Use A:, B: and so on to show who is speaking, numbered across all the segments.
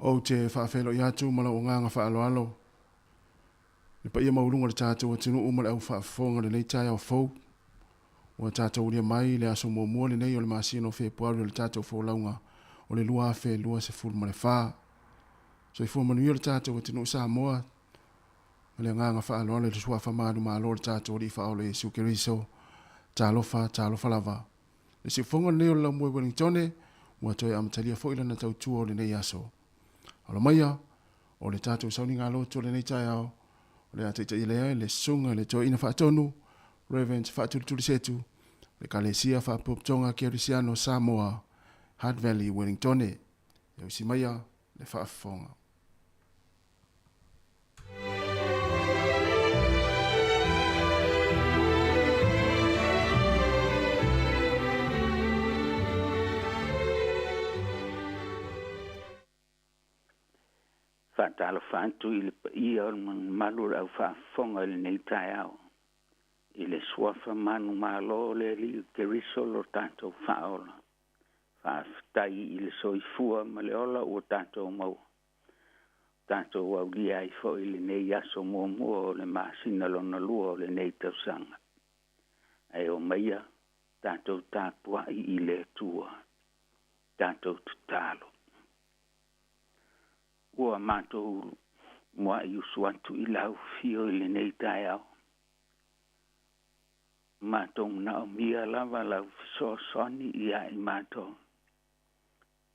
A: Ou te faafeiloai atu ma lou agaga faaaloalo i le paia maualuga o le tatou atunuu ma le au faafofoga i lenei taeao fou. Ua tatou ulia mai i le aso muamua lenei o le masina o Fepuari o le tatou folauga o le 2024. Soifua manuia le tatou atunuu Samoa ma le agaga faaaloalo i le suafa manumalo o le tatou Alii Faaola Iesu Keriso. Talofa, talofa lava. Le siufofoga lenei o le Laumua i Wellingtone ua toe amatalia foi lana tautua o lenei aso. Alo maia, o le tatou sauniga loto o lenei taeao, o le a taitaia lea e le Susuga i le Toeaina Faatonu, Rev. Faatulitulisetu, le Ekalesia Faapotopotoga Kerisiano Samoa, Hutt Valley, Wellingtone. Ia usi maia le faafofoga.
B: Faatalofa atu i le paia o le mamalu o le au faafofoga i lenei taeao, i le suafa manumalo o le Alii Keriso lo tatou Faaola. Faafetai i le soifua ma le ola ua tatou maua, tatou aulia ai foi lenei aso muamua o le masina lona lua o lenei tausaga. Ae omaia tatou tapuai i le Atua, tatou tatalo. Ua matou muai usu atu i lau afio i lenei taeao. Matou manaomia lava lau fesoasoani ia i matou,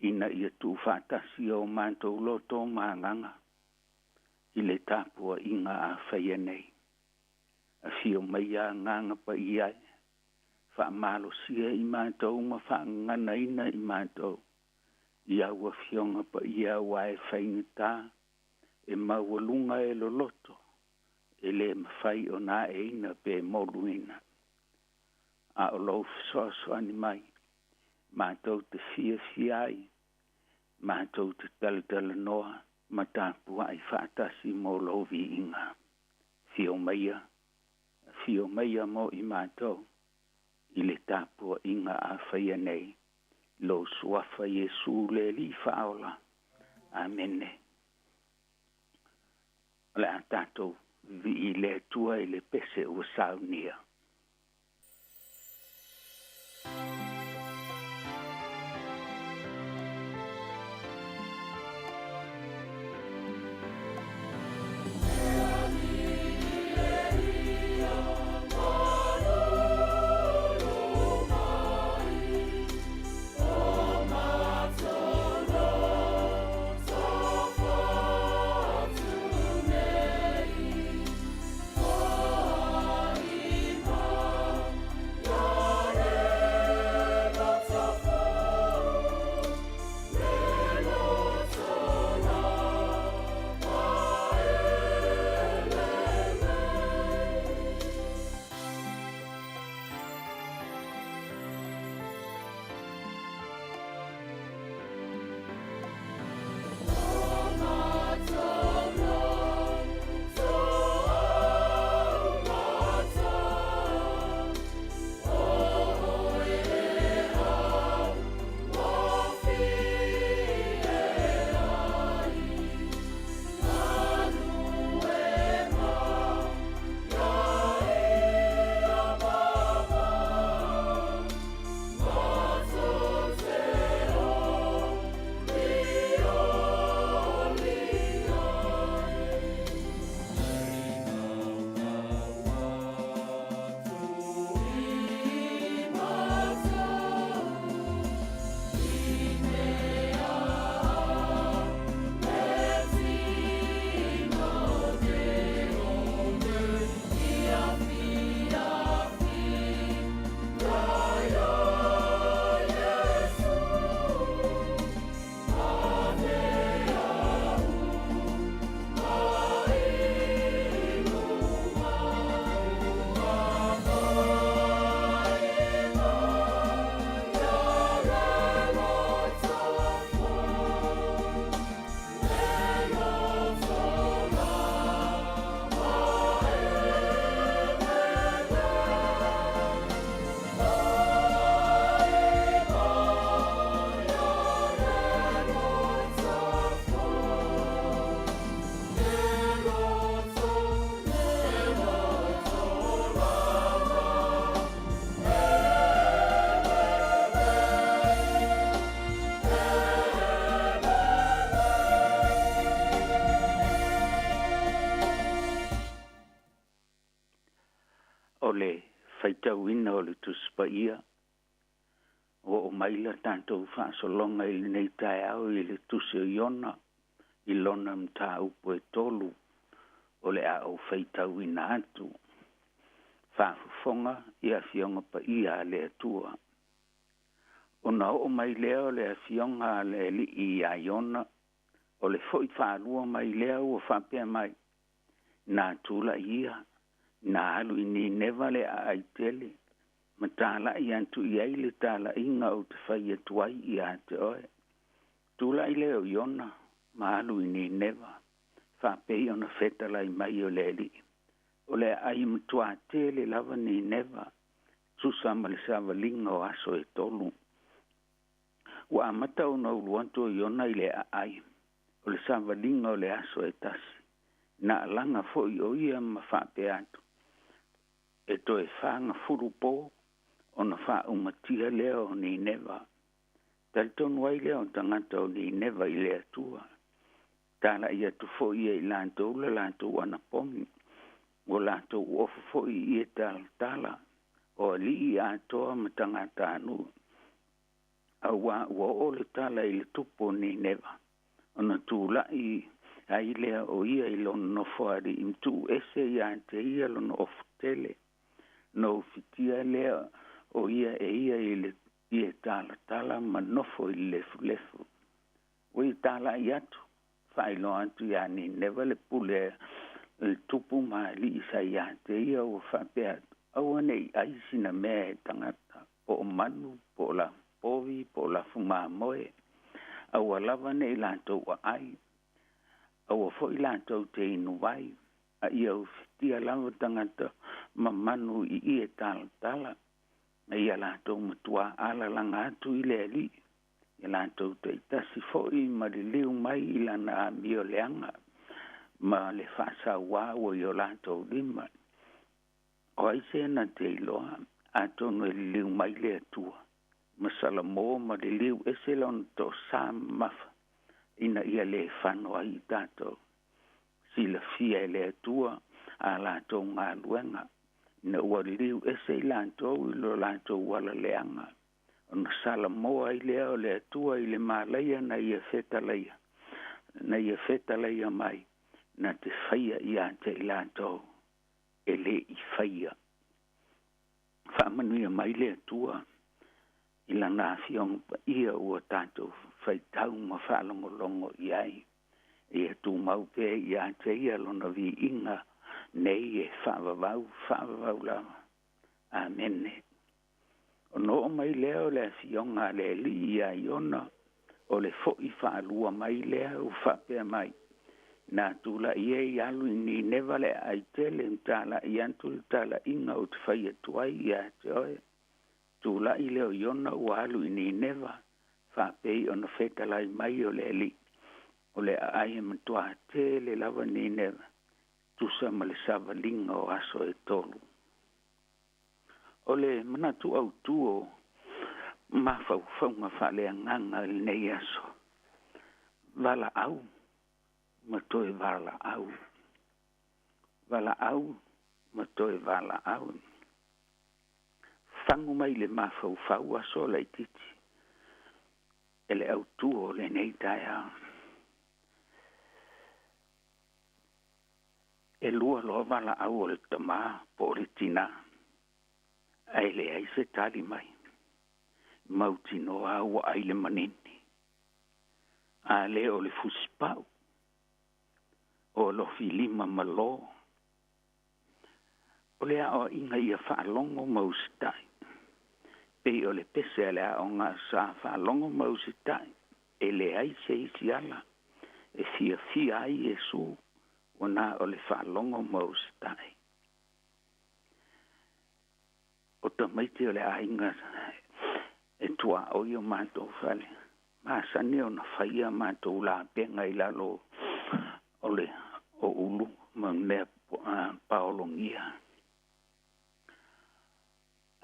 B: ina ia tuufaatasi o matou loto ma agaga i le tapuaiga a faia nei. Afio mai Agaga Paia e, faamalosia i matou ma faagaganaina i matou i au afioga paia aua e faigata, e maualuga e loloto, e le mafai ona aeina pe moluina. A o lou fesoasoani mai, matou te fiafia ai, matou te talatalanoa ma tapuai faatasi mo lou viiga. Afio maia, afio maia mo i matou i le tapuaiga a faia nei, lou suafa Iesu le Alii Faaola. Amene. O le a tatou vivii i le Atua i le pese ua saunia. Faitauina o le Tusi Paia. Ua oo mai la tatou faasologa i lenei taeao i le Tusi o Iona i lona mataupu e tolu o le a ou faitauina atu. Faafofoga i Afioga Paia a le Atua. Ona oo mai lea o le Afioga a le Alii ia Iona, o le foi faalua mai lea ua faapea mai, Na tulai ia, na alu i Nineva le aai tele, ma talai atu i ai le talaiga ou te fai atu ai ia te oe. Tulai lea o Iona ma alu i Nineva, faapei ona fetalai mai o le Alii. O le aai matuā tele lava Nineva, tusa ma le savaliga o aso e tolu. Ua amata ona ulu atu o Iona i le aai, o le savaliga o le aso e tasi. Na alaga foi o ia ma faapea atu, E toe fagafulu po ona faaumatia lea o Nineva. Talitonu ai lea o tagata o Nineva i le Atua. Talai atu foi ia i latou le latou anapogi, ua latou ofo foi i ie talatala, o alii atoa ma tagatanuu, auā ua oo le tala i le tupu o Nineva, ona tulai ai lea o ia i lona nofoalii ma tuu ese ia te ia lona ofu tele, ona ufitia lea o ia e ia i le ie talatala ma nofo i le lefulefu. Ua ia talai atu, faailoa atu ia Nineva le pule a le tupu ma alii sa ia te ia ua faapea atu, Aua ne i ai sina mea e tagata, po o manu, po o lafupovi, po o lafumamoe, aua lava ne i latou aai, aua foi latou te inu vai, a ia ufitia lava tagata ma manu i ie talatala, a ia latou matuā alalaga atu i le Alii, ia latou taitasi foi ma liliu mai i lana amio leaga ma le faasauā ua i o latou lima. O ai se na te iloa, atonu e liliu mai le Atua, ma Salamo ma liliu ese lona toasā mamafa, ina ia le fano ai i tatou. Silafia e le Atua a latou galuega, ina ua liliu ese i latou i lo latou ala leaga, ona salamo ai lea o le Atua i le malaia na ia fetalaia, na ia fetalaia mai, na te faia ia te i latou e le i faia. Faamanuia mai le Atua i Lana Afioga Paia ua tatou faitau ma faalogologo i ai. Ia tumau pea ia te Ia Lona viiga nei e faavavau, faavavau lava. Amene. Ona oo mai lea o le Afioga a le Alii ia Iona, o le foi faalua mai lea ua faapea mai, Na tulai ai alu i Nineva le aai tele, ma talai atu le talaiga ou te fai atu ai ia te oe. Tulai lea o Iona ua alu i Nineva, faapei ona fetalai mai o le Alii, o le aai e matuā tele lava Nineva, tusa ma le savaliga o aso e tolu. O le manatu autū o mafaufauga faaleagaga i lenei aso, valaau ma toe valaau, valaau ma toe valaau. Fagu mai le mafaufau aso laitiiti e le autū o lenei taeao. E lua loa valaau o le tamā po o le tinā, ae leai se tali mai. Mautinoa ua ai le manini. A le o le fusipau, o alofi lima ma lo. O le aoaiga ia faalogo ma usitai. Pei o le pese a le aoga sa faalogo ma usitai, e leai se isi ala e fiafia ai Iesu ua na o le faalogo ma usitai. O tamaiti o le aiga e tuaoi o matou fale, masani ona faia matou lapega i lalo o le o ulu ma mea paologia.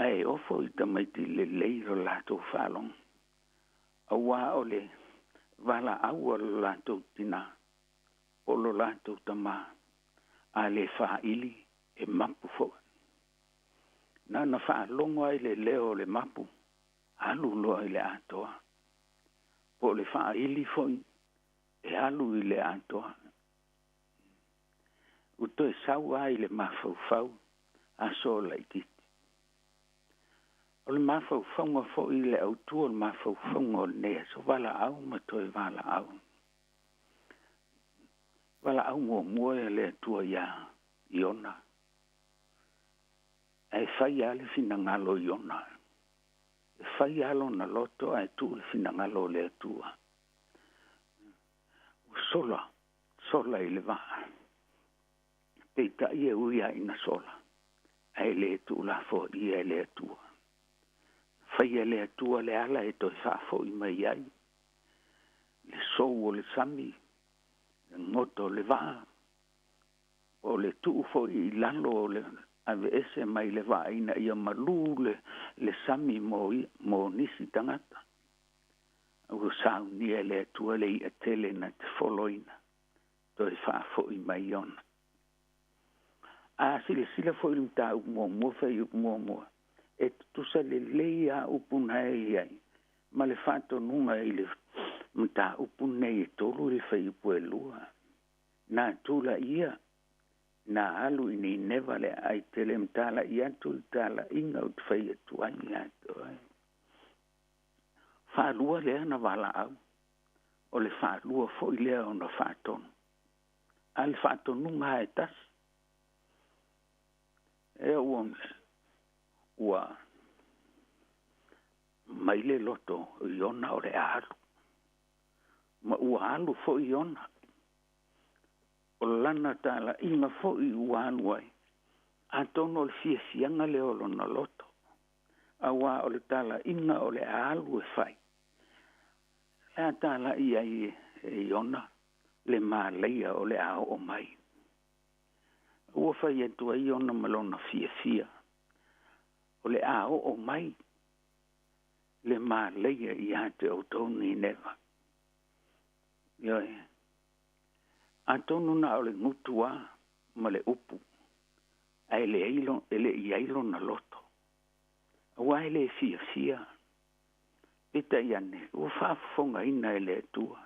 B: Ae ofo i tamaiti lelei lo latou faalogo, auā o le valaau a lo latou tinā po o lo latou tamā, a le faaili e mapu foi. Na ona faalogo lava i le leo o le mapu, alu loa i le atoa. Po o le faaili foi, e alu i le atoa. Ua toe sau lava i le mafaufau aso laitiiti. O le mafaufauga foi i le autu o le mafaufauga o lenei aso, valaau ma toe valaau. Valaau muamua e le Atua iā Iona. Ae fai lava le finagalo o Iona. E fai lava lona loto ae tuu le finagalo o le Atua. Ua sola, sola i le vaa. Peitai e ui lava ina sola, ae le tuulafoaia e le Atua. Faia e le Atua le ala e toe faafoi mai ai le sou o le sami, le goto o le vaa, o le tuu foi i lalo o le aveese mai le vaa ina ia malū le, le sami mo, mo nisi tagata. Ua saunia e le Atua le i'a tele na te foloina, toe faafoi mai ona. A silasila foi i le mataupu muamua, fuaiupu muamua, e tutusa lelei lava upu na e i ai ma le faatonuga i le mataupu lenei e tolu i le fuaiupu e lua. Na tulaia na alu i Nineva le aai tele ma talai atu le talaiga ou te fai atu ai ia te oe. Faalua lea na valaau, o le faalua foi lea ona faatonu. A le faatonuga lava e tasi. E ua, ua mai le loto o Iona o le a alu. Ma ua alu foi Iona. O lana talaiga foi ua alu ai, atonu o le fiafiaga lea o lona loto, auā o le talaiga o le a alu e fai. O le a talai ai e Iona le malaia o le a oo mai. Ua fai atu ai Iona ma lona fiafia, o le a oo mai le malaia ia te outou Nineva. Ioe. Atonu na o le gutu lava ma le upu, ae leai lo, e le i ai lona loto. Aua e le fiafia. Peitai ane, ua faafofogaina e le Atua,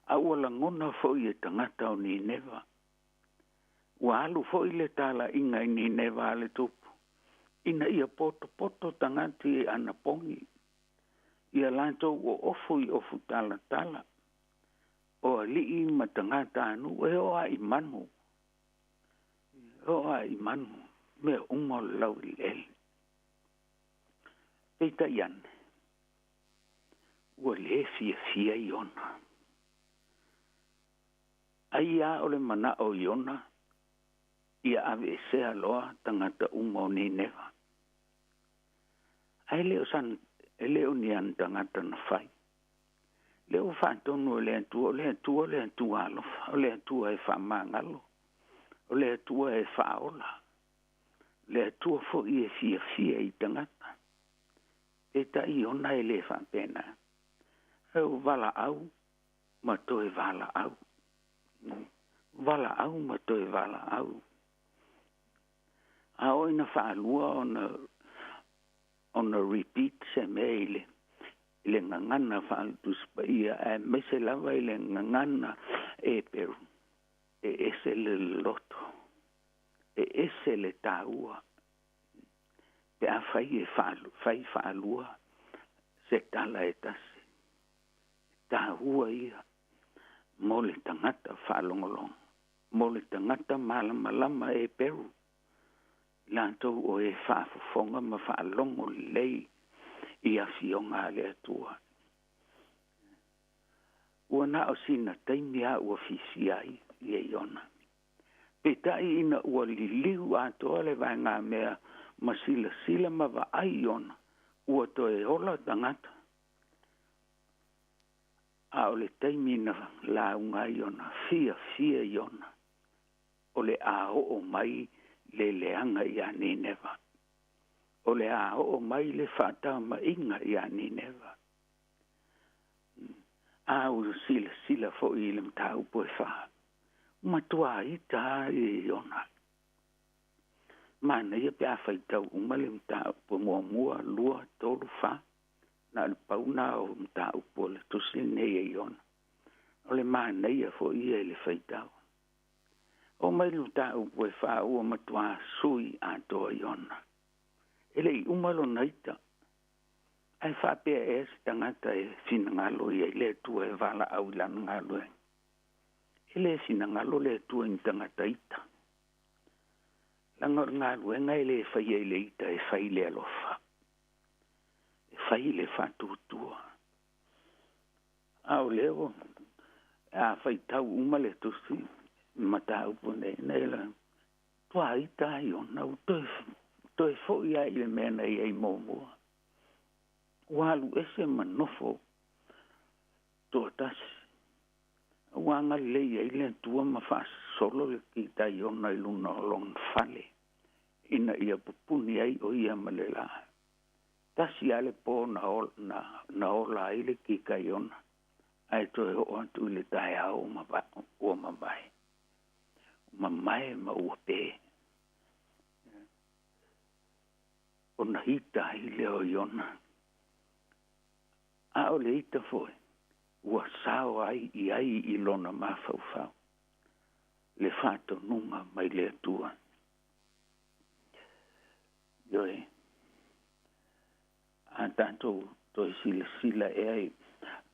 B: a ua lagona foi e tagata o Nineva. Ua alu foi le talaiga i Nineva a le Tupu, ina ia potopoto tagata i anapogi, ia latou oofo i ofu talatala, o alii ma tagatanuu e oo lava i manu, e oo lava i manu, mea uma o le laueleele. Peitai ane, ua le fiafia Iona. Ai lava o le manao o Iona ia aveesea loa tagata uma o Nineva. Ae le o san, e le o ni ana tagata na fai. Lea ua faatonu e le Atua, o le Atua le Atua alofa, o le Atua e faamagalo, o le Atua e faaola, o le Atua foi e fiafia i tagata. Peitai Iona e le faapena. E valaau ma toe valaau. Valaau ma toe valaau. A oo ina faalua ona ona repeat se mea i le i le gagana faale-Tusi Paia aemaise lava i le gagana Eperu, e ese le loloto, e ese le taua pe afai e fai faalua se tala e tasi. E taua ia mo le tagata faalogologo, mo le tagata malamalama Eperu, i latou o e faafofoga ma faalogo lelei i afioga a le Atua. Ua na o sina taimi lava ua fiafia ai ia Iona. Peitai ina ua liliu atoa le vaegamea ma silasila ma vaai Iona, ua toe ola tagata. A o le taimi na lauga ai Iona, fiafia Iona, o le a oo mai le leaga ia Nineva. O le a oo mai le faatama'iga iā Nineva. A ua silasila foi i le mataupu e fa, ua matuā ita lava Iona. Manaia pe a faitau uma le mataupu muamua, lua, tolu, fa. Na o le pau na o mataupu o le tusi lenei e Iona. O le manaia foi ia i le faitau. O mai le mataupu e fa ua matua sui atoa Iona. E le i uma lona ita. Ae faapea ea se tagata e finagalo ia i le Atua e valaau i lana galuega. E le finagalo le Atua i ni tagata ita. Leaga o le galuega e le faia i le ita e fai i le alofa. E fai i le faatuatua. A o lea ua a faitau uma le tusi mataupu nei, nei la tua ita ai ona ua toe, toe foi ai i le mea na i ai muamua. Ua alu ese ma nofo toatasi. Ua agalelei ai le Atua ma faasolo le kitai ona i luna o lona fale, ina ia pupuni ai o ia ma le la. Tasi lava le po na na, na ola ai le kitai ona, ae toe oo atu i le taeao ua mavae. Mamae ma ua pē. Ona ita ai lea o Iona. A o le ita foi, ua sao ai i ai i lona mafaufau le faatonuga mai le Atua. Ioe, a tatou toe silasila ea i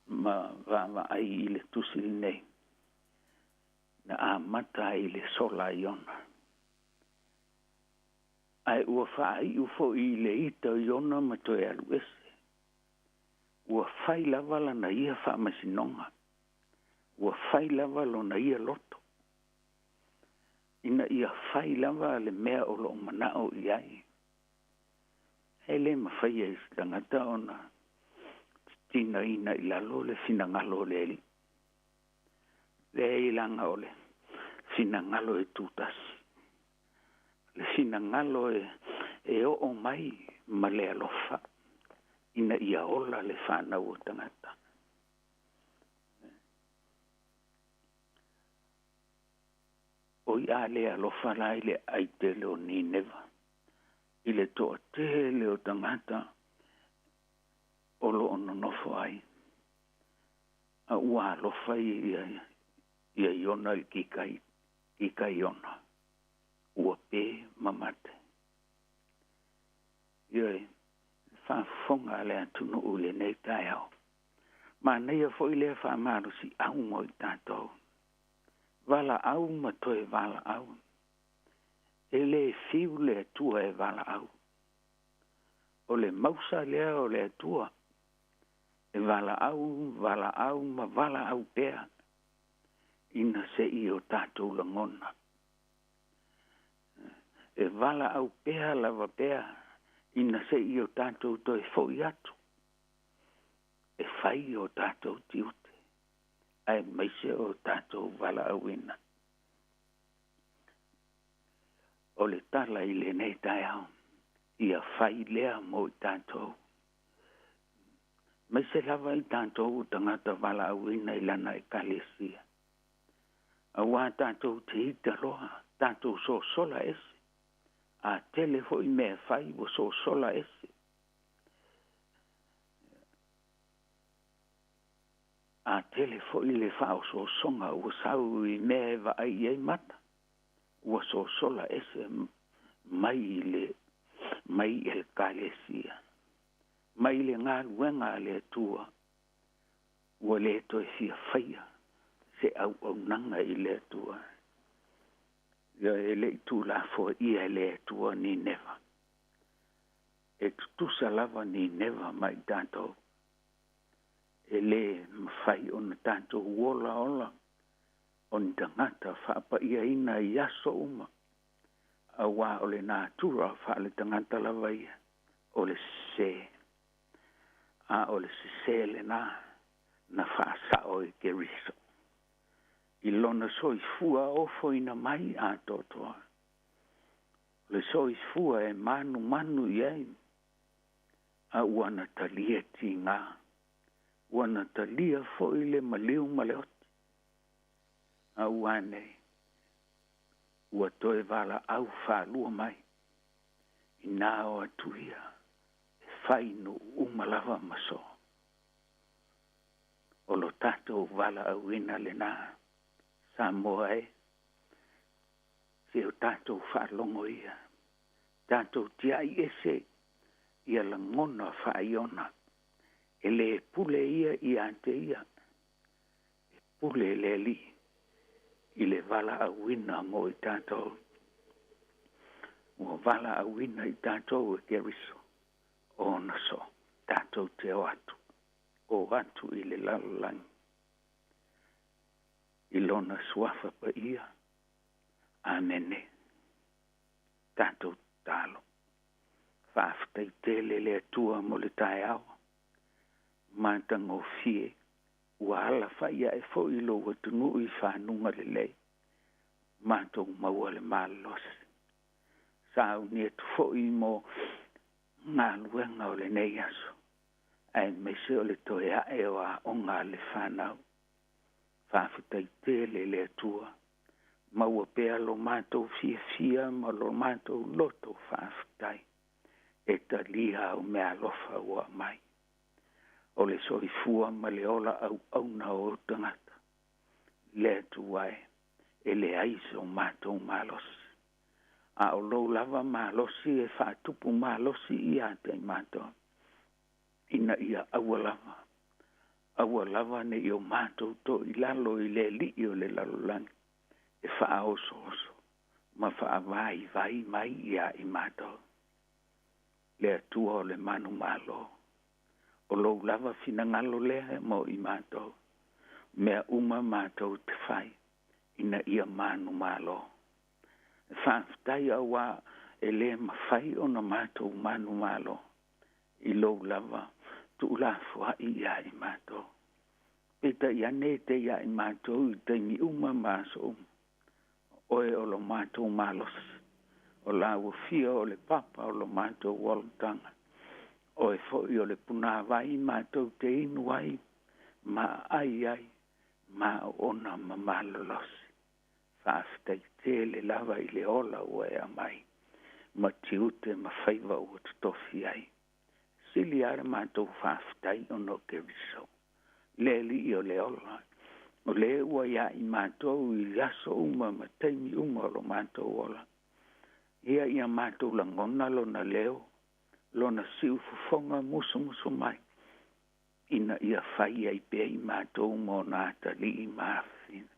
B: ma vaavaai i le tusi lenei, na amata ai i le sola Iona. Ae ua faaiu foi i le ita o Iona ma toe alu ese. Ua fai lava lana ia faamasinoga. Ua fai lava lona ia loto. Ina ia fai lava le mea o loo manao i ai. E le mafai e se tagata ona tinaina i lalo le finagalo o le Alii. Leai leaga o le finagalo e tutasi. Le finagalo e, e oo mai ma le alofa ina ia ola le fanau o tagata. O i a le alofa la i le ai tele o Nineva, i le toatele o tagata o loo nonofo ai. A ua alofa ia, ia Iona i le kikai, kikai Iona. Ua pē ma mate. Ioe, faafofoga a le atunuu i lenei taeao. Manaia foi lea faamalosiau mo i tatou. Valaau ma toe valaau. E le fiu le Atua e valaau. O le mausa lea o le Atua. E valaau, valaau ma valaau pea ina se i o tatou lagona. E valaau pea lava pea ina se i o tatou toe foi atu. E fai o tatou tiute, aemaise o tatou valaauina. O le tala i lenei taeao, ia fai lea mo i tatou. Aemaise lava i tatou o tagata valaauina i lana ekalesia. Auā tatou te ita loa, tatou sosola ese. A tele foi mea fai ua sosola ese. A tele foi le faaosoosoga ua sau i mea e vaai i ai mata, ua sosola ese mai i le mai i ekalesia, mai le galuega a le Atua, ua le toe fia faia se auaunaga i le Atua. Ia e le i tulafoaia e le Atua Nineva. E tutusa lava Nineva ma i tatou. E le mafai ona tatou ola ola o ni tagata faapaiaina i aso uma. Auā o le natura faale-tagata lava ia, o le sesē. A o le sesē lenā na faasao e Keriso i lona soifua ofoina mai atoatoa. O le soifua e manumanu i ai, a ua na talia tigā, ua na talia foi le maliu ma le oti. A ua nei, ua toe valaau faalua mai. Inā o atu ia, e fai nuu uma lava ma soo. O lo tatou valaauina lenā, Samoa e, se o tatou faalogo ia, tatou tiai ese ia lagona faaiona, e le pule ia ia te ia, e pule le Alii i le valaauina mo i tatou. Ua valaauina i tatou e Keriso, ona so tatou te o atu, o atu i le lalolagi, i lona suafa paia. Amene. Tatou tatalo. Faafetai tele le Atua mo le taeao. Matagofie ua alafai ae foi lou atunuu i fanuga lelei. Matou maua le malosi. Sauni atu foi mo galuega o lenei aso, aemaise o le toe ae o aoga a le fanau. Faafetai tele le Atua. Maua pea lo matou fiafia ma lo matou loto faafetai. E talia au meaalofa ua aumai. O le soifua ma le ola auauna o ou tagata. Le Atua e, e leai so matou malosi. A o lou lava malosi e faatupu malosi ia te i matou. Ina ia aua lava, aua lava ne i o matou toilalo i le alii o le lalolagi, e faaosooso ma faavaivai mai ia i matou. Le Atua o le manumalo, o lou lava finagalo lea mo i matou, mea uma matou te fai, ina ia manumalo. E faafetai auā e le mafai ona matou manumalo i lou lava tuulafoai ia i matou. Peitai ane e te ia i matou i taimi uma ma aso uma. Oe o lo matou malosi, o lau afio o le papa o lo matou olataga. Oe foi o le punāvai matou te inu ai, ma aai ai, ma oona ma malolosi. Faafetai tele lava i le ola ua e aumai, ma tiute ma faiva ua totofi ai. Sili lava le matou faafetai ona o Keriso, le Alii o le ola, o le ua ia i matou i aso uma ma taimi uma o lo matou ola. Ia ia matou lagona lona leo, lona siufofoga musumusu mai, ina ia fai ai pea i matou ma ona atalii ma afafine.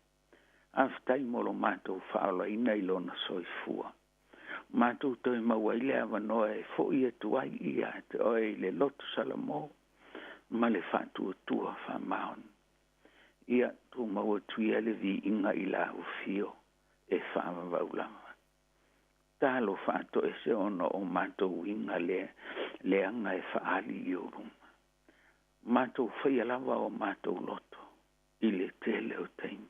B: Faafetai mo lo matou faaolaina i lona soifua. Matou toe maua ai le avanoa e foi atu ai ia te oe i le loto salamo ma le faatuatua faamaoni. Ia tumau atu ia le viiga i lau afio e faavavau lava. Talo faatoese ona o matou uiga le leaga e faaali i ou luma. Matou faia lava o matou loto i le tele o taimi.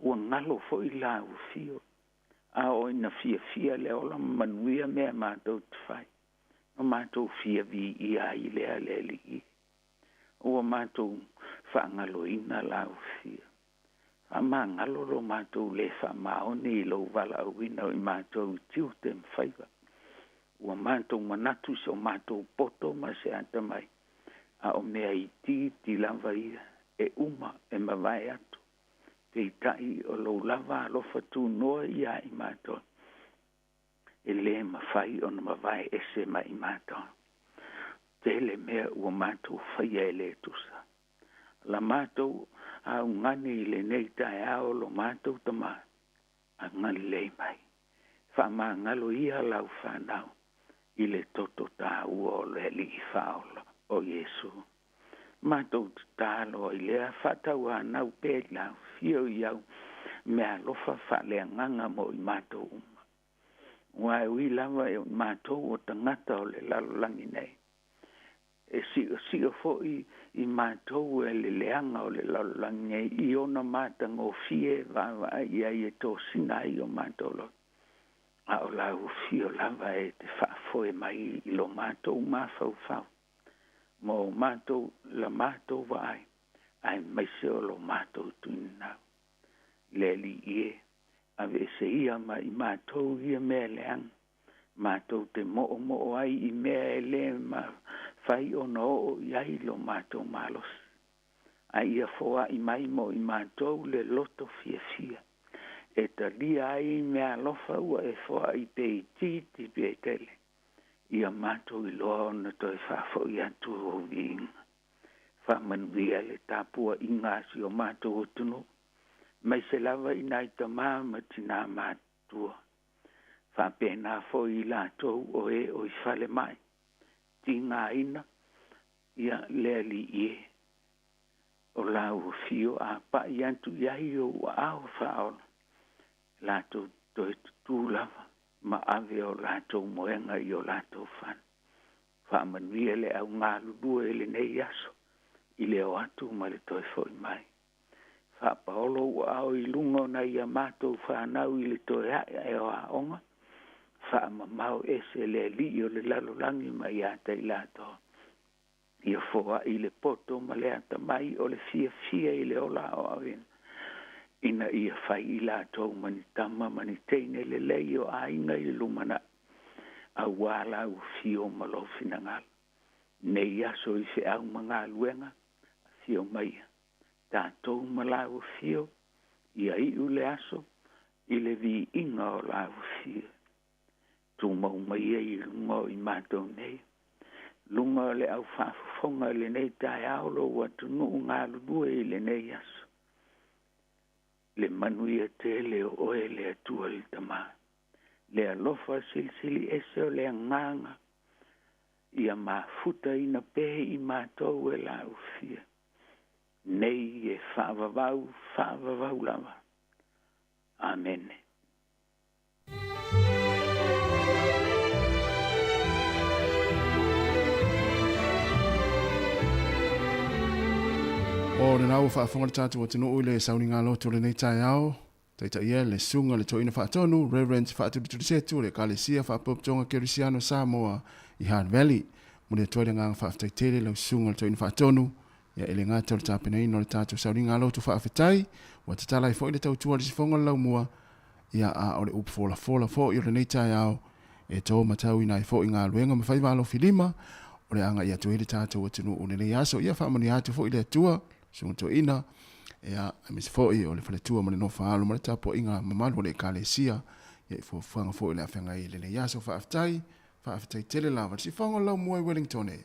B: Ua galo foi lau afio, a oo ina fiafia le ola ma manuia mea matou te fai, na matou fia viia ai lea le Alii. Ua matou faagaloina lau afio. Faamagalo lo matou le faamaoni i lou valaauina o i matou i tiute ma faiva. Ua matou manatu i so matou poto ma se atamai, a o mea itiiti lava ia, e uma e mavae atu. Peitai o lou lava alofa tunoa ia i matou, e le mafai ona mavae ese mai i matou. Tele mea ua matou faia e le tusa. La matou augani i lenei taeao lo matou Tama, agalelei mai. Faamagalo ia lau fanau i le toto taua o le Alii faaola o Iesu. Matou tatalo ai lea faatauanau pea i lau afio i au meaalofa faaleagaga mo i matou uma. Aua e ui lava e o i matou o tagata o le lalolagi nei, e siosio foi i matou e le leaga o le lalolagi nei i ona matagofie e vaavaai i ai e tosina ai o matou loto. A o lau afio lava e te faafoe mai i lo matou mafaufau, mo matou la matou vaai, aemaise o lo matou tuinau. Le Alii e, aveese ia ma i matou ia mea leaga, Matou te moomoo ai i mea e lē mafai ona oo i ai lo matou malosi, a ia foai mai mo i matou le loto fiafia e talia ai meaalofa ua e foai pe itiiti pe tele, ia matou iloa ona toe faafoi atu ou viiga. Faamanuia le tapuaiga a si o matou atunuu, aemaise lava i nai tamā ma tinā matutua, faapena foi i latou o e o i falemai, tigaina, ia le Alii e, o lau afio a pai atu i ai ou aao faaola, latou toe tutū lava ma ave o latou moega i o latou fale. Faamanuia le au galulue i lenei aso, i le o atu ma le toe foi mai. Faapaolo ua ao i luga o nai a matou fanau i le toe ae o aoga, faamamao ese le Alii o le lalolagi mai ia te i latou. Ia foai le poto ma le atamai o le fiafia i le ola aoaoina, ina ia fai i latou ma ni tama ma ni teine lelei o aiga i le lumanai, auā lau afio ma lou finagalo. Nei aso i feau ma galuega, afio maia, tatou ma lau afio, ia iu le aso i le viiga o lau afio. Tumau maia i luga o i matou nei, luga o le aufaafofoga i lenei taeao lou atunuu galulue i lenei aso. Le manuia tele o oe le Atua le Tamā, le alofa silisili ese o le agaga, ia mafutaina pea i matou e lau afio, nei e faavavau, faavavau lava. Amene.
A: O lena ua faafofoga le tatou atunuu i le sauniga loto o lenei taeao, taitaia le susuga le Toeaina Faatonu, Reverend Faatulitulisetu o le Ekalesia Faapotopotoga Kerisiano Samoa i Hutt Valley. Momoli atu ai le agaga faafetai tele i lau susuga le Toeaina Faatonu, ia e le gata o le tapenaina o le tatou sauniga loto faafetai, ua tatala ai foi le tautua a le sifoga o le laumua, ia a o le upu folafola foi o lenei taeao e to matauina ai foi galuega ma faiva alofilima o le agai atu ai le tatou atunuu i lenei aso. Ia faamanuia atu foi le Atua, Susuga Toeaina, ia aemaise foi o le faletua ma le nofo a alo ma le tapuaiga mamalu o le Ekalesia, ia i fuafuaga foi o le a feagai i lenei aso. Faafetai, faafetai tele lava. Le sifoga o le laumua i Wellington e.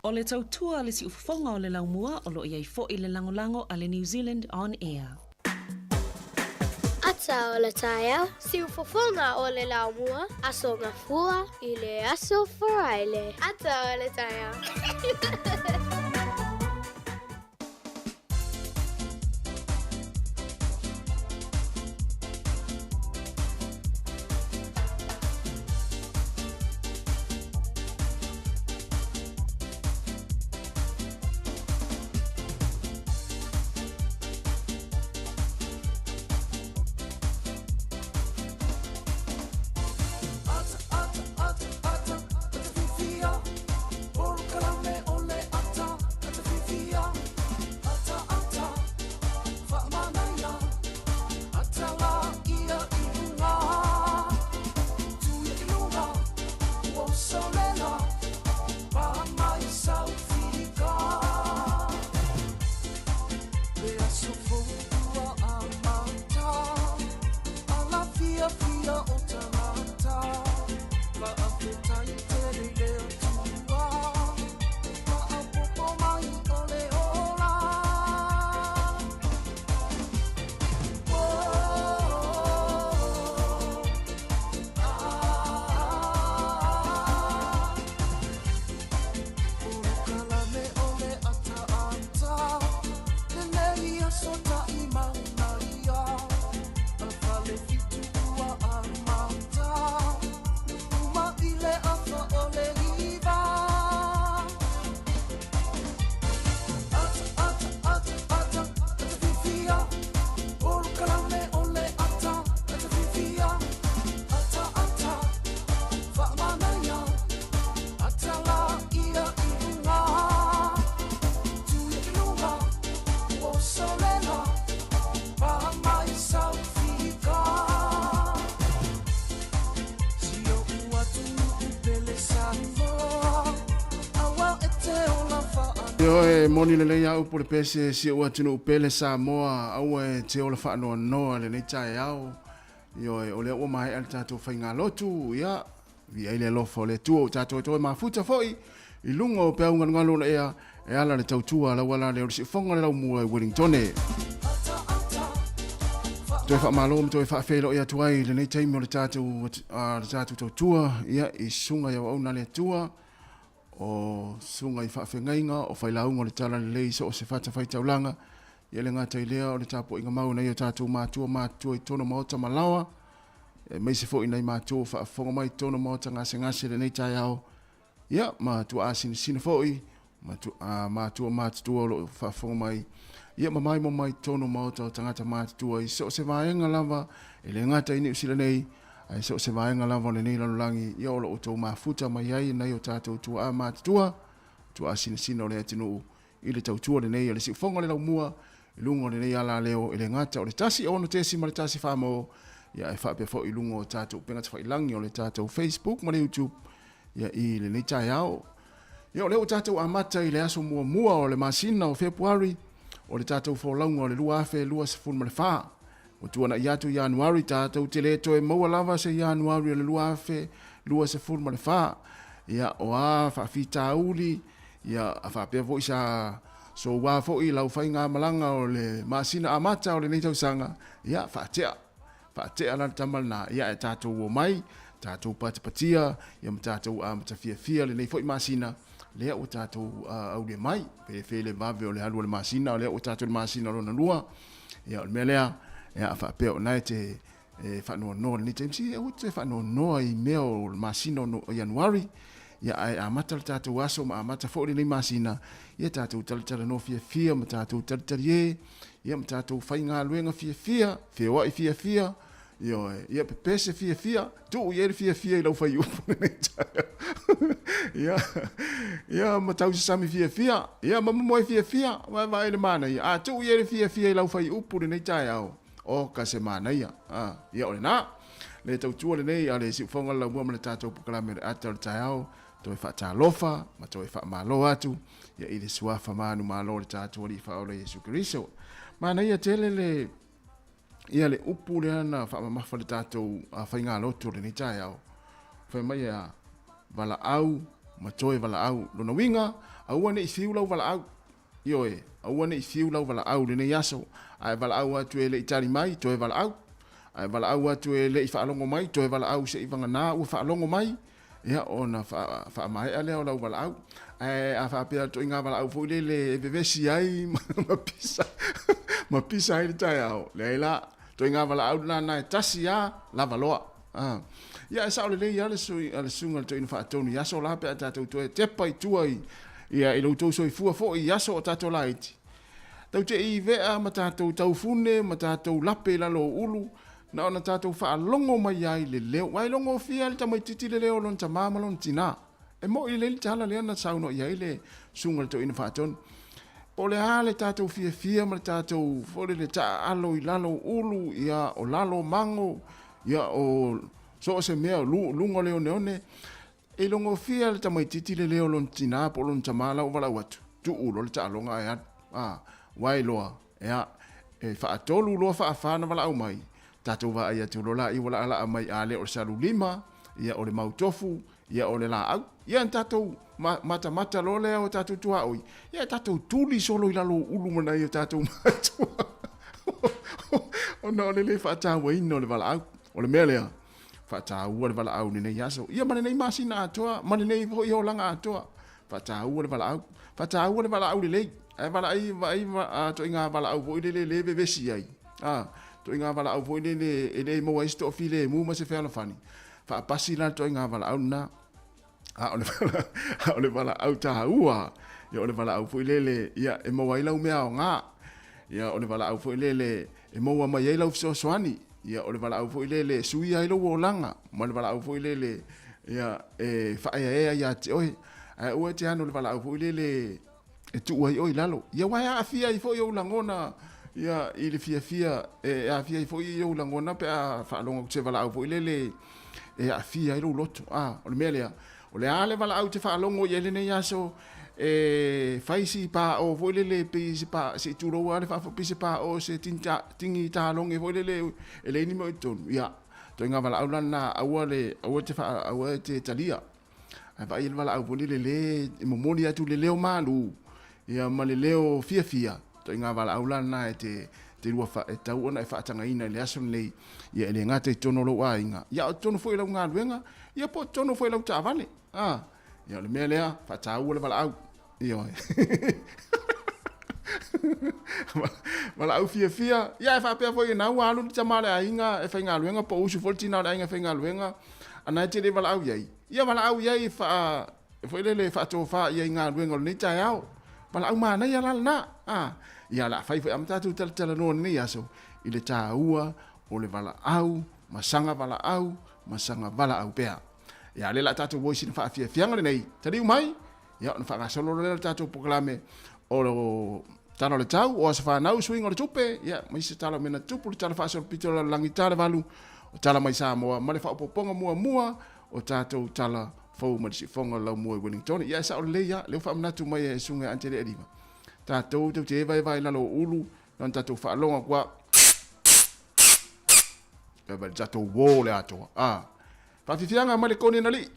C: O le tautua a le siufofoga o le laumua o lo o i ai foi le lagolago a le New Zealand On Air.
D: Ata o le taeao, siufofoga o le laumua, Aso Gafua i le Aso Faraile. Ata o le taeao.
A: Ioe, moni lelei a upu le pese si ou atunuu pele Samoa, aua e te ola faanoanoa lenei taeao. Ioe, o lea ua maea le tatou faigalotu, ia, Viia i le alofa o le Atua ua tatou toe mafuta foi i luga o peau galugalu o le ea e ala le tautua a lau ala lea o le siufofoga o le laumua i Wellingtone. Toe faamalo ma toe faafeiloai atu ai i lenei taimi o le tatou, le tatou tautua ia, i susuga i auauna a le Atua, o susuga i faafegaiga, o failauga o le Talalelei i so o se fatafaitaulaga, ia le gata i lea o le tapuaiga mau a nai o tatou matua matutua i totonu o maota ma laoa, aemaise foi nai matua ua faafofoga mai i totonu o maota gasegase i lenei taeao, ia, ma tuaasinasina foi, ma matua matutua o lo o faafofoga mai, ia, ma maimoa mai i totonu o maota o tagata matutua i so o se vaega lava, e le gata i Niu Sila nei, ae so o se vaega lava o lenei lalolagi, ia, o lo o outou mafuta mai ai nai o tatou tuaa matutua, tuaasinasina o le atunuu i le tautua lenei a le siufofoga o le laumua i luga o lenei alaleo e le gata o le 106.1 Famo, ia ae faapea foi i luga o tatou upega tafailagi o le tatou Facebook ma le YouTube ia i lenei taeao. Ia o lea ua tatou amata i le aso muamua o le masina o Fepuari o le tatou folauga o le 2024. Ua tuanai atu Ianuari tatou te le toe maua lava se Ianuari o le 2024. Ia o a faafitauli Ia, a faapea foi sa soua foi lau faigamalaga o le masina amata o lenei tausaga, ia, faatea, faatea la le tama lena, ia, ae tatou omai, tatou patipatia, ia ma tatou amata fiafia lenei foi masina, lea ua tatou aulia mai, pe fe le vave o le alu o le masina, o lea ua tatou i le masina lona lua, ia, o le mea lea, ia, a faapea o lena e te e faanoanoa lenei taimi, si aua te faanoanoa i mea o le masina o Ianuari, ia ae amata le tatou aso ma amata foi lenei masina, ia tatou talatalanoa fiafia ma tatou talitalie, ia ma tatou faigaluega fiafia, feoai fiafia, ioe, ia pepese fiafia, tuu i ai le fiafia i lau faiupu lenei taeao. Ia, ia ma tausasami fiafia, ia ma momoe fiafia, vaevae le manaia, a tuu i ai le fiafia i lau faiupu lenei taeao, Oka se manaia. A, ia o lena. Le tautua lenei a le siufofoga o le laumua ma le tatou polokalame o le ata o le taeao, toe faatalofa ma toe faamalo atu ia i le suafa manumalo o le tatou Alii Faaola Iesu Keriso. Manaia tele le ia le upu lea na faamamafa le tatou faigalotu o lenei taeao. Fai mai e a, valaau. ma toe valaau. Lona uiga, aua ne i fiu lau valaau. Ioe, aua ne i fiu lau valaau i lenei aso, a e valaau atu e le i tali mai, toe valaau. A e valaau atu e le i faalogo mai, toe valaau se i vagana ua faalogo mai, ia, ona faamaea lea o lau valaau. Ae a faapea ituaiga valaau foi lele e vevesi ai ma pisa, ma pisa ai le taeao, leai la, ituaiga valaau lena na e tasi lava lava loa. Ia, e sao lelei lava le susuga i le Toeaina Faatonu i aso la pe a tatou toe tepa i tua i, ia, i lo outou soifua foi i aso o tatou laiti. Tatou te i vea ma tatou taufune ma tatou lape i lalo o ulu, na ona tatou faalogo mai ai le leo. Aua e logofia lava le tamaitiiti le leo o lona tama ma lona tina. E moni lelei le tala lea na saunoa i ai le Susuga i le Toeaina Faatonu. Po o le a le tatou fiafia ma le tatou foi lele taaalo i lalo o ulu, ia, o lalo o mago, ia, o so o se mea, o luga o le oneone, e logofia le tamaitiiti le leo o lona tina po o lona tama la ua valaau atu, tuu loa le taaloga ae alu. A, ua iloa, ia, e faatolu loa faafa na valaau mai, tatou vaai atu loa laia ua laalaa mai, a le o le salulima, ia o le mautofu, ia o le laau. Ia na tatou matamata loa lea o tatou tuaoi, ia tatou tuli solo i lalo o ulu ma nai o tatou matua ona o le le faatauaina o le valaau. O le mea lea, faataua le valaau i lenei aso, ia ma lenei masina atoa, ma lenei foi olaga atoa. Faataua le valaau. Faataua le valaau lelei. Ae valaai, vaai, ituaiga valaau foi lele le vevesi ai. A, ituaiga valaau foi lele e le maua ai se toafilemu ma se fealofani. Faapasi la le ituaiga valaau lena. A o le, a o le valaau taua, ia o le valaau foi lele, ia e maua ai lau mea aoga. Ia o le valaau foi lele e maua mai ai lau fesoasoani. Ia o le valaau foi lele e suia ai lou olaga, ma le valaau foi lele ia e faaeaea ia te oe. Ae aua e te ano i le valaau foi lele e tuu ai oe i lalo. Ia aua e aafia ai foi ou lagona ia i le fiafia, e aafia ai foi ou lagona pe a faalogo atu i se valaau foi lele e aafia ai lou loto. A, o le mea lea, o le a le valaau e te faalogo i ai lenei aso, e fai si paao foi lele pei se pa, se i tulou lava le faafofoga, pei se paao se tini taloge foi lele e leai ni mea o i totonu. Ia, ituaiga valaau la lena, aua le, aua te faa, aua e te talia. Ae vaai i le valaau foi lele le e momoli atu le leo malu, ia ma le leo fiafia, ituaiga valaau la lena e te te lua fa, e tatau ona e faatagaina i le aso lenei, ia e le gata i totonu o lou aiga, ia a o totonu foi o lau galuega, ia po o totonu foi o lau taavale. A, ia o le mea lea, faataua le valaau. Ioe. Valaau fiafia, ia e faapea foi na ua alu le tama o le aiga e faigaluega po o usu foi le tina o le aiga e faigaluega, ana e te le valaau i ai. Ia valaau i ai faa, foi lele faatofa i ai i galuega o lenei taeao. Valaau manaia la lena. A, ia o le a fai foi a ma tatou talatalanoa i lenei aso i le taua o le valaau ma saga valaau ma saga valaau pea. Ia, lea o le a tatou o i sina faafiafiaga lenei. Taliu mai, ia, ona faagasolo lea o le tatou polokalame o Tala o le Tau, o Aso Fanau, Suiga o le Tupe, ia, ma isi tala o mea na tutupu, le Tala Faasolopito o le Lalolagi Tala Valu, o Tala mai Samoa, ma le faaopoopoga muamua o tatou tala fou mai le siufofoga o le Laumua i Wellington. Ia, e sao lelei lava, lea ua faamanatu mai e Susuga ia Antelia Eliva, tatou tou te evaeva i lalo o ulu, na ona tatou faalogo atu lava, le tatou uo le atoa. A, faafiafiaga mai le koni na alii.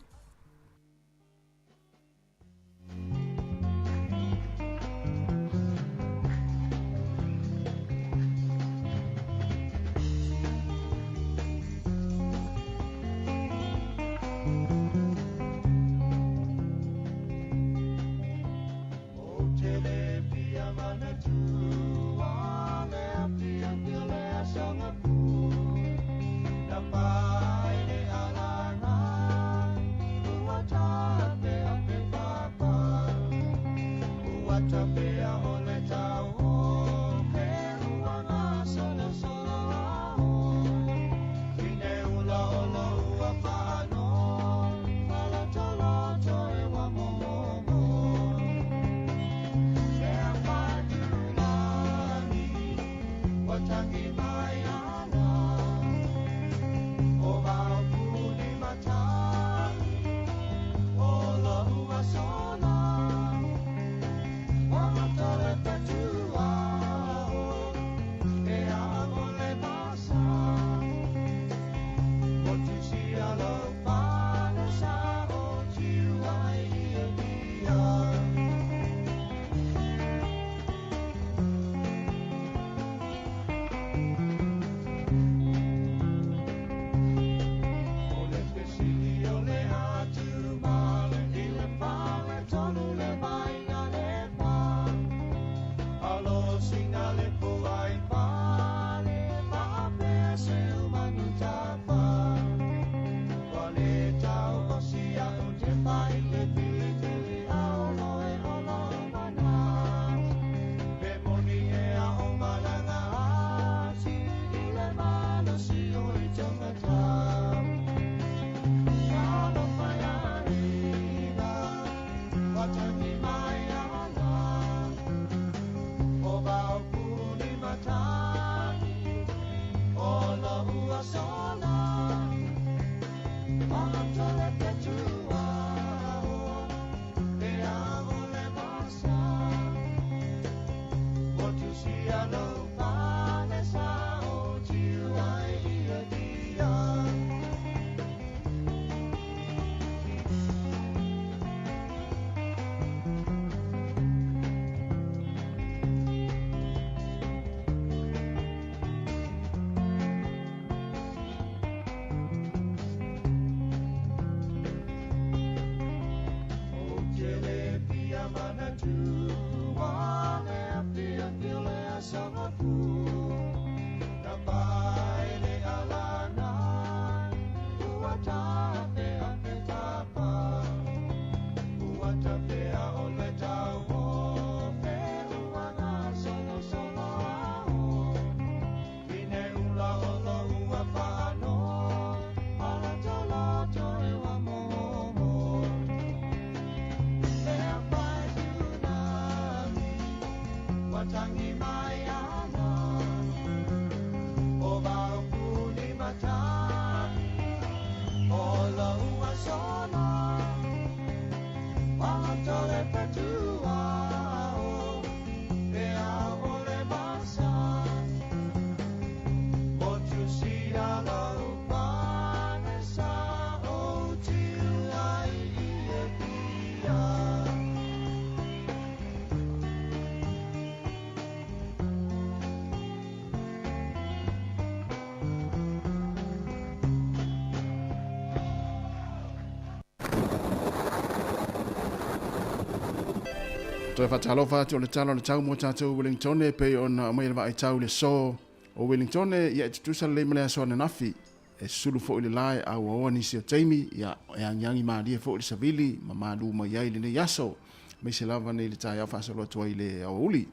A: Toe faatalofa atu o le tala o le tau mo tatou Wellington e pei ona aumai le vaai tau i le aso o Wellington ia e tutusa lelei ma le aso ananafi e sulu foi le la e auaoa nisi o taimi ia e agiagi malie foi le savili ma malu mai ai lenei aso aemaise lava nei le taeao faasolo atu ai le aoauli.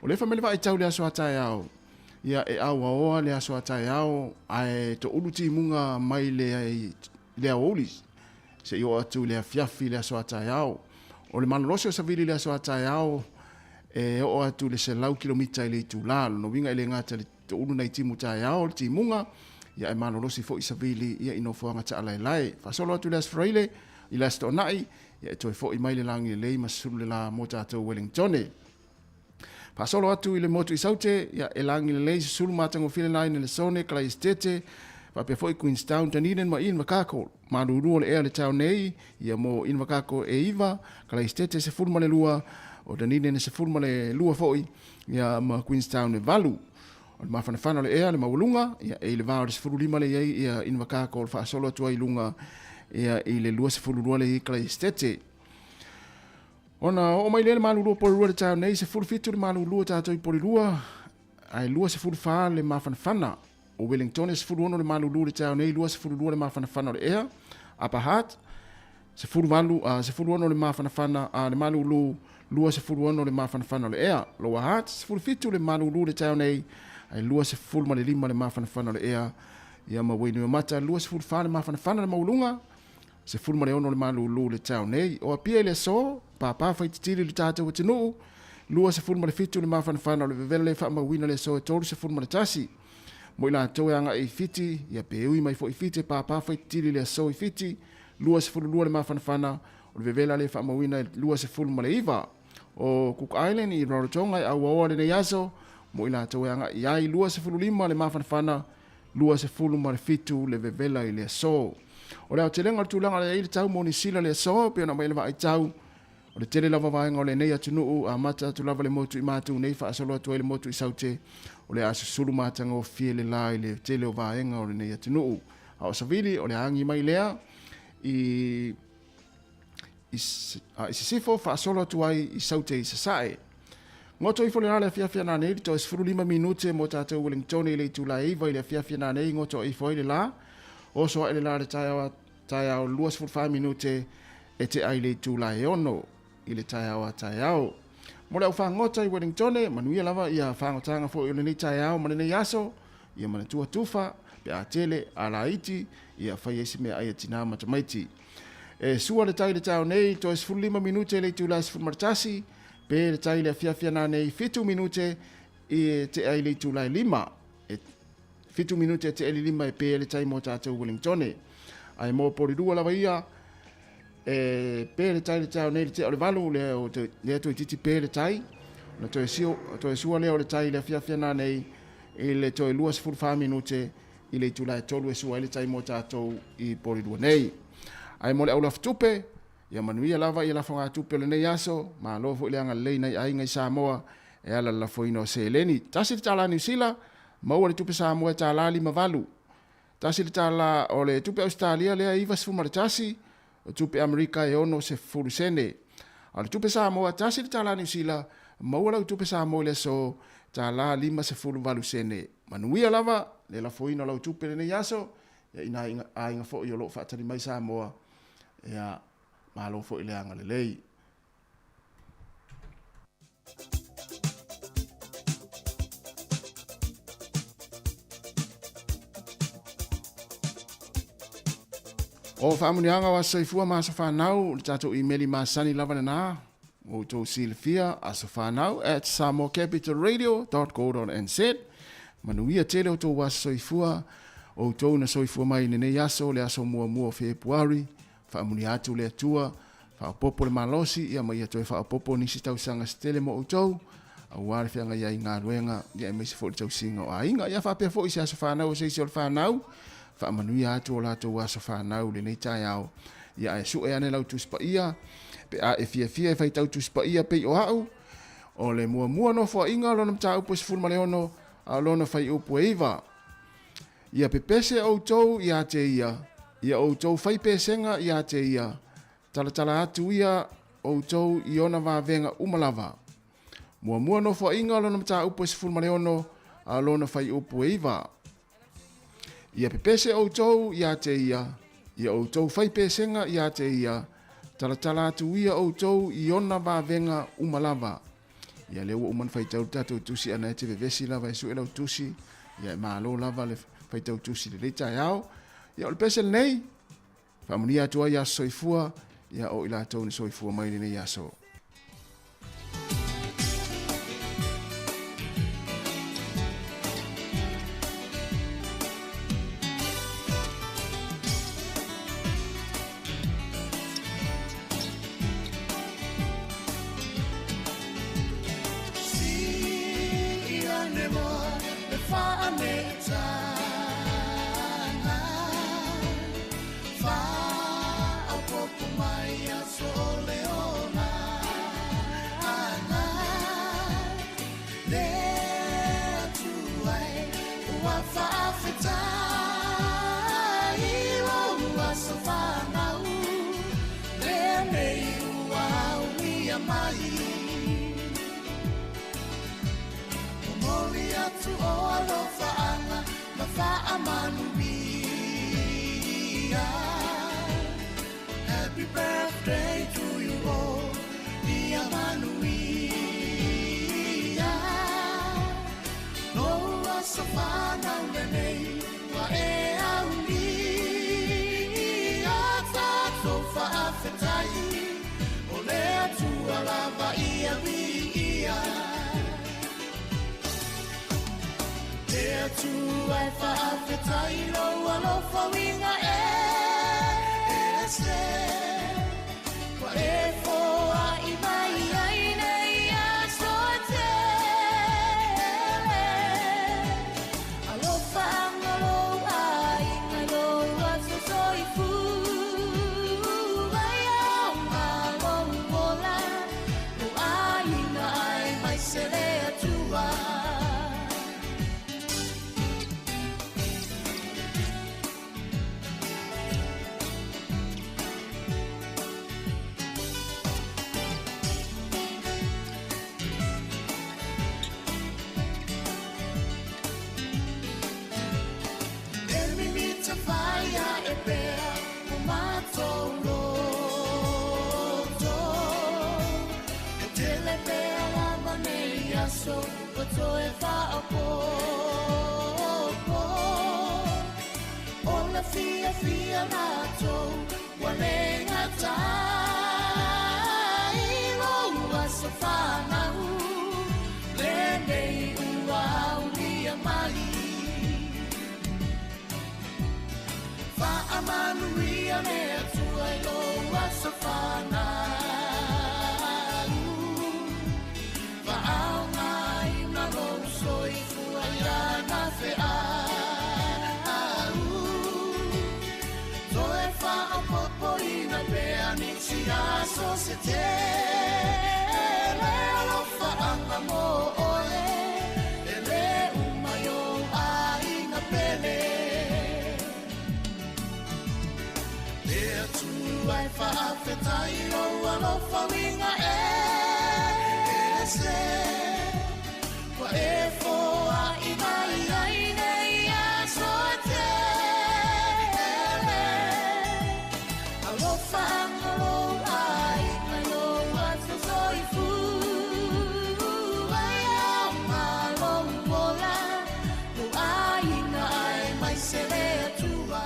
A: O lea fai mai le vaai tau i le aso a taeao ia e auaoa le aso a taeao ae toulu timuga mai le le aoauli se i oo atu i le afiafi i le aso a taeao. O le malolosi o savili i le aso a taeao e oo atu i le 100 kilomita i le itula. Lona uiga e le gata i le toulu nai timu taeao o le timuga, ia ae malolosi foi savili ia i nofoaga taalaelae. Faasolo atu i le Aso Faraile, i le Aso Toonai, ia e toe foi mai le lagi lelei ma susulu le la mo tatou Wellingtone. Faasolo atu i le motu i Saute, ia e lagi lelei susulu matagofie le la i Nelesone, Kalaesetete, faapea foi Queenstown, Dunedin ma Invercargill. Malulu o le ea le tao nei, ia mo Invercargill e 9, Kalaesetete 12, o Dunedin e 12 foi, ia ma Queenstown e 8. O le mafanafana o le ea, le maualuga, ia e i le va o le 15 le i ai ia Invercargill faasolo atu ai i luga ia i le 22 le i ai Kalaesetete. Ona oo mai lea le malulu o Porirua i le taeao nei, 17 le malulu o tatou i Porirua, ae 24 le mafanafana. O Wellington e 16 le malulu i le taeao nei, 22 le mafanafana o le ea. Upper Hutt, 18, uh, 16 le mafanafana, uh, le malulu, 26 le mafanafana o le ea. Lower Hutt, 17 le malulu i le taeao nei, ae 25 le mafanafana o le ea. Ia ma Wainuiomata, 24 le mafanafana le maualuga, 16 le malūlū le tao nei. O Apia i le aso, pāpā faititili i le tatou atunuu, 27 le mafanafana o le vevela le faamauina le aso e 31. Mo i latou e agai i Fiti, ia pe ui mai foi i Fiti e pāpā faititili i le aso i Fiti, 22 le mafanafana o le vevela le faamauina e 29. O Cook Island i Rarotonga e auaoa lenei aso, mo i latou e agai i ai, 25 le mafanafana 27 le vevela i le aso. O le aotelega o le tulaga o le ai le tau mo Niu Sila le aso, pei ona aumai le vaai tau, o le tele lava vaega o lenei atunuu, amata atu lava le motu i Matu nei faasolo atu ai le motu i Saute, o le a susulu matagofie le la i le tele o vaega o lenei atunuu. A o Savili, o le a agi mai lea i i, a, i sisifo faasolo atu ai i Saute i Sasae. Goto ifo le la le afiafi ana nei, le toe 15 minute mo tātou Wellingtone i le itula e 9 i le afiafi ana nei, goto ifo ai le la. Oso ai le la le taeao, taeao 24 minute e te ai le itula e 6 i le taeao a taeao. Mo le au fagota i Wellingtone, manuia lava ia fagotanga foi o lenei taeao ma lenei aso, ia manatua tufa, pe a tele, a laiti, ia fai ai se mea ai a tinā ma tamaiti. E sua le tai le taeao nei, toe 15 minute le itula e 11, pe le tai le afiafi ana nei 7 minute i te ai le itula e 5. E 7 minute e te ai le 5 e pe le tai mō tātou Wellingtone. Ai mō Porirua lava ia, e pe le tai le taeao nei le tea o le 8, lea o te, lea toe titi pe le tai. Na toe, sio, toe sua lea o le tai le afiafi ana nei i le toe 24 minute i le itula e 3 e sua ai le tai mo tātou i Porirua nei. Ai mo le aulafu tupe, ia manuia lava ia lafoga tupe o lenei aso, malo foi le agalelei nai aiga i Samoa e ala le lafoina o seleni. Tasi le tālā Niu Sila, maua le tupe Samoa e tālā 58. Tasi le tālā o le tupe Ausetalia lea e 91, o tupe Amerika e 60 sene. A o le tupe Samoa, $1 Niu Sila, maua lau tupe Samoa i le aso, $1.58 sene. Manuia lava le lafoina o lau tupe i lenei aso, ia i nai aiga foi o lo o faatali mai Samoa, ia malo foi le agalelei. O faamuniaga o aso soifua ma aso fanau, le tatou imeli masani lava lena, ua outou silafia, asofanau@samoacapitalradio.co.nz. Manuia tele outou aso soifua, outou na soifua mai i lenei aso, le aso muamua o Fepuari, Faamanuia atu le Atua, faaopoopo le malosi, ia ma ia toe faaopoopo nisi tausaga se tele mo outou, aua le feagai ai i galuega, ia aemaise foi le tausiga o aiga. Ia faapea foi se aso fanau o se isi o le fanau, faamanuia atu o latou aso fanau i lenei taeao. Ia ae sue ane lau Tusi Paia, pe a e fiafia e faitau Tusi Paia pei o a'u, o le muamua nofoaiga o lona mataupu e 16, a o lona faiupu e 9. Ia pepese outou ia te ia, ia outou fai pesega ia te ia, talatala atu ia outou i ona vavega uma lava. Muamua nofoaiga o lona mataupu e 16, a o lona faiupu e 9. Ia pepese outou ia te ia, ia outou fai pesega ia te ia, talatala atu ia outou i ona vavega uma lava. Ia lea ua uma ona faitau le tatou tusi ana e te vevesi lava e sue lau tusi, ia e malo lava le faitau tusi lenei taeao. Ia o le pese lenei, faamanuia atu ai aso soifua, ia o i latou na soifua mai lenei aso. Le Atua e faafetai lou alofa uiga ese Ua e foai mai ai nei aso e tele Alofaga lou aiga i lou aso soifua Ia ma lou ola lou aiga aemaise le Atua.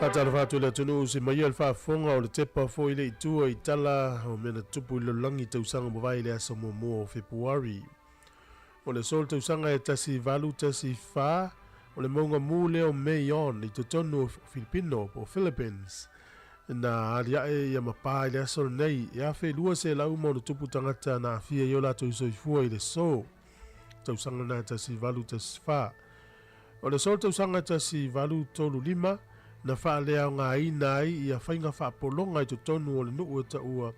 E: Faatalofa atu i le atunuu se maia le faafofoga o le tepa foi le itua i tala o mea na tupu i le lalolagi tausaga mavae i le aso muamua o Fepuari. O le aso o le tausaga e 1814, o le mauga mū lea o Mayon i totonu o Filipino po o Philippines na aliae ia ma pā i le aso lenei e 1200 ma ona tupu tagata na aafia i o latou soifua i le aso tausaga na 1814. O le aso o le tausaga 1835 na faaleaogaina ai ia faiga faapologa i totonu o le nuu e taua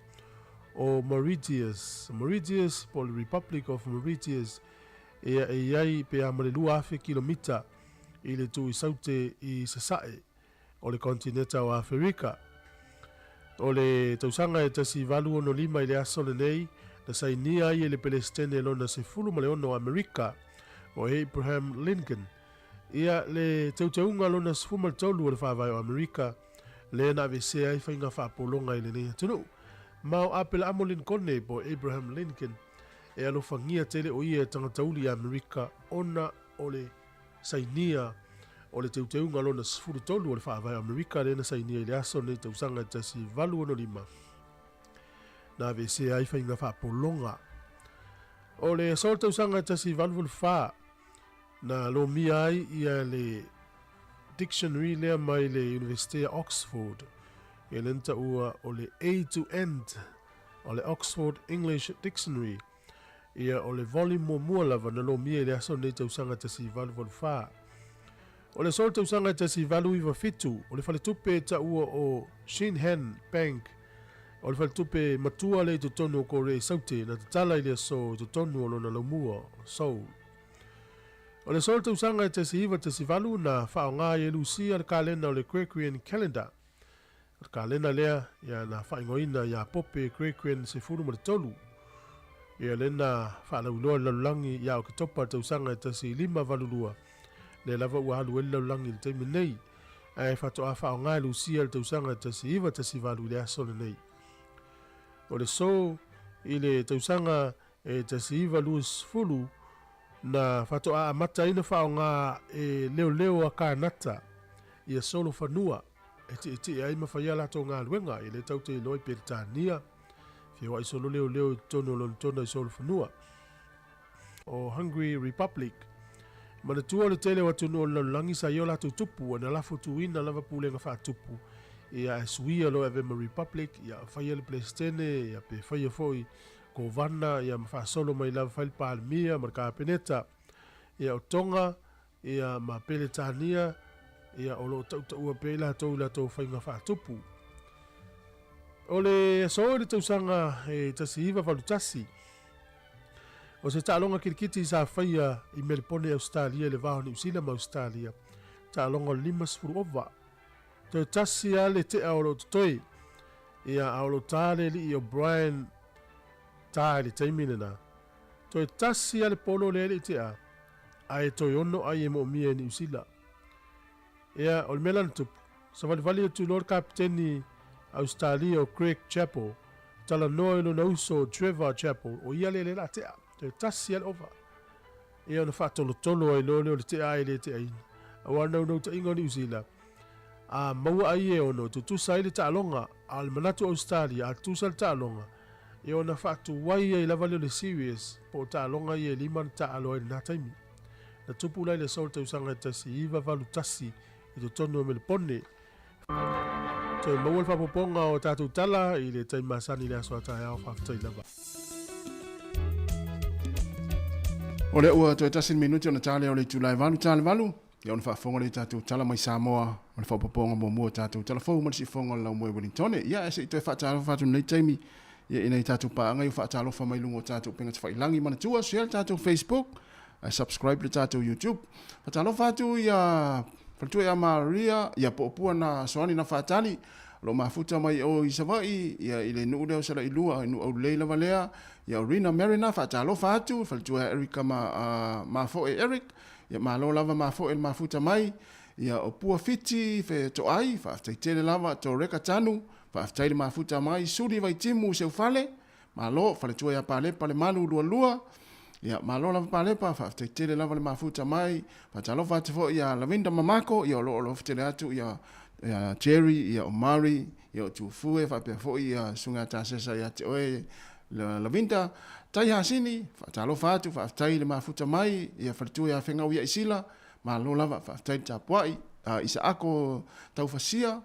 E: o Mauritius, Mauritius po o le Republic of Mauritius, ia e i ai pe a ma le 2,000 kilomita i le itu i saute i sasae o le konetineta o Aferika. O le tausaga e 1865 i le aso lenei na sainia ai e le Pelesitene lona 16 o Amerika, o Abraham Lincoln, ia le teuteuga lona 13 o le Faavae o Amerika, lea na aveesea ai faiga faapologa i lenei atunuu. Ma o Apelaamo Linkone po o Abraham Lincoln e alofagia tele o ia e tagata uli i Amerika ona o le sainia o le teuteuga lona 13 o le Faavae o Amerika lea na sainia i le aso lenei tausaga e 1865 na aveesea ai faiga faapologa. O le aso o le tausaga e 1884 na lomia ai ia le dictionary lea mai le Iunivesite Oxford, ia lea na taua o le A to End o le Oxford English Dictionary, ia o le volume muamua lava na lomia i le aso lenei tausaga 1884. O le aso o le tausaga 1897, o le faletupe e taua o Shinhan Bank, o le faletupe matua lea i totonu o Korea i Saute, na tatala i le aso i totonu o lona laumua, Seoul. O le aso o le tausaga e 1918 na faaaoga ai e Lusia le kalena o le Gregorian Calendar. O le kalena lea ia na faaigoaina ia Pope Gregorian 13. Ia lea na faalauiloa i le lalolagi ia Oketopa le tausaga e 1582. Lea lava ua alu ai le lalolagi i le taimi nei. Ae faatoa faaaoga e Lusia le tausaga e 1918 i le aso lenei. O le aso i le tausaga E 1920 na faatoa amata ai na faaaoga e leoleo a Kānata ia solofanua e tietie ai ma fai a latou galuega e le tau te iloa i Peretania, feoai solo leoleo i totonu o Lonetona i solofanua. O Hungary Republic. Manatua le tele o atunuu o le lalolagi sa i o latou tupu na lafo tuuina lava pulega faatupu ia e suia loa e ave ma Republic ia faia le Peresetene ia pe faia foi Kovana ia ma faasolo mai lava fai le Palemia ma le Kapeneta ia o Tonga ia ma Peretania ia o lo o tautaua pea i latou i latou faiga faatupu. O le aso i le tausaga e 1981, o se taaloga kirikiti sa faia i Melepone, Ausetalia i le va o Niu Sila ma Ausetalia, taaloga o le 50 ova. Toe tasi lava le tea o lo o totoe, ia, a o lo o ta le alii o Brian Ta i le taimi lena. Toe tasi lava le polo lea e le i tea, ae toe ono ai e moomia e Niu Sila. Ia, o le mea la na tupu, savalivali atu loa le kapiteni Ausetalia o Greg Chappell, talanoa i lona uso o Trevor Chappell, o ia lea lea o le a tea, toe tasi lava le ova. Ia ona faatolotolo ai loa lea o le tea ae le teaina. Aua o le naunautaiga o Niu Sila, a maua ai e ono, e tutusa ai le taaloga, a o le manatu o Ausetalia, a tutusa le taaloga, ia ona faatuai ai lava lea o le series, po o taaloga ia e lima na taaalo ai i lena taimi. Na tupu la i le aso o le tausaga e 1981 i totonu o Melepone. Toe maua le faaopoopoga o tatou tala i le taimi masani i le aso a taeao. Faafetai lava.
A: O lea ua toe tasi le minute ona ta lea o le itula e 8 ta le 8, ia ona faafofoga lea i tatou tala mai Samoa o le faaopoopoga muamua o tatou tala fou ma le siufofoga o le Laumua i Wellingtone. Ia ae se i toe faatalofa atu i lenei taimi. Ia i nai tatou paaga ia faatalofa mai luga o tatou upega tafailagi. Manatua, share le tatou Facebook ae subscribe le tatou YouTube. Faatalofa atu ia faletua ia Maria, ia Poopua na Soani na Faatali, o lo o mafuta mai o i Savaii, ia i le nuu lea o Salailua, i nuu aulelei lava lea, ia o Rina Marina, faatalofa atu, faletua ia Erica ma, Mafoe Eric, ia malo lava Mafoe le mafuta mai, ia o Pua Fiti Fetoai, faafetai tele lava, Toreka Tanu, Faafetai le mafuta mai Suli Vaitimu Seufale, malo, faletua ia Palepa Lemalu Lualua, ia malo lava Palepa, faafetai tele lava le mafuta mai, faatalofa atu foi ia Lavinda Mamako, ia o lo o alofa tele atu ia ia Jerry, ia Omari, ia o Tufue, faapea foi ia Susuga Tasesa ia te oe Lavinda, Tai Hasini, faatalofa atu, faafetai le mafuta mai, ia faletua ia Fegau ia Isila, malo lava, faafetai le tapuai, Isaako Taufasia,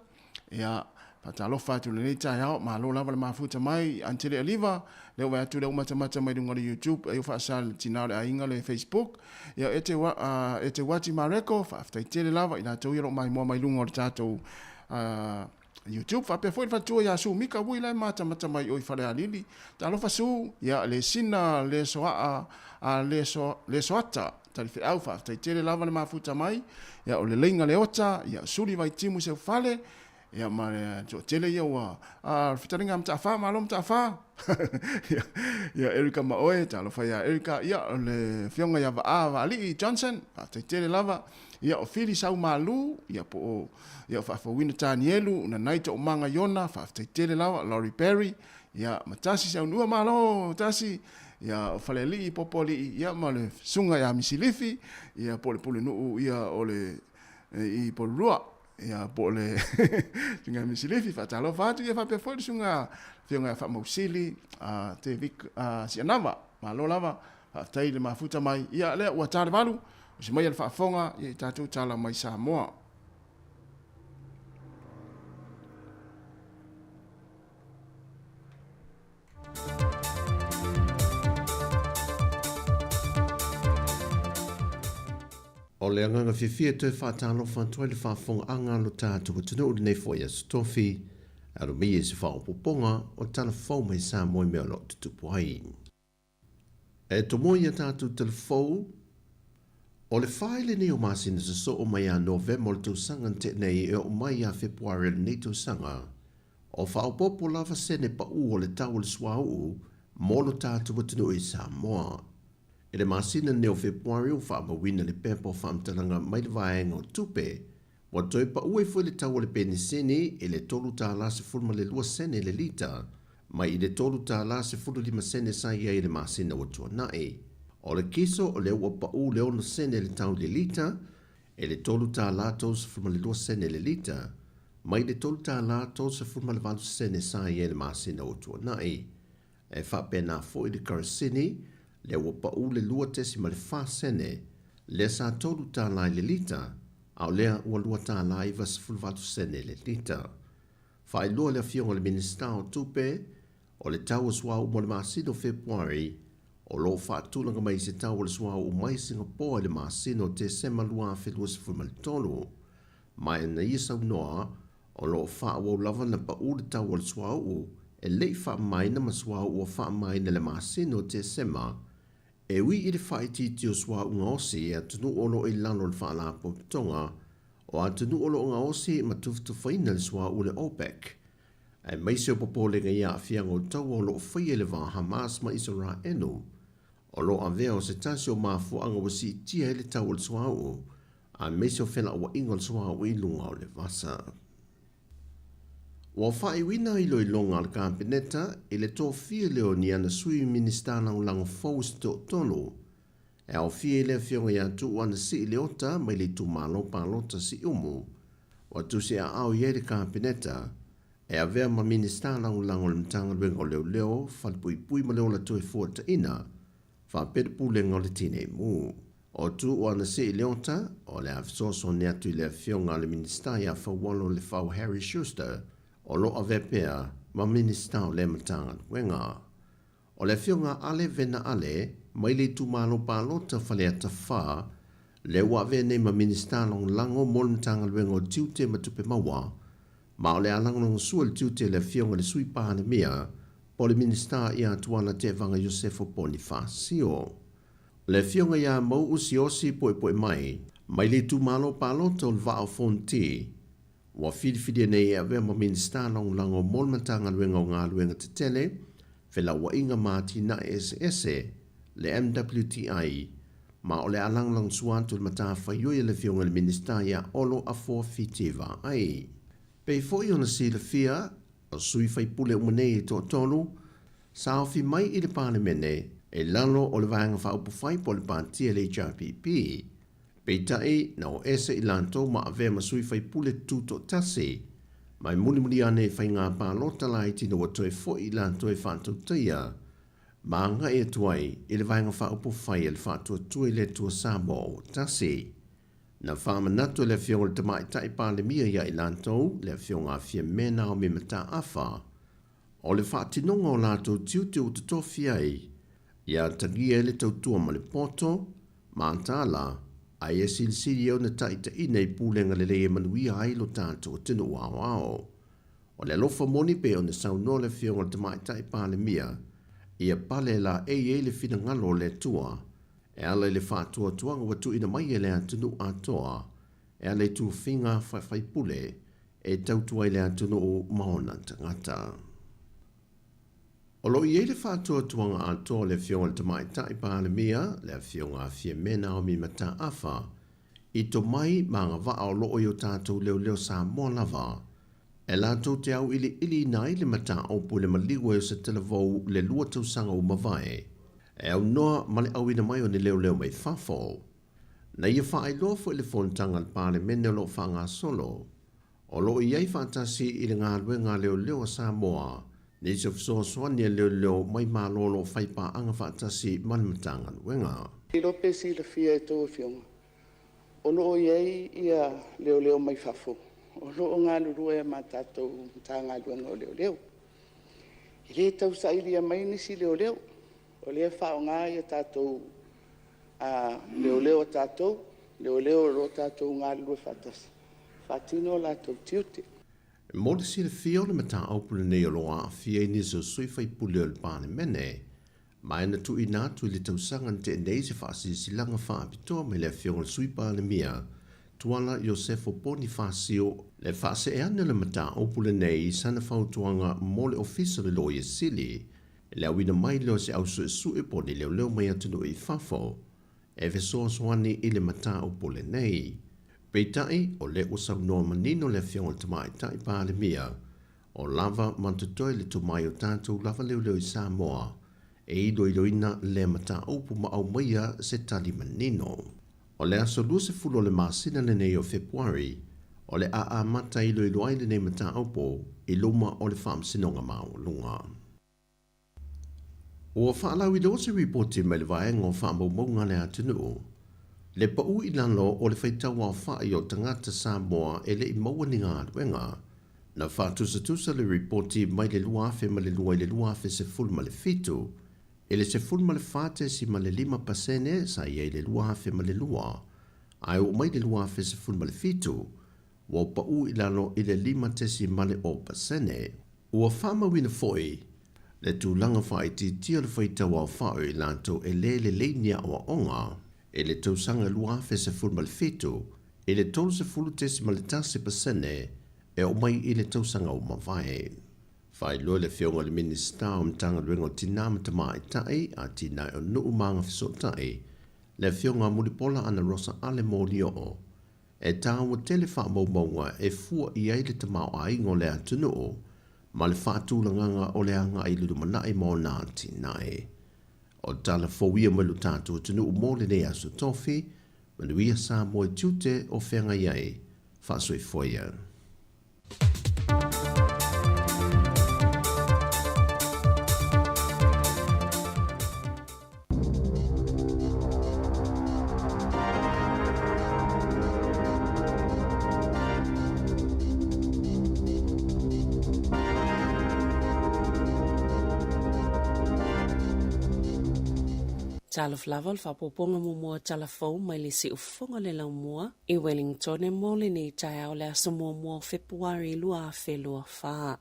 A: Ia, faatalofa atu i lenei taeao, malo lava le mafuta mai, Antele Aliva, lea ua vaai atu lea ua matamata mai luga o le YouTube, ai ua faasa le tina o le aiga le Facebook. Ia, e te, e te Wati Mareko, faafetai tele lava i latou ia o lo o maimoa mai luga o le tatou YouTube. Faapea foi le faletua ia Su Mika Ui la e matamata mai o i Falealili. Talofa Su, ia, le sina le soaa, a le, so, le soata, Talifeau, faafetai tele lava le mafuta mai, ia o le leiga le ota, ia suli vaitimu seufale, ia ma le toatele ia ua, a, le fetalaiga a Mataafa, malo Mataafa, ia, ia Erika ma oe, talofa ia Erika, ia o le afioga ia Vaa Vaalii Johnson, faafetai tele lava, ia o Fili Saumalu, ia po o, ia o Faafouina Tanielu, Nanai Toomaga Iona, faafetai tele lava, Laurie Berry, Ia, ma tasi saunua malo, tasi, ia, o Falealii, Popoalii, ia, ma le susuga ia Misilifi, ia, po o le pulenuu, ia, o le, i Polulua, ia, po o le susuga ia Misilifi, faatalofa atu, ia, faapea foi le susuga, afioga ia Faamausili, a, Te Vic, a, Sianava, malo lava, faafetai i le mafuta mai, ia, lea ua ta le 8, usi maia le faafofoga, ia, i tatou tala mai Samoa.
F: O le agaga fiafia e toe faatalofa atu ai le faafofogaaga a lo tatou atunuu i lenei foi aso tofi, alo mai i se faaopoopoga o tala fou mai Samoa i mea o lo o tutupu ai. E tomo i a tatou tala fou, o le fai lenei o masina sosoo mai ia Novema o le tausaga na tea nei e oo mai ia Fepuari o lenei tausaga, o faaopoopo lava sene paʻu o le tau o le suauu mo lo tatou atunuu i Samoa. I le masina lenei o Fepuari ua faamauina le pepa o faamatalaga mai le vaega o tupe, ua toe paʻu ai foi le tau o le penisini i le $3.12 sene le lita, mai i le $3.15 sene sa i ai i le masina ua tuanai. O le kiso o lea ua paʻu le 6 sene le tau i le lita, i le $3.32 sene le lita, mai le $3.38 sene sa i ai i le masina ua tuanai. E faapena foi le kerosene, lea ua paʻu le 2.4 sene, lea sa $3 i le lita, a o lea ua $2.98 sene le lita. Faailoa le Afioga i le Minisita o Tupe, o le tau o suauu mo le masina o Fepuari, o lo o faatulaga mai i se tau o le suauu mai Singapoa i le masina o Tesema 2023. Ma ina ia saunoa, o lo o faaauau lava ona pau le tau o le suauu e le i faamamaina ma suauu ua faamamaina i le masina o Tesema, e ui i le faaitiiti o suauu gaosi e atunuu o lo o i lalo o le Faalapotopotoga o atunuu o lo o gaosi ma tufatufaina le suauu le OPEC, aemaise o popolega i aafiaga o taua o lo o faia i le va o Hamas ma Isaraelu, o lo o avea o se tasi o mafuaaga ua siitia ai le tau o le suauu, aemaise o felauaiga o le suauu i luga o le vasa. Ua faaiuina iloiloga a le Kapeneta i le tofia lea o ni ana Sui Minisita Lagolago fou se toatolu, e aofia i le Afioga ia Tuuu Anasii Leota mai le itumalo palota Siumu, ua tusi aao i ai le Kapeneta e avea ma Minisita Lagolago o le Matagaluega o Leoleo, Falepuipui ma le Ola Toefuataina, faapea le Pulega o le Tinei Mu. O Tuuu Anasii Leota, o le a fesoasoani atu i le Afioga a le Minisita ia Faualo Lefau Harry Schuster, o lo o avea pea ma Minisita o lea Matagaluega. O le Afioga a Ale Vena Ale, mai le itumalo palota Faleata 4, lea ua avea nei ma Minisita Lagolago mo le Matagaluega o Tiute ma Tupe Maua, ma o le a lagolagosua i le tiute le Afioga i le Sui Palemia, po o le Minisita ia Tuala Tevaga Iosefo Ponifasio. O le Afioga ia Mau'u Siaosi Poepoemai, mai le itumalo palota o le Vaa o Fonoti, ua filifilia nei e avea ma Minisita Lagolago mo le Matagaluega o Galuega Tetele, Felauaiga ma Atinae Eseese, le MWTI, ma o le a lagolagosua atu i le matafaioi a le Afioga i le Minisita ia Olo Afoa Fiti Vaai. Pei foi ona silafia, o sui faipule uma nei e toatolu, sa ofi mai i le Palemene i lalo o le Vaega Faaupufai po o le Pati a le HRPP. Peitai, na o ese i latou ma avea ma sui faipule tutoatasi, ma e mulimuli ane i faiga palota laiti ina ua toe foi i latou e faatautaia ma agai atu ai i le Vaega Faaupufai a le Faatuatua i le Atua Samoa ua Tasi. Na faamanatu e le Afioga i le Tamaitai Palemia ia i latou, le Afioga a Fiame Naomi Mataafa, o le faatinoga o latou tiute ua totofi ai, ia atagia ai le tautua ma le poto, mataala, a ia silisili ai ona taitaiina i pulega lelei e manuia ai lo tatou atunuu aoao. O le alofa moni pei ona saunoa le Afioga i le Tamaitai Palemia, ia pale laei ai le finagalo o le Atua e ala i le faatuatuaga ua tuuina mai e le atunuu atoa e ala i tufiga faafaipule e tautua ai le atunuu ma ona tagata. O lo o i ai le faatuatuaga atoa o le Afioga i le Tamaitai Palemia, le Afioga a Fiame Naomi Mataafa, i tomai ma agavaa o lo o i o tatou leoleo Samoa lava, e latou te auiliiliina ai le mataupu i le maliu ai o se talavou i le 2 tausaga ua mavae, e aunoa ma le auina mai o ni leoleo mai fafo. Na ia faailoa foi le fonotaga a le Palemene o lo o faagasolo, o lo o i ai faatasi i le galuega a leoleo a Samoa nisi o fesoasoani a leoleo mai Malo o lo o fai paaga faatasi ma le Matagaluega.
G: Iloa pe silafia e tou afioga, o lo o i ai ia leoleo mai fafo o lo o galulue ma tatou Matagaluega o Leoleo. E le tau sailia mai nisi leoleo, o lea e faaaoga tatou leoleo a tatou, leoleo o lo o tatou galulue faatasi e faatino o latou tiute.
F: Mo le silafia o le mataupu lenei o lo o aafia ai nisi o sui faipule o le Palemene, ma e na tuuina atu i le tausaga na tea nei se faasilasilaga faapitoa mai le Afioga i le Sui Palemia, Tuala Iosefo Ponifasio, le faasee ane o le mataupu lenei i sana fautuaga mo le Ofisa o le Loia Sili, i le auina mai lea o se au suesue po o ni leoleo mai atunuu i fafo e fesoasoani i le mataupu lenei. Peitai, o lea ua saunoa manino le Afioga i le Tamaitai Palemia, o lava ma totoe le tomai o tatou lava leoleo i Samoa e iloiloina lea mataupu ma aumaia se tali manino. O le aso 20 o le masina lenei o Fepuari, o le a amata iloilo ai lenei mataupu i luma o le Faamasinoga Maualuga. Ua faalauiloa se ripoti mai le Vaega o Faamaumauga a le Atunuu, le pau i lalo o le faitauaofai o tagata Samoa e le i maua ni galuega. Na faatusatusa le ripoti mai le 2002 i le 2017, i le 14.5 pasene sa i ai i le 2002, ae oo mai i le 2017, ua pau i lalo i le 5.0 pasene. Ua faamauina foi le tulaga faaitiitia o le faitau aofai o i latou e le lelei ni aoaoga i le tausaga 2017 i le 30.1 pasene e oo mai i le tausaga ua mavae. Faailoa e le Afioga i le Minisita o Matagaluega o Tinā ma Tamaitai, Atinae o Nuu ma Agafesootai, le Afioga a Mulipola Anarosa Ale Molioo, e tāua tele faamaumauga e fua i ai le tamaoaiga o le atunuu ma le faatulagaga o le agai i le lumanai ma ona atinae. O tala fou ia mai lo tatou atunuu mo lenei aso tofi, manuia Samoa i tiute o feagai ai, faasoifua ia.
C: Talofa lava o le faaopoopoga muamua o tala fou mai le siufofoga o le laumua i Wellington mo lenei taeao le aso muamua o Fepuari 2024.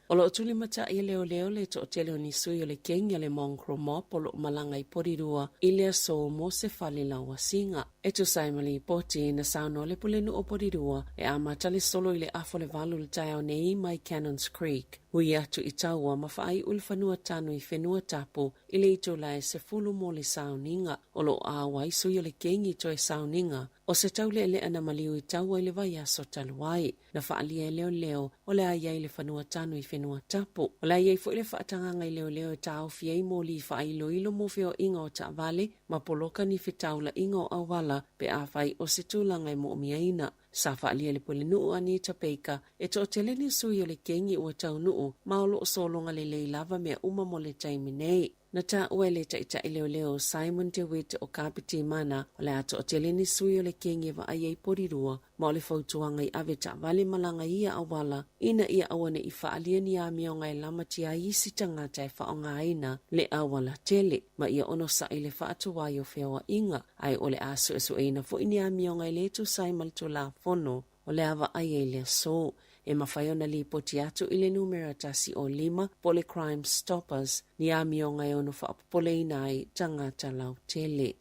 H: O lo o tulimatai e leoleo le toatele o ni sui o le kengi a le Mongrel Mob o lo o malaga i Porirua i le aso mo se fale lauasiga. E tusa ai ma lipoti, na saunoa le Pulenuu o Porirua e amata le solo i le afa o le valu i le taeao nei mai Cannons Creek, hui atu i Taua ma faaiu i le fanua tanu i Whenua Tapu i le itula e 10 mo le sauniga. O lo o auai sui o le kengi toe sauniga o se taulealea na maliu i Taua i le vaiaso talu ai. Na faaalia e leoleo o le a i ai le fanua tanu i whenua tapu. O le a i ai foi le faatagaga i leoleo e taofi ai moli faailoilo mo feoaiga o taavale ma poloka ni fetaulaiga o auala pe afai o se tulaga e moomiaina. Sa faaalia e le Pulenuu Anita Baker e toatele ni sui o le kengi ua taunuu ma o lo o sologa lelei lava mea uma mo le taimi nei. Na taua e le taitai leoleo Simon De Wit o Kapiti Mana o le a toatele ni sui o le kengi e vaai ai Porirua ma o le fautuaga i ave taavale malaga i ia auala ina ia aua ne i faaalia ni amioga e lamatia ai isi tagata e faaaogaina le auala tele ma ia onosai le faatuai o feoaiga ae o le a suesueina foi ni amioga e le tusa ai ma le Tulafono o le a vaai ai le aso. E mafai ona lipoti atu i le numera 105 po o le Crime Stoppers ni amioga e ono faapopoleina ai tagata lautele.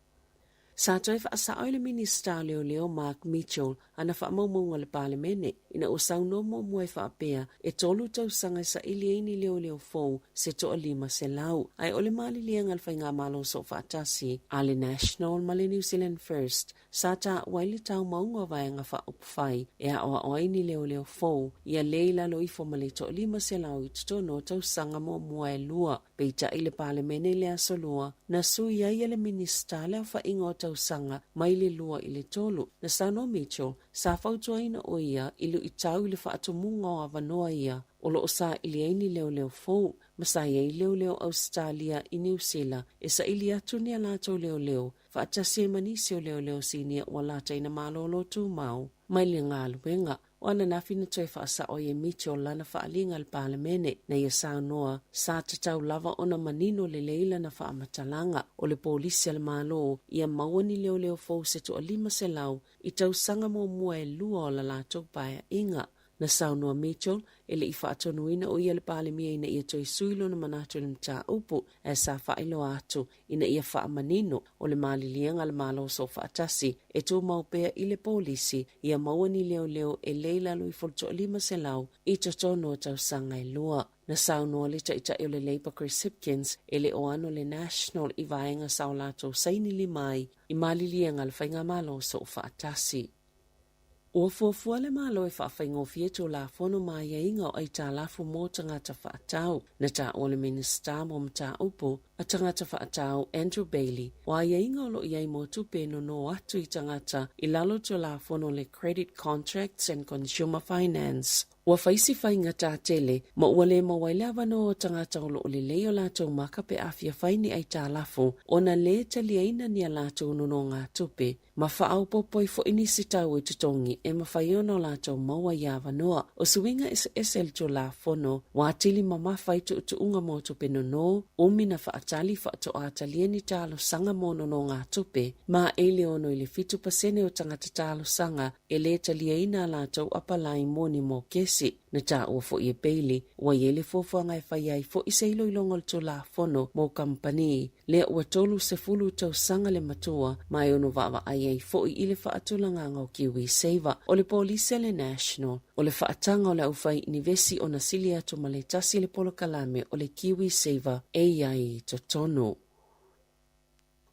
H: Sa toe faasao e le Minisita o Leoleo Mark Mitchell ana faamaumauga a le Palemene ina ua saunoa muamua e faapea e tolu tausaga e saili ai ni leoleo fou se 500, ae o le maliliega a le Faigamalo Soofaatasi a le National ma le New Zealand First sa taua ai le taumauga o Vaega Faaupufai e aoao ai ni leoleo fou ia le i lalo ifo ma le 500 i totonu o tausaga muamua e lua. Peitai le Palemene i le Aso Lua, na sui ai e le Minisita le aofaiga o tausaga mai le lua i le tolu. Na saunoa Mitchell, sa fautuaina ʻo ia i luitau i le faatumuga o avanoa ia o lo o saili ai ni leoleo fou, ma sa i ai leoleo Ausetalia i Niu Sila e saili atu ni a latou leoleo faatasi ai ma nisi o leoleo sinia ua lataina malōlō tumau mai le galuega. O ananafi na toe faasao ai e Mitchell lana faaaliga i le Palemene, na ia saunoa, sa tatau lava ona manino lelei lana faamatalaga o le polisi a le Malo ia maua ni leoleo fou se toa 500 i tausaga muamua e lua o la latou paeaiga. Na saunoa Mitchell, e le i faatonuina o ia le Palemia ina ia toe sui lona manatu i le mataupu, ae sa faailoa atu ina ia faamanino o le maliliega a le Malo Soofaatasi e tumau pea i le polisi ia maua ni leoleo e le i lalo ifo le toa-500 i totonu o tausaga e lua. Na saunoa le Taitai o le Labour Chris Hipkins e le o ano le National i vaega sa o latou saini lima ai i maliliega a le Faigamalo Soofaatasi. Ua fuafua le Malo e faafaigofie Tulafono ma aiaiga o aitalafu mo tagata faatau. Na taua le Minisita mo Mataupu a Tagata Faatau Andrew Bayly, o aiaiga o lo o i ai mo tupe e nono atu i tagata i lalo o Tulafono le Credit Contracts and Consumer Finance. Ua fai si faigata tele ma ua le maua ai le avanoa o tagata o lo o lelei o latou maka pe a fia fai ni aitalafu ona le taliaina ni a latou nonogatupe ma faaopoopo ai foi nisi tau e totogi e mafai ona o latou maua ia avanoa. O suiga eseese le Tulafono ua atili mamafa ai tuutuuga mo tupe nono, umi na faatali faatoa talia ni talosaga mo nonogatupe, ma e le ono i le 7% o tagata talosaga e le taliaina a latou apalai mo ni mokesi. Na taua foi e Bailey, ua i ai le fuafuaga e fai ai foi se iloiloga o le Tulafono mo kamupani, lea ua 30 tausaga le matua ma e ono vaavaai ai foi i le faatulagaga o KiwiSaver. O le polisi a le National, o le faataga o le aufai-inivesi ona sili atu ma le tasi le polokalame o le KiwiSaver e i ai i totonu.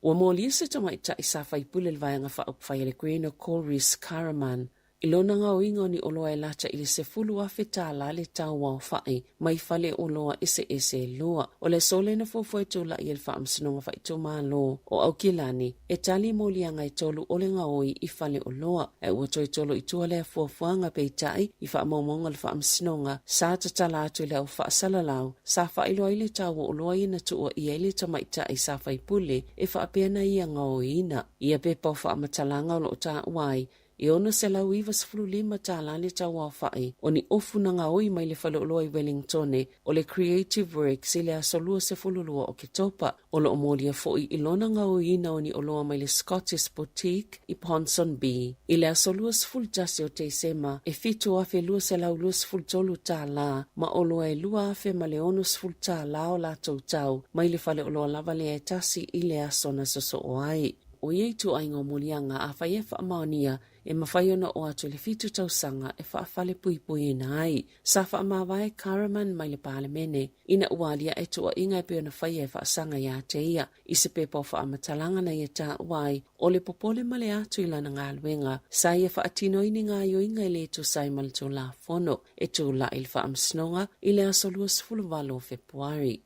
H: Ua molia se tamaitai sa faipule i le Vaega Faaupufai a le Green o Colrys Karaman i lona gaoiga o ni oloa e lata i le $10,000 le tau aofai mai fale oloa eseese e lua. O le aso lea na fuafua e tulai ai le Faamasinoga Faaitumalo o Aukilani e tali i moliaga e tolu o le gaoi i fale oloa, ae ua toe tolo i tua lea fuafuaga peitai i faamaumauga a le Faamasinoga sa tatala atu i le au faasalalau sa faailoa ai le tau o oloa ia na tuuaia ai le tamaitai sa faipule e faapea na ia gaoiina ia pepa o faamatalaga o lo o taua ai. E $695 tala le tauaofa'i o ni ofu na gaoi mai le faleoloa i Wellingtone o le Creative Works i le aso 22 o Oketopa. O lo o molia fo'i i lona gaoiina o ni oloa mai le Scottish Boutique i Ponsonby i le aso 21 o Tesema e $7,223 tala ma oloa e $2,060 tala o latou tau mai le faleoloa lava lea e tasi i le aso na sosoo ai. O ia ituaiga o moliaga afai e faamaonia e mafai ona oo atu i le fitu tausaga e faafalepuipuiina ai. Sa faamavae Kahraman mai le Palemene ina ua aliae tuuaiga e pei ona faia e faasaga ia te ia i se pepa o faamatalaga na ia taua ai o le popole ma le atu i lana galuega sa ia faatino ai ni gaoioiga e le tusa ai ma le Tulafono e tulai i le Faamasinoga i le aso 28 o Fepuari.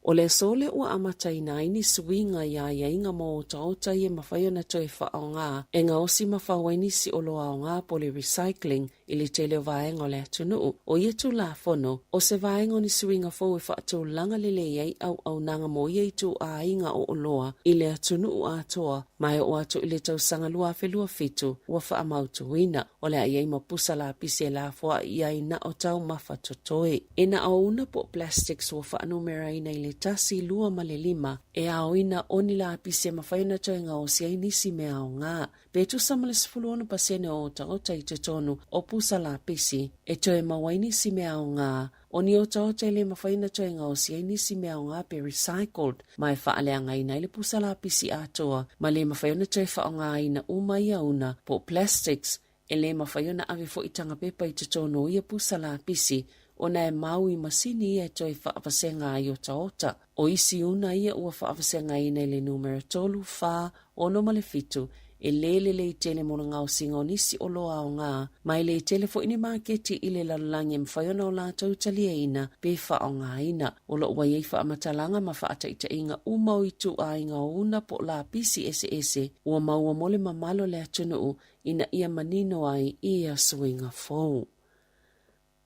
H: O le aso lea ua amataina ai ni suiga i aiaiga mo otaota ia e mafai ona toe faaaoga e gaosi ma fau ai nisi oloa aoga po o le recycling i le tele o vaega o le atunuu. O ia Tulafono, o se vaega o ni suiga fou e faatulaga lelei ai auaunaga mo ia ituaiga o oloa i le atunuu atoa ma e oo atu i le tausaga 2027 ua faamautuina. O le a i ai ma pusa lapisi e lafoai i ai na o taumafa totoe. E na o una po o plastics ua faanumeraina i le tasi, lua ma le lima e aoina o ni lapisi e mafai ona toe gaosi ai nisi mea aoga. Pe tusa ma le 16% o otaota i totonu o pusa lapisi e toe maua ai nisi mea aoga, o ni otaota e le mafai ona toe gaosi ai nisi mea aoga pe recycled ma e faaleagaina ai le pusa lapisi atoa ma le mafai ona toe faaaogaina uma ia una po o plastics. E le mafai ona ave foi taga pepa i totonu o ia pusa lapisi ona e mau i masini ia e toe faavasega ai otaota. O isi una ia ua faavasegaina i le numera 3, 4, 6 ma le 7, e le lelei tele mo le gaosiga o nisi oloa aoga, ma e le tele foi ni maketi i le lalolagi e mafai ona o latou taliaina pe faaaogaina. O lo o ua i ai faamatalaga ma faataitaiga uma o ituaiga o una po o lapisi eseese ua maua mo le mamalu o le atunuu ina ia manino ai i ia suiga fou.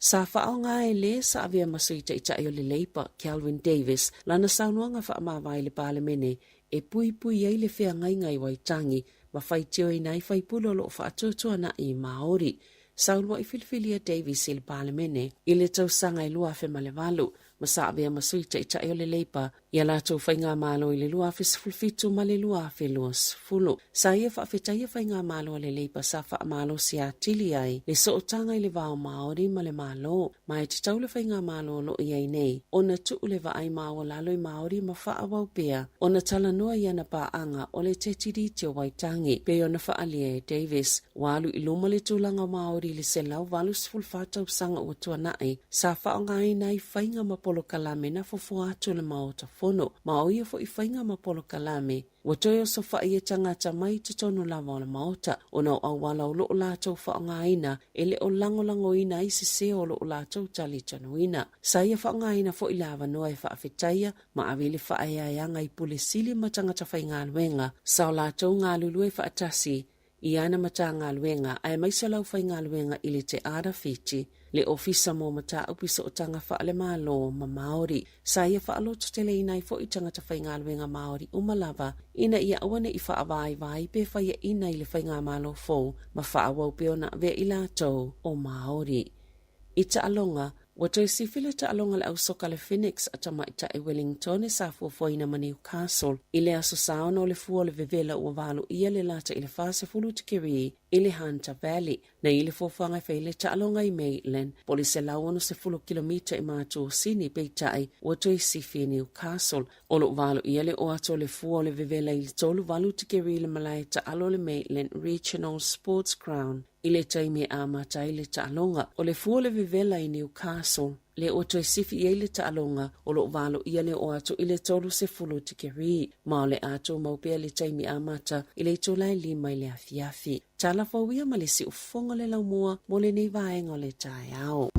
H: Sa faaaoga e le sa avea ma Sui Taitai o le Leipa, Kelvin Davis, lana saunoaga faamavae i le Palemene e puipui ai le feagaiga i Waitangi ma faitioina ai faipule o lo o faatuatuanai i Māori. Sa uluai filifilia Davis i le Palemene i le tausaga e 2008 ma sa avea ma Sui Taitai o le Leipa i a latou faigamalo i le 2017 ma le 2020. Sa ia faafetaia faigamalo a le Leipa sa faamalosi atili ai le sootaga i le va o Māori ma le Malo, ma e tatau le faigamalo o lo o i ai nei ona tuu le vaai maualalo i Māori ma faaauau pea ona talanoa i ana paaga o le Te Tiriti o Waitangi, pei ona faaalia e Davis. Ua alu i luma le tulaga o Māori i le 184 tausaga ua tuanai, sa faaaogaina ai faiga ma polokalame na fofoa atu le Maota Fono, ma o ia foi faiga ma polokalame ua toe osofa'i e tagata mai totonu lava o le Maota, ona o auala o lo o latou faaaogaina e le o lagolagoina ai sese o lo o latou talitonuina. Sa ia faaaogaina foi le avanoa e faafetaia ma ave i le faaeaeaga i Pule Sili ma tagata faigaluega sa o latou galulue faatasi i ana Matagaluega aemaise o le aufaigaluega i le Te Arawhiti, le Ofisa mo Mataupu i Sootaga Faale-Malo ma Māori. Sa ia faalototeleina ai foi tagata faigaluega Māori uma lava ina ia aua ne i faavaivai pe faiaina i le faigamalo fou ma faaauau pea ona avea i latou o Māori. I taaloga, ua toe sifi le taaloga a le ausoka a le Phoenix a Tamaitai Wellingtone sa fuafuaina ma Newcastle i le Aso Sa ona o le fua o le vevela ua valoia le lata i le 40 tikeri i le Hunter Valley. Na i le fuafuaga e fai le taaloga i Maitland po o le 160 kilomita i Matuosini, peitai ua toe sifi i Newcastle. O lo o valoia le oo atu o le fua o le vevela i le 38 tikeri i le malae taalo o le Maitland Regional Sports Ground. I le taimi e amata ai le taaloga, o le fua o le vevela i Newcastle, lea ua toe sifi i ai le taaloga, o lo o valoia le oo atu i le 30 tikeri, ma o le a tumau pea le taimi amata i le itula e 5 i le afiafi. Tala fou ia ma le siufofoga o le laumua mo lenei vaega o le taeao.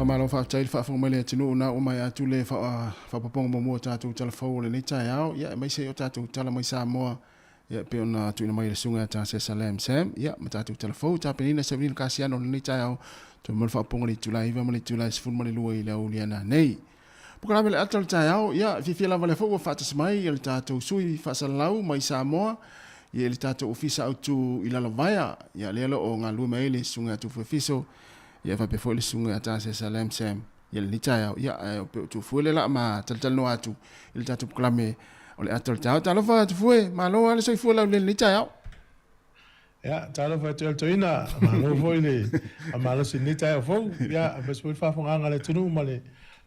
A: Faamalo faafetai le faafofoga mai le atunuu na ua maea atu le faapopoga muamua o tatou tala fou o lenei taeao, ia aemaise o tatou tala mai Samoa. Ia, pei ona tuuina mai e le Susuga ia Tasesa Lam Sam, ia, ma tatou tala fou, tapenaina Savelina Kasiano o lenei taeao, toe mo le faaopoopoga i le itula e 9 ma le itula e 12 i le aoauli a nanei. Polokalame le ata o le taeao, ia, fiafia lava lea foi ua faatasi mai ia le tatou sui faasalalau mai Samoa, ia i le tatou ofisa autu i Lalovaea, ia lea o lo o galulue mai ai le Susuga ia Tufu Efiso, ia faapea foi le Susuga ia Tasesa Lam Sam, ia lenei taeao, ia, ae pe o Tufue lea la ma talatalanoa atu i le tatou polokalame o le ata o le taeao. Talofa Tufue, malo lava le soifua laulelei i lenei taeao.
E: Ia, talofa atu e le toeaina, malo foi le malosi i lenei taeao fou. Ia, aemaise foi le faafofogaaga a le atunuu ma le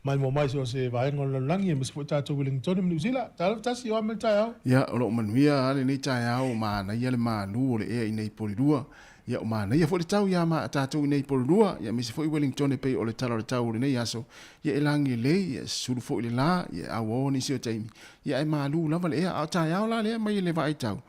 E: maimoa mai i so o se vaega o le lalolagi, aemaise foi tatou Wellingtone ma Niu Sila. Talofa tasi, o a mai le taeao?
A: Ia, o lo o manuia lava lenei taeao, manaia le malu o le ea i nei Porirua. Ia, o manaia foi le tau iā ma tatou i nei Porirua, ia aemaise foi Wellingtone e pei o le tala o le tau o lenei aso. Ia, e lagi lelei, ia e susulu foi le la, ia e auaoa nisi o taimi, ia ae malu lava le ea. A o taeao la lea mai le vaai tau,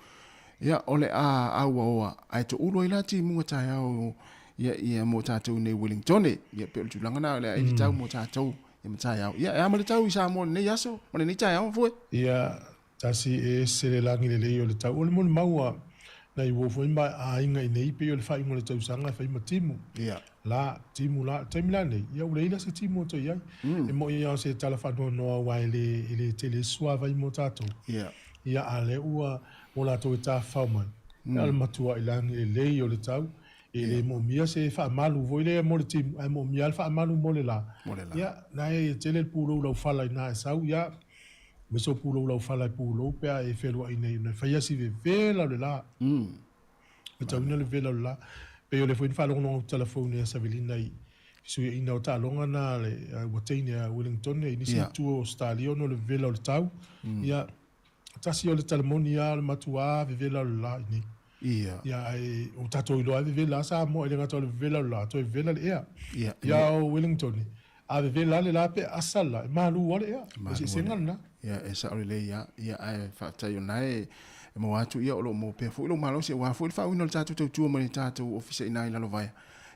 A: ia, o le a auaoa ae toulu ai la timuga taeao ia, ia mo tatou i nei Wellingtone. Ia, pei o le tulaga na o le a i le tau mo tatou ia ma taeao. Ia, e a ma le tau i Samoa i lenei aso ma lenei taeao foi?
E: Ia, Tasi e ese le lagi lelei o le tau. O le molimau a nai uo foi ma aiga i nei, pei o le faaiuga o le tausaga e fai ma timu. La, timu la. O le taimi la nei, ia ua leai la se timu o toe i ai. E moni lava o se tala faanoanoa aua e le, e le tele se suavai mo tatou. Ia, a o lea ua, mo latou e tafafao mai, ia o le matuai lagi lelei o le tau. E le moomia se faamalu foi lea mo le timu, ae moomia lava le faamalu mo le la. Ia, na e tele le pulou laufala i ina e sau, ia, Aemaise o pulou laufala e pulou pe a e feluai nei ona e fai asi vevela o le la. Matauina le vevela o le la. Pei o lea foi na faalogologo atu telefoni ia Savelina i fesuiaiga o taaloga na a ua teine a Wellington i nisi itu o Ausetalia ona o le vevela o le tau. Ia, tasi o le tala moni lava o le matua vevela o le la i nei. Ia, ae o tatou iloa lava e vevela lava Samoa, e le gata o le vevela o le la, toe vevela le ea. Ia o Wellington, A vevela le la pe asa le la, e malu lava le ea. O le eseesega lena.
A: Ia, e sao lelei lava. Ia, ae faafetai o lena e maua atu, ia o lo o maua pea foi lou malosi aua foi le faauiina o le tatou tautua mai le tatou ofisa i ina i Lalovaea.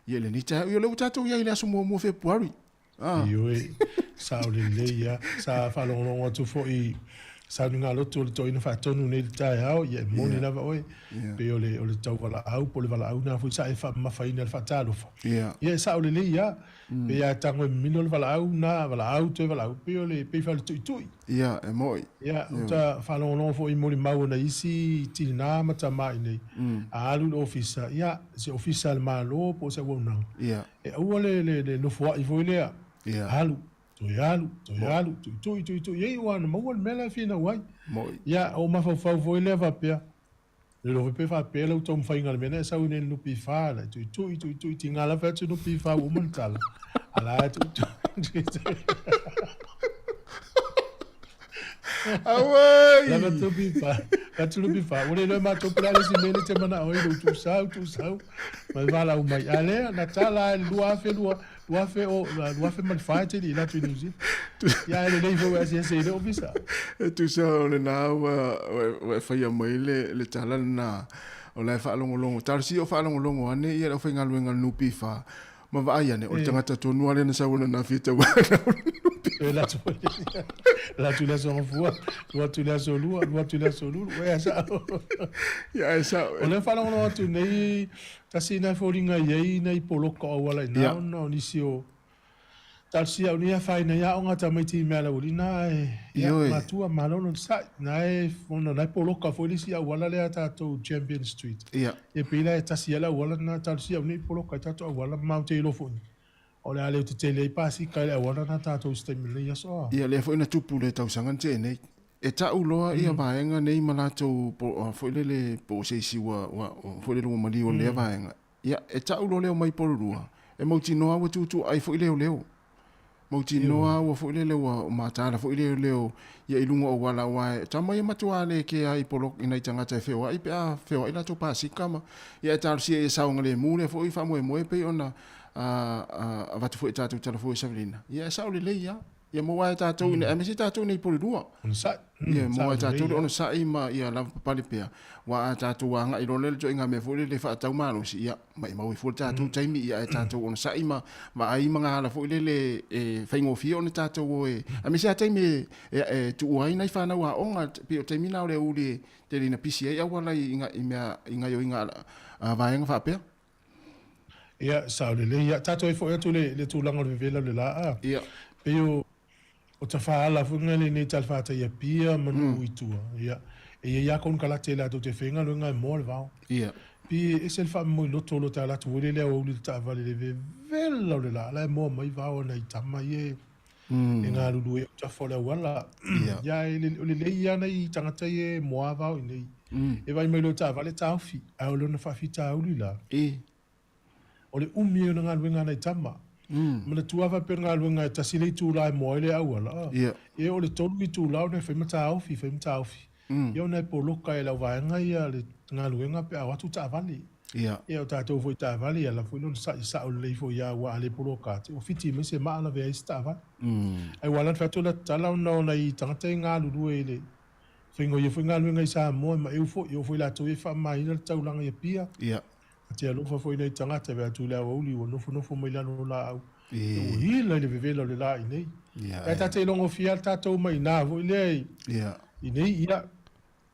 A: Ia, i lenei taeao, ia o lea ua tatou i ai i le aso muamua o Fepuari.
E: Ah. Ioe, sao lelei lava. Sa faalogologo atu foi i sauniga lotu o le toeaina faatonu nei i le taeao, ia e moni lava oe. Pei o le, o le tauvalaau po o le valaau lena foi sa e faamamafaina i le faatalofa. Ia, e sao lelei lava. Pei a tago e mimilo le valaau na, valaau toe valaau, pei o le, pei faletuitui.
A: Ia, e moi.
E: Ia, o ta faalogologo foi i molimau o nai isi tinā ma tamā i nei, a alu i le ofisa, ia, se ofisa a le Malo po o se auaunaga,
A: Ia.
E: e aua le, le, le nofoai foi lea,
A: Ia.
E: alu, toe alu, toe alu, tuitui, tuitui, ei, ua na maua le mea la e finau ai.
A: Moi.
E: Ia, o mafaufau foi lea faapea, Le iloa foi pe faapea lau taumafaiga i le mea na e sau nei i le NPF la e tuitui tuitui tiga la fai atu NPF ua uma le tala a la e tuitui tuitui.
A: Auai!
E: La fai atu NPF, fai atu NPF, ua le iloa e matou pe le a le isi mea lea e te manao ai lou tuusau tuusau ma le valaau mai. A lea na tala lava i le 2002 2004 e te le i alu atu i Niu Sila. Ia ae lelei foi ua asiasi ai i le ofisa.
A: E tusa o lena ua ua e faia mai le le tala lena o la e faalogologo. Talosia o faalogologo ane ia le aufaigaluega a le NPF ma vaai ane o le tagata tonu lava lea na sau ananafi e tau
E: E alu atu alu atu i le aso Gafua, alu atu i le aso Lua, alu atu i le aso Lulu. Ua sao.
A: Ia ae sao.
E: O lea faalogologo atu nei Tasi na e foliga i ai nai poloka o auala ina ona o nisi o talosia au nei afaina i aoga tamaiti i mea laualina ae ia matua malo le onosai na e ona na e poloka foi le isi auala lea tatou Champion Street ia pei la e tasi a le auala na talosia au nei poloka i tatou auala ma ou te iloa foi o le a le tetele ai pasika i le auala na tatou i se taimi lenei aso a.
A: Ia lea foi na tupu le tausaga na tea nei. E ta'u loa ia vaega nei ma latou po foi lele po o se isi ua ua foi lele ua maliu o lea vaega. Ia e ta'u loa le omai Porirua, e mautinoa ua tutu'ai foi leoleo. Mautinoa ua foi lele ua mataala foi leoleo ia i luga o auala aua e tama ia matua le kea i polo i nai tagata e feoa'i pe a feoa'i latou pasika ma ia e talosia ia saogalemu lea foi faamoemoe pei ona avatu foi e tatou talafua i Savelina. Ia e sao lelei lava. Ia maua ai tatou ina, aemaise tatou nei Porirua.
E: Onosai.
A: Ia maua ai tatou le onosai ma ia lavapapale pea. Aua a tatou agai loa lea i le ituaiga mea foi lele e faatau malosi, ia maimau ai fua le tatou taimi, ia ae tatou onosai ma vaai ma gaala foi lele e faigofie ona tatou o e, aemaise lava taimi e tuua ai nai fanau aoga, pei o taimi na o le aoauli e tele ina pisi ai auala i mea i gaoioiga a vaega faapea.
E: Ia, sao lelei. Ia, tatou ai foi atu le, le tulaga o le vevela o le laa.
A: Ia.
E: Pei o, o tafaala foi nga lenei talafatai i Apia ma nuu i tua. Ia, e i ai lava konekarate latou te faigaluega e moa le vao.
A: Ia.
E: Pei e ese le faamomoiloto o lo ta alu atu foi lele aoauli i le taavale i le vevela o le laa la e moa mai vao a nai tama ia e e galulue i autafa o le auala.
A: Ia.
E: Ia, e o lelei lava nai tagata ia e moa vao i inei. E vaai mai loa i taavale taofi, ae o lona faafitauli la, o le umi ai o le galuega a nai tama. Manatua lava faapea o le galuega e tasi le itula e moa ai le auala, ia o le tolu itula ona e fai ma taofi, fai ma taofi. Ia ona e poloka e le auvaega ia le galuega pe a o atu taavale.
A: Ia.
E: Ia o tatou foi i taavale, ia lava foi lona sa'i sao lelei foi lava aua a le poloka atu, ua fiti mai se maa lavea ai se taavale. Ae ua ala ona fai atu lau tala ona o nai tagata e galulue i le faiga o ia foi galuega i Samoa, e maeu foi, e oo foi latou ia e faamamaina le taulaga i Apia.
A: Ia.
E: A te alofa foi nai tagata e vaai atu i le aoauli ua nofonofo mai lalo o laau, ia ua hila i le vevela o le la i nei.
A: Ia.
E: Ae ta te ilogofia lava le tatou mai ina foi lea i,
A: Ia.
E: i nei, ia,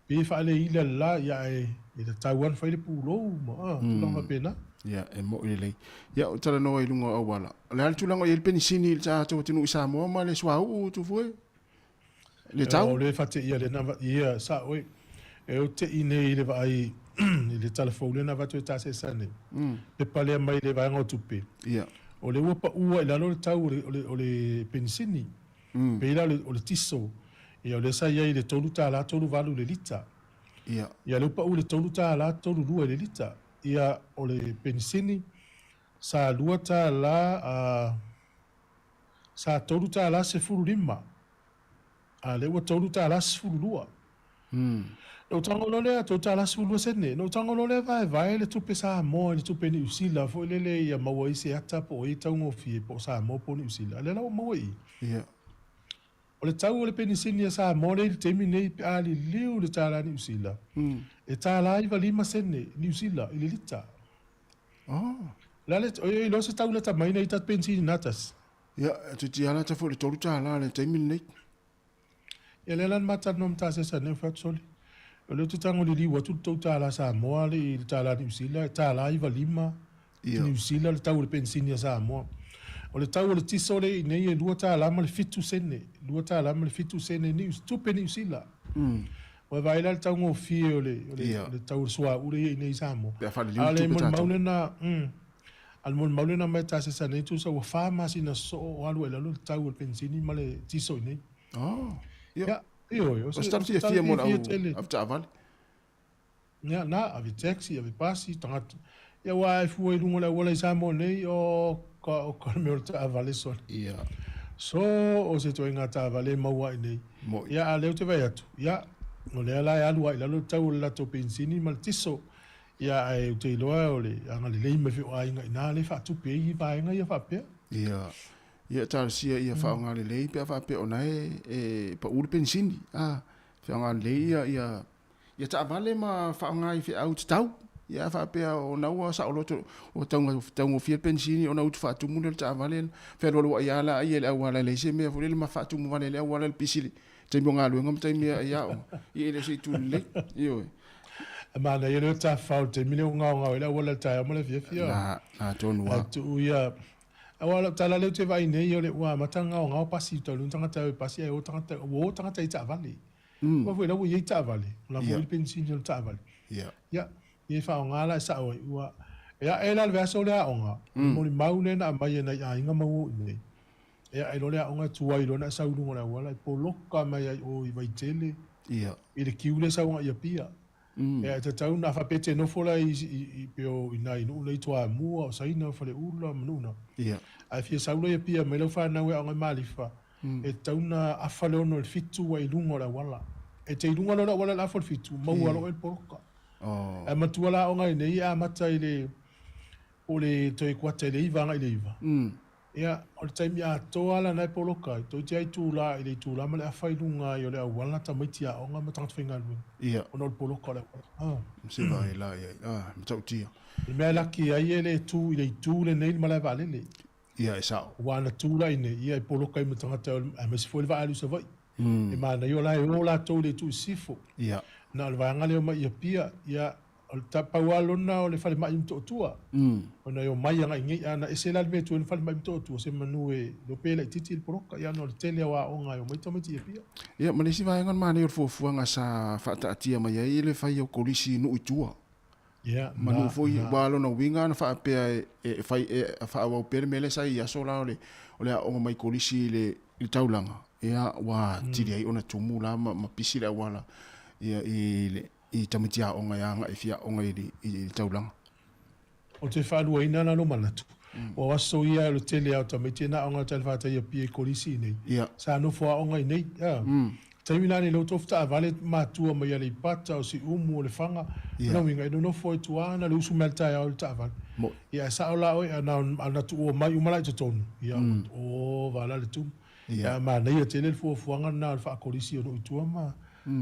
E: Pe faaleila le la, ia ae e tatau lava ona fai le pulou ma a, tulaga faapena.
A: Ia, e mo'i lelei. Ia, o talanoa i luga o auala. O le a le tulaga o i ai le penisini i le tatou atunuu i Samoa ma le suauu, Tufue? Le tau?
E: O lea e faateia lea na, ia, sao e. E ou te'i nei i le vaai i le tala fou lea na avatu e Tasesa nei. Pepa lea mai le Vaega o Tupe.
A: Ia.
E: O lea ua pau lava i lalo le tau o le, o le, o le penisini. Pei la o le tiso, ia o lea sa i ai i le $3.38 i le lita.
A: Ia.
E: Ia lea ua pau i le $3.32 i le lita. Ia o le penisini sa $2 a sa $3.15 a lea ua $3.12. Na ou tago loa lea, $3.12 sene, na ou tago loa lea vaevae le tupe Samoa i le tupe Niu Sila foi lele ia maua ai se ata po o ai e taugofie po o Samoa po o Niu Sila. A lea la ua maua i i.
A: Ia.
E: O le tau o le penisini a Samoa lea i le taimi nei pe a liliu i le tala Niu Sila, e $1.95 sene Niu Sila i le lita.
A: Oh.
E: O le a le, e iloa se tau lata mai nei ta penisini na tasi?
A: Ia, e toeitiiti lava lata foi i le $3 i le taimi lenei.
E: Ia lea la na matalanoa ma Tasesa nei, ou fai atu, Sole, o lea ou te tago liliu atu le tou tala Samoa i le tala Niu Sila, e $1.95 Niu Sila le tau o le penisini a Samoa. O le tau o le tiso lea i inei e $2.07, $2.07 Niu, tupe Niu Sila. Ua vaai la le taugofie o le, o le, o le tau o le suauu lea i inei i Samoa.
A: Pe a faaliliu
E: A o
A: le
E: le
A: tupe tatou.
E: molimau lena, A o le molimau lena mai Tasesa nei tusa ua fa masina sosoo o alu ai lalo le tau o le penisini ma le tiso i nei.
A: Oh, ia.
E: Ia, ioe, o
A: O
E: se,
A: se
E: o
A: tala
E: se tala
A: fiafia mo le
E: fiafia
A: au
E: tele.
A: avetaavale.
E: Ia, na, ave taxi, ave pasi, tagata. Ia, aua a e fua i luga o le auala i Samoa nei, oka, oka le mea o le taavale sole.
A: Ia.
E: So, o se ituaiga taavale e maua ai nei.
A: Mo'i.
E: Ia, a o lea ou te vaai atu, ia, o lea la e alu ai i lalo le tau o le latou penisini ma le tiso. Ia, ae ou te iloa o le agalelei mai foi o aiga i ina lea e faatupe ai vaega ia faapea.
A: Ia, ia talosia ia faaaoga lelei pe a faapea o na e, e pau le penisini, a, faaaoga lelei ia, ia, ia taavale ma faaaoga i feau tatau. Ia a faapea o na ua saoloto, ua tauga, taugofie le penisini ona utu faatumu lea o le taavale, fealualuai lava laia i le auala e leai se mea foi lele ma faatumu vale ai le auala i le pisi i le taimi o galuega ma taimi e aoga. Ia e le o se itu lelei. Ioe.
E: E manaia lea o tafafao i le taimi lea o gaogao ai le auala i le taeao ma le afiafi.
A: Na, na tonu
E: Ae
A: lava.
E: tuu ia, aua o lau tala lea ou te vaai nei, o le ua amata ona gaogao pasi, tau lea tagata e o i pasi ae o tagata, ua o tagata i taavale. Aua foi la ua i ai taavale, ua lafo ai le penisini o le taavale.
A: Ia.
E: Ia, ia e faaaoga la e sao ai. Ua, e ae la le vaiaso o le aoga, o le molimau lea na aumai e nai aiga ma uo i inei. E ae loa le aoga e tuai loa ona e sau i luga o le auala e poloka mai ai o i Vaitele i le kiu lea e sau agai i Apia. E ae tatau na faapea e te nofo la i, i, i pei o i nai nuu nei Toamua, o Saina, o Faleula ma nuu na. Ae fia sau la i Apia mai lau fanau e aoga i Malifa, e tatau na afa le ono i le fitu ua i luga o le auala. E te i luga loa o le auala i le afa o le fitu, maua loa oe i le poloka. Ae matua la aoga i nei e amata i le, po o le toe kuata i le iva agai i le iva. Ia, o le taimi atoa lava lena e poloka ai, toeitiiti lava itula i le itula ma le afa i luga ai o le auala tamaiti aoga ma tagata faigaluega.
A: Ia.
E: Ona o le poloka o le auala. Ah.
A: Se vaai la i ai. Ah, matautia.
E: O le mea e laki ai e le tu i le itu lenei le malae vaalele.
A: Ia, e sao.
E: Aua ana tu la i inei, ia e poloka ai ma tagata aemaise foi le vaa alu i Savaii. E manaia o la e o latou i le itu i sisifo.
A: Ia.
E: Na o le vaega lea e omai i Apia, ia, o le pau lava lona o le falemai i Motootua. Ona e omai agai nei, a na ese la le mea e tu ai le falemai i Motootua, semanu e iloa pe laitiiti le poloka, ia ona o le tele o aoga e omai tamaiti i Apia.
A: Ia, ma le isi vaega o le manaia o le fuafuaga sa faataatia mai ai le fai o kolisi i nuu i tua.
E: Ia,
A: Ma nuu foi, aua o lona uiga ana faapea e fai, e faaauau pea le mea lea sa i aso la o le, o le aooga mai kolisi i le, i le taulaga, ia, ua atili ai ona tumu la ma, ma pisi le auala, ia, i le, i tamaiti aoga e agai e fia aoga i le, i le taulaga.
E: Ou te faaluaina la lou manatu, ua o aso ia o le tele lava o tamaiti e na aoga i Talifatai i Apia i kolisi i nei, sa nofo aoga i nei. Taimi la nei lea ua tofu taavale matua mai Aleipata, o Siumu, o Lefaga, lona uiga e nonofo ai tua ana le usu mai a le taeao i le taavale. Ia ae sao la oe, ana ana tuua mai uma la i totonu, ia ua ova la le tumu. Ia ae manaia tele le fuafuaga lena o le faakolisi o nuu i tua ma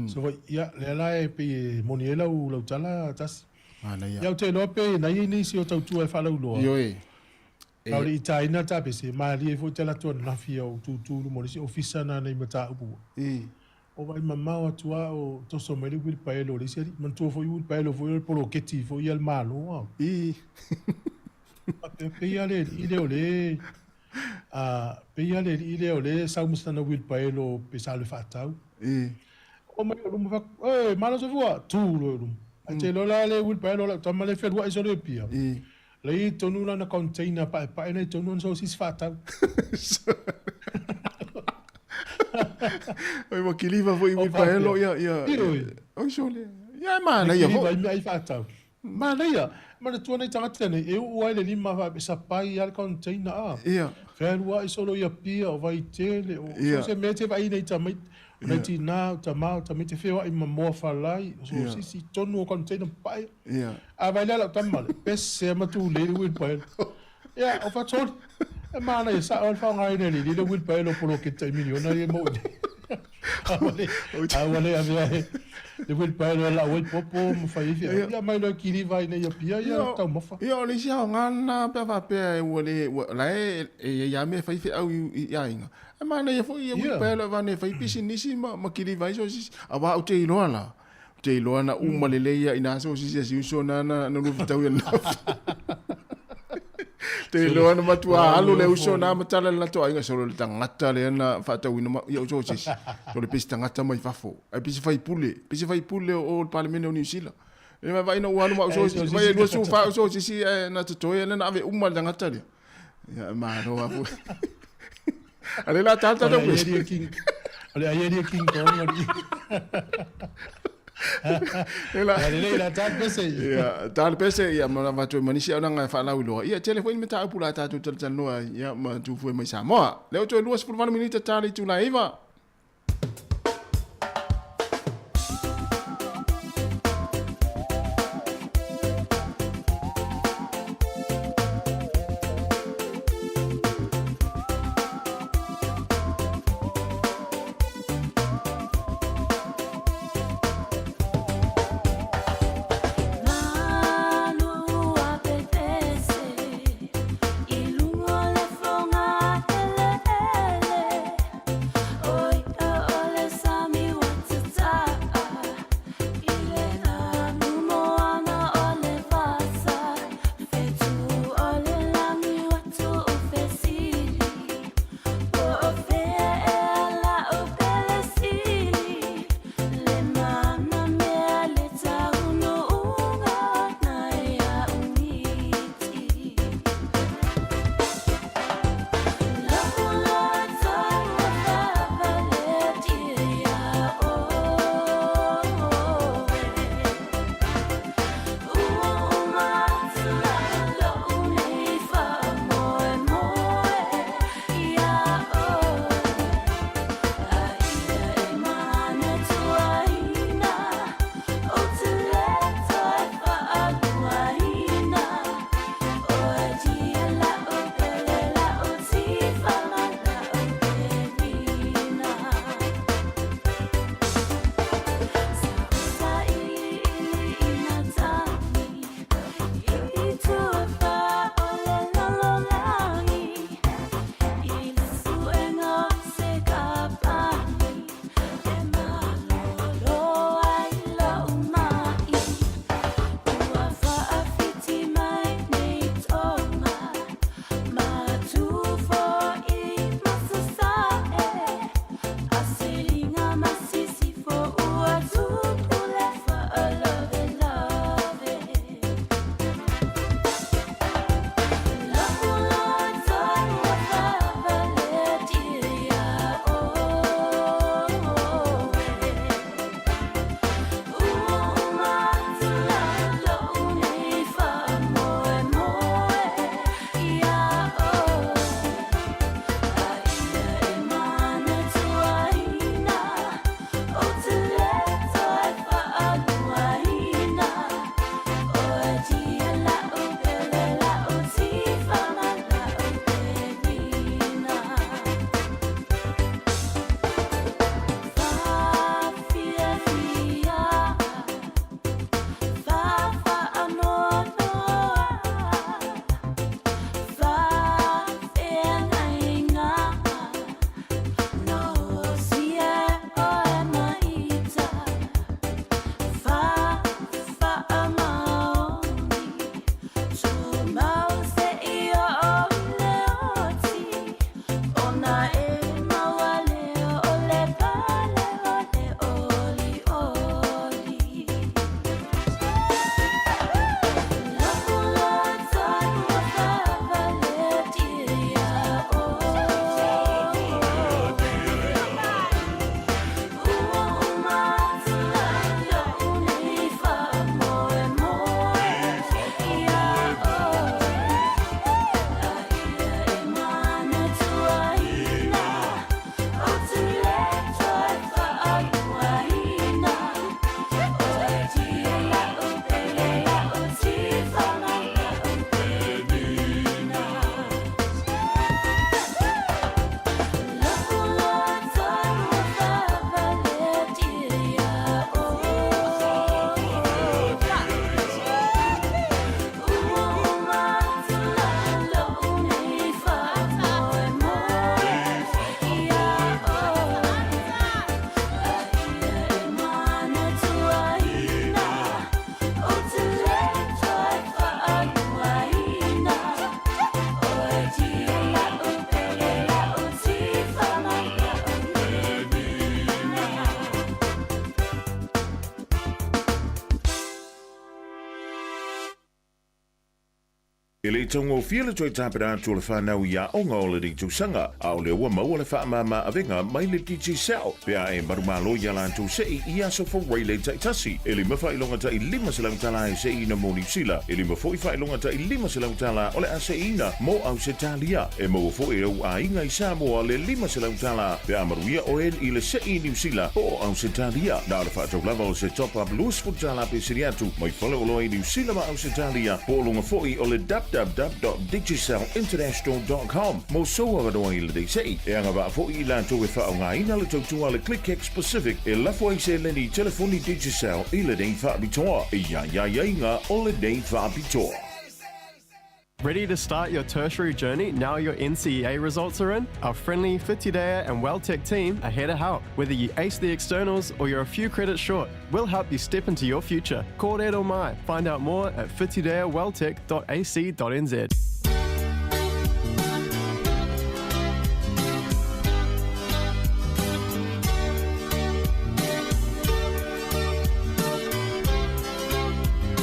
E: Savaii. Ia lea la e pei e moni ai lau lau tala Tasi.
A: Manaia.
E: Ia ou te iloa pe na i ai nisi o tautua e faalauiloa.
A: Ioe.
E: A o le i taina le tapese, e malie ai foi te alu atu ananafi a ou tūtū i luma o le isi ofisa na nei mataupu ua. O vaai mamao atu lava o toso mai le uilipaelo o le isi alii. Manatua foi uilipaelo foi o le poloketi foi a le Malo a. Faapea pei lava le alii lea o le a pei lava le alii lea o lea e sau ma sana uilipaelo pe sa alu e faatau. Oo mai i luma fai atu, Oi, malo soifua! Tu loa i luma. Ae te iloa la le uilipaelo o lau tama lea e feluai solo i Apia. La i tonu lana container paepae na i tonu ana sosisi faatau.
A: Oi ua kiliva foi uilipaelo ia ia. Oi sole. Ia e manaia
E: foi. Kiliva i mea ai faatau. Manaia. Manatua nai tagata nei e uu ai le lima faapea sapai lava le container a.
A: Ia.
E: Fealuai solo i Apia o Vaitele o so se mea e te vaai nei tamaiti. O nai tinā, o tamā, o tamaiti e feoai ma moafalai, o sosisi i tonu o container papae. A vaai lea lau tama le, pese ma tulei le wheelbarrow. Ia, o Fatoli, e manaia sao le faaaogaina e le alii le wheelbarrow o poloketi tai miliona ia e maua nei. A ua le, a ua le avea e le wheelbarrow e lau ai popo ma fai ai feau. Ia, mai loa e kiliva ai nei Apia, ia taumafa.
A: Ia, o le isi aoga lena pe a faapea ua le, ua, la e, e i ai lava mea e fai feau i aiga. E manaia foi ia wheelbarrow e vane e fai pisinisi ma, ma kiliva ai sosisi. Aua ou te iloa la, ou te iloa na uma lelei ia ina sosisi a si uso na na na lua fetau ia nafi. Te iloa na matua alu le uso na ma tala le latou aiga solo le tagata lea na faatauina ma ia sosisi. Solo pesi tagata mai fafo. Ai pesi faipule, pesi faipule o le Palemene o Niu Sila. E vaai na ua alu ma au sosisi, vai e 24 au sosisi ae na totoe na ave uma le tagata lea. Ia, malo lava foi. A le la tata
E: O le ai King. O le ai King Kong o le.
A: Ela.
E: Ia lelei la tala pese.
A: Ia, tala pese ia ma avatu ai ma nisi auaunaga e faalauiloa. Ia, tele foi ni mataupu la tatou talatalanoa ai, ia ma tu foi mai Samoa. Lea ua toe 28 minita tala i itula e 9.
I: E le taugofie le toe tapena atu o le whanau i aoga o lenei tausaga, a o lea ua maua le faamama avega mai le Digicel pe a e manumalo i a latou se'i i aso Faraile taitasi. E lima faailoga tai 500 tala e se'iina mo Niu Sila, e lima foi faailoga tai 500 tala o le a se'iina mo Ausetalia. E maua foi e ou aiga i Samoa le 500 tala pe a manuia oe i le se'i i Niu Sila po o Ausetalia. Na o le faatau lava o se top-up 20 tala pe sili atu mai faleoloa i Niu Sila ma Ausetalia po o luga foi o le www.digicelinternational.com mo sou avanoa i lenei se'i. E agavaa foi i latou e faaaogaina le tautua a le ClickX Pacific e lafo ai seleni i telefoni Digicel i lenei faapitoa. E i ai aiaiga o lenei faapitoa.
J: Ready to start your tertiary journey now your NCEA results are in? Our friendly Whitireia and WelTec team are here to help. Whether you ace the externals or you're a few credits short, we'll help you step into your future. Kōrero mai. Find out more at whitireaweltec.ac.nz.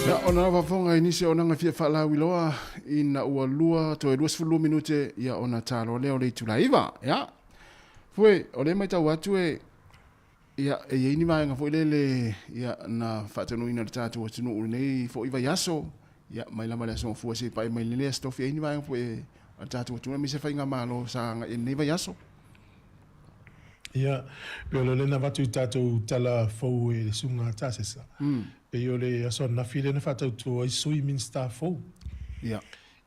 A: Ia, ona lava faafofoga i nisi o auaunaga fia faalauiloa ina ua lua toe 22 minute ia ona taloa lea o le itula 9. Ia, fue, o lea e matau atu e, ia, e i ai ni vaega foi lele, ia, na faataunuuina e le tatou atunuu i lenei foi vaiaso, ia, mai lava le Aso Gafua seia paia mai lenei Aso Tofi, e i ai ni vaega foi a le tatou atunuu aemaise faigamalo sa agai i lenei vaiaso.
E: Ia, pei o lea na avatu i tatou tala fou e le Susuga a Tasesa. Pei o le aso ananafi lea na faatauto ai sui Minisita fou.
A: Ia.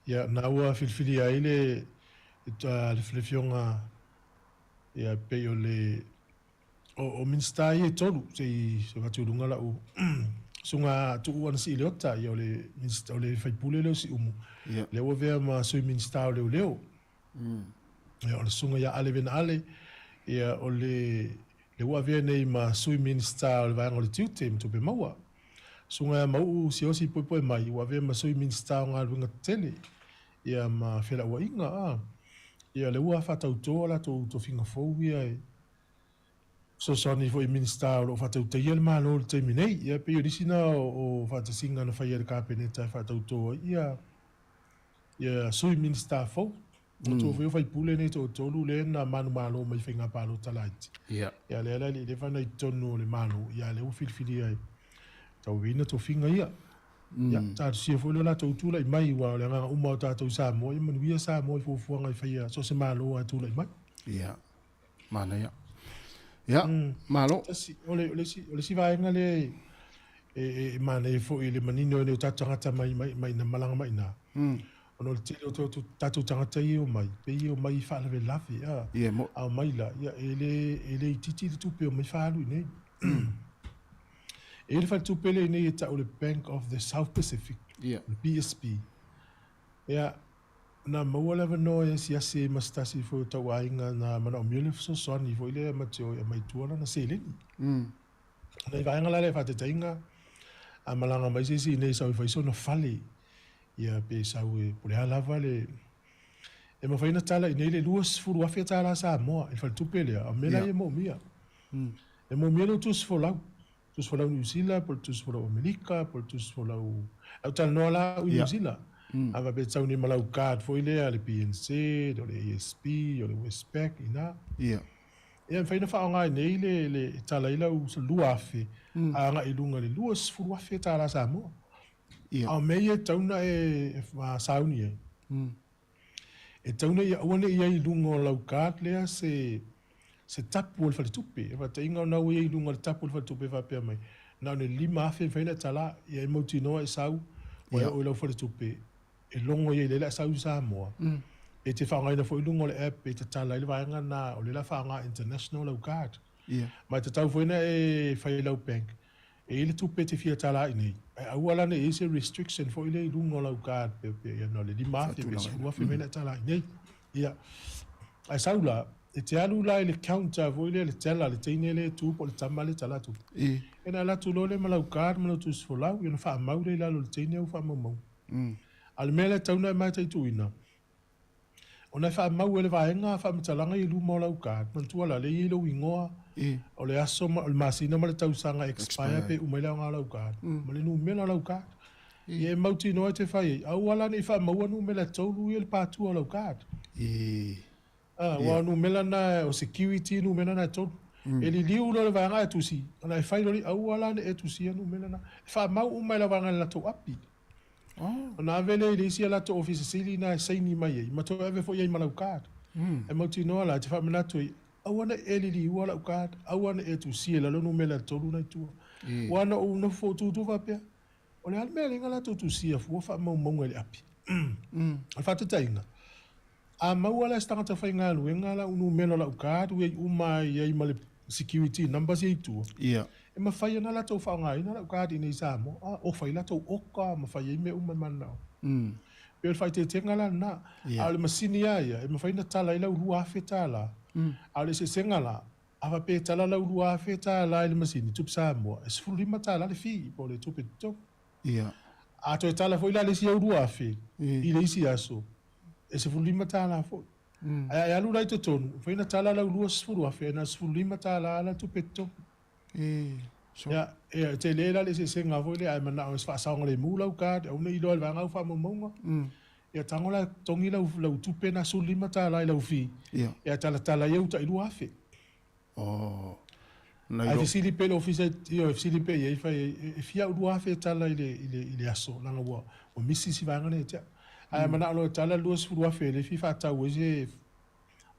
E: Ia, na ua filifilia ai le le Afioga ia pei o le o Minisita ia e tolu, se i avatu i luga lau Susuga Tuuu Anasii Leota, ia o le Minisita o le sui usufono lea o Siumu.
A: Ia.
E: Lea ua avea ma Sui Minisita o Leoleo. Ia, o le Susuga ia Ale Vena Ale, ia, o le, lea ua avea nei ma Sui Minisita o le Vaega o le Tiute ma Tupe Maua. Susuga ia Mau'u Siaosi Poepoemai, ua avea ma Sui Minisita o Galuega Tetele, ia, ma Felauaiga, a. Ia, lea ua faatauto a latou tofiga fou ia e fesoasoani foi i Minisita o lo o faatautaia le Malo i le taimi nei. Ia, e pei o nisi na o faatasiga na faia e le Kapeneta e faatauto ai ia Ia Sui Minisita fou. Manatua foi o faipule nei toatolu lea na manumalo mai faiga palota laiti.
A: Ia.
E: Ia lea la e le i leva ona i totonu o le Malo, ia lea ua filifilia e tauaveina tofiga ia. Ia, talosia foi lo latou tulai mai aua o le agaga uma o tatou i Samoa, ia manuia Samoa i fuafuaga e faia so o se Malo lava e tulai mai.
A: Ia. Manaia. Ia, malo.
E: Tasi, o le, o le isi, o le isi vaega lea e, e, e manaia foi i le manino ai o tatou tagata mai, mai, mai na malaga mai ina. Ona o le tele o tatou, tatou tagata ia e omai, pei e omai i faalavelave, a.
A: Ia, mo.
E: A omai la, ia, e le, e le itiiti le tupe e omai faaalu i inei. E i ai le faletupe lea i inei e tau o le Bank of the South Pacific,
A: Ia.
E: o le BSP. Ia, na maua le avanoa e asiasi ai ma se tasi foi o tauaiga na manaomia le fesoasoani foi lea ma te o e aumai i tua lana seleni. O nai vaega la lea faataitaiga, a malaga mai se isi i inei e sau e fai sona fale, ia pe sau e, po o le a lava le, e mafai ona tala i inei le $20,000 tala Samoa i le faletupe lea, a o mea la ia e moomia. E moomia lou tusi folau. Tusi folau Niu Sila, po o le tusi folau Amerika, po o le tusi folau... Lau talanoa la au i Niu Sila. A faapea e tau nei ma lau card foi lea a le BNZ, o le ASB, o le Westpac, ina.
A: Ia.
E: Ia, e mafai ona faaaoga ai nei le, le, e tala ai lau 2,000 a agai i luga i le $20,000 tala Samoa.
A: Ia.
E: A o mea ia e tatau ona e sauni ai, E tau nei ia aua ne i i ai i luga o lau card lea se se tapu o le faletupe. E faataitaiga ona ua i ai i luga o le tapu o le faletupe e faapea mai, na o le $5,000 e mafai ona e tala, ia e mautinoa e sau, ua e oo i lau faletupe, e logo i ai lea o le a sau i Samoa. E te faaaogaina foi i luga o le app e tatala ai le vaega lena o lea o le a faaaoga international lau card. Ma e tatau foi ona e fai i lau bank E i ai le tupe e te fia tala i nei, ae aua la ne i i ai se restriction foi lea i luga o lau card pe pe ia na o le $5,000 pe $10,000 mea na e tala i nei. Ia, ae sau la, e te alu la i le counter foi lea, le teller, le teine lea e tu po o le tama lea e tala tupe. Ia ona alu atu loa lea ma lau card ma lau tusi folau, ia ona faamau lea i lalo o le teine au faamaumauga. A o le mea lea e tatau ona e mataituina, Ona e faamau e le vaega faamatalaga i luma o lau card, manatua la, lea e i ai lou igoa, o le aso, o le masina ma le tausaga e expire pe uma ai le aoga o lau card, ma le numera o lau card. Ia e mautinoa e te fai ai, aua la ne i faamaua numera e toulu ia i le patua o lau card. A, aua o numera na o security numera na e tolu. E liliu loa le vaega ae tusi, ona e fai loa lea, aua la ne i e tusia numera na. E faamau uma e lau vaega i le latou api. Ona ave lea i le isi a latou ofisa sili na e saini mai ai, ma toe ave foi i ai ma lau card. E mautinoa la, e te faamanatu ai, aua ne i e liliua lau card, aua ne i e tusia i lalo numera e tolu na i tua. Aua na ou nofo tutu faapea, O le a le mea e ala ai ona latou tusia fua faamaumauga i le api? O le faataitaiga, a maua la e se tagata faigaluega lau numera o lau card ua i ai uma ai i ai ma le security numbers ia i tua, e mafai ona latou faaaogaina lau card i inei i Samoa, a ofa ai latou oka ma fai ai mea uma e mananao ai. Pei o le faaeteetega la lena. A o le masini lava ia, e mafai ona tala ai lau $2,000, a o le eseesega la, A faapea e tala lau $2,000 i le masini tupe Samoa, e $15 le fee po o le tupe totogi. A toe tala foi la le isi au $2,000 i le isi aso, e $15 foi. Ae a e alu la i totonu, e mafai ona tala lau $20,000 ae na o le $15 lava la tupe totogi. Ia, e tele la le eseesega foi lea, a e manao e faasaogalemu lau card, aua ne i iloa e le vaega au faamaumauga. Ia tago la e totogi lau tupe na $15 i lau fee, ia talatala ai au tai $2,000.
A: Oh. Nai
E: Ae fesili pea i le ofisa, ioe, fesili pea i ai, fai ai, e fia au $2,000 e tala i le, i le, i le aso, leaga ua, ua misi si vaega lea ia te au. Ae manao loa e tala le $20,000 e le fia faatau ai se,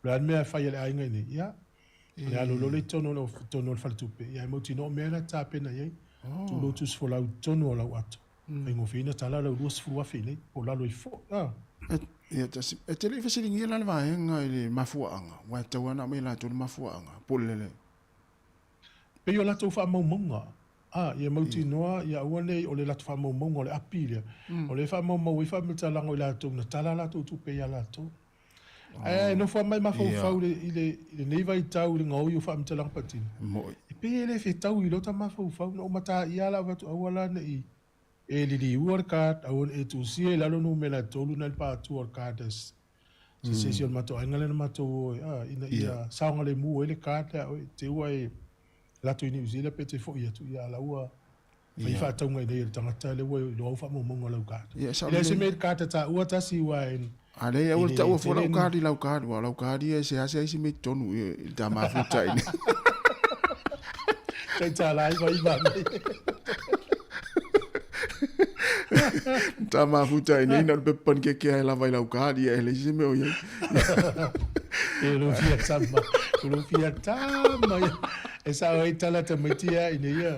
E: o le a le mea e fai a le aiga i inei, ia, o le alu loa lea i totonu o le, totonu o le faletupe, ia e mautinoa o mea na e tapena i ai, tuu lou tusifolau i totonu o lau ato. Faigofie na tala lau 20,000 nei, po o lalo ifo foi. Ah.
A: Ia, tasi, e te le i fesiligia la le vaega i le mafuaaga, aua e tatau lava ona aumai e latou le mafuaaga, po o le leai.
E: Pei o latou faamaumauga, ah, ia mautinoa, ia aua ne i o le latou faamaumauga o le api lea, o lea e faamaumau ai faamatalaga o i latou na tala a latou tupe ia latou. Ae e nofo lava ma e mafaufau i lenei vaitau i le gaoi o faamatalaga patino. E pei e le fetaui i lota mafaufau. Na ou mataia lava lau atu aua la ne i e liliua le card, aua ne i e tusia i lalo numera e tolu na i le paatua o le card a se isi o le matou aiga lea na matou o ai, a, ina ia saogalemu ai le card lea a oe. Te i ua e alu atu i Niu Sila pe te foi atu, ia a la ua Fai faatauga i nei e le tagata lea ua iloa au faamaumauga o lau card.
A: Ia,
E: E leai se mea i le card a taua tasi aua e
A: A leai, aua le taua fua lau card i lau card, aua o lau card ia e seasea isi mea i totonu i le ta mafuta i nei.
E: Tai tālā iwa iwa nei.
A: Ta mafuta i nei, na o le pepa panikeke e lava i lau card, ia e leai se mea o i ai.
E: E lou fia tama, lou fia tama ia. E sao ai tala tamaiti ia i nei ia.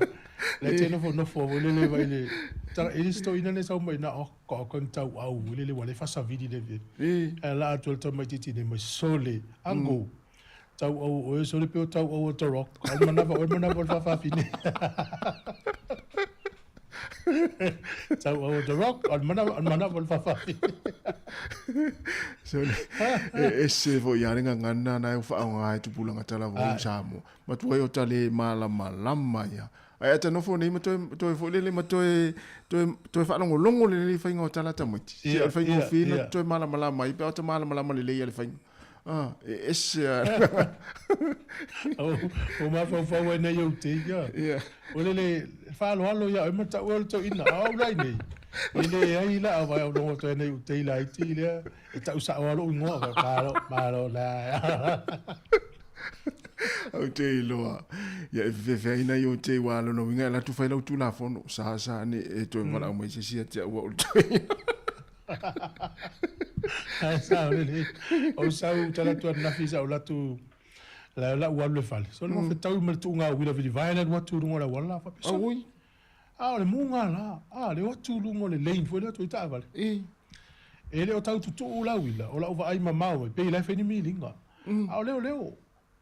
E: Le te nofo nofo foi lele vai le tala e sto ina le sau mai na o ko ko tau au le le wale fa savili le ve. E la atu le tamaiti nei mai sole ango. Tau au o e sole pe o tau au o te rock. O manava o manava o le fafafine. Tau au o the rock, o le manava, o le manava o le fafafine.
A: Sole, e ese foi ia le gagana na e whaonga ai tupulaga tala fou i Samoa. Matua i o ta le malamalama ia. Ae a ta nofo nei ma toe, toe foi lele ma toe, toe, toe faalogologo lelei i faiga o tala tamaiti. Se o le faigofie na toe malamalama ai pe a o ta malamalama lelei ia le faiga. Ah, e ese a.
E: O mafaufau ai nei ou te ia. O le le faaaloalo ia oe ma tau o le toeaina. A o au la i nei, e leai la au vai au logo toe nei u te laiti lea e tau sao lava lou igoa. Malo, malo la.
A: Au te iloa. Ia e fefefeai nai o te wā lona uiga e latu fai lau tulafono. Sa sa ne e toe walaau mai se sia te aua o le toeaina.
E: Ae sao lelei. O sau tala atu ananafi sa ou alu atu la la ua alu le fale. So le fetaui ma le tuuga o uila vilivae le alu atu i luga o le auala la faapea.
A: Auoi.
E: A o le muga la. A le o atu i luga o le lane foi lea atu ai taavale. E le o tau tutuu la uila, o lau vaai mamao mai pei la e fai ni miliga. A o leoleo,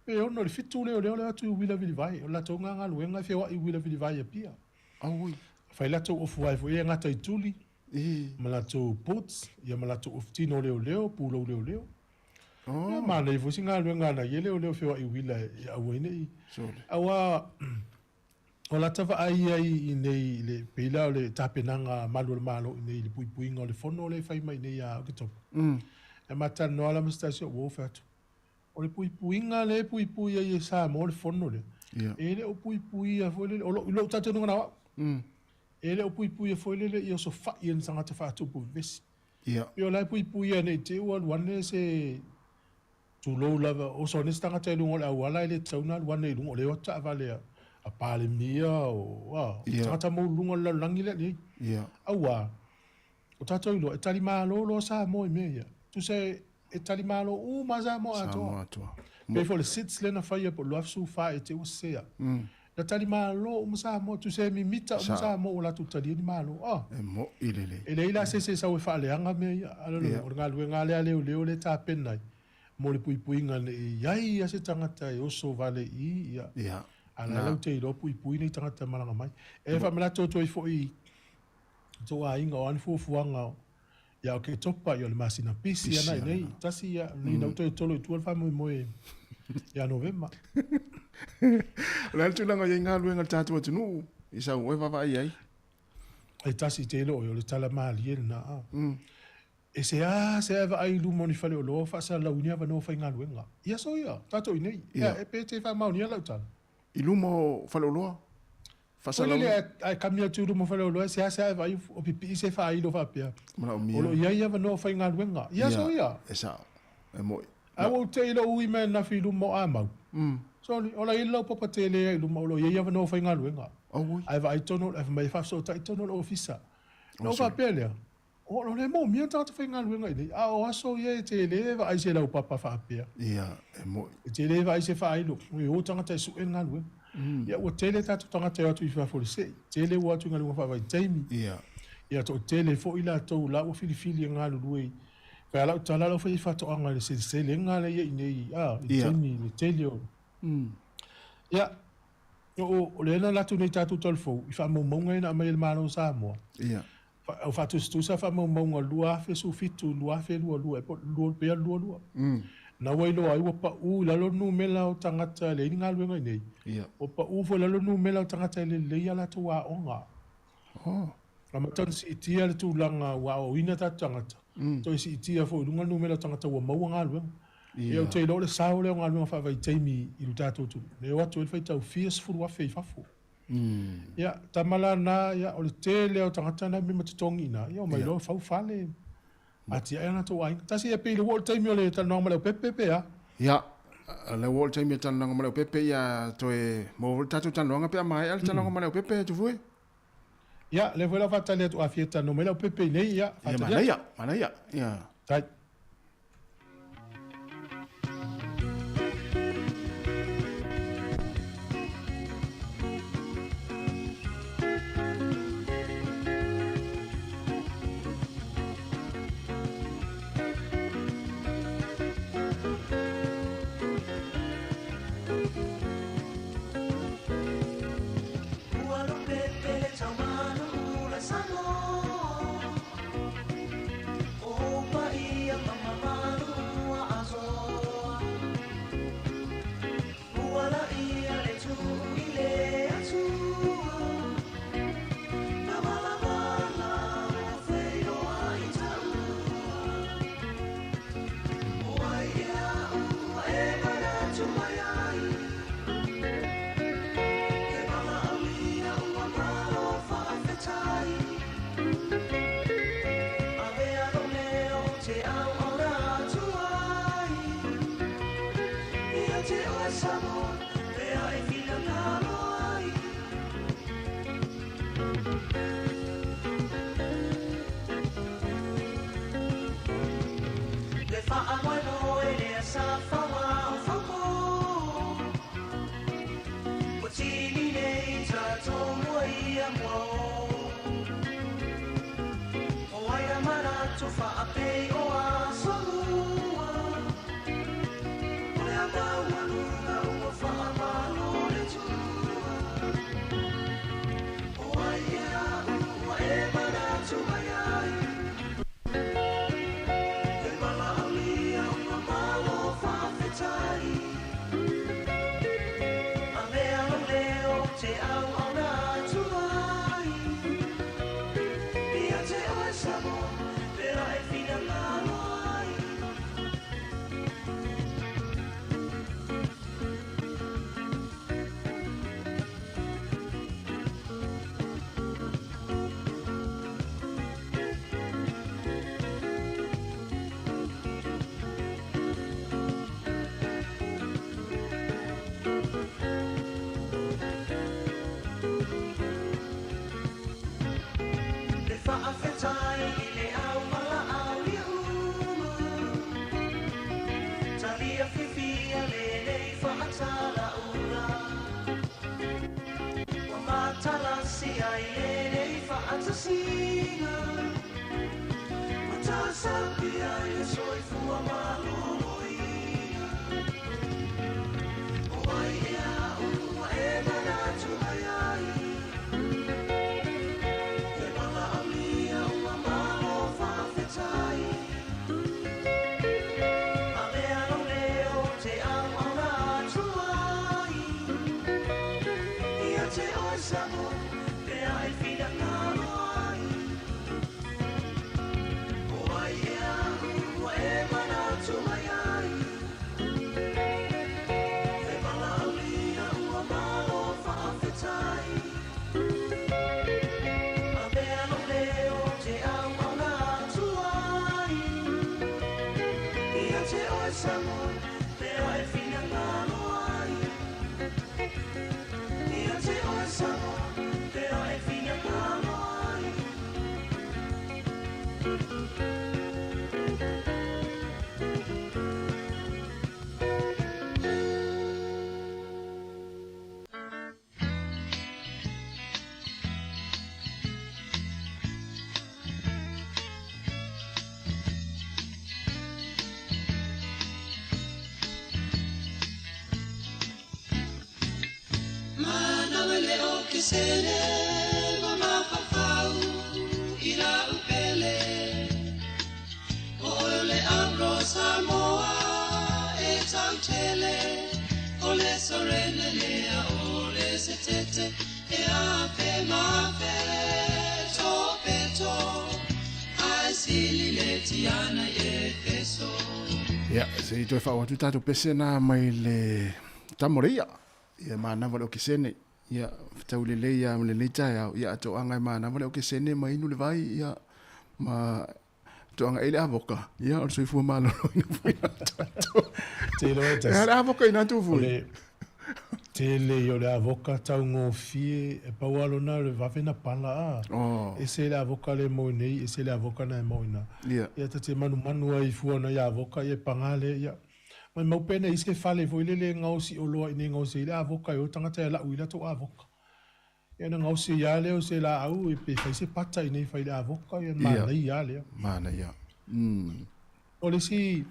E: pe ono i le fitu leoleo le o atu i uila vilivae. O le latou galuega e feoai i uila vilivae i Apia.
A: Auoi.
E: Fai latou ofu ai foi e gata i tuli. Ma latou boots, ia ma latou ofu tino leoleo, pulou leoleo. Ia manaia foi si galuega a nai leoleo feoai uila e aua ai ne i. Aua o lata vaai ai i nei i le pei la o le tapenaga a Malu o le Malo i nei i le puipuiga o le fono lea e fai mai nei ia Oketopa. E ma talanoa la ma se tasi o uo fai atu, o le puipuiga lea e puipui ai e Samoa le fono lea, e le o puipuia foi lele, o lou talitonuga na o au. E le o puipuia foi lele ia osofai e ni tagata faatupu vevesi.
A: Ia.
E: Pei o la e puipuia ne i te i ua alu ane se, tulou lava, oso ane se tagata i luga o le auala e le tatau ona alu ane i luga o lea e o atu taavale a Palemia o, a, o tagata maualuluga o le lalolagi lea nei.
A: Ia.
E: Auā, o tatou iloa, e tali malo loa Samoa i mea ia. Tusa e tali malo uma lava Samoa atoa.
A: Samoa atoa.
E: Pei foi o le SIDS lea na faia po o le 2014 e te i ua sesea. Na tali malo uma Samoa, tusa e mimita uma Samoa ua latou talia ni malo. Ah.
A: E mo'i lelei.
E: E leai la se isi e sau e faaleaga mea ia. A lona uiga, o le galuega lava lea a leoleo lea e tapena ai mo le puipuiga ne i i ai lava se tagata e oso vale i i, ia.
A: Ia.
E: A la e latou iloa puipui nei tagata e malaga mai. E faamanatu atu ai foi i tou aiga, o a ni fuafuaga ia Oketopa, ia o le masina pisi ana i nei, tasi ia, nei nau toe tolo i tua le faamoemoe ia Novema.
A: O le a le tulaga o i ai galuega a le tatou atunuu i sau oe vaavaai ai?
E: E tasi tele oe, o le tala malie lena. E seasea e vaai i luma o ni faleoloa o faasalalauina avanoa faigaluega. Ia so ia, tatou i nei. Ia, e pe te faamaonia lau tala?
A: I luma o faleoloa?
E: Foi lele ae kami atu i luma o faleoloa e seasea e vaai o pipii se faailo faapea.
A: Manaomia.
E: O lo o i ai avanoa faigaluega. Ia so ia.
A: E sao. E moi.
E: Ae ua ou te i lou ui mai ananafi i luma o Amau. Sorry, ola i lau papa tele ai i luma o lo o i ai avanoa faigaluega.
A: Auoi.
E: Ae vaai tonu, ae fai mai e faafesootai tonu o le ofisa. Ona ou faapea lea, O lo le moomia tagata faigaluega i nei, a o aso ia e tele e vaai se laupapa faapea.
A: Ia, e moi.
E: E tele e vaai se faailo, e o tagata e sue le galuega. Ia, ua tele tatou tagata e o atu i fafo i le sei, tele ua o atu i galuega faavaitaimi.
A: Ia.
E: Ia, toatele foi latou la ua filifili e galulue i, fai a lau tala lau fai faatoaga i le seleselega lea i nei, a, i le taimi, i le tele o. Ia, o lea na alu atu nei tatou talafou i faamaumauga ia na aumai e le Malo o Samoa.
A: Ia.
E: O faatusatusa faamaumauga 2017, 2022, po o pea 22. Na ua iloa ai ua pau i lalo le numera o tagata e leai ni galuega i inei. Ua pau foi i lalo le numera o tagata e lelei a latou aoga. Amata ona siitia le tulaga ua aoaoina tatou tagata, toe siitia foi i luga le numera o tagata ua maua galuega. Ia ou te iloa o le sao lea o galuega faavaitaimi i lo tatou atunuu, lea e o atu ai le faitau fia 10,000 i fafo. Ia, tama la na, ia, o le tele lava o tagata na e mema totogi i ina, ia, omai loa fau fale, atiae a latou aiga. Tasi ia pei le ua oo i le taimi o le talanoaga ma Leaupepe pe a?
A: Ia, o lea ua oo i le taimi o le talanoaga ma Leaupepe, ia toe maua foi le tatou talanoaga pe a maea le talanoaga ma Leaupepe, Tufue.
E: Ia, lea foi la ua faatali atu a fia talanoa mai Leaupepe i nei, ia,
A: faatali atu. Ia, manaia, manaia, ia.
E: Tai.
A: Ia, se i toe faaoo atu tatou pese na mai le Tamoreia. Ia manava le okesene. Ia, fetau lelei lava ma lenei taeao. Ia, a toaga e manava le okesene ma inu le vai, ia, ma toaga e le avoka. Ia, o le soifua maloloina foi na tatou.
E: Te iloa e
A: tasi. E a le avoka i na tou foi.
E: O le tele ia o le avoka taugofie, e pau lava lona o le vave na pala a.
A: Oh.
E: Ese le avoka lea e maua i nei, ese le avoka na e maua i ina.
A: Ia.
E: Ia ta te manumanu ai fua ona ia avoka ia e paga lea ia. Maimau pe na i se fale foi lele e gaosi oloa i inei gaosi ai le avoka e o tagata e lau i latou avoka. Ia ona gaosi ai lava lea o se laau e pe fai se pata i inei fai le avoka ia manaia lava lea.
A: Manaia.
E: O le isi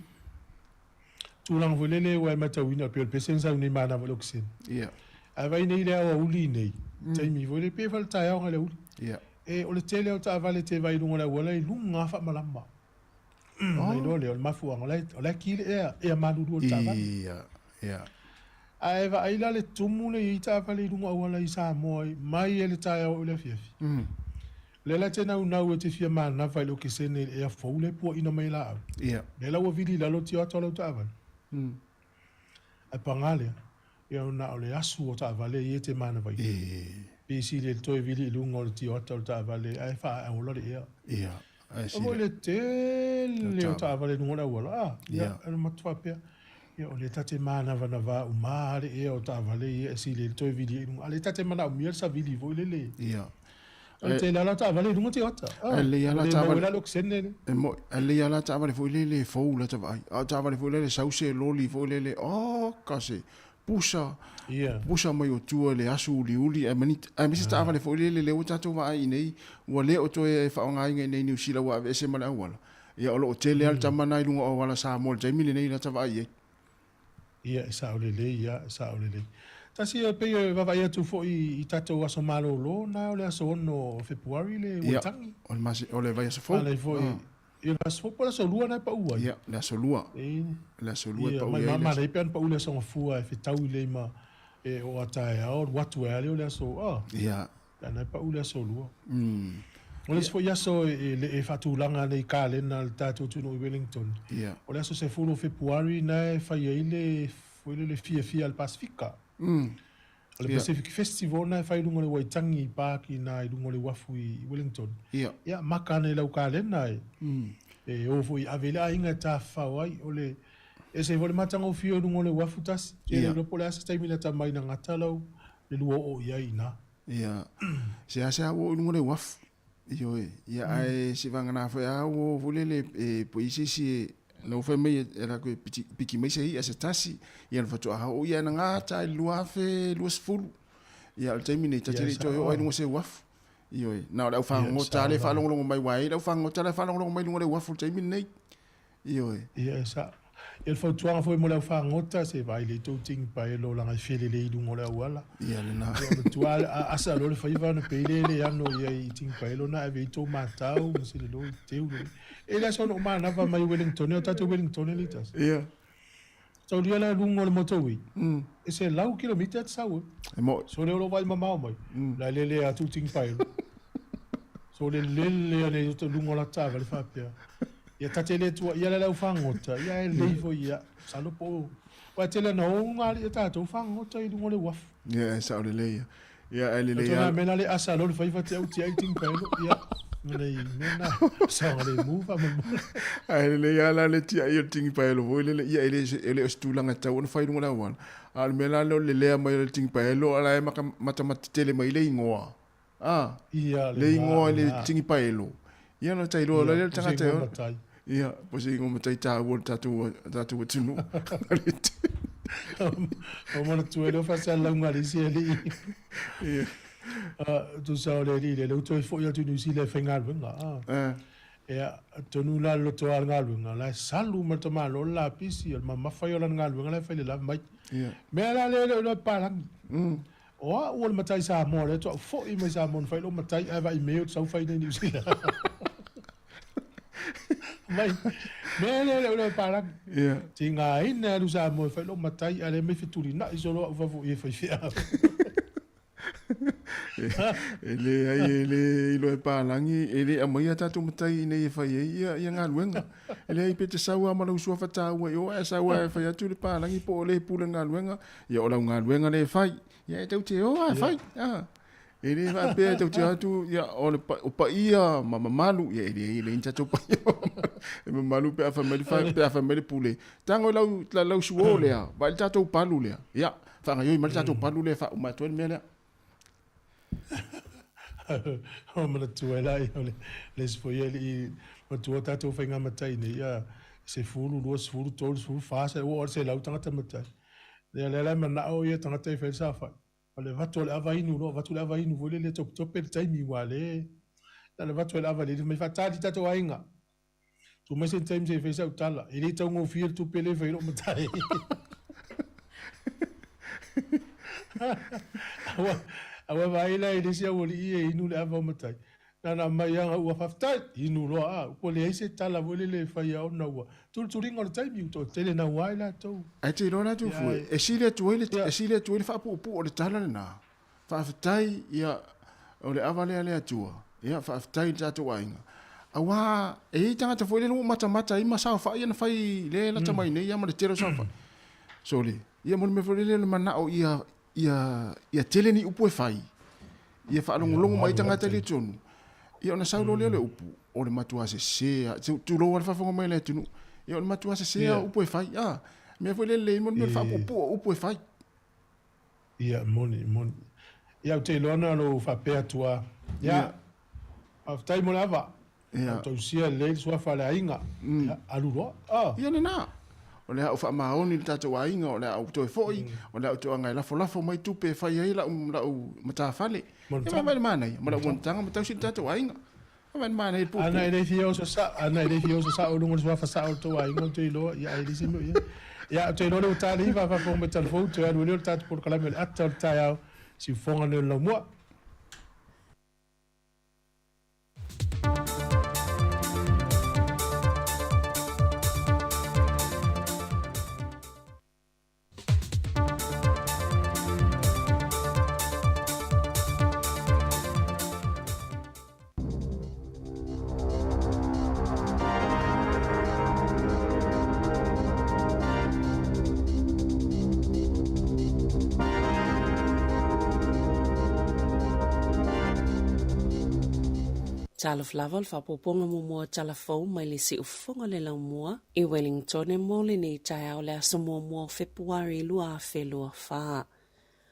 E: tulaga foi lele ua e matauina pei o le pese na sau nei manava i le okesene.
A: Ia.
E: Ae vaai nei i le aoauli nei, taimi foi lele pei e fai le taeao agai le aoauli.
A: Ia.
E: E o le tele o taavale e te vaai i luga o le auala i luga lava faamalama. Ona iloa lea o le mafuaaga o la e, o la e ki le ea, ea malulu o le taavale.
A: Ia, ia.
E: Ae vaai la le tumu lea e i ai taavale i luga auala i Samoa mai e le taeao i le afiafi. Lea la e te naunau e te fia manava i le okesene i le ea fou lea e puaina mai e laau.
A: Ia.
E: Lea la ua vili i lalo tio atu a lau taavale. Ae paga lea, ia na o le asu o taavale ia e te manava i ai. Pe sili e toe vili i luga o le tio ata o le taavale ae faaola le ea.
A: Ia. Ae
E: sili. Aua le tele o taavale i luga o le auala, a? Ia, e matu faapea, ia o lea ta te manavanava uma lava le ea o taavale ia e sili ai le toe vili ai i luga. A o lea ta te manaomia le savili foi lele.
A: Ia.
E: O le tele lava o taavale i luga Toyota.
A: Ae lelei lava la taavale.
E: Le maua ai la le okesene le.
A: E moi, ae lelei lava la taavale foi lele fou lata vaai. A o taavale foi lele sau se loli foi lele, oh ka se pusa, pusa mai o tua i le asu uliuli, aemaise taavale foi lele lea ua tatou vaai i inei, ua le o toe faaaogaina i inei i Niu Sila ua aveese ma le auala. Ia o lo o tele lava le tama na i luga o auala Samoa i le taimi lenei lata vaai i ai.
E: Ia, e sao lelei, ia, e sao lelei. Tasi e pei e vaavaai atu foi i tatou aso malolo na o le aso 6 o Fepuari le Waitangi.
A: Ia, o le masi, o le vaiaso fou.
E: Malai foi, ia le aso fou po o le aso lua na e pau ai.
A: Ia, le aso lua. Le aso lua e pau ai.
E: Ia, mai malai pe ana pau le aso Gafua e fetau i le ma e o a taeao, alu atu ai lea o le aso, ah.
A: Ia.
E: Pe ana e pau le aso lua. O le isi foi aso e le e faatulaga ana i kalena a le tatou atunuu i Wellington, o le aso 10 o Fepuari na e fai ai le foi lele fiafia a le Pasefika. O le Pacific Festival na e fai i luga o le Waitangi i Park i ina i luga o le uafu i Wellington. Ia, maka ana i lau kalena e, e o foi ave i le aiga e tafafao ai. O le ese foi le matagofie o luga o le uafu tasi. Ke le iloa po o le a se taimi lata mai na gata lau le lua oo i ai i ina.
A: Ia, seasea ua oo i luga o le uafu, ioe, ia ae se vagana foi a ua oo foi lele e po i se isi e na ua fai mai e latou e piti, piki mai se i'a se tasi, ia ona faatoa oo ia na gata i le 2020. Ia o le taimi nei, ta te le i toe oo ai i luga o se uafu. Ioe, na o le aufagogota lea e faalogologo mai, aua e i ai le aufagogota la e faalogologo mai i luga o le uafu i le taimi lenei. Ioe.
E: Ia, e sao. Ia, le fautuaga foi mo le aufagogota, se vaai lelei tou tini paelo leaga e felelei i luga o le auala.
A: Ia, lena.
E: Ia, matua a asa loa le faiva ona pei lea le ano i ai i tini paelo na ave ai tou matau ma se leloi teu lelei. E le aso na ou manava mai Wellington, o tatou Wellington le tasi.
A: Ia.
E: Taulia la luga o le motorway, e 100 kilomita e te sau ai.
A: E mo'i.
E: So lea o lo o vaai mamao mai, la e lele atu le tini paelo. So le lele ane i luga o la taavale faapea. Ia ta te le tuuaia la le au fagota, ia ae lelei foi ia. Masalo po o, aua e tele lava ina o galii a tatou fagota i luga o le uafu.
A: Ia e sao lelei ia. Ia ae lelei
E: lava. Tau mea la le asa loa le faiva te au tiai tini paelo. Ia, ma nei mea na saogalemu faamolemole.
A: Ae lelei lava la le tiai o le tini paelo foi lele, ia e le, e le o se tulaga e tatau ona fai i luga o le auala. A o le mea la lea o le lelea mai o le tini paelo a o la e matamata tele mai le igoa. A,
E: Ia,
A: le igoa i le tini paelo. Ia ona ta iloa loa lea o le tagata e ona. Ia, po o se igoa matai taua o le tatou, tatou atunuu.
E: O manatua ai lea o faasalalauga a le isi alii.
A: Ia.
E: Tusa o le alii lea, lea ua toe foi atu i Niu Sila e faigaluega. Ia, atonu la le lotoa o le galuega, o la e salu ma le tamaloa o le lapisi, o le mamafa ia o lana galuega la e fai i le lava mai. Mea la lea e le o iloa e papalagi. O au o le matai Samoa lea faatoa ou foi mai Samoa na fai lou matai ae vaai mea ou te sau fai nei i Niu Sila. Mai, mea lea le o le palagi.
A: Yeah.
E: Tigaina alu Samoa e fai lou matai ae le mai fetulinai solo au fafo i e faifeau.
A: E leai, e le iloa e palagi, e le aumaia tatou matai i inei e fai ai ia, ia galuega. E leai pe te sau lava ma lau suafa taua i o, ae sau lava e fai atu le palagi po o le pule galuega, ia o lau galuega lea e fai. Ia e tau te o lava e fai. A. E le faapea e tau te o atu, ia o le o paia ma mamalu, ia e leai e leai ni tatou paia ma mamalu. E mamalu pe a fai mai le, pe a fai mai le pule. Tago i lau, lau suo lea, vaai le tatou palu lea. Ia, faagaoioi mai le tatou palu lea e faauma atu ai le mea lea.
E: O manatua ai la ia o le isi foi alii matua o tatou faiga matai nei, ia 10, 20, 30, 40, ua oo i le 100 tagata matai. Ia lea la e manao ia tagata e fai le saofai, o le avatu o le ava inu loa, avatu le ava inu foi lele e topetope le taimi aua le na o le avatu o le ava lele fai mai faatali tatou aiga. Tuu mai se taimi se i fai sau tala, e le taugofie le tupe lea e fai ai lou matai. Aua vaai la i le isi aualii e inu le ava o matai. Na ona aumai lava ua faafetai, inu loa a, ua leai se tala foi lele e faia ona ua tulituliga o le taimi ua toatele naua ai latou.
A: Ae te iloa la Tufue, e sili atu ai le, e sili atu ai le faapuupuu o le tala lena. Faafetai, ia, o le ava lea a le Atua. Ia, faafetai i le tatou aiga. Aua e i ai tagata foi lele ua matamata ai ma saofai ana fai lea e lata mai nei ia ma le tele o saofai. Sole, ia mo le mea foi lele o le manao ia, ia, ia tele ni upu e fai, ia faalogologo mai tagata i le tonu. Ia ona sau loa lea o le upu, o le matua sese lava, tulou lava le faafofoga mai a le atunuu, ia o le matua sese lava o upu e fai. A, mea foi lele mo le mea o le faapuupuu o upu e fai.
E: Ia, moni, moni. Ia, ou te iloa na o lou faapea atu lava. Ia, faafetai mo le ava. Ia. Tausia lelei le suafa a le aiga. Ia, alu loa.
A: Ah. Ia lena. O le a ou faamaoni i le tatou aiga, o le a ou toe foi, o le a ou toe aga e lafolafo mai tupe e fai ai lau, lau matafale. Ia vaai le manaia, ma lau monotaga ma tausi le tatou aiga. Vaai le manaia i le puupuu.
E: Ana e le fia oso sao, ana e le fia oso sao i luga o le suafa sao o le tou aiga, ou te iloa, ia ai le isi mea o i ai. Ia, ou te iloa lea ua ta le iva, faafofoga mai Talafou, toe alu ai lea o le tatou polokalame o le ata o le taeao, siufofoga nei o le laumua.
H: Talofa lava o le faaopoopoga muamua o tala fou mai le siufofoga o le laumua i Wellington mo lenei taeao le aso muamua o Fepuari 2024.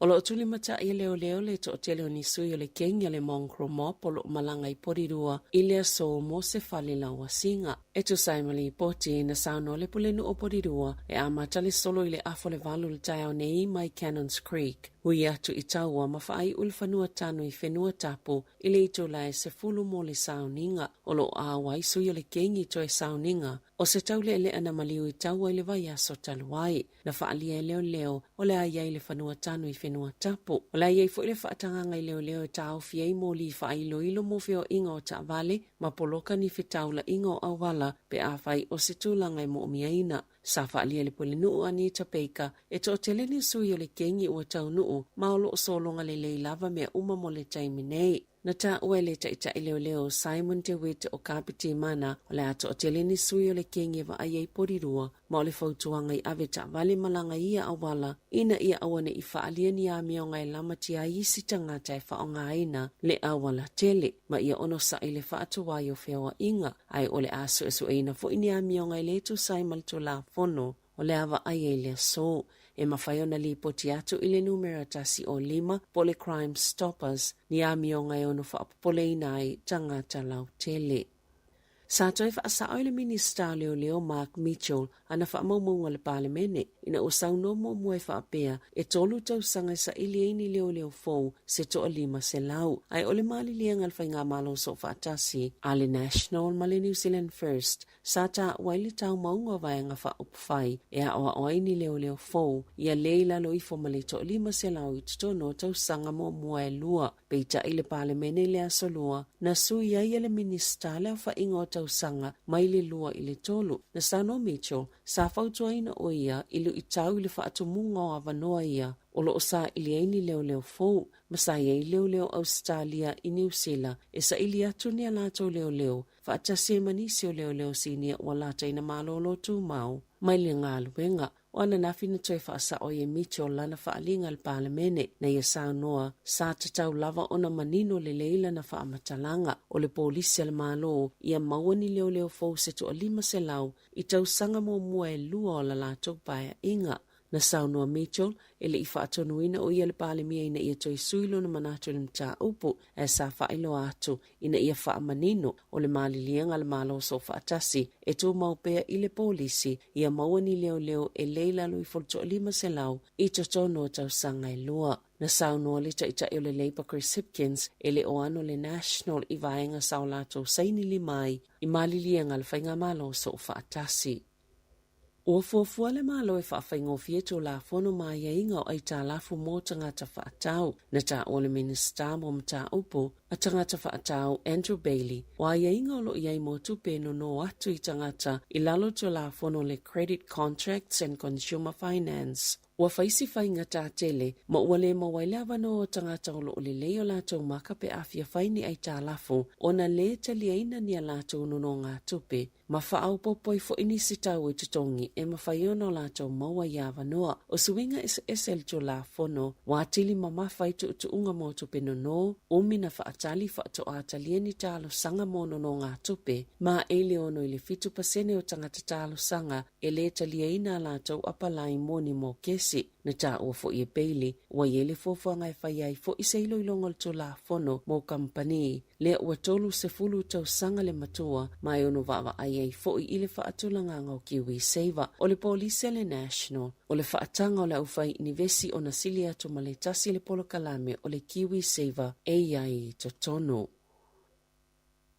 H: O lo o tulimatai e leoleo le toatele o ni sui o le kengi a le Mongrel Mob o lo o malaga i Porirua i le aso mo se fale lauasiga. E tusa ai ma lipoti, na saunoa le Pulenuu o Porirua e amata le solo i le afa o le valu i le taeao nei mai Cannons Creek, hui atu i Taua ma faaiu i le fanua tanu i Whenua Tapu i le itula e 10 mo le sauniga. O lo o auai sui o le kengi toe sauniga o se taulealea na maliu i Taua i le vaiaso talu ai. Na faaalia e leoleo o le a i ai le fanua tanu i whenua tapu. O le a i ai foi le faatagaga i leoleo e taofi ai moli faailoilo mo feoaiga o taavale ma poloka ni fetaulaiga o auala pe afai o se tulaga e moomiaina. Sa faaalia e le Pulenuu Anita Baker e toatele ni sui o le kengi ua taunuu ma o lo o sologa lelei lava mea uma mo le taimi nei. Na taua e le taitai leoleo Simon De Wit o Kapiti Mana o le a toatele ni sui o le kengi e vaai ai Porirua ma o le fautuaga i ave taavale malaga i ia auala ina ia aua ne i faaalia ni amioga e lamatia ai isi tagata e faaaogaina le auala tele ma ia onosai le faatuai o feoaiga ae o le a suesueina foi ni amioga e le tusa ai ma le Tulafono o le a vaai ai le aso. E mafai ona lipoti atu i le numera 105 po o le Crime Stoppers ni amioga e ono faapopoleina ai tagata lautele. Sa toe faasao e le Minisita o Leoleo Mark Mitchell ana faamaumauga a le Palemene ina ua saunoa muamua e faapea e 3 tausaga e saili ai ni leoleo fou se toa 500, ae o le maliliega a le Faigamalo Soofaatasi a le National ma le New Zealand First Sa taua ai le taumauga o Vaega Faaupufai e aoao ai ni leoleo fou ia lē i lalo ifo ma le toa-500 i totonu o tausaga muamua e lua. Peitai le Palemene i le Aso Lua, na sui ai e le Minisita le aofaiga o tausaga mai le lua i le tolu. Na saunoa Mitchell, sa fautuaina ʻo ia i luitau i le faatumuga o avanoa ia o lo o saili ai ni leoleo fou ma sa i ai leoleo Ausetalia i Niu Sila e saili atu ni a latou leoleo faatasi ai ma nisi o leoleo sinia ua lataina malōlō tumau mai le galuega. O ananafi na toe faasao ai e Mitchell lana faaliga i le Palemene na ia saunoa sa tatau lava ona manino lelei lana faamatalaga o le polisi a le Malo ia maua ni leoleo fou se toa 500 i tausaga muamua e lua o la latou paeaiga. Na saunoa Mitchell e le i faatonuina ʻo ia le Palemia ina ia toe sui lona manatu i le mataupu ae sa faailoa atu ina ia faamanino o le maliliega a le Malo Soofaatasi e tumau pea i le polisi ia maua ni leoleo e le i lalo ifo o le toa 500 i totonu o tausaga e lua. Na saunoa le Taitai o le Labour Chris Hipkins e le o ano le National i vaega sa o latou saini lima ai i maliliega a le Faigamalo Soofaatasi. Ua fuafua le Malo e faafaigofie Tulafono ma aiaiga o aitalafu mo tagata faatau. Na taua le Minisita mo Mataupu a Tagata Faatau Andrew Bayly, o aiaiga o lo o i ai mo tupe e nono atu i tagata i lalo o Tulafono le Credit Contracts and Consumer Finance. Ua fai si faigata tele ma ua le maua ai le avanoa o tagata o lo o lelei o latou maka pe a fia fai ni aitalafu ona lē taliaina ni a latou nonogatupe ma faaopoopo ai foi nisi tau i totogi e mafai ona o latou maua ia avanoa. O suiga eseese le Tulafono ua atili mamafa ai tuutuuga mo tupe nono, umi na faatali faatoa talia ni talosaga mo nonogatupe, ma e le 6 i le 7% o tagata talosaga e lē taliaina a latou apalai mo ni mokesi. Na taua foi e Bailey, ua i ai le fuafuaga e fai ai foi se iloiloga o le Tulafono mo kamupani lea ua 30 tausaga le matua ma e ono vaavaai ai foi i le faatulagaga o KiwiSaver. O le polisi a le National, o le faataga o le aufai-inivesi ona sili atu ma le tasi le polokalame o le KiwiSaver e i ai i totonu.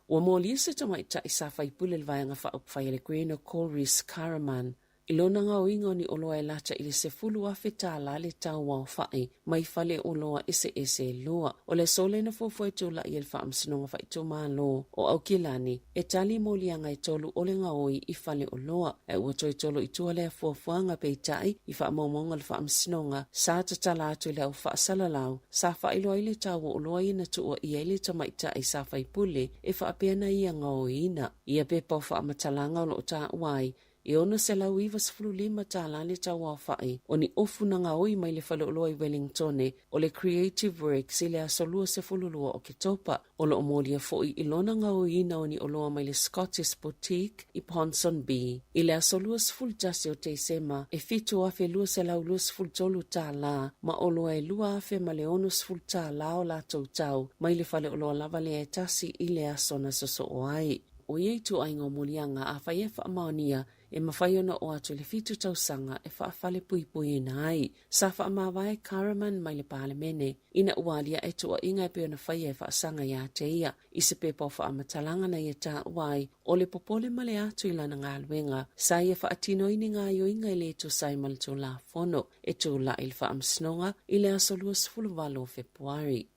H: Ua molia se tamaitai sa faipule le Vaega Faaupufai a le Green o Colrys Karaman I lona gaoiga o ni oloa e lata i le $10,000 le tau aofai mai fale oloa eseese e lua. O le aso lea na fuafua e tulai ai le Faamasinoga Faaitumalo o Aukilani e tali moliaga e tolu o le gaoi i fale oloa. Ae ua toe tolo i tua lea fuafuaga peitai i faamaumauga a le Faamasinoga sa tatala atu i le au faasalalau sa faailoa ai le tau o oloa ia na tuuaia ai le tamaitai sa faipule e faapea na ia gaoiina. Ia pepa o faamatalaga o lo o taua ai. E $695 tala le tauaofa'i o ni ofu na gaoi mai le faleoloa i Wellingtone o le Creative Works i le aso 22 o Oketopa. O lo o molia fo'i i lona gaoiina o ni oloa mai le Scottish Boutique i Ponsonby i le aso 21 o Tesema e $7,223 tala ma oloa e $2,060 tala o latou tau mai le faleoloa lava lea e tasi i le aso na sosoo ai. O ia ituaiga o moliaga afai e faamaonia, e mafai ona oo atu i le fitu tausaga e faafalepuipuiina ai. Sa faamavae Kahraman mai le Palemene ina ua aliae tuuaiga e pei ona faia e faasaga ia te ia i se pepa o faamatalaga na ia taua ai o le popole ma le atu i lana galuega sa ia faatino ai ni gaoioiga e le tusa ai ma le Tulafono e tulai i le Faamasinoga i le aso 28 o Fepuari.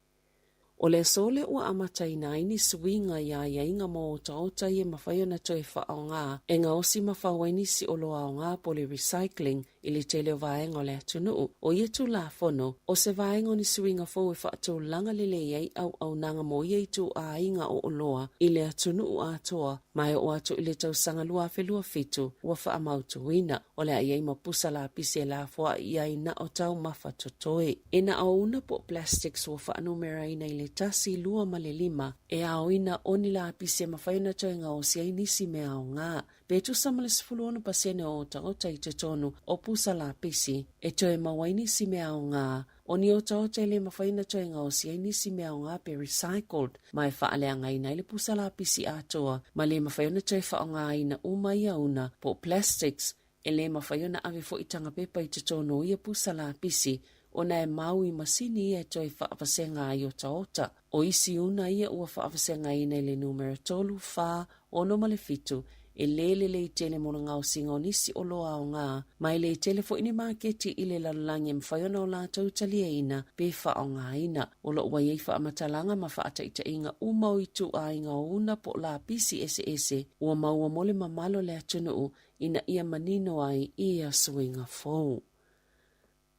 H: O le aso lea ua amataina ai ni suiga i aiaiga mo otaota ia e mafai ona toe faaaoga e gaosi ma fau ai nisi oloa aoga po o le recycling i le tele o vaega o le atunuu. O ia Tulafono, o se vaega o ni suiga fou e faatulaga lelei ai auaunaga mo ia ituaiga o oloa i le atunuu atoa ma e oo atu i le tausaga 2027 ua faamautuina. O le a i ai ma pusa lapisi e lafoaʻi ai na o taumafa totoe. E na o una po o plastics ua faanumeraina i le tasi, lua ma le lima e aoina o ni lapisi e mafai ona toe gaosi ai nisi mea aoga. Pe tusa ma le 16% o otaota i totonu o pusa lapisi e toe maua ai nisi mea aoga. O ni otaota e le mafai ona toe gaosi ai nisi mea aoga pe recycled ma e faaleagaina ai le pusa lapisi atoa ma le mafai ona toe faaaogaina uma ia una po o plastics. E le mafai ona ave foi taga pepa i totonu o ia pusa lapisi ona e mau i masini ia e toe faavasega ai otaota. O isi una ia ua faavasegaina i le numera tolu, fa, ono ma le fitu, e le lelei tele mo le gaosiga o nisi oloa aoga, ma e le tele foi ni maketi i le lalolagi e mafai ona o latou taliaina pe faaaogaina. O lo o ua i ai faamatalaga ma faataitaiga uma o ituaiga o una po o lapisi eseese ua maua mo le mamalu o le atunuu ina ia manino ai i ia suiga fou.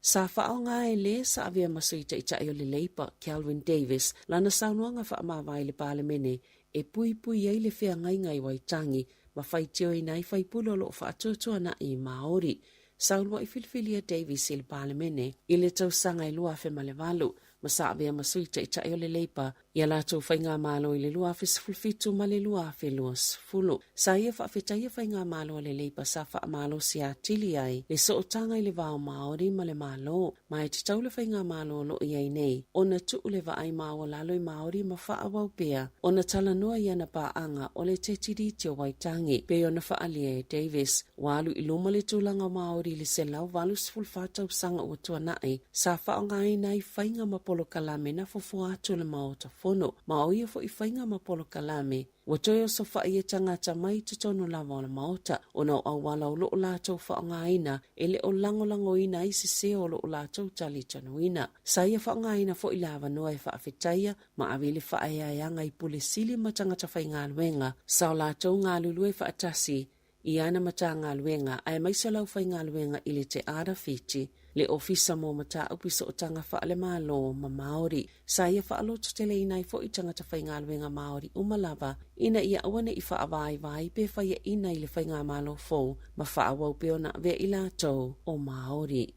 H: Sa faaaoga e le sa avea ma Sui Taitai o le Leipa, Kelvin Davis, lana saunoaga faamavae i le Palemene e puipui ai le feagaiga i Waitangi ma faitioina ai faipule o lo o faatuatuana'i i Māori. Sa ulua'i filifilia Davis i le Palemene i le tausaga e 2008 ma sa avea ma Sui Taitai o le Leipa i a latou faigamalo i le 2017 ma le 2020. Sa ia faafetaia faigamalo a le Leipa sa faamalosi atili ai le sootaga i le va o Māori ma le Malo, ma e tatau le faigamalo o lo o i ai nei ona tuu le vaai maualalo i Māori ma faaauau pea ona talanoa i ana paaga o le Te Tiriti o Waitangi, pei ona faaalia e Davis. Ua alu i luma le tulaga o Māori i le 184 tausaga ua tuanai, sa faaaogaina ai faiga ma polokalame na fofoa atu le Maota Fono, ma o ia foi faiga ma polokalame ua toe osofa'i e tagata mai totonu lava o le Maota, ona o auala o lo o latou faaaogaina e le o lagolagoina ai sese o lo o latou talitonuina. Sa ia faaaogaina foi le avanoa e faafetaia ma ave le faaeaeaga i Pule Sili ma tagata faigaluega sa o latou galulue faatasi i ana Matagaluega aemaise o le aufaigaluega i le Te Arawhiti, le Ofisa mo Mataupu i Sootaga Faale-Malo ma Māori. Sa ia faalototeleina ai foi tagata faigaluega Māori uma lava ina ia aua ne i faavaivai pe faiaina i le faigamalo fou ma faaauau pea ona avea i latou o Māori.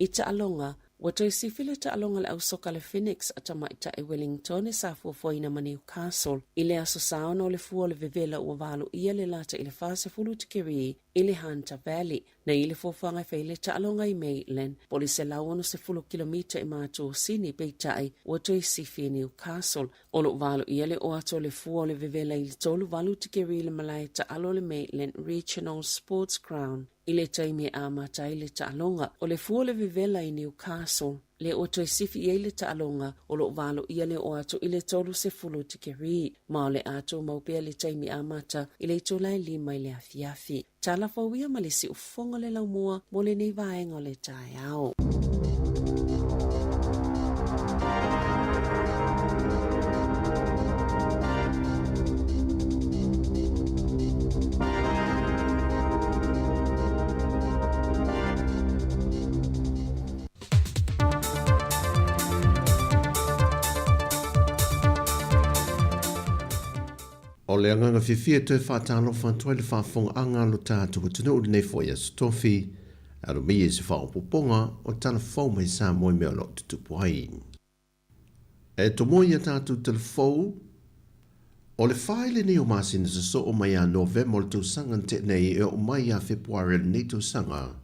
H: I taaloga, ua toe sifi le taaloga a le ausoka le Phoenix a tamaitai Wellingtone sa fuafuaina ma Newcastle i le Aso Sa ona o le fua o le vevela ua valoia le lata i le 40 tikeri i le Hunter Valley. Nei i le fuafuaga e fai le taaloga i Maitland po o le 160 kilomita i matu o Sydney peitai ua toe sifi i Newcastle. O lo o valoia le oo atu o le fua o le vevela i le 38 tikeri i le malae taalo o le Maitland Regional Sports Ground. I le taimi e amata ai le taaloga, o le fua o le vevela i Newcastle, lea ua toe sifi i ai le taaloga, o lo o valoia le oo atu i le 30 tikeri, ma o le a tumau pea le taimi amata i le itula e lima i le afiafi. Tala fou ia ma le siufofoga o le laumua mo lenei vaega o le taeao.
F: O le agaga fiafia e toe faatalofa atu ai le faafofogaaga a lo tatou atunuu i lenei foi aso Tofi, alo mai i se faaopoopoga o tala fou mai Samoa i mea o lo o tutupu ai. E tomoa i a tatou tala fou, o le fai lenei o masina sosoo mai ia Novema o le tausaga na tea nei e oo mai ia Fepuari o lenei tausaga,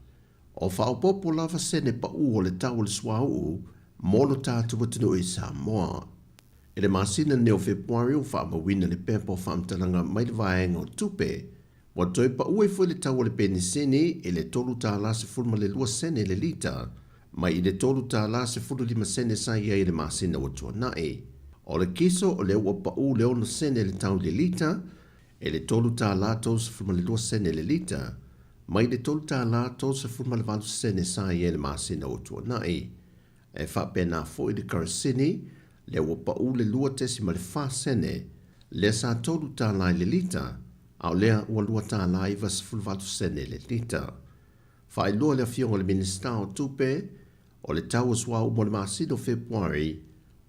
F: o faaopoopo lava sene pau o le tau o le suauu mo lo tatou atunuu i Samoa. I le masina lenei o Fepuari ua faamauina le pepa o faamatalaga mai le vaega o tupe, ua toe pau ai foi le tau o le penisini i le $3.12 sene le lita, mai i le $3.15 sene sa i ai i le masina ua tuanai. O le kiso o lea ua pau le 6 sene le tau i le lita, i le $3.32 sene le lita, mai le $3.38 sene sa i ai i le masina ua tuanai. E faapena foi le kerosene, lea ua pau le 2.4 sene, lea sa $3 i le lita, a o lea ua $2.98 sene le lita. Faailoa le Afioga i le Minisita o Tupe, o le tau o suauu mo le masina o Fepuari,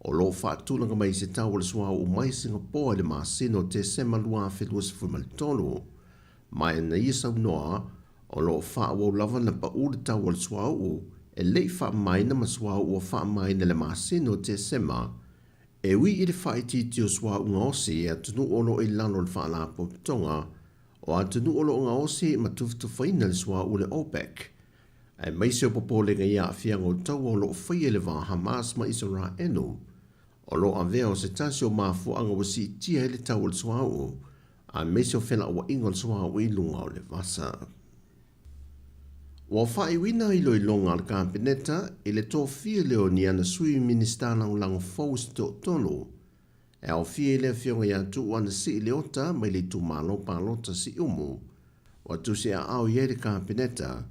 F: o lo o faatulaga mai i se tau o le suauu mai Singapoa i le masina o Tesema 2023. Ma na ia saunoa, o lo o faaauau lava ona pau le tau o le suauu e le i faamamaina ma suauu ua faamamaina i le masina o Tesema, e ui i le faaitiitia o suauu gaosi e atunuu o lo o i lalo o le Faalapotopotoga o Atunuu o lo o Gaosi ma Tufatufaina le Suauu le OPEC, aemaise o popolega i aafiaga o taua o lo o faia i le va o Hamas ma Isaraelu. O lo o avea o se tasi o mafuaaga ua siitia ai le tau o le suauu, aemaise o felauaiga o le suauu i luga o le vasa. Ua faaiuina iloiloga a le Kapeneta i le tofia lea o ni ana Sui Minisita Lagolago fou se toatolu, e aofia i le Afioga ia Tuuu Anasii Leota mai le itumalo palota Siumu, ua tusiaao i ai le Kapeneta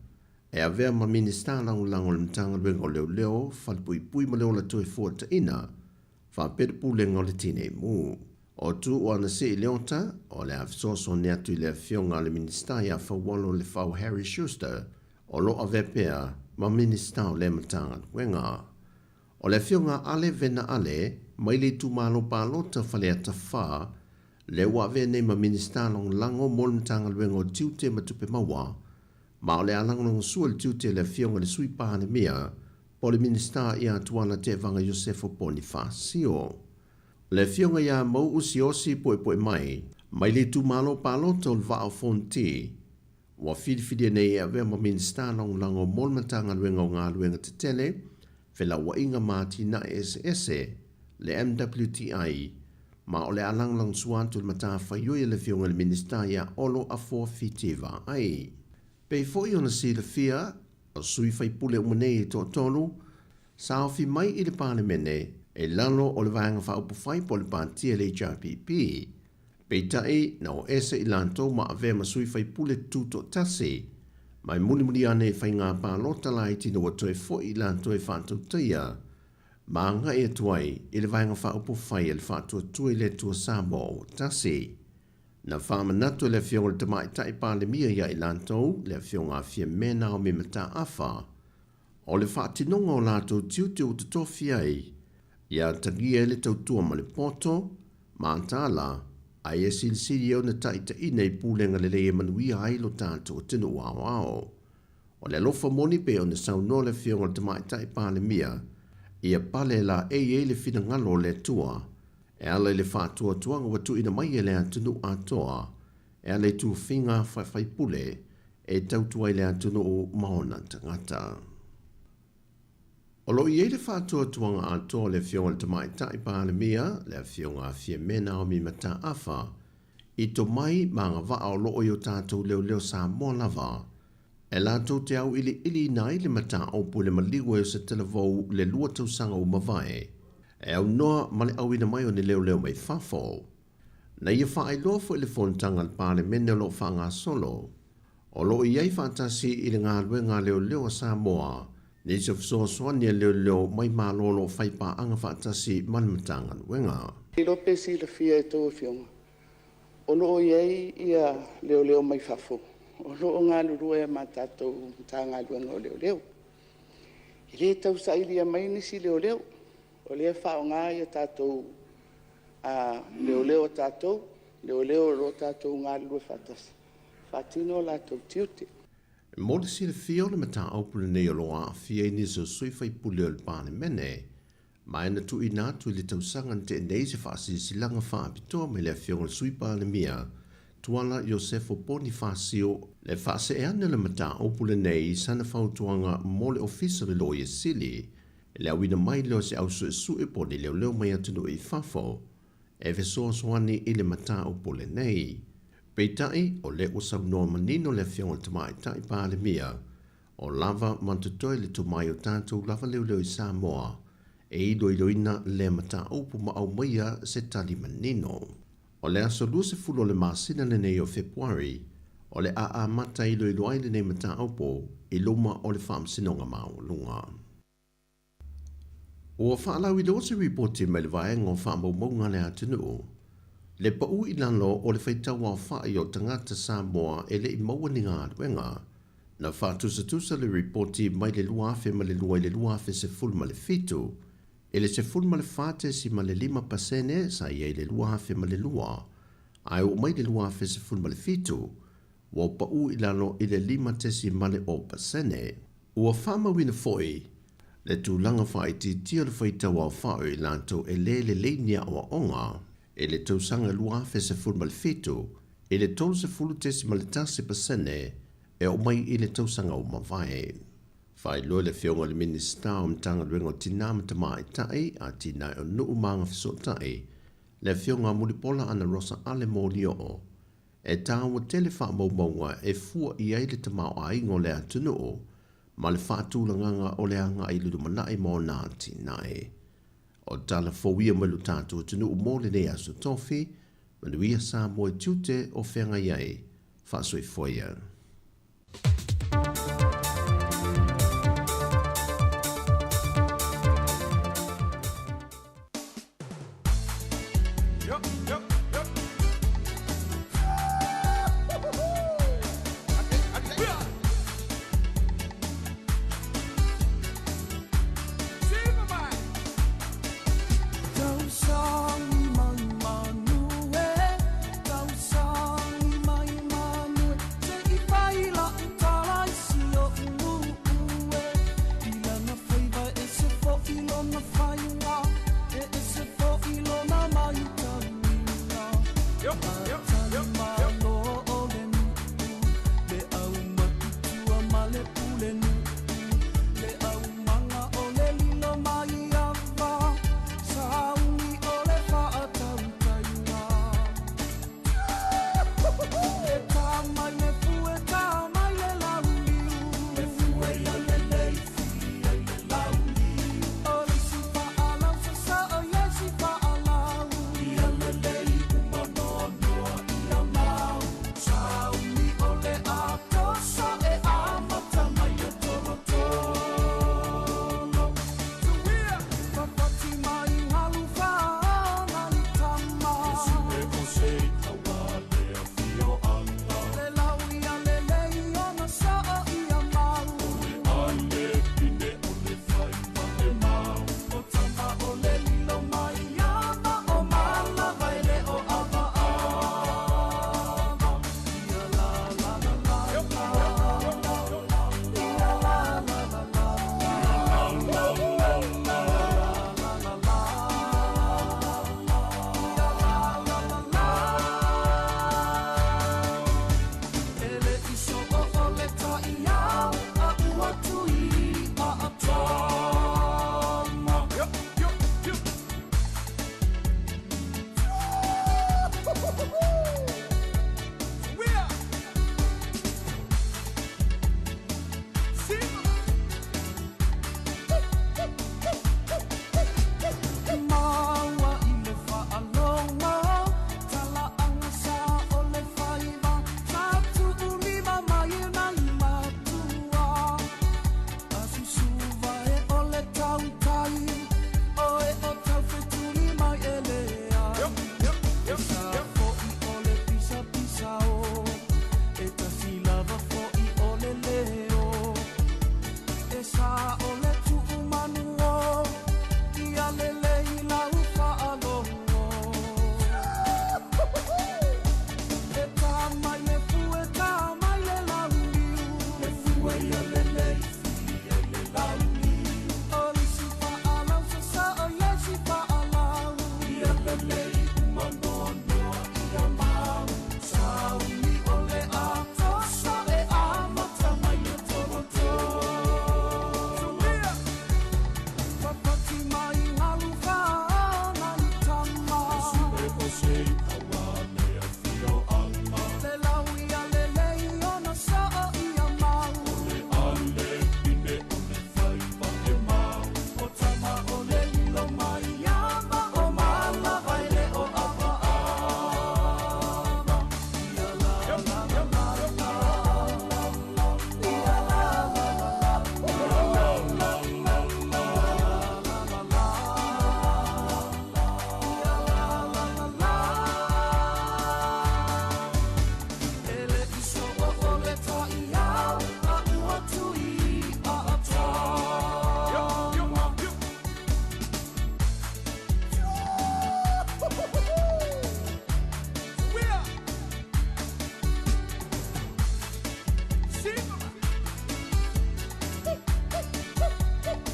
F: e avea ma Minisita Lagolago o le Matagaluega o Leoleo, Falepuipui ma le Ola Toefuataina, faapea le Pulega o le Tinei Mu. O Tuuu Anasii Leota, o le a fesoasoani atu i le Afioga a le Minisita ia Faualo Lefau Harry Schuster, o lo o avea pea ma Minisita o lea Matagaluega. O le Afioga a Ale Vena Ale, mai le itumalo palota Faleata 4, lea ua avea nei ma Minisita Lagolago mo le Matagaluega o Tiute ma Tupe Maua, ma o le a lagolagosua le tiute e le Afioga i le Sui Palemia po o le Minisita ia Tuala Tevaga Iosefo Ponifasio. O le Afioga ia Mau'u Siaosi Poepoemai, mai le itumalo palota o le Vaa o Fonoti, ua filifilia nei e avea ma Minisita Lagolago mo le Matagaluega o Galuega Tetele, Felauaiga ma Atinae Eseese, le MWTI, ma o le a lagolagosua atu le matafaioi a le Afioga i le Minisita ia Olo Afoa Fiti Vaai. Pei foi ona silafia, o sui faipule uma nei e toatolu, sa ofi mai i le Palemene i lalo o le Vaega Faaupufai po o le Pati a le HRPP. Peitai, na o ese i latou ma avea ma sui faipule tutoatasi, ma e mulimuli ane i faiga palota laiti ina ua toe foi i latou e faatautaia ma agai atu ai i le Vaega Faaupufai a le Faatuatua i le Atua Samoa ua Tasi. Na faamanatu e le Afioga i le Tamaitai Palemia ia i latou, le Afioga a Fiame Naomi Mataafa, o le faatinoga o latou tiute ua totofi ai, ia atagia ai le tautua ma le poto, mataala, a ia silisili ai ona taitaiina i pulega lelei e manuia ai lo tatou atunuu aoao. O le alofa moni pei ona saunoa le Afioga i le Tamaitai Palemia, ia pale laei ai le finagalo o le Atua e ala i le faatuatuaga ua tuuina mai e le atunuu atoa e ala i tufiga faifai-pule e tautua ai le atunuu ma ona tagata. O lo o i ai le faatuatuaga atoa o le Afioga i le Tamaitai Palemia, le Afioga a Fiame Naomi Mataafa, i tomai ma agavaa o lo o i o tatou leoleo Samoa lava, e latou te auiliiliina ai le mataupu i le maliu ai o se talavou i le 2 tausaga ua mavae, e aunoa ma le auina mai o ni leoleo mai fafo. Na ia faailoa foi le fonotaga a le Palemene o lo o faagasolo, o lo o i ai faatasi i le galuega a leoleo a Samoa nisi o fesoasoani a leoleo mai Malo o lo o fai paaga faatasi ma le Matagaluega.
G: Iloa pe silafia e tou afioga, o lo o i ai ia leoleo mai fafo o lo o galulue ma tatou Matagaluega o Leoleo. E le tau sailia mai nisi leoleo, o lea e faaaoga tatou leoleo a tatou. leoleo o lo o tatou galulue faatasi e faatino o latou tiute.
F: Mo le silafia o le mataupu lenei o lo o aafia ai nisi o sui faipule o le Palemene, ma e na tuuina atu i le tausaga na tea nei se faasilasilaga faapitoa mai le Afioga i le Sui Palemia, Tuala Iosefo Ponifasio, le faasee ane o le mataupu lenei i sana fautuaga mo le Ofisa o le Loia Sili, i le auina mai lea o se au suesue po o ni leoleo mai atunuu i fafo e fesoasoani i le mataupu lenei. Peitai, o lea ua saunoa manino le Afioga i le Tamaitai Palemia, o lava ma totoe le tomai o tatou lava leoleo i Samoa e iloiloina lea mataupu ma aumaia se tali manino. O le aso 20 o le masina lenei o Fepuari, o le a amata iloilo ai lenei mataupu i luma o le Faamasinoga Maualuga. Ua faalauiloa se ripoti mai le Vaega o Faamaumauga a le Atunuu, le pau i lalo o le faitauaofai o tagata Samoa e le i maua ni galuega. Na faatusatusa le ripoti mai le 2002 i le 2017, i le 14.5 pasene sa i ai i le 2002, ae oo mai i le 2017, ua pau i lalo i le 5.0%. Ua faamauina foi le tulaga faaitiitia o le faitau aofai o i latou e le lelei ni aoaoga i le tausaga 2017 i le 30.1% e oo mai i le tausaga ua mavae. Faailoa e le Afioga i le Minisita o Matagaluega o Tinā ma Tamaitai, Atinae o Nuu ma Agafesootai, le Afioga a Mulipola Anarosa Ale Molioo, E taua tele faamaumauga e fua i ai le tamaoaiga o le atunuu ma le faatulagaga o le agai i le lumanai ma ona atinae. O tala fou ia mai lo tatou atunuu mo lenei aso tofi, manuia Samoa i tiute o feagai ai. Faasoifua ia.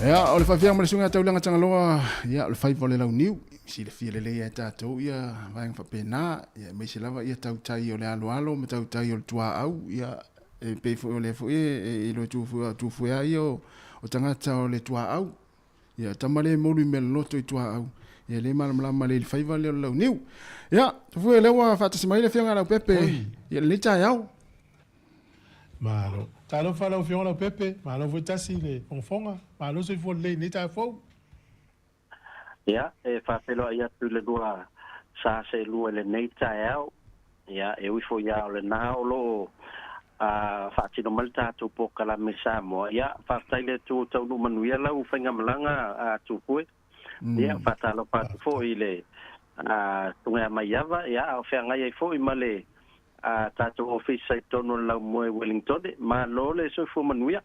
A: Ia, o le faafiaga ma le suiga taulaga Tagaloa, ia, o le faiva o le launiu, silafia lelei e tatou ia vaega faapena, ia, aemaise lava ia tautai o le aloalo ma tautai o le tuaau, ia, e pei foi o lea foi e iloa tufuea lava ia o tagata o le tuaau. Ia, tama le molu i mea loloto i tuaau, ia le malamalama lelei i le faiva lea o le launiu. Ia, Tafue, lea ua faatasi mai le Afioga ia Leaupepe i lenei taeao.
E: Malo. Talofa lau Afioga Leaupepe, malo foi tasi i le fogafoga, malo soifua lelei i lenei taeao fou.
K: Ia, e faafeiloai atu i le lua sa seelua i lenei taeao. Ia, e ui foi lava o lena o lo o faatino mai le tatou polokalame i Samoa. Ia, faafetai i le Atua ua taunuu manuia lau faigamalaga a Tupue. Ia, faatalofa atu foi i le Tugaeamaiava, ia, a o feagai ai foi ma le tatou ofisa i totonu o le Laumua i Wellingtone. Malo le soifua manuia.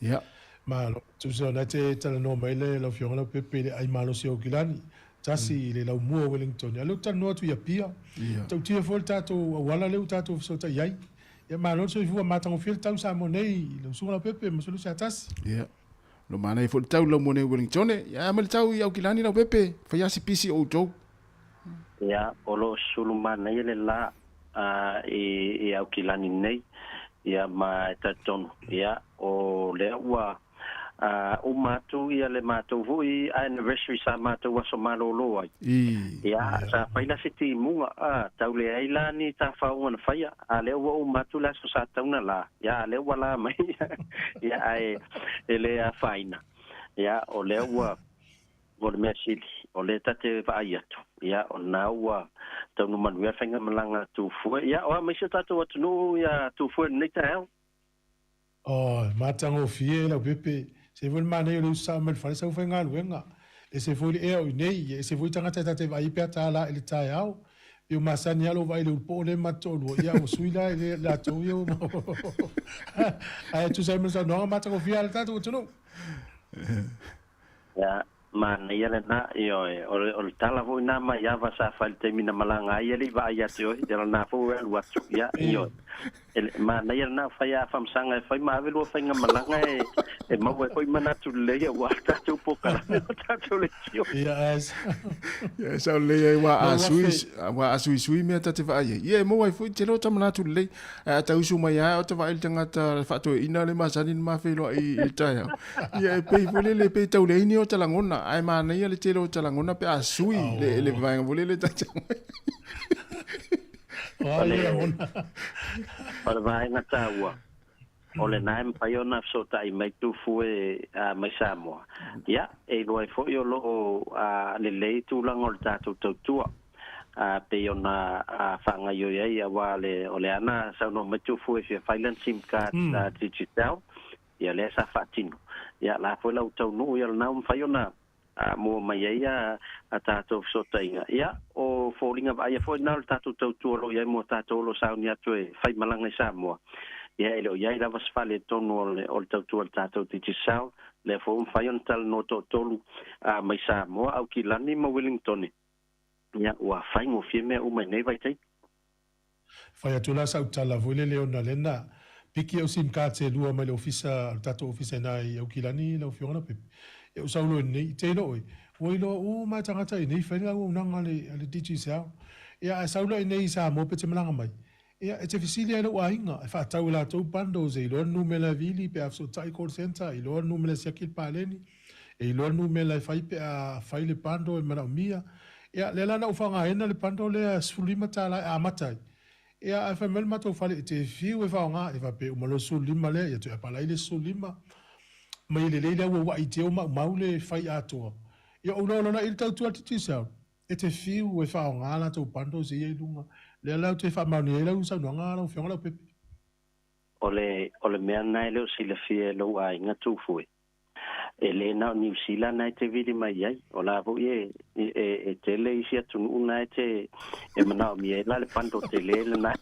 A: Ia.
E: Malo. Tusa o lena e te talanoa mai le lau Afioga Leaupepe i le ai malosi o Aukilani, tasi i le laumua o Wellington. A o lea ou te talanoa atu i Apia. Ia. Tautia foi le tatou auala lea ua tatou fesootai ai. Ia malo le soifua matagofie le tau i Samoa nei i lau Susuga Leaupepe ma Sulu Seatasi.
A: Ia. Lo manaia foi le tau i le laumua nei o Wellington. Ia ma le tau i Aukilani Leaupepe, fai lava si pisi o outou.
K: Ia, o lo o sulu manaia le la i Aukilani nei, ia ma e talitonu, ia, o lea ua uma atu ia le matou foi anniversary sa matou aso malolo ai. Ia, sa fai la se timuga, tau leai la ni tafaoga na faia, a lea ua uma atu le aso sa tatau ona la, ia, a lea ua la mai, ia, ae e le afaina, ia, o lea ua O le mea sili, o lea ta te vaai atu, ia, o lena ua taunuu manuia le faigamalaga a Tufue. Ia, o a mai si o tatou atunuu ia Tufue i lenei taeao?
E: Oi, matagofie Leaupepe, se foi le manaia o le usu sao mai le fale sau faigaluega. Ese foi le ea o i nei, ia ese foi tagata e ta te vaai ai pe a ta la i le taeao. Pei ua masani lava lou vaai i le ulu poo lea ma te toalua, ia ua sui la i le latou ia ua Ae tusa ai ma le saunoaga matagofie lava le tatou atunuu.
K: Ia, manaia lena, ioe, o le, o le tala foi na mai ava sa fai i le taimi na malaga ai, e le i vaai ia te oe, ia lena foi ua alu atu, ia, ioe. E le, manaia lena, fai a faamasanga e fai ma ave lua faigamalaga e, e maua ai foi manatu lelei aua le tatou polokalame ma tatou leitio.
E: Ia, ae,
A: Ia, e sao lelei ai, aua a sui, aua a suisui mea ta te vaai ai, ia e maua ai foi, tele o ta manatu lelei. Ae a tau usu mai lava o ta vaai i le tagata faatoeaina le masani ona ma feiloai i le taeao. Ia e pei foi lele, pei tau leai ni o ta lagona, ae manaia le tele o ta lagona pe a sui le, le vaega foi lele ta te
E: O le,
K: o le vaega taua, o lena e mafai ona fesootai mai Tufue mai Samoa. Ia, e iloa ai foi o lo o lelei tulaga o le tatou tautua pei ona faagaoioi ai, aua o lea na saunoa mai Tufue e fia fai lana sim card Digicel, ia lea sa faatino. Ia, la foi la ua taunuu, ia lena ua mafai ona mua mai ai a tatou fesootaiga. Ia, o foliga vaaia foi lena o le tatou tautua o lo o i ai mo tatou o lo o sauni atu e faimalaga i Samoa. Ia, e le o i ai lava se faaletonu o le tautua a le tatou Digicel, lea foi ua mafai ona talanoa toatolu mai Samoa, Aukilani ma Wellingtone. Ia, ua faigofie mea uma i lenei vaitaimi.
E: Fai atu la sau tala foi lele ona lea na piki au sim card se lua mai le ofisa, le tatou ofisa ina i Aukilani lau afioga Leaupepe. Ia ou sau loa nei, te iloa oe, ua iloa uma e tagata i nei fai le auaunaga a le, a le Digicel. Ia ae sau la i nei i Samoa pe te malaga mai, ia e te fesili lava i lou aiga e faatau e latou bundles, e iloa le numera e vili pe a fesootai call centre, e iloa le numera e siaki le paleni, e iloa le numera e fai pe a fai le bundle e manaomia. Ia, lea la na ou faaaogaina le bundle lea $15 e amata ai. Ia, ae fai mai le matou fale e te fiu e faaaoga, ia faapea e uma loa le 15 lea, ia toe apalai le isi 15. Mai e lelei le auauai i te o maumau le fai atoa. Ia, ou iloa loa la i le tautua a le Digicel, e te fiu e faaaoga latou bundles ia i luga. Lea la ou te faamaonia ai lau saunoaga lau Afioga Leaupepe.
K: O le, o le mea lena e le o silafia e lou aiga Tufue. E le na o Niu Sila na e te vili mai ai, o la foi e, e, e tele isi atunuu na e te e manaomia ai la le bundle tele lena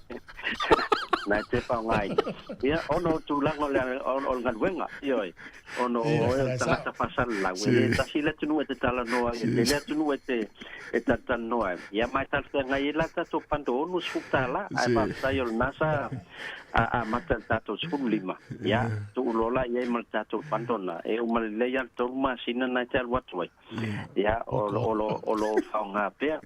K: na e te faaaogaina. Ia, ona o tulaga o le, o, o le galuega, ioe. Ona o oe o le tagata faasalalau, e le tasi le atunuu e te talanoa ai, e tele atunuu e te e talatalanoa ai. Ia ma e talafeagai ai la le tatou bundle $60, ae faafetai o lena sa amata i le tatou 15. Ia, tuu loa la i ai ma le tatou bundle lena, e uma lelei lava le tolu masina lena e te alu atu ai. Ia, o lo o lo o faaaoga pea.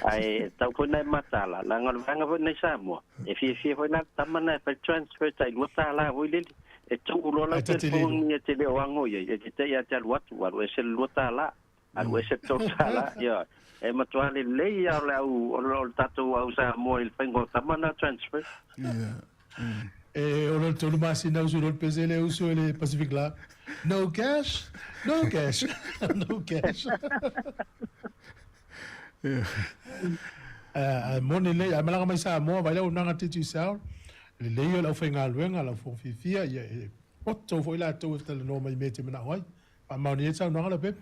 K: Ae tatau foi ona e mataala, leaga o le vaega foi lenei Samoa, e fiafia foi la le tama lena e fai le transfer tai $2 foi lele. E tuu loa lau telefoni e te le o ago i ai, e te te i a te alu atu, alu ese le $2, alu ese le $3, ioe. E matua lelei lava o le au, o le tatou au Samoa i le faiga o tama na transfer.
E: E ono le tolu masina usu loa le pese lea usu e le Pacific la. No cash, no cash, no cash. Ae moni lelei, a malaga mai Samoa, vaai le auaunaga a Digicel, lelei o le aufaigaluega, lau fofoga fiafia, ia e poto foi latou e talanoa mai i mea e te manao ai. Faamaonia ai le saunoaga Leaupepe.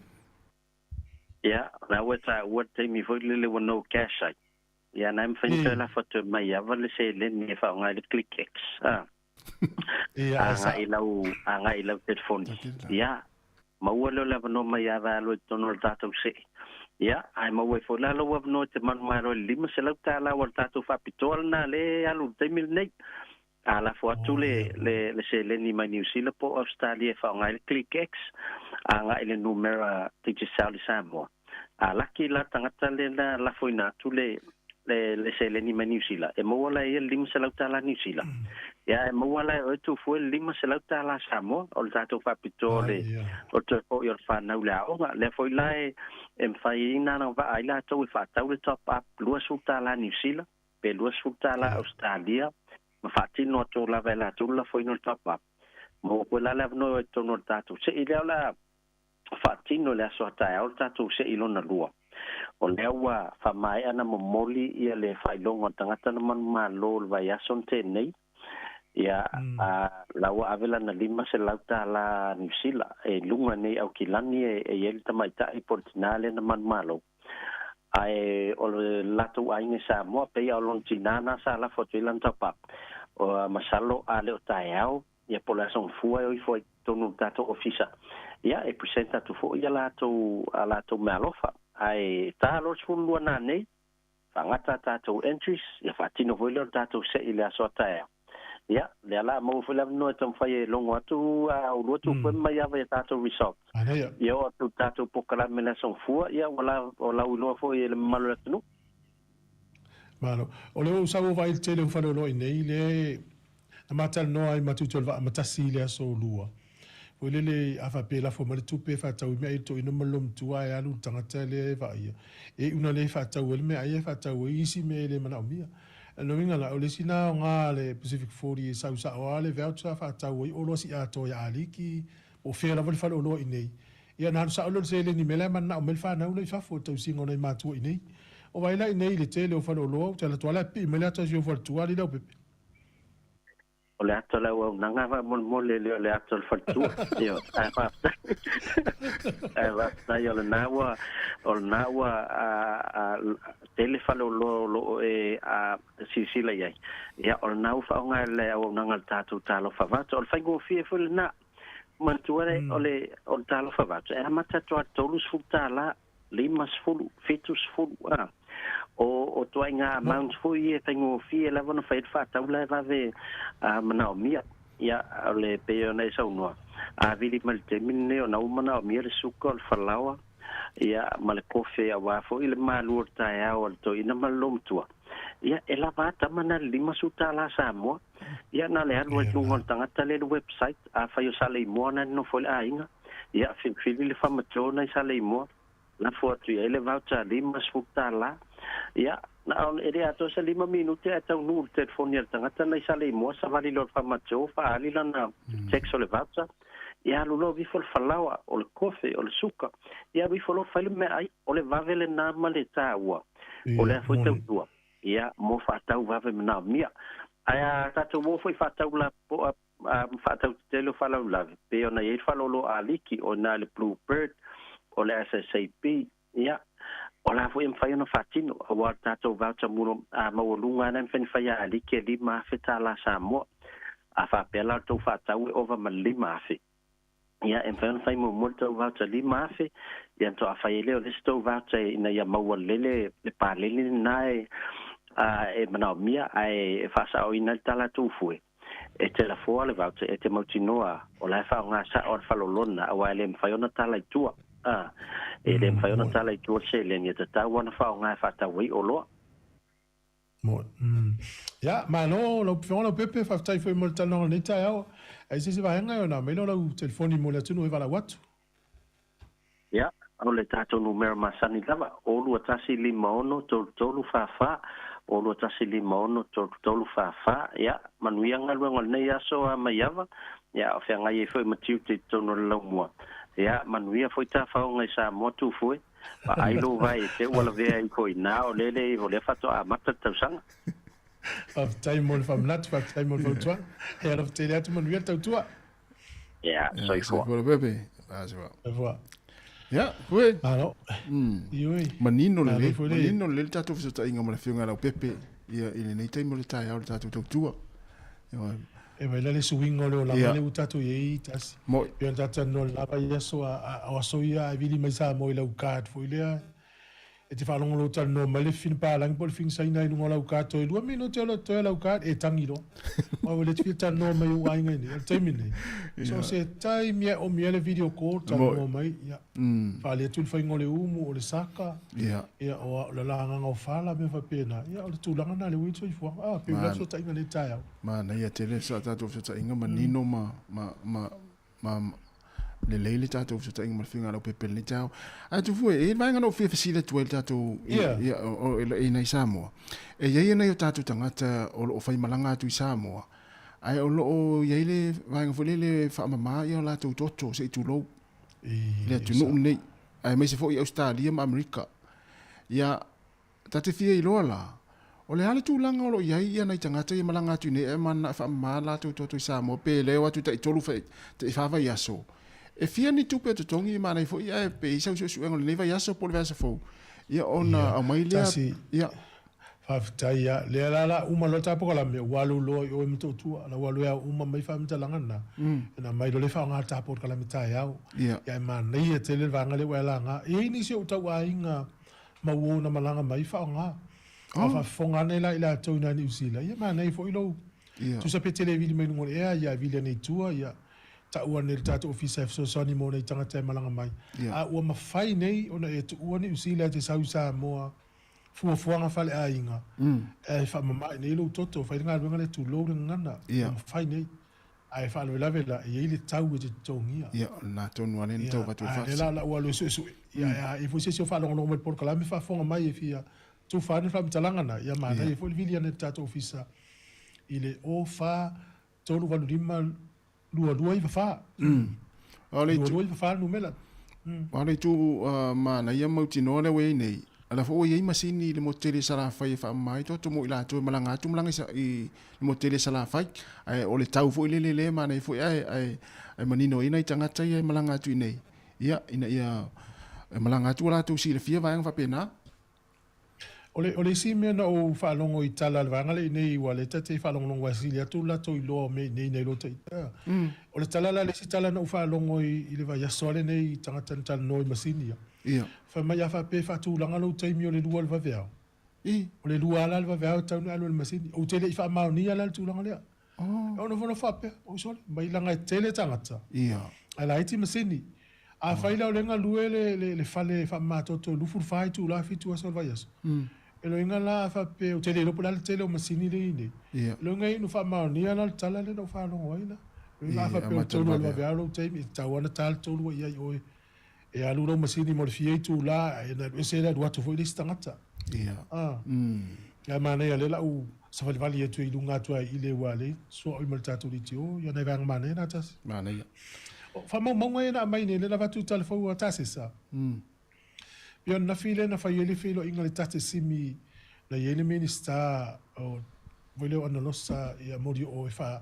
K: Ia, o la ua taua le taimi foi lele ua no cash ai. Ia, na e mafai ona toe lafo atu e Maiava le seleni e faaaoga ai le ClickX, a.
E: Ia, ae sa.
K: Agai i lau, agai i lau telefoni. Ia, maua lea o le avanoa Maiava e alu ai i totonu o le tatou see. Ia, ae maua ai foi la lou avanoa e te manumalo ai i le $500 aua o le tatou faapitoa lena lea e alu i le taimi lenei. A lafo atu le, le, le seleni mai Niu Sila po o Ausetalia e faaaoga ai le ClickX, agai i le numera Digicel i Samoa. A laki la tagata lea na lafoina atu le, le, le seleni mai Niu Sila, e maua la e ia le $500 Niu Sila. Ia, e maua la e oe Tufue le $500 Samoa, o le tatou faapitoa o le, o le toe foi o le fanau i le aoga. Lea foi la e, e mafai ai ona agavaa ai latou e faatau le top up $20 Niu Sila, pe $20 Ausetalia, ma faatino atu lava e latou le lafoina o le top up. Maua foi la le avanoa i totonu o le tatou se'i lea o le a faatino i le aso a taeao le tatou se'i lona lua. O lea ua faamaea ona momoli ia le faailoga o le tagata na manumalo i le vaiaso na tea nei, ia a la ua ave lana $500 Niu Sila e luga nei Aukilani e i ai le tamaitai po o le tinā lea na manumalo. Ae o le latou aiga i Samoa, pei lava o lona tinā na sa lafo atu ai lana top-up. Masalo a le o taeao ia po o le aso gafua e o ifo ai i totonu o le tatou ofisa, ia e present atu foi ia latou a latou meaalofa. Ae ta loa le 12 nanei, faagata a tatou entries, ia faatino foi lea o le tatou se'i i le aso a taeao. Ia, lea la maua foi le avanoa e taumafai e logo atu a ulua tupue mai ava i a tatou results. Ia oo atu i le tatou polokalame i le aso gafua, ia ua la, ua lauiloa foi e le mamalu o le atunuu.
E: Malo. O lea ua ou sau ou vaai i le tele o faleoloa i nei, lea na ma talanoa ai ma Tuitoevaa ma tasi i le aso lua. Foi lele a faapea e lafo mai le tupe e faatau ai meaai i le toeaina ma le loomatua ae alu le tagata lea e vaaia, e iu na le faatau ai le meaai ae faatau ai isi mea e le manaomia. O lona uiga la, o le isi na aoga a le Pacific 40 e sau sao lava le voucher faatau ai oloa siiatoa ia Aliki po o fea lava le faleoloa i nei. Ia ona alu sao lea o le seleni i mea la e mananao mai le fanau la i fafo i le tausiga o nai matua i nei. O vaai la i nei i le tele o faleoloa, ou te alu atu lava la e pipii mai le ata o si ou faletua alii Leaupepe.
K: O le ata o le auaunaga faamolemole e le o le ata o le faletua. Ioe, ae faafetai. Ae faafetai o lena ua, o lena ua tele faleoloa o lo o e silasila i ai. Ia, o lena ua faaaoga e le auaunaga a le tatou Talofa Voucher. O le faigofie foi lena. Manatua le, o le, o le Talofa Voucher, e amata atu lava i le $30, 50, 70, a. O, o tuaiga amounts foi ia e faigofie lava ona fai ai le faatau la e vave manaomia. Ia, o le pei ona e saunoa, a vili mai le taimi lenei ona ua manaomia le suka, o le falaoa, ia, ma le kofe aua foi le malu o le taeao a le toeaina ma le loomatua. Ia, e lava a tama na le $50 Samoa. Ia, na o le alu ai i luga o le tagata lea i le website, afai o Saleimoa na e nonofo ai le aiga, ia, filifili le famatua na i Saleimoa, lafo atu i ai le voucher $50. Ia, na o, e le atoa se lima minute ae taunuu i le telefoni a le tagata na i Saleimoa, savali loa i le famatua, faaali lana text o le voucher. Ia alu loa vifo le falaoa, o le kofe, o le suka, ia alu ifo loa fai le meaai, o le vave lena ma le taua o lea foi tautua, ia mo faatau vave manaomia. Ae a tatou o foi faatau lapopoa ma faatau tetele o faalavelave, pei ona i ai le faleoloa aliki, o i ina i le Blue Bird, o le SSAB, ia, o la foi e mafai ona faatino, aua o le tatou voucher maualuga lava lena e mafai ona fai e aliki e $5,000 Samoa. A faapea la o le tou faatau e ova ma le 5,000. Ia, e mafai ona fai muamua le tou voucher 5,000, ia ona faatoa fai ai lea o le isi tou voucher ina ia maua lelei le, le paleni lena e, a, e manaomia, ae e faasaoina ai le tala a Tufue, e te lafoa le voucher, e te mautinoa o la e faaaoga sao a le falolona, aua e le mafai ona tala i tua. A, e le mafai ona tala i tua le seleni, e tatau ona faaaoga e faatau ai oloa.
E: Moe. Ia, malo lau Afioga Leaupepe, faafetai foi mo le talanoaga o lenei taeao. Ai se isi vaega e ona aumai lea o lau telefoni mo le atunuu e valaau atu.
K: Ia, o le tatou numera masani lava, o 2156 33 44, o 2156 33 44. Ia, manuia galuega o lenei aso a Maiava, ia, o feagai ai foi ma tiute i totonu o le laumua. Ia, manuia foi tafaoga i Samoa Tufue. Vaai lou vae i te ua lavea ifo i ina, o lele iho lea faatoa amata le tausaga.
E: Faafetai mo le faamanatu, faafetai mo le fautuaga. He alofa tele atu, manuia le tautua.
K: Ia, soifua.
A: Soifua Leaupepe. Soifua.
E: Soifua.
A: Ia, koe.
E: Malo. Ioe.
A: Manino lelei, manino lelei le tatou fesootaiga ma le Afioga ia Leaupepe ia i lenei taimi o le taeao i le tatou tautua.
E: E vaai la le suiga o le olaga lea ua tatou i ai tasi.
A: Moi.
E: Pei ona tatou talanoa i le la vaiaso a o aso ia a e vili mai Samoa i lau card foi lea e te faalogo loa ua talanoa mai le fafine palagi po o le fafine Saina i luga o lau card toe lua minute o le totoe o lau card e tagi loa. Aua ua le te fia talanoa mai i ou aiga i inei. O le taimi lenei, so o se taimi lava e omi ai le video call talanoa mai ia faaali atu le faiga o le umu, o le saka, ia o le lagaga o fala mea faapena. Ia o le tulaga lena lea ua i ai le soifuaga. A pei o le fesootaiga i lenei taeao.
A: Manaia tele sa tatou fesootaiga manino ma, ma, ma, ma lelei le tatou fesootaiga ma le Afioga ia Leaupepe i lenei taeao. Ae Tufue, e i ai le vaega na ou fia fesili atu ai i le tatou, i, ia, o, i nai Samoa. E i ai nai o tatou tagata o lo o faimalaga atu i Samoa, ae o lo o i ai le vaega foi lele e faamama ia o latou toto, se i tulou, i le atunuu lenei, aemaise foi i Ausetalia ma Amerika. Ia, Ta te fia iloa la, o le a le tulaga o lo o i ai ia nai tagata ia malaga atu i nei ae manana e faamama latou toto i Samoa pe le o atu tai tolu tai fa vaiaso. E fia ni tupe e totogi manaia foi ae pe i ai sau suesuega o lenei vaiaso po o le vaiaso fou ia ona aumai lea
E: Tasi,
A: ia.
E: Faafetai ia. Lea la la uma loa ta polokalame ua alu loa i o i Motootua, la ua alu e ao uma mai faamatalaga na, ona aumai loa lea faaaoga le ta polokalame taeao.
A: Ia.
E: Ia ae manaia tele le vaega lea ua e laga. E i ai nisi o ou tauaiga ma uo na malaga mai faaaoga. A faafofoga ane la i latou ina Niu Sila, ia manaia foi lou tusa pe te le vili mai luga o le ea, ia vili ane i tua, ia tau ane i le tatou ofisa e fesoasoani mo nai tagata e malaga mai. A ua mafai nei ona e tuua Niu Sila e te sau i Samoa fuafuaga faleaiga, ae faamama i nei lou toto, fai le galuega lea tulou le gagana, ua mafai nei. Ae faalavelave la, e i ai le tau e te totogia.
A: Ia, o lena tonu lava lea na tau avatu ai
E: le faafesili. Ia, a o lea la ua alu e suesue. Ia, ae a i ai foi se isi o faalogologo mai i le polokalame faafofoga mai e fia tufa ane le faamatalaga na, ia manaia foi le vili ane i le tatou ofisa i le 04 385 2294. 2294 le numera.
A: A o le itu manaia mautinoa lea ua i ai nei, A la foi ua i ai masini i le motu tele i Salafai e faamama ai toto mo i latou e malaga atu malaga i le motu tele i Salafai. Ae o le tau foi lele lea e manaia foi ae, ae, ae manino ai nai tagata ia e malaga atu i inei, ia, ina ia e malaga atu ua latou silafia vaega faapena.
E: O le, o le isi mea na ou faalogo i tala a le vaega lea i inei, aua o lea ta te faalogologo aua e sili atu le latou iloa o mea i inei nai lo ita. O le tala la, le isi tala na ou faalogo i, i le vaiaso lava lenei i tagata na talanoa i masini ia,
A: Ia.
E: Fai mai a faapea e faatulaga lou taimi o le lua o le vaveao.
A: I.
E: O le lua lava la le vaveao e tatau ona e alu ai i le masini. Ou te le i faamaonia la le tulaga lea.
A: Oh.
E: E nofonofo faapea, oi sole, mai leaga e tele tagata.
A: Ia.
E: Ae laiti masini. Afai la o lea e galue le, le, le fale faamamatoto i 24 itula, 7 aso o le vaiaso. E loiga la a faapea, ou te le iloa po o le a le tele o masini lea e i ai nei.
A: Ia.
E: E loiga e inu faamaonia la le tala lea na ou faalogo ai la. Loiga a
A: Ia,
E: faapea o le
A: amata i le
E: tolu o le
A: vaveao.
E: vaveao lou taimi, e tatau lava ona ta le tolu ua i ai oe. E alu lau masini mo le fia itula ae na alu ese le alu atu foi le isi tagata.
A: Ia.
E: Ah. Ae manaia lea lau savalivali atu i luga atu ai i le ua le suaoi ma le tatou litio ia nai vaega manaia na tasi.
A: Manaia.
E: O faamaumauga ia na aumai nei lea na avatu i talafou a Tasesa. Pei o ananafi lea na fai ai le feiloaiga i le Tate Simi na i ai le Minisita o foi lea o Analosa ia Molioo e faa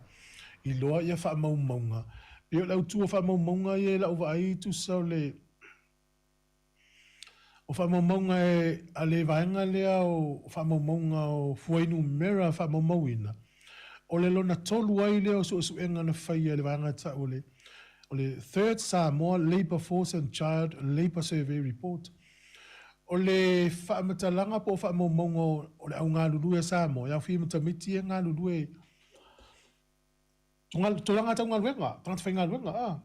E: iloa ia faamaumauga. Pei o le autu o faamaumauga ia i lau vaai tusa o le o faamaumauga e a le vaega lea o faamaumauga o fuainumera faamaumauina, o le lona tolu ai lea o suesuega na faia e le vaega e tau o le. O le Third Samoa Labour Force and Child Labour Survey Report. O le faamatalaga po o faamaumauga o le au galulue a Samoa, e aofia ma tamaiti ia e galulue tulaga tau galuega, tagata faigaluega, a.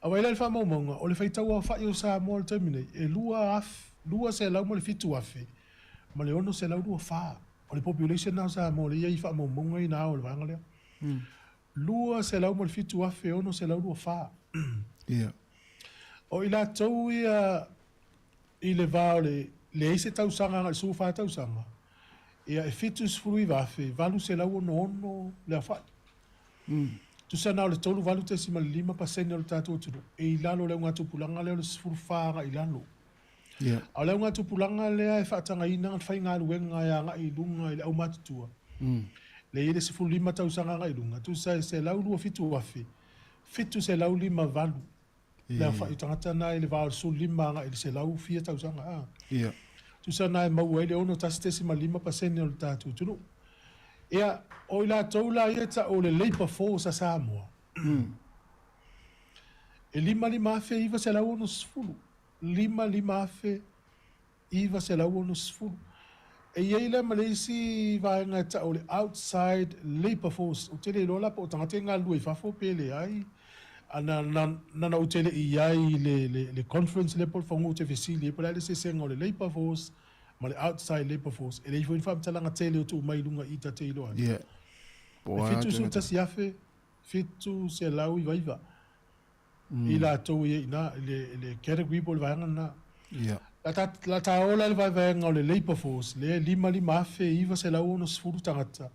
E: A ua i ai la le faamaumauga, o le faitau aofai o Samoa i le taimi nei, e 207,624. O le population lena o Samoa lea e i ai i faamaumauga ia na ao e le vaega lea. 207,624.
A: Ia.
E: O i latou ia i le va o le leai se tausaga agai i le 14 tausaga, ia e 79,866 le aofai. Tusa na o le 38.5% o le tatou atunuu e i lalo o le augatupulaga lea o le 14 agai i lalo.
A: Ia.
E: A o le augatupulaga lea e faatagaina le faigaluega e agai i luga i le aumatutua, lea e i ai le 15 tausaga agai i luga, tusa e 127,758 le aofai o tagata na i le va o le 15 agai i le 100 fia tausaga. A.
A: Ia.
E: Tusa na e maua ai le 61.5% o le tatou atunuu. Ia, o i latou la ia e tau o le labour force a Samoa, e 55,960. 55,960. E i ai la ma le isi vaega e tau o le outside labour force, ou te le iloa la po o tagata ia e galulue i fafo pe leai. A na, na, na ou te le i i ai i le, le, le conference lea po o le fono ou te fesili ai po o le a le eseesega o le labour force ma le outside labour force. E leai foi ni faamatalaga tele o tuu mai i luga i i ta te iloa ai.
A: Yeah. Po o
E: E
A: a
E: 71,799. I latou ia i ina, i le, i le category po o le vaega lena.
A: Ia.
E: La ta, la ta ola le vaevaega o le labour force, lea e 55,960 tagata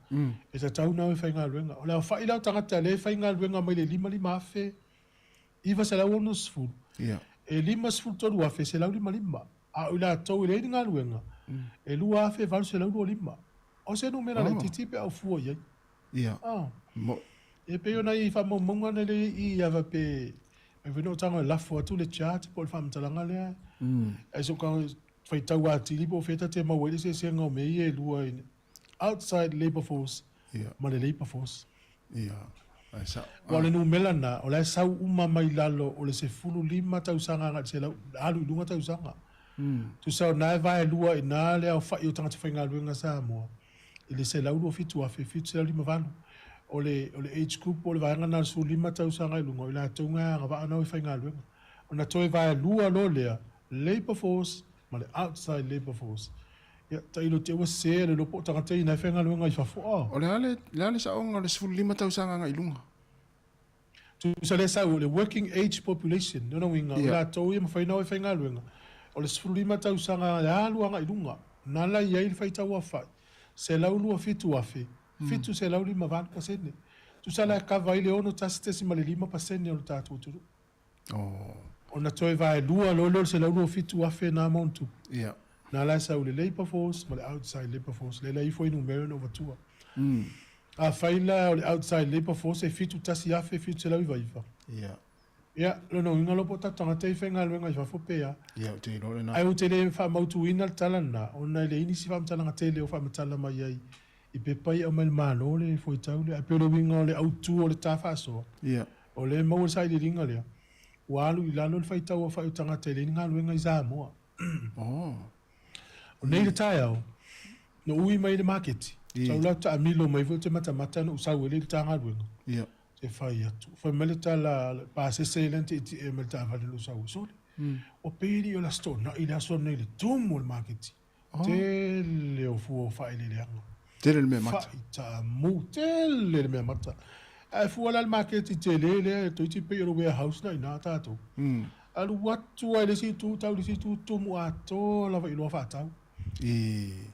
E: e tatau ona o e faigaluega. O le aofai la o tagata lea e faigaluega mai le 55,960,
A: Ia.
E: e 53,155. A o i latou e leai ni galuega, e 2,825. O se numera laitiiti pe a ou fua i ai.
A: Ia.
E: Ah.
A: Mo.
E: E pei o nai faamaumauga na lea i i ava pe mai foi na ou tago e lafo atu le chart po o le faamatalaga lea. Ae so ka faitau atili po o fea ta te maua ai le eseesega o mea ia e lua i outside labour force
A: Ia.
E: ma le labour force.
A: Ia. Ae sa.
E: Aua o le numera lena, o la e sau uma mai lalo o le 15 tausaga agai i le 100, alu i luga tausaga. Tusa o lena e vaelua i ina le aofai o tagata faigaluega Samoa. i le 127,758. O le, o le age group po o le vaega lena o le 15 tausaga i luga, o i latou na e agavaa ona o e faigaluega. Ona toe vaelua loa lea, labour force ma le outside labour force. Ia, tailo te ua sese le iloa po o tagata ia na e faigaluega i fafo a.
A: O le a le, le a le saoga o le 15 tausaga agai i luga?
E: Tusa lea sau o le working age population, lona uiga o i latou ia e mafai ona o e faigaluega, o le 15 tausaga e alu agai i luga, na la i ai le faitau aofai, 127,758 pasene. Tusa la e kava ai le 61.5 pasene o le tatou atunuu. Ona toe vaelua loa lea o le 127,000 na ma ona tupu. Na la e sau i le labour force ma le outside labour force, lea la e ifo ai numera na ou avatua. Afai la o le outside labour force e 71,799.
A: Ia.
E: Ia, lona uiga loa po o tatou tagata ia e faigaluega i fafo pe a.
A: Ia, ou te iloa lena.
E: Ae ou te le faamautuina le tala lena, ona e leai nisi faamatalaga tele o faamatala mai ai i pepa ia e aumai e le Malo le fuaitau lea. Ae pei o le uiga o le autu o le ta faasoa,
A: Ia.
E: o lea e maua le sailiiliga lea, ua alu i lalo le faitau aofai o tagata e leai ni galuega i Samoa.
A: Oh.
E: O nei le taeao, na ui mai i le maketi, sau la taamilo mai foi ou te matamata na ou sau ai lea i le ta galuega.
A: Ia.
E: Te fai atu. Fai mai le tala a le pasese lea na tietie mai le taavale na ou sau ai, sole, ua pei e le i ola se toonai le aso lenei i le tumu o le maketi. Tele o fua o faaeleeleaga.
A: Tele le mea mata.
E: Faitaamu, tele le mea mata. Ae fua la le maketi tele lea toeitiiti pei o le warehouse la i ina tatou. Alu atu lava i le isi itu tau i le isi itu tumu atoa lava i oloa faatau.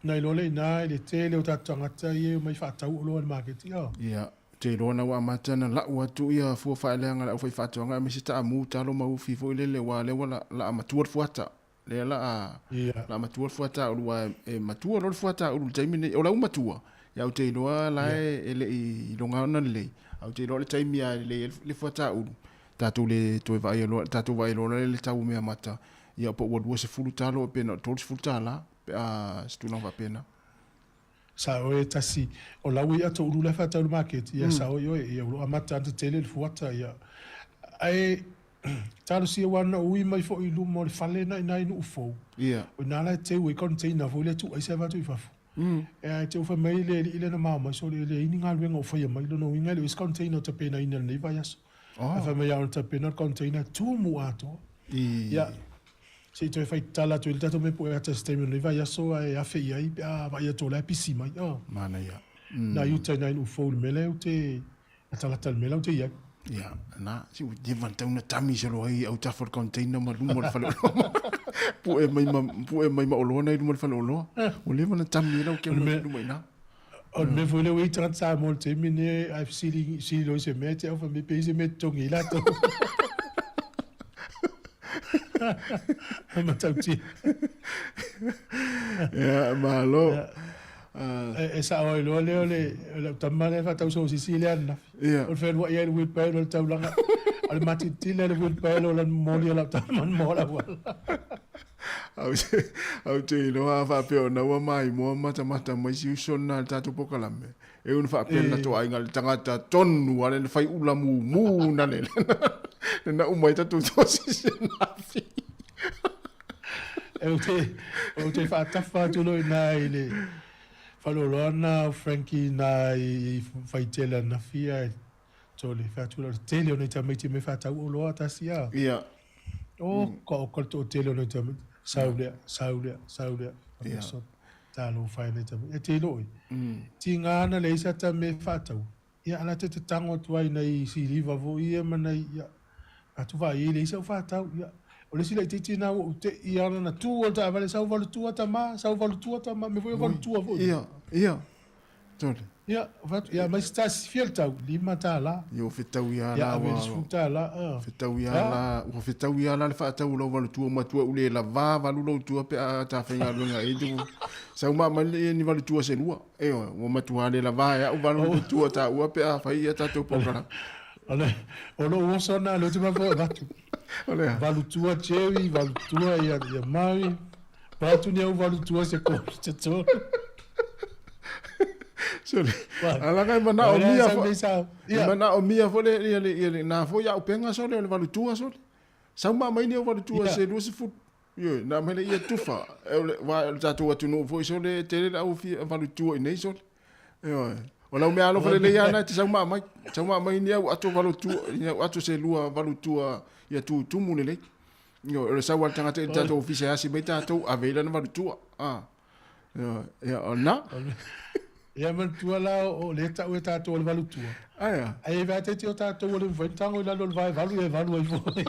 E: Na iloa lea i ina i le tele o tatou tagata ia e omai faatau oloa i le maketi.
A: Ia, ou te iloa na ua amata ona lau atu ia fua faaeleeleaga a le aufaifaatoaga aemaise taamu, talo ma ufi foi lele aua o lea ua laa matua le fuata. Lea la a la matua le fuata ulu aua e matua loa le fuata ulu i le taimi lenei. O lau matua, ia ou te iloa la e le i iloga ona lelei, ae ou te iloa o le taimi lava e lelei ai le fuata ulu, tatou le toe vaaia loa, tatou vaai loa i le tau o meamata, ia po ua 20 talo pe na o le 30 tala, pe a se tulaga faapena.
E: Sa oe e tasi, o lau ia to ulu la e faatau i le maketi, ia sa oe oe, ia o lo o amata ana tetele le fuata, ia. Ae talosia aua na ui mai foi i luma o le fale na ina i Nuufou.
A: Ia.
E: O ina la e teu ai container foi lea tuu aisa e avatu i fafo. E te fai mai le alii lea na mao mai, sole e leai ni galuega o faia mai. Lona uiga e le o i ai se container o tapenaina i lenei vaiaso.
A: Oh.
E: Ae fai mai a ona tapena le container e tumu atoa.
A: I.
E: Ia, se i toe fai tala atu i le tatou mea pue ata i se taimi o lenei vaiaso ae afe i ai pe a vaai atu o la e pisi mai. Oh.
A: Manaia.
E: Nā i uta i nā i Nuufou i le mea lea ou te latalata i le mea la ou te i ai.
A: Ia, na, si ua leva ona tatau ona tami solo ai autafa o le container ma luma o le faleoloa. Pue mai ma, pue mai ma oloa na i luma o le faleoloa. Ua leva ona tami ai lau
E: O le
A: kema
E: mea,
A: luma i ina.
E: o le mea foi lea ua i ai tagata Samoa i le taimi lenei ae fesili, fesili loa i se mea e te au fai mai pe i ai se mea e totogi ai latou. E matautia.
A: Ia, malo.
E: Ia. E, e sao ai loa lea o le, o lau tama lea e faatau sosisi lea ananafi.
A: Ia.
E: O le fealuai ai i le wheelbarrow o le taulaga. O le matilatila le wheelbarrow o lana momoli o lau tama na moa le auala.
A: Au te, au te iloa a faapea ona ua maimoa matamata mai si uso lena i le tatou polokalame. E unu faapea le latou aiga le tagata tonu a le fai ula mumu na le le na uma i tatou sosisi ananafi.
E: E ou te, ou te faatafa atu loa i ina i le faleoloa lena o Frankie i ina i Faitele ananafi ae tole fai atu lea o le tele o nai tamaiti e omai faatau oloa tasi a.
A: Ia.
E: Oka oka le toatele o nai tamaiti. Sau lea, sau lea, sau lea.
A: Ia.
E: So, talofa e nai tamaiti. E te iloa oe, tiga ana leai se ata mea e faatau. Ia, a la te te tango atu ai nai siliva foi ia ma nai, ia, atu vaai ai leai sau faatau. Ia, o le isi laitiiti lena ua ou te i ana na tu o le taavale, sau valutua tama, sau valutua tama, mea foi o valutua foi.
A: Ia, ia, tole.
E: Ia, fai atu, ia aumai se tasi, fia le tau? $5.
A: Ia, ua fetaui lava
E: Ia,
A: la,
E: ave
A: ua,
E: le $10, ā.
A: fetaui lava la, ua fetaui lava la le faatau o lau valutua matua u le lava valu lou tua pe a ta faigaluega ai tu. Sau ma mai le ni valutua se lua. Ioe, ua matua le lava e au valu tua taua pe a fai ia tatou polokalame.
E: O le, o lou oso lena lea ou te mafaufau e avatu.
A: O le a?
E: Valutua Jerry, valutua ia, ia Mari, vaeatu ni au valutua se kolu se tolu.
A: Sole,
E: Vai.
A: alaga e manaomia
E: Vai,
A: fo,
E: sau, sau.
A: e
E: Ia.
A: manaomia foi le, ia le, ia le, na foi au penga sole o le valutua sole. Sau ma mai ni au valutua
E: Ia.
A: se 20. Ioe, na aumai lea ia tufa. E o le, aua o le tatou atunuu foi sole e tele le au fia valutua i inei sole. Ioe. O lau mea alofa lelei lava lena e te sau ma aumai. Sau ma aumai ni au ato valutua, ni au ato se lua valutua ia tutumu lelei. Ioe, o le sau a le tagata i le tatou ofisa e asi mai tatou, ave ai lana valutua. A. Ioe, ia, o lena.
E: Ia manatua la o lea e tau e tatou o le valutua.
A: Aia.
E: Ae i vaeteiti o tatou ua le mafai ona tago i lalo o le vae valu, ia e valu ai foi.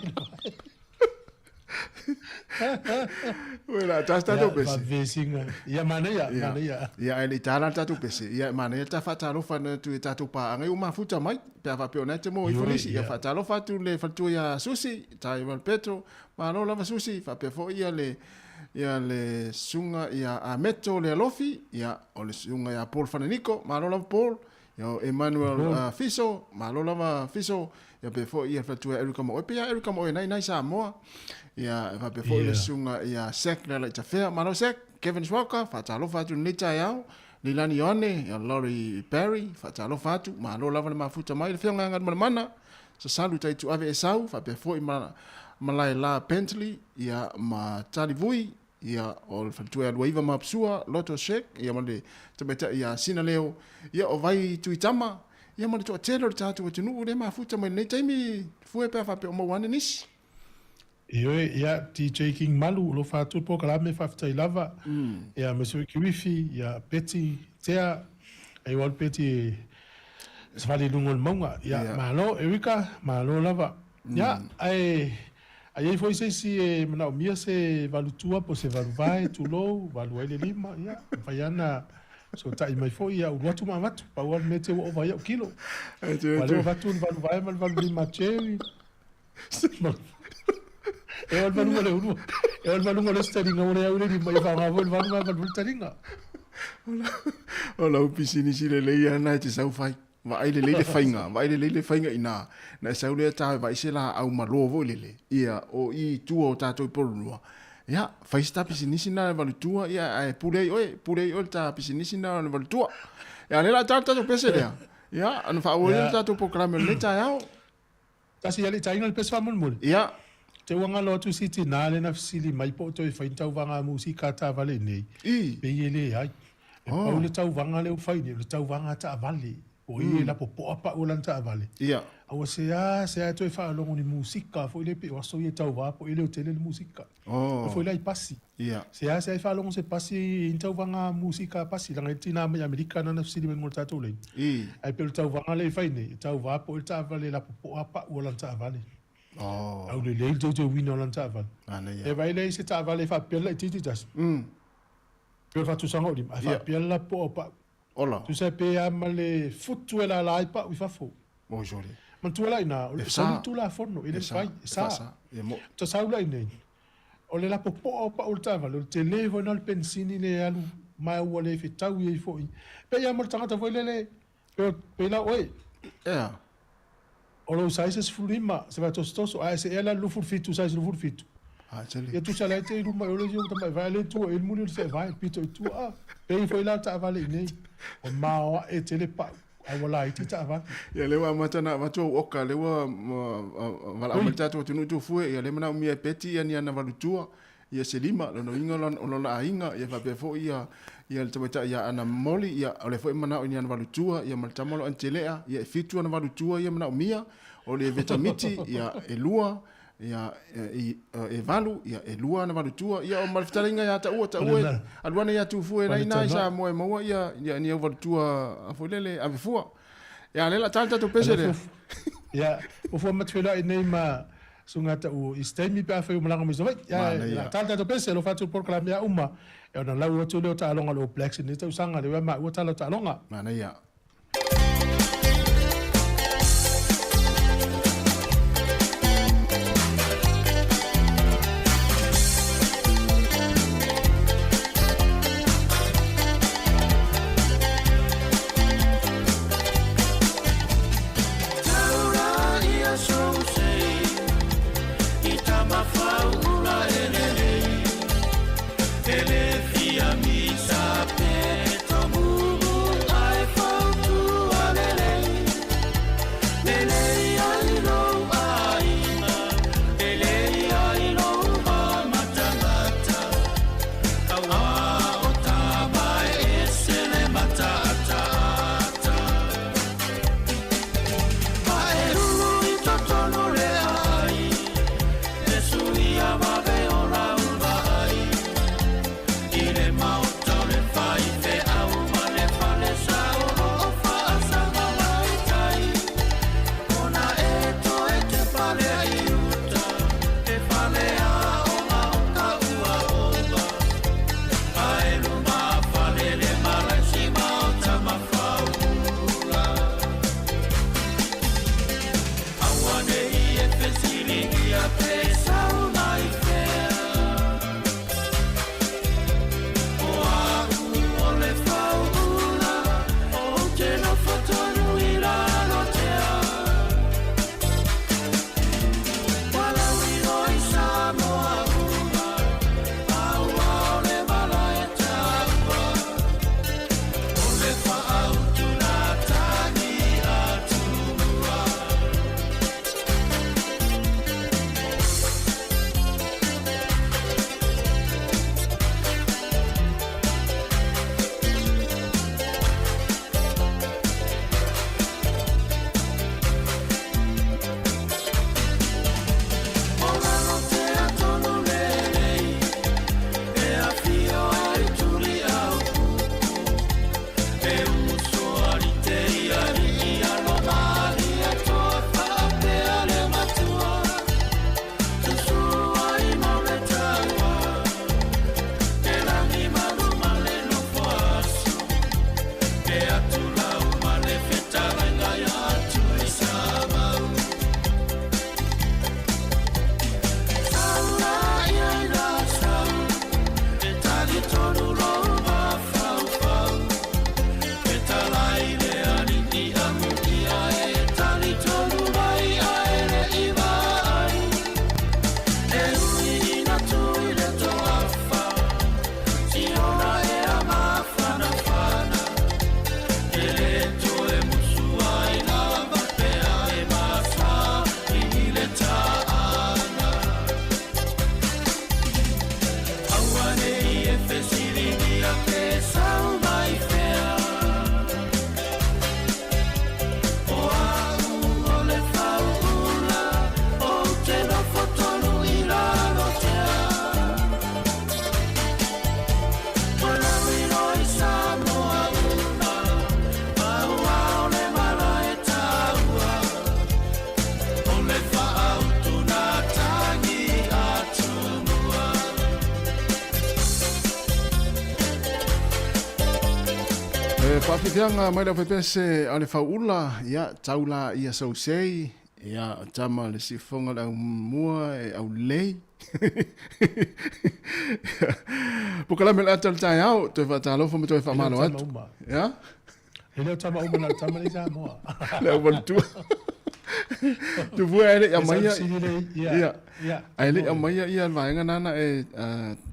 A: Oi la, ta tatou
E: Ia,
A: pese.
E: faavesiga. Ia, manaia,
A: Ia.
E: manaia.
A: Ia, ae le i ta la le tatou pese. Ia, manaia le ta faatalofa atu i tatou paaga i ua mafuta mai. Pe a faapea o na e te moa ifo
E: Ioe,
A: nisi. Ia,
E: ia.
A: faatalofa atu le faletua ia Susi, tai ma le Petro. Malo lava Susi, faapea foi ia le, ia le susuga ia Ameto le Alofi, ia, o le susuga ia Paul Fananiko. Malo lava Paul. Ia, o Emmanuel Fiso, malo lava Fiso. Ia faapea foi ia faletua ia Erica Maoe, pe ia Erica Maoe nai nai Samoa. Ia faapea foi le susuga ia Sek Lalaitafea, malo Sek, Kevin Swalker, faatalofa atu i lenei taeao. Leilani Ioane, ia Laurie Barry, faatalofa atu, malo lava le mafuta mai le Afioga ia Galumalemana, Sasalu Taituave Esau, faapea foi ma Malaela Bentley, ia ma Tali Vui, Ia, o le faletua ia Luaiva ma Apsua, Loto Sheck, ia ma le tamaitai ia Sina Leo, ia o Vai Tuitama, ia ma le toatele o le tatou atunuu lea e mafuta mai lenei taimi, fue pe a faapea o maua ane nisi.
E: Ioe, ia, DJ King Malu, o lo o faatu le polokalame, faafetai lava, ia, aemaise foi Kirifi, ia, Betty, Tea, e alu Betty e savali i luga o le mauga, ia, malo, Erica, malo lava, ia, ae A i ai foi se isi e manaomia se valutua po o se valuvae, tulou, valu ai le lima, ia, mafai lava ona fesootai mai foi, ia ulu atu ma avatu. Pau lava le mea te ua ova ai au kilo. Aua o lea ua avatu le valuvae ma le valulima a Jerry. E o le valuga o le ulu, e o le valuga o le isi taliga ua leai au i le lima, ia faaaoga foi le valuvae ma le taliga.
A: O lau pisinisi lelei lava lena e te sau fai. Vaai lelei le faiga, vaai lelei le faiga ina, na e sau lea ta e vaai se laau malo foi lele, ia, o i i tua o tatou i Pololua, ia, fai se ta pisinisi na e valutua, ia, ae pule ai oe, pule ai oe le ta pisinisi na o le valutua. Ia, lea la ta le tatou pese lea, ia, ona faaauau ai lea le tatou polokalame o lenei taeao.
E: Tasi ia le i taina le pese faamolemole.
A: Ia.
E: Te ua galo atu si tinā lea na fesili mai po o toe fai ni tauvaga a musika a taavale nei.
A: I.
E: Pei e leai. E pau le tauvaga lea ua fai nei, o le tauvaga a taavale. O i e lapopoa pau o lana taavale.
A: Ia.
E: A ua seā seā e toe faalogo ni musika foi lea pei o aso ia e tauva po e leotele le musika.
A: Oh.
E: E foi la i pasi.
A: Ia.
E: Seā seā e faalogo se pasi e i ai ni tauvaga musika a pasi leaga e tinā mai Amerika nana fesili mai luga o le tatou lane.
A: I.
E: Ae pei o le tauvaga lea e fai nei, e tauva po o le taavale e lapopoa pau o lana taavale.
A: Oh.
E: Aulelei le teuteuina o lana taavale.
A: Manaia.
E: E vaai lea i se taavale e faapea le laitiiti tasi. Pei o le faatusaga o lima, ae faapea le lapopoa o pau.
A: Ola.
E: Tusa pe a ma le futu e lala ai pau i fafo.
A: Oi sole.
E: Manatua la ina, o le
A: E sa.
E: soli tulafono, e le
A: E sa.
E: mafai, e
A: E
E: sa.
A: faasa. E mo.
E: Tasau la inei, o le lapopoa o pau o le taavale, o le tele foi na o le penisini le alu ma ua le fetaui ai foi. Pei lava mo le tagata foi lele, pe, pe la oe.
A: Ea.
E: O lou size e 15, se faatosotoso, ae se ea la le 27, size 27.
A: A tele.
E: Ia tusa la e te i luma i o le isi o tamai vae le tua i le muli o le seevae, pito i tua, a. Pei foi la le taavale i nei, o maoae tele pau, ae ua laiti taavale.
A: Ia lea ua amata ona avatu au oka, lea ua valaau mai le tatou atunuu Tufue, ia lea e manaomia e Peti ia ni ana valutua, ia se lima, lona uiga o lona aiga, ia faapea foi ia ia le tamaitai ia Ana Moli, ia o lea foi e manao i ni ana valutua, ia ma le tama o lo Antelea, ia e fitu ana valutua ia manaomia, o le Vetamiti, ia e lua, ia i e valu, ia e lua ana valutua, ia o ma le fetalaiga ia taua, taua e alu ane ia Tufue la ina i Samoa e maua ia ia ni au valutua foi lele ave fua. Ia lea la tala tatou pese lea.
E: Ia, ua fua matufeiloai nei ma Susuga Taʻu i se taimi pe afai ua malaga mai Savaii. Ia, tala tatou pese, alofa atu i le polokalame a uma. Ia ona lau atu lea o taaloga a le All Blacks i lenei tausaga, lea ua maua tala o taaloga.
A: Manaia. Faafiafiaga mai le aufaipese a le Fauula, ia, tau la ia sausei, ia, tama le sifofoga le aumua e aulelei. Pokalame o le ata o le taeao, toe faatalofa ma toe faamalo atu. Ia?
E: E le o tama uma na o le tama le i Samoa.
A: Le aumalatua. Tuvua e le i aumaia. Ia. Ae le i aumaia ia le vaega nana e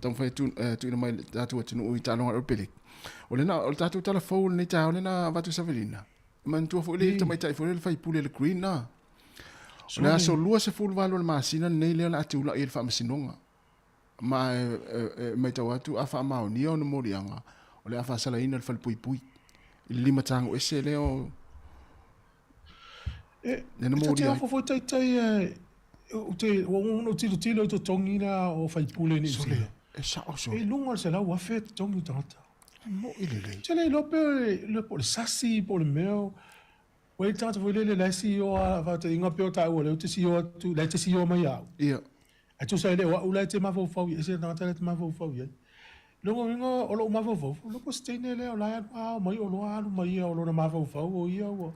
A: taumafai tuuina mai le tatou atunuu i taaloga a le Olopeleki. O lena, o le tatou tala fou o lenei taeao lena avatu i Savelina. E manatua foi le tamaitai foi le faipule le Green na. O le aso 28 o le masina lenei lea o le a tulai ai le faamasinoga. Ma e, e, e matau atu a faamaonia ona moliaga, o le a faasalaina le falepuipui i le limatago ese lea o
E: E, lena molia ai. E foi taitai e, o te, ua ono tilotilo i totogi la o faipule ni
A: Sole, e sao sole.
E: E luga o le 100,000 totogi o tagata.
A: E moi lelei.
E: Te le iloa pe o le sasi po o le mea o Ua i ai le tagata foi lele la e CEO a faataitaiga pei o taua lea ou te CEO atu la e te CEO mai ia au.
A: Ia.
E: Ae tusa e le o au la e te mafaufau i ai, ese le tagata la e te mafaufau i ai. Lona uiga o lou mafaufau, o lou Boston lea o la e alu ao mai oloa alu mai ia o lona mafaufau o ia ua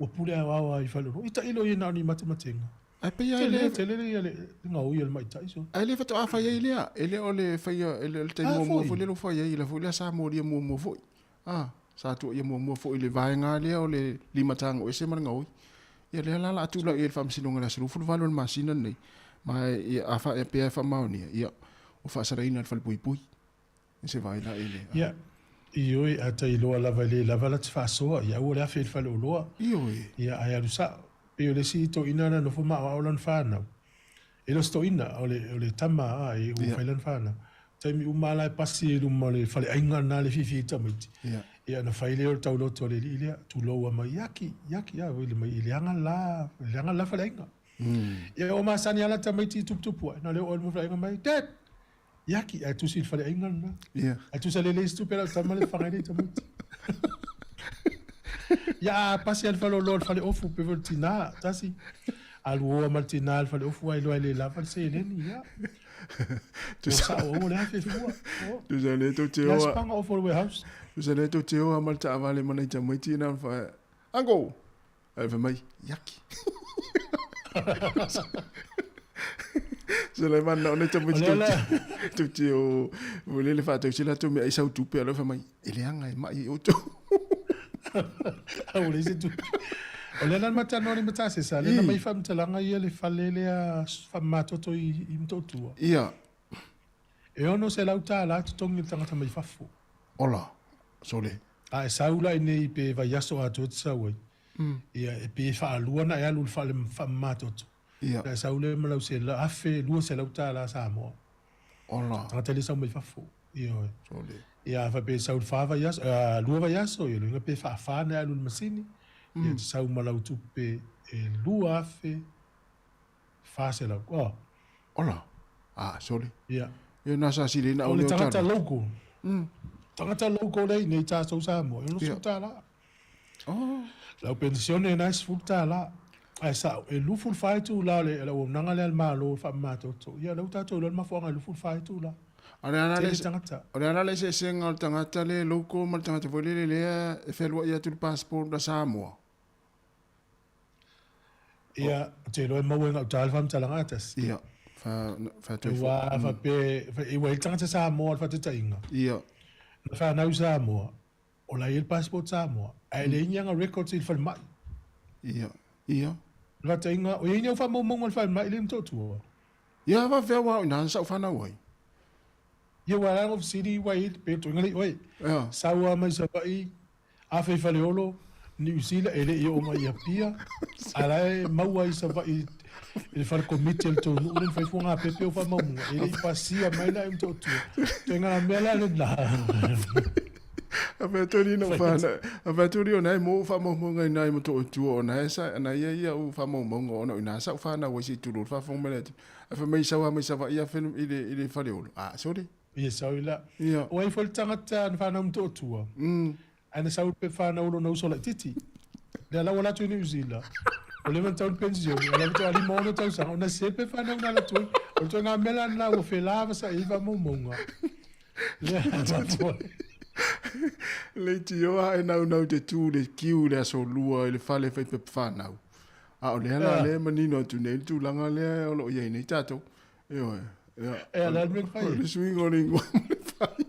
E: ua pule aoao lava i faleoloa. Ia tailo ia na o ni matematega.
A: Ae pei lava e le.
E: Tele tele ia le gaoi o le ma'itai so.
A: Ae le faatoa fai ai lea, e le o le faia, e le o le taimi muamua foi lea ua fai ai, la foi lea sa molia muamua foi. A, sa tuuaia muamua foi i le vaega lea o le limatago ese ma le gaoi. Ia lea la o le a tulai ai i le Faamasinoga i le aso 28 o le masina lenei, ma e, a faapea e faamaonia, ia, ua faasalaina e le falepuipui i se vaai la i le.
E: Ia, ioe, a tailoa lava e le lava la te faasoa, ia aua le afe i le faleoloa.
A: Ioe.
E: Ia, ae alu sao. Pei o le isi toeaina na nofo ma aoao lana fanau. E le o se toeaina, o le, o le tama a, e ua fai lana fanau. Taimi uma lava la e pasi i luma o le faleaiga lena le fiafia ai tamaiti. Ia ona fai lea o le tauloto a le alii lea, tulou lava mai, iaki, iaki, a, oi le mai, e leaga le la, e leaga le la faleaiga. Ia ua masani lava la tamaiti i tuputupu ae, na o le oo i luma o le faleaiga mai, Dad! Iaki, ae tusi i le faleaiga lena. Ae tusa le leai se tupe a lau tama lea e faga ai nei tamaiti. Ia a pasi lava i le faleoloa i le faleofu, pei foi o le tina, tasi. Alu oa ma le tina i le faleofu ae iloa e le lava le seleni, ia. Ua sao aua le afe fua.
A: Tusa le tou te
E: oa. Spanga off o le warehouse.
A: Tusa le tou te oa ma le taavale ma nai tamaiti na fa. Uncle. Ae fai mai, yaki. Se le mana o nei tamaiti tou te tou te o o le le faatausi latou mea ai sau tupe a lea fai mai, e leaga e mai outou.
E: Ua leai se tupe. O lea la na matalanoa nei ma Tasesa, lea na aumai faamatalaga ia le fale lea faamamatoto i Motootua.
A: Ia.
E: E $600 totogi o le tagata mai fafo.
A: Ola, sole.
E: A e sau la i nei pe vaiaso atoa e te sau ai, ia e pei e faalua ona e alu i le fale faamamatoto.
A: Ia.
E: Ona e sau lea ma lau $1,200 Samoa.
A: Ola.
E: Tagata le sau mai fafo. Ioe.
A: Sole.
E: Ia a faapea e sau i le fa vaiaso, lua vaiaso, ia lona uiga pe faafa ona e alu i le masini, ia e te sau ma lau tupe e 2,400. Oh.
A: Ola. Ah, sole.
E: Ia.
A: Ia na sa sili na
E: o le tagata local. Tagata local lea i nei tatou Samoa, e $60.
A: Oh.
E: Lau penisione na e $10. Ae sao, e 24 itula o le auaunaga lea a le Malo e faamamatoto. Ia, lea ua tatou iloa le mafuaaga e 24 itula.
A: O le a la le, o le a la le eseesega o le tagata le local ma le tagata foi lele lea e fealuai atu i le passport a Samoa?
E: Ia, ou te iloa e maua i gauta le faamatalaga a tasi.
A: Ia, fa, fa toe
E: fo. Aua faapea, ua i ai le tagata Samoa o le faataitaiga.
A: Ia.
E: Na fanau i Samoa, o la e i ai le passport Samoa, ae leai ni ana records i le falemai.
A: Ia, ia.
E: O le faataitaiga, o i ai ni au faamaumauga i le falemai lea i Motootua?
A: Ia, faapefea aua o i ina sa ou fanau ai.
E: Ia, ua ala ona fesili ua i ai pe toega le i oe.
A: Ia.
E: Sau lava mai Savaii, Afe i Faleolo, Niu Sila, e le i oo mai i Apia, a la e maua i Savaii i le fale komiti a le tou nuu lea na fai fuagapepe o faamaumauga, e le i pasia mai la e Motootua. Ituaiga mea la lena.
A: A fai atu alii na whana, a fai atu alii o nai mo whaamaumauga i nai Motootua o nai sa, nai ia ia u whaamaumauga ona o ina sa u whanau ai se i tulu whaafonga mai le atu. A fai mai sau a mai Savaii afe i le, i le Faleolo. A, sorry.
E: Ia sau la.
A: Ia.
E: O ai foi le tagata na whanau Motootua. Ae na sau pe whanau lona uso laititi. Lea la ua alu atu i Niu Sila. Ua leva ona tau le penisione, ua leva toalima ono tausaga, ona se pe whanau na alu atu ai. O le ituaiga mea la lena ua felavasa'i ai faamaumauga. Lea
A: Leitioa ae naunau te tu i le kiu i le aso lua i le fale fai pepa fanau. A o lea la lea e manino atu nei le tulaga lea o lo o i ai nei tatou. Ioe. Ia.
E: E, o le a le mea na fai?
A: O le suiga o le igoa ma le fai.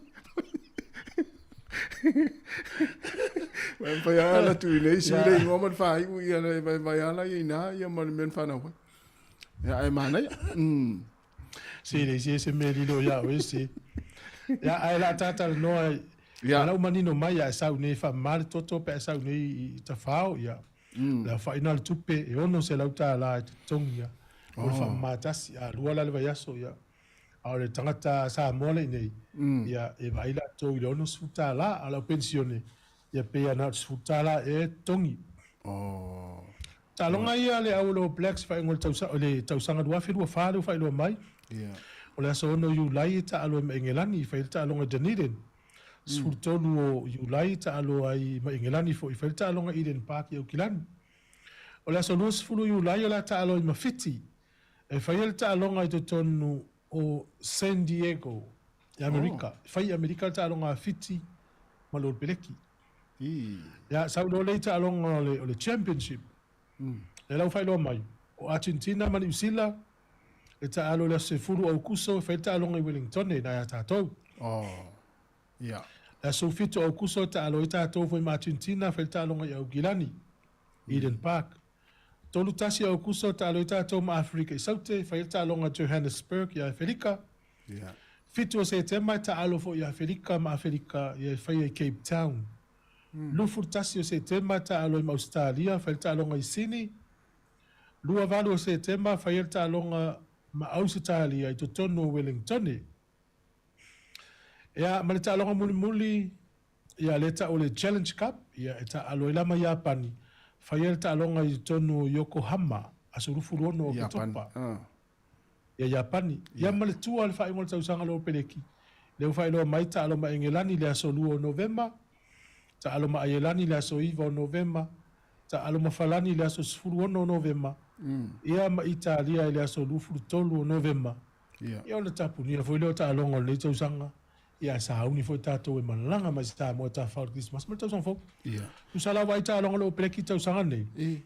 A: Vai fai ala tu i nei sui le igoa ma le faiu ia le vai vai ala ia ina ia ma le mea na fanau ai. Ia ae manaia.
E: Se le se se mea lilo ia oe se. Ia ae la tātalanoa ia lau manino mai ia e sau nei whaamama le toto pe a sau nei i Tafao ia. Le aofaina o le tupe e $600 e totogi ia mo le faamama tasi a lua la le vaiaso ia. A o le tagata Samoa le i nei ia e vaai latou i le $60 a o lau penisione ia pei a na o le $10 ea e totogi. Taaloga ia a le au o le All Blacks faaiuga o le tausaga, le tausaga 2024 lea ua faailoa mai. O le aso 6 o Iulai e taalo ai ma Engelani e fai ai le taaloga i Dunedin. 13 o Iulai e taalo ai ma Engelani foi e fai ai le taaloga i Eden Park i Aukilani. O le aso 20 o Iulai o le a taalo ai ma Fiti e fai ai le taaloga i totonu o San Diego i Amerika. E fai i Amerika le taaloga a Fiti ma le All Peleki. Ia, sau loa lea i taaloga o le Championship. Lea la ua faailoa mai, o Argentina ma Niu Sila e taalo i le aso 10 o Aukuso e fai le taaloga i Wellingtone i na ia tatou. Le aso 7 o Aukuso e taalo ai tatou foi ma Argentina e fai le taaloga i Aukilani, Eden Park. 31 o Aukuso e taalo ai tatou ma Aferika i Saute e fai ai le taaloga i Johannesburg i Aferika. 7 o Setema e taalo foi i Aferika ma Aferika ia e faia i Cape Town. 21 o Setema e taalo ai ma Ausetalia, fai le taaloga i Sini. 28 o Setema faia le taaloga ma Ausetalia i totonu o Wellingtone. Ia ma le taaloga mulimuli ia lea e tau o le Challenge Cup, ia e taalo ai la ma Iapani, faia le taaloga i totonu o Yokohama, aso 26 o Oketopa. Ia Iapani. Ia ma le tua o le faaiuga o le tausaga lea o Peleki, lea ua faailoa mai, taalo ma Engelani i le aso 2 o Novema, taalo ma Aielani i le aso 9 o Novema, taalo ma Falani i le aso 16 o Novema, ia ma Italia i le aso 23 o Novema. Ia ona tapunia foi lea o taaloga o lenei tausaga, ia ae sauni foi tatou e malaga mai Samoa e tafafao i le Kerisimasi ma le tausaga fou. Tusa lava ai taaloga o le Peleki i tausaga nei. 1,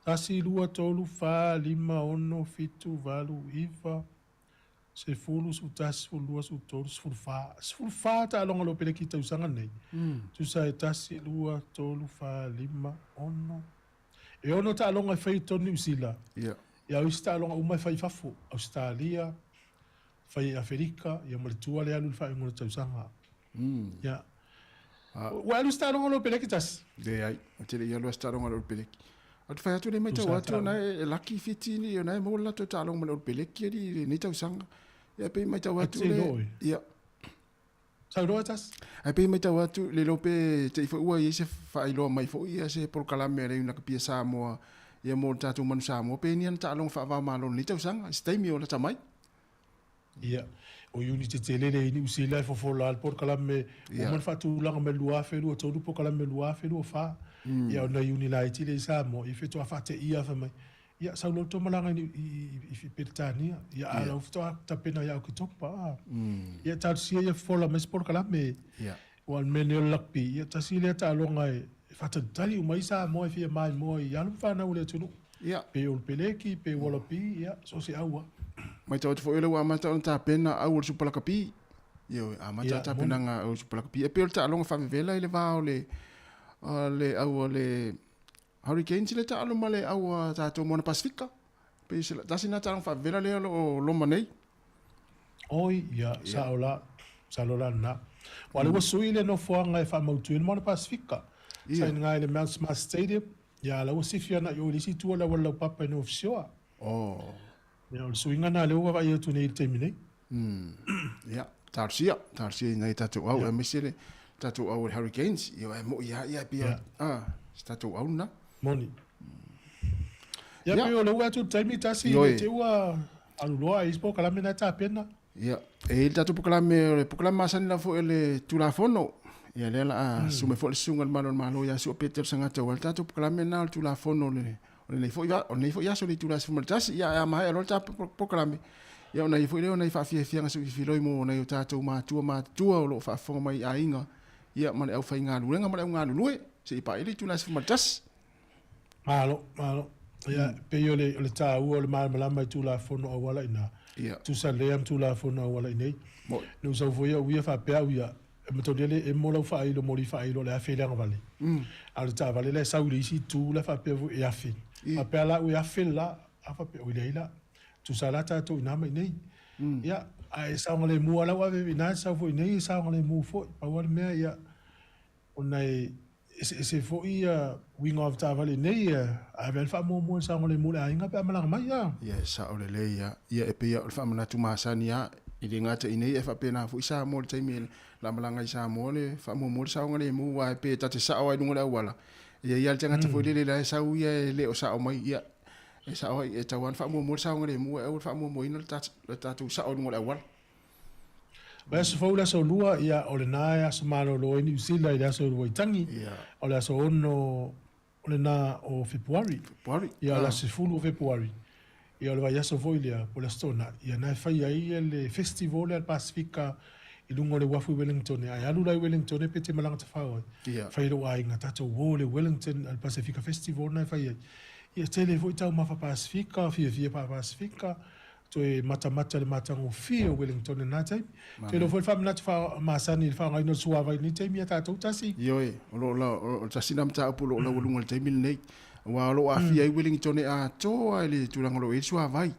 E: 2, 3, 4, 5, 6, 7, 8, 9, 10, 11, 12, 13, 14. 14 taaloga o le Peleki i tausaga nei. Tusa e 1, 2, 3, 4, 5, 6. E ono taaloga e fai i totonu Niu Sila. Ia o isi taaloga uma e fai i fafo, Ausetalia, fai i Aferika, ia ma le tua lea alu i le faaiuga o le tausaga. Ia. Ua alu se taaloga o le Peleki tasi?
A: Leai, ou te le i alu a se taaloga o le Peleki. Ou te fai atu nei matau atu ona e laki Fiti ni ona e maua le latou taaloga ma le Peleki ali i lenei tausaga. Ia pei matau atu le ia.
E: Sau loa tasi.
A: Ae pei matau atu le iloa pe te i foi ua i ai se faailoa mai foi ia se polokalame a le Iunakapia Samoa ia mo le tatou Manu Samoa pe ni ana taaloga faava-o-Malo i lenei tausaga i se taimi o lata mai.
E: Ia, o Iuni tetele le i Niu Sila e fofola le polokalame ua uma ona faatulaga mai le 2023 polokalame 2024. Ia ona Iuni laiti lea i Samoa, ia faatoa faateia fai mai, ia sau loa le tou malaga i Peretania, ia a o la ua faatoa tapena ia Oketopa. Ia talosia ia fofola mai se polokalame. Aua o le mea nei o le rugby, ia tasi lea taaloga e faatalitali uma ai Samoa e fia maimoa i alo ma fanau a le atunuu.
A: Ia.
E: Pe o le peleki, pe wallaby, ia, so o se au lava.
A: Matau atu foi o lea ua amata ona tapena au o le Supa Lakapi. Ioe, amata le tapenaga au o le Supa Lakapi. E pei o le taaloga faavevela i le va o le, le au a le Hurricanes le taalo ma le au a tatou Moana Pasifika. Pei se tasi lena taaloga faavevela lea o lo o loma nei.
E: Oi, ia, sao la, sao la lena. Aua o lea ua sui le nofoaga e faamautu ai le Moana Pasifika. Sa i luga i le Mount Smart Stadium, ia, la ua sifi ana i o i le isi itu o le auala laupapa i North Shore.
A: Oh.
E: Ia, o le suiga lena lea ua vaavaai atu nei i le taimi nei.
A: Ia, talosia, talosia i nai tatou au, aemaise le tatou au o le Hurricanes. Ia, e moi lava, ia, e pei, ah, se tatou au lena.
E: Moni. Ia, pei o lea ua atu i le taimi tasi, i te ua alu loa i isi polokalame na e tapena.
A: Ia, e i ai le tatou polokalame, o le polokalame masani lava foi o le Tulafono. Ia, lea o le a susu mai foi le Susuga i le Malo o le Malo ia Sua Peter Sagata, aua le tatou polokalame lena o le Tulafono o lenei foi, o lenei foi aso i le itula e 11. Ia, ae a maea loa le tatou polokalame, Ia ona i ai foi lea o nai faafiafiaga se i filoi mo nai o tatou matua matutua o lo o faafofoga mai i aiga, ia ma le aufaigaluega ma le augalulue, se i paia le itula e 11.
E: Malo, malo. Ia, pei o le, o le taua o le malamalama i Tulafono auala i ina.
A: Ia.
E: Tusa lea ma Tulafono auala i inei.
A: Moi.
E: Na ou sau foi au ia faapea au ia, e matolia le emo lau faailo moli faailo o le afe i le agavale. A o le taavale la e sau i le isi itu la faapea foi e afe. Faapea la au e afe le la, a faapea, oi leai la. Tusa la tatou i ina ma inei. Ia, ae saogalemu lava lau ave i ina, sau foi i inei e saogalemu foi. Pau lava le mea, ia, ona e eseese foi ia uiga o avetaavale i inei, e ave lava le faamuamua i le saogalemu o le aiga pe a malaga mai. A.
A: Ia, e sao lelei lava. Ia, e pei lava o le faamanatu masani lava, e le gata i inei ae faapena foi Samoa i le taimi e la malaga i Samoa le faamuamua le saogalemu, aua pe ta te sao lava i luga o le auala, e i ai lava le tagata foi lele la e sau ia e le o sao mai, ia, E sao ai, e tatau lava ona faamuamua le saogalemu ae aua le faamuamuaina le tatou sao i luga o le auala.
E: O le aso fou le aso lua, ia, o lena e aso malolo ai Niu Sila i le aso Waitangi, o le aso 6 o lena o Fepuari.
A: Fepuari.
E: Ia, o le aso 10 o Fepuari, ia, o le vaiaso foi lea, po o le aso Toonai, ia, na e fai ai le festival lea a le Pasefika i luga o le uafu i Wellington. A e alu la i Wellington pe te malaga tafao ai, fai i lou aiga, tatou o i le Wellington, le Pasefika Festival lena e fai ai. Ia tele foi taumafa Pasefika, fiafia faa-Pasefika, toe matamata i le matagofie o Wellington i lena taimi. Ou te iloa foi le faamanatu faamasani i le faaaogaina o le suavai i lenei taimi ia tatou tasi.
A: Ioe, o lo o la, o le tasi lena mataupu o lo o laualuga i le taimi lenei, aua o lo o aafia ai Wellington atoa i le tulaga o lo o i ai le suavai.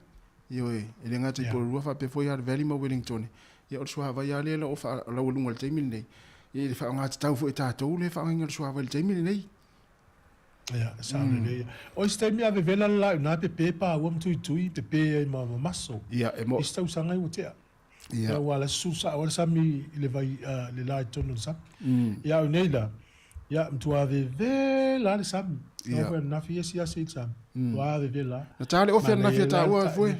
A: Ioe, e le gata i Porirua faapea foi Hutt Valley ma Wellington, ia o le suavai lava lea o lo o laualuga i le taimi lenei. Ia i le faaaoga tatau foi e tatou le faaaogaina o le suavai i le taimi lenei.
E: Ia, sao lelei. O isi taimi a vevela le la i ina, pepe paua ma tuitui, pepe ai ma maso.
A: Ia, e mo.
E: Isi tausaga ai ua tea.
A: Ia.
E: Ia, ua ala susu sao ai le sami i le vai, le la i totonu o le sami. Ia, a o nei la, ia, matua vevela lava le sami.
A: Ia.
E: Sau foi ananafi ia asiasi i le sami. Matua vevela lava.
A: Na ta le ofi ananafi a taua foe.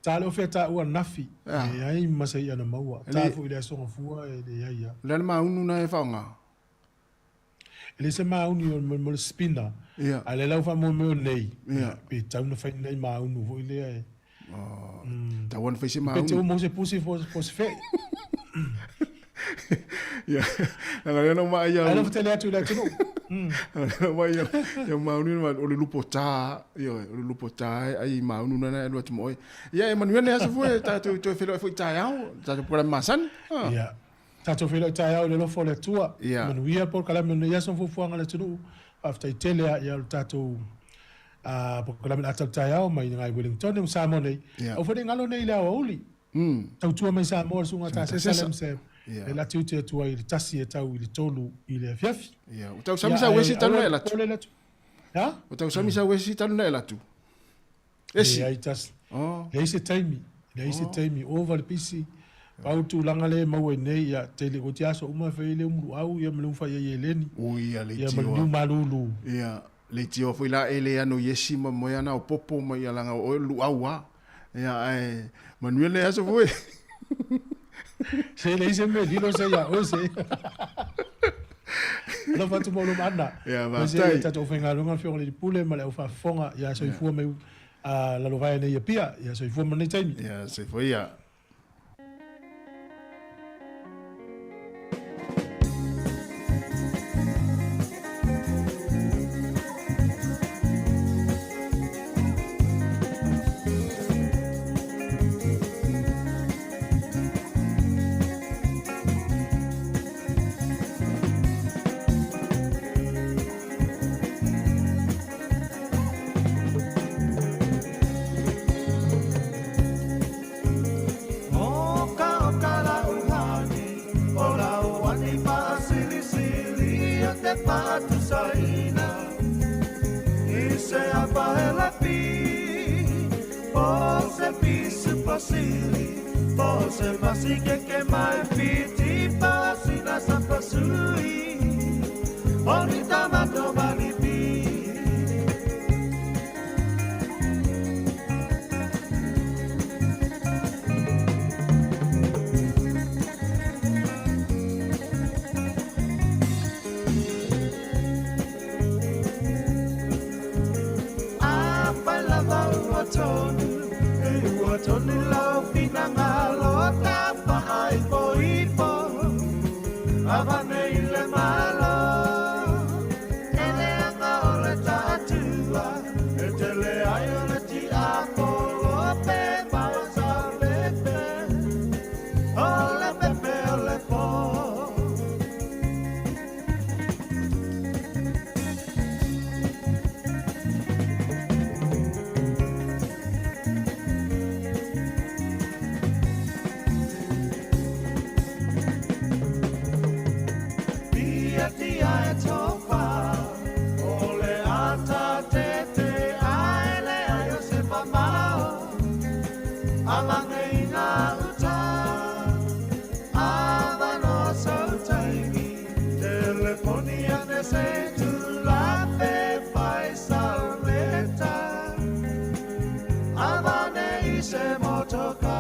E: Ta le ofi a taua ananafi. Leai ma se i'a na maua. Ta foi i le aso Gafua e leai lava.
A: O le a le maunu na e faaaoga?
E: E le se maunu o mo le spinner.
A: Ia.
E: A le lau faamoemoe nei.
A: Ia.
E: Pe tau na fai nei maunu foi lea e.
A: Oh. Tau ona fai se maunu.
E: Pe te o se pusi fo se fe.
A: Ia. Langa lea na uma ai au.
E: Ai lo tele atu le atunuu.
A: Langa lea na uma ai au. Ia maunu na o le lupo tā. Ia o le lupo tā ai maunu na na alu atu mo oe. Ia e manuia le aso foi tātou toe feiloai foi taeao. Tātou pukala masani.
E: Ia. Tatou feiloai taeao i le alofa o le Atua.
A: Ia.
E: Manuia polokalame o lenei aso ma fuafuaga a le atunuu. Faafetai tele a ia o le tatou polokalame o le ata o le taeao mai ngai Wellington ma Samoa nei.
A: Ia.
E: Aua foi ne i galo nei i le aoauli. Tautua mai Samoa le susuga Tasesa
A: Tasesa.
E: Lem Sam.
A: Ia.
E: E lati ute atu ai i le 1 e tau i le 3 i le afiafi.
A: Ia. Ua tausami
E: Ia,
A: sa
E: ae
A: uesi talu
E: aua
A: na e
E: le
A: latu.
E: popole le atu. Ha?
A: Ua tausami sa uesi talu na e latu. Esi.
E: Leai tasi.
A: Oh.
E: Leai se taimi. Leai se taimi. Ova le pisi. Pau tulaga lea e maua ai nei, ia, tele ko te aso uma e fai ai le umuluau, ia ma le umafai ai eleni.
A: Ui, ia
E: Ia ma le
A: leitioa.
E: niu malulu.
A: Ia, leitioa foi la e le ano iesi ma moe ana o popo ma ia langa o oe o le luau a. Ia, ae manuia le aso foi.
E: Se leai se mea lilo se ia oe se. Alofa atu ma oulua ma Anna.
A: Ia,
E: Aemaise
A: faafetai.
E: le tatou aufaigaluega, le Afioga i le Pule ma le aufaafofoga, ia soifua mai lalovaea nei i Apia. Ia soifua ma lenei taimi.
A: Ia, soifua ia.
L: tonu lau finagalo tafaaipoipo avane i le Malo e leaga o le taatua e tele ai o le tiapolo pe mausalepe o le pepe o le po. Tia e tofa o le ata tete ae le ai o se mamao avane i ngā uta avanoa sautaimi teleponi ane se tulape fai saleta avane i se motoka.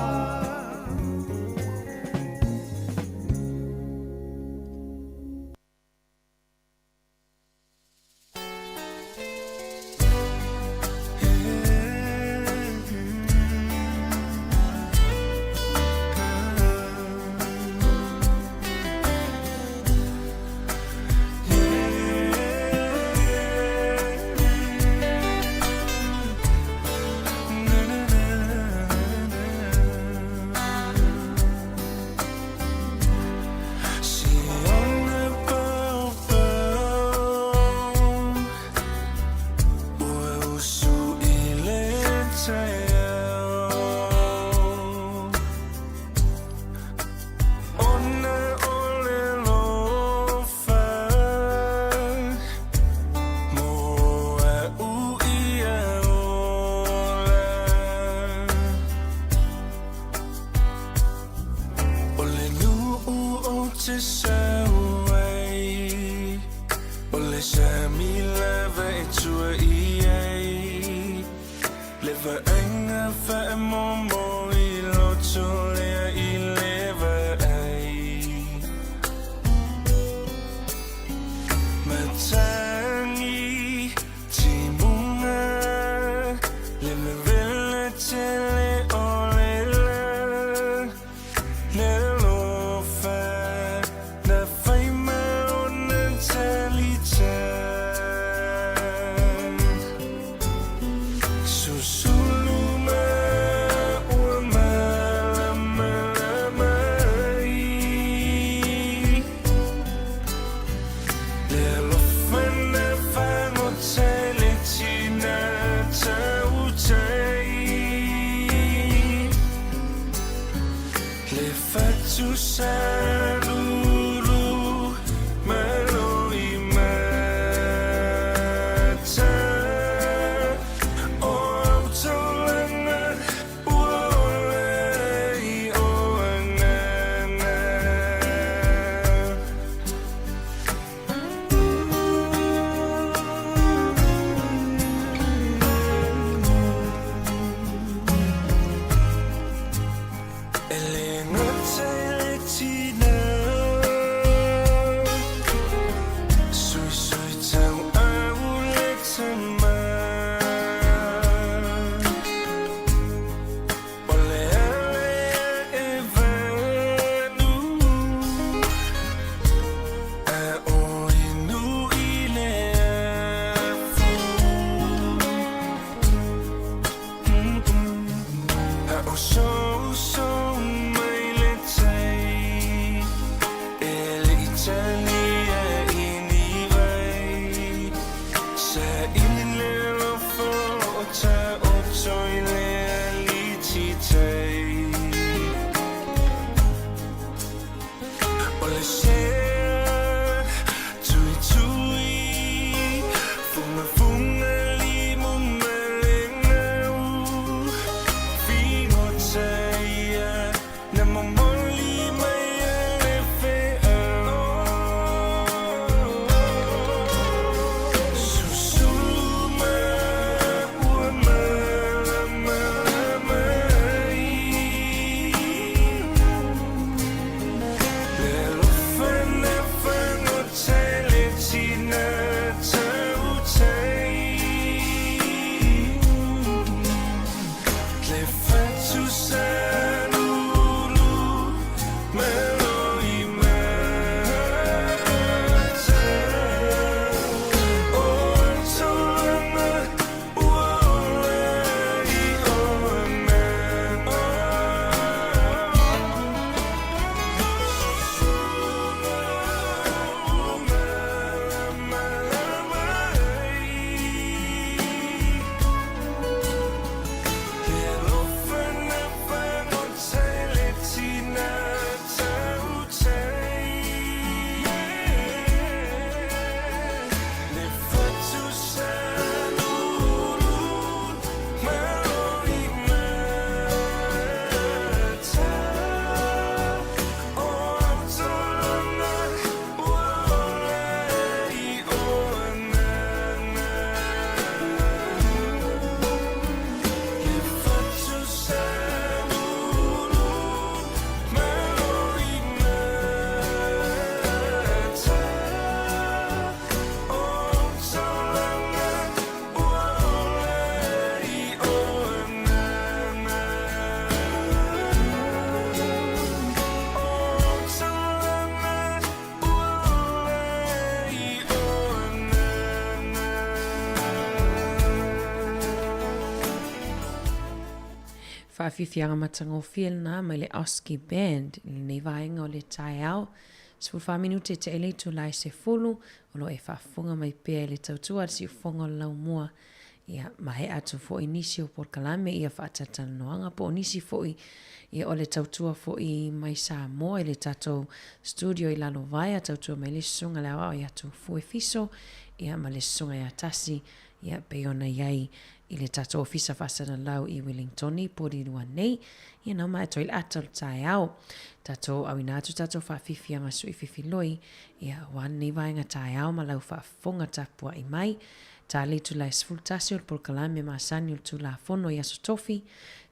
H: Faafiafiaga matagofie lena mai le Oski Band i lenei vaega o le taeao. 14 minute e tea i le itula e 10, o lo o e faafofoga mai pea i le tautua a le siufofoga o le laumua. Ia, maea atu foi nisi o polokalame ia faatalatalanoaga po o nisi foi ia o le tautua foi mai Samoa i le tatou studio i Lalovaea, tautua mai le Susuga le Aoao ia Tufue Fiso, ia ma le Susuga ia Tasi, ia pei ona i ai i le tatou Ofisa Faasalalau i Welingtoni, Porirua nei, ia nau ma atoa i le ata o le taeao. Tatou auina atu tatou faafiafiaga sui fifiloi, ia aua lenei vaega taeao ma lau faafofoga tapuai mai. Ta le itula e 11 o le polokalame masani o le Tulafono i Aso Tofi,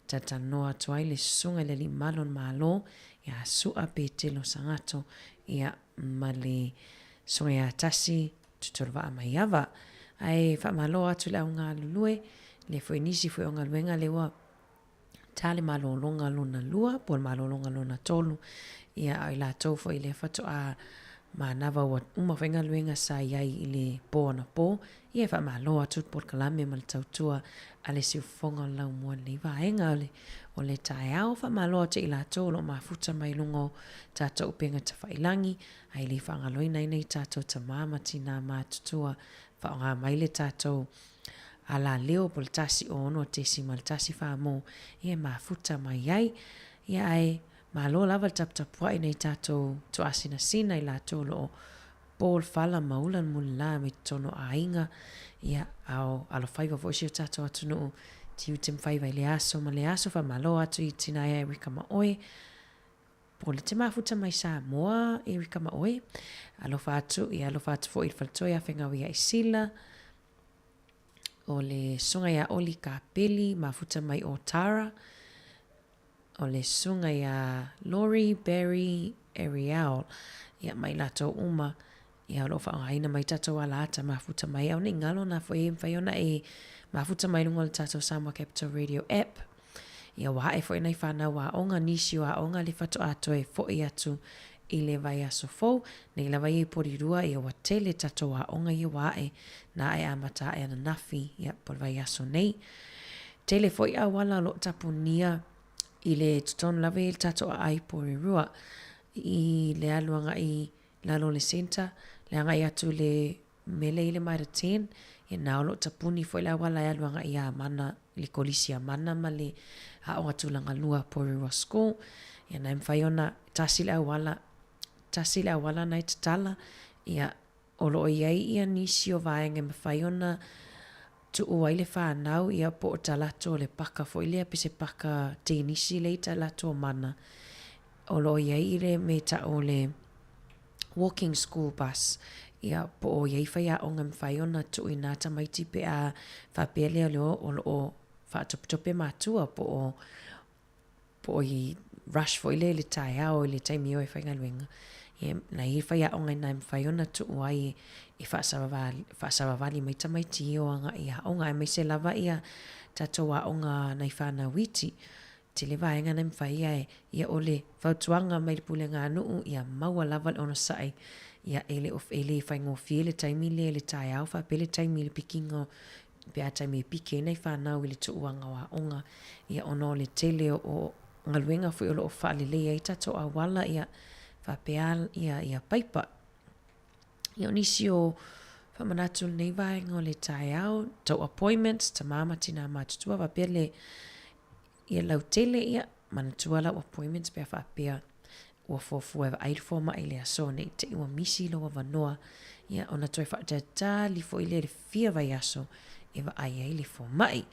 H: talatalanoa atu ai le Susuga i le Alii Mamalu o le Malo ia Su'a Petelo Sagato ia ma le Susuga ia Tasi Tutolovaa Maiava. Ae faamalo atu i le au galulue, lea foi nisi foi o galuega lea ua ta le malologa lona lua po o le malologa lona tolu, ia a o i latou foi lea faatoa manava ua uma foi galuega sa i ai i le po anapo, ia e faamalo atu le polokalame ma le tautua a le siufofoga o le laumua i lenei vaega o le, o le taeao. Faamalo atu i latou o lo o mafuta mai i luga o tatou upega tafailagi, ae le faagaloina ai nai tatou tama ma tinā matutua, faaaoga mai le tatou alaleo po o le 106.14 mo ia e mafuta mai ai. Ia ae malo lava le taputapuai nai tatou toasinasina i latou o lo o po le fala ma ula le mulila mai totonu o aiga, ia a o alofaiva foi si o tatou atunuu tiute ma faiva i lea aso ma lea aso. Faamalo atu i tina ia Erika Maoe. Po o le te mafuta mai Samoa, Erika Maoe. Alofa atu, ia alofa atu foi i le faletoa ia Fegaui ia Isila. O le susuga ia Oli Kapeli, mafuta mai o Tara. O le susuga ia Lori Barry Ariel, ia ma i latou uma, ia o lo o faaaogaina mai tatou alaata mafuta mai. Aua ne i galo na foi e mafai ona e mafuta mai luga o le tatou Samoa Capital Radio app. Ia ua ae foi nai fanau aoga, nisi o aoga le faatoa toe foi atu i le vaiaso fou. Nei lava ia i Porirua, ia ua tele tatou aoga ia ua ae, na ae amata ae ananafi, ia po o le vaiaso nei. Tele foi auala o lo o tapunia i le totonu lava ia i le tatou aai i Porirua, i le alu agai i lalo o le centre, le agai atu i le mea lea i le Mitre Ten, ia na o lo o tapuni foi le auala e alu agai i Amana, i le Kolisi Amana ma le Aoga Tulaga Lua Porirua School. Ia na e mafai ona tasi le auala, tasi le auala na e tatala, ia o lo o i ai ia nisi o vaega e mafai ona tuu ai le fanau, ia po o talaatu o le paka foi lea, pe se paka tenisi lea i talaatu o Mana, o lo o i ai le mea e tau o le walking school bus, ia po o i ai faiaoga e mafai ona tuu i nā tamaiti pe a faapea lea o lo o faatopetope matua po o po o i rush foi lea i le taeao i le taimi e o ai e faigaluega, ia na i ai faiaoga i ina e mafai ona tuu ai e faasavavali mai tamaiti e o agai i aoga, aemaise lava ia tatou aoga nai fanau iti. Tele vaega na e mafai ae ia o le fautuaga mai le pulega a nuu ia maua lava le onosai ia e le o e le faigofie le taimi lea i le taeao faapea le taimi i le pikiga o pe a taimi e piki ai nai fanau i le tuuaga o aoga ia ona o le tele o galuega foi o lo o faaleleia ai tatou auala ia faapea ia ia paipa. Ia o nisi o faamanatu o lenei vaega o le taeao, tou appointments, tama ma tina matutua faapea le ia lautele ia manatua lau appointments pe a faapea ua fuafua e vaai le fomai i le aso ne i te i ua misi lou avanoa ia ona toe faatalitali foi lea i le fia vaiaso e vaai ai le fomai.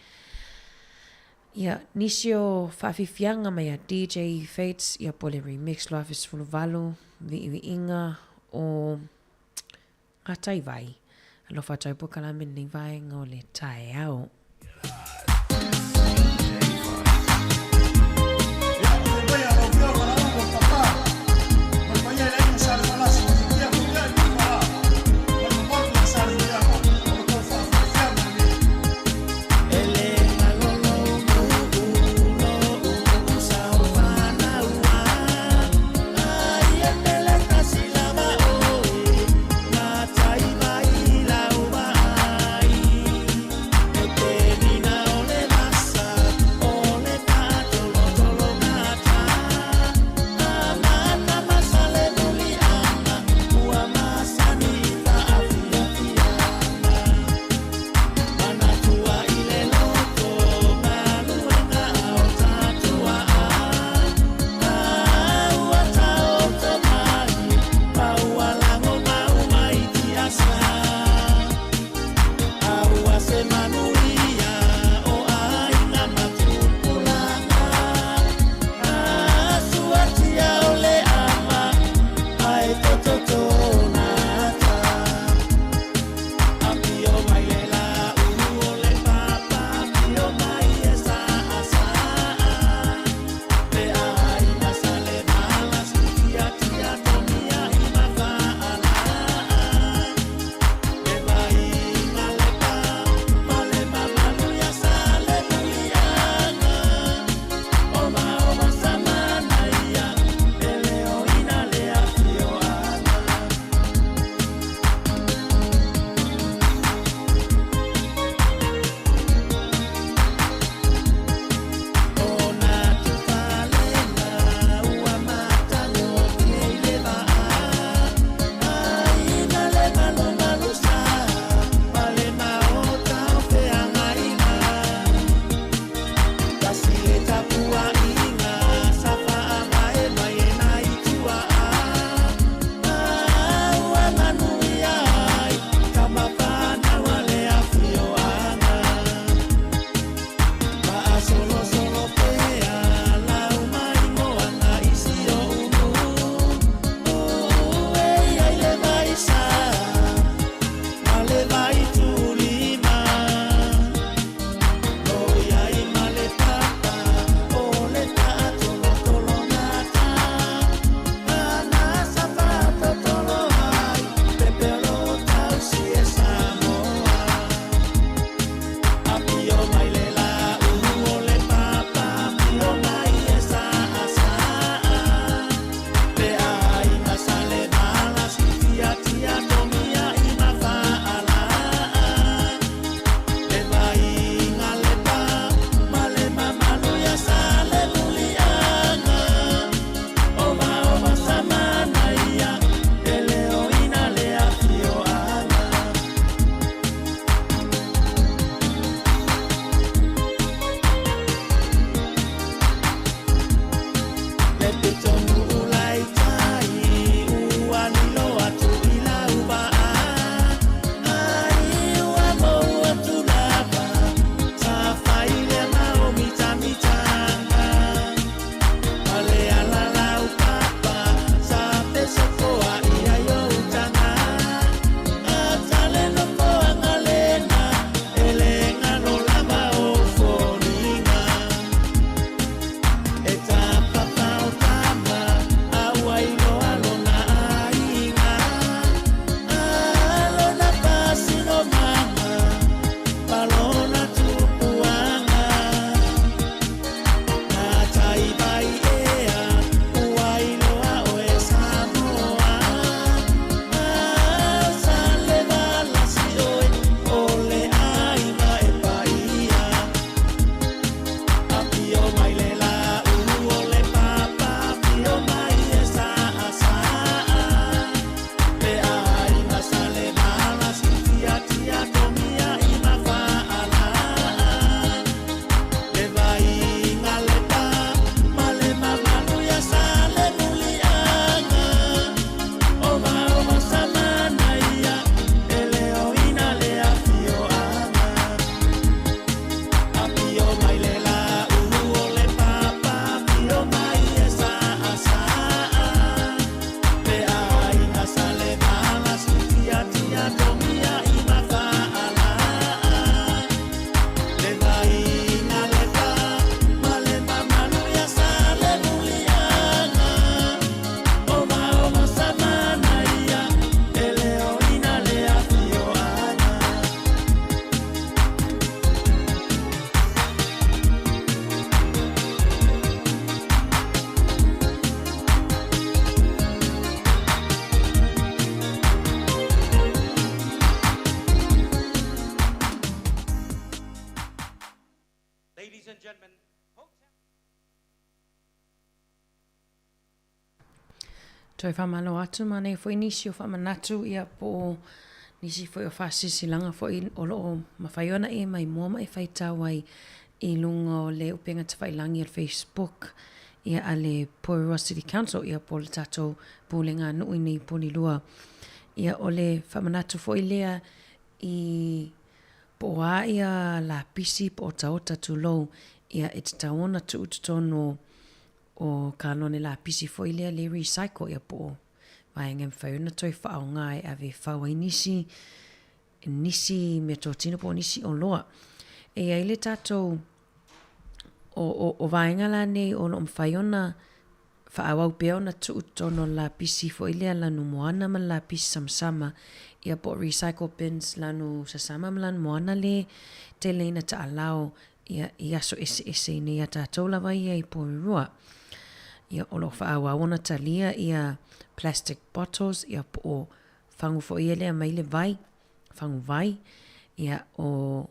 H: Ia nisi o faafiafiaga mai a DJ Fates ia po o le Remix 2018 viiviiga o Ngā tai vai. Alofa atu ai polokalame lenei vaega o le taeao.
M: and gentlemen,
N: Toe faamalo atu ma nei foi nisi o faamanatu ia po o nisi foi o faasilasilaga foi o lo o mafai ona e maimoa ma e faitau ai i luga o le upega tafailagi o le Facebook ia a le Porirua City Council ia po o le tatou Pulega Nuu i nei Polilua. Ia o le faamanatu foi lea i po o a ia lapisi po o otaota tulou ia e tatau ona tuu i totonu o kalone lapisi foi lea le recycle ia po o vaega e mafai ona toe faaaoga e ave e fau ai nisi nisi meatotino po o nisi oloa. E i ai le tatou o, o, o vaega la nei o lo o mafai ona faaauau pea ona tuu i totonu o le lapisi foi lea lanu moana ma le lapisi samasama ia po o recycle bins lanu sasama ma lanu moana le tele ina taalao ia i aso eseese i nei a tatou lava ia i Porirua. Ia o lo o faaauau ona talia ia plastic bottles ia po o fagu foi ia lea mai le vai, fagu vai, ia o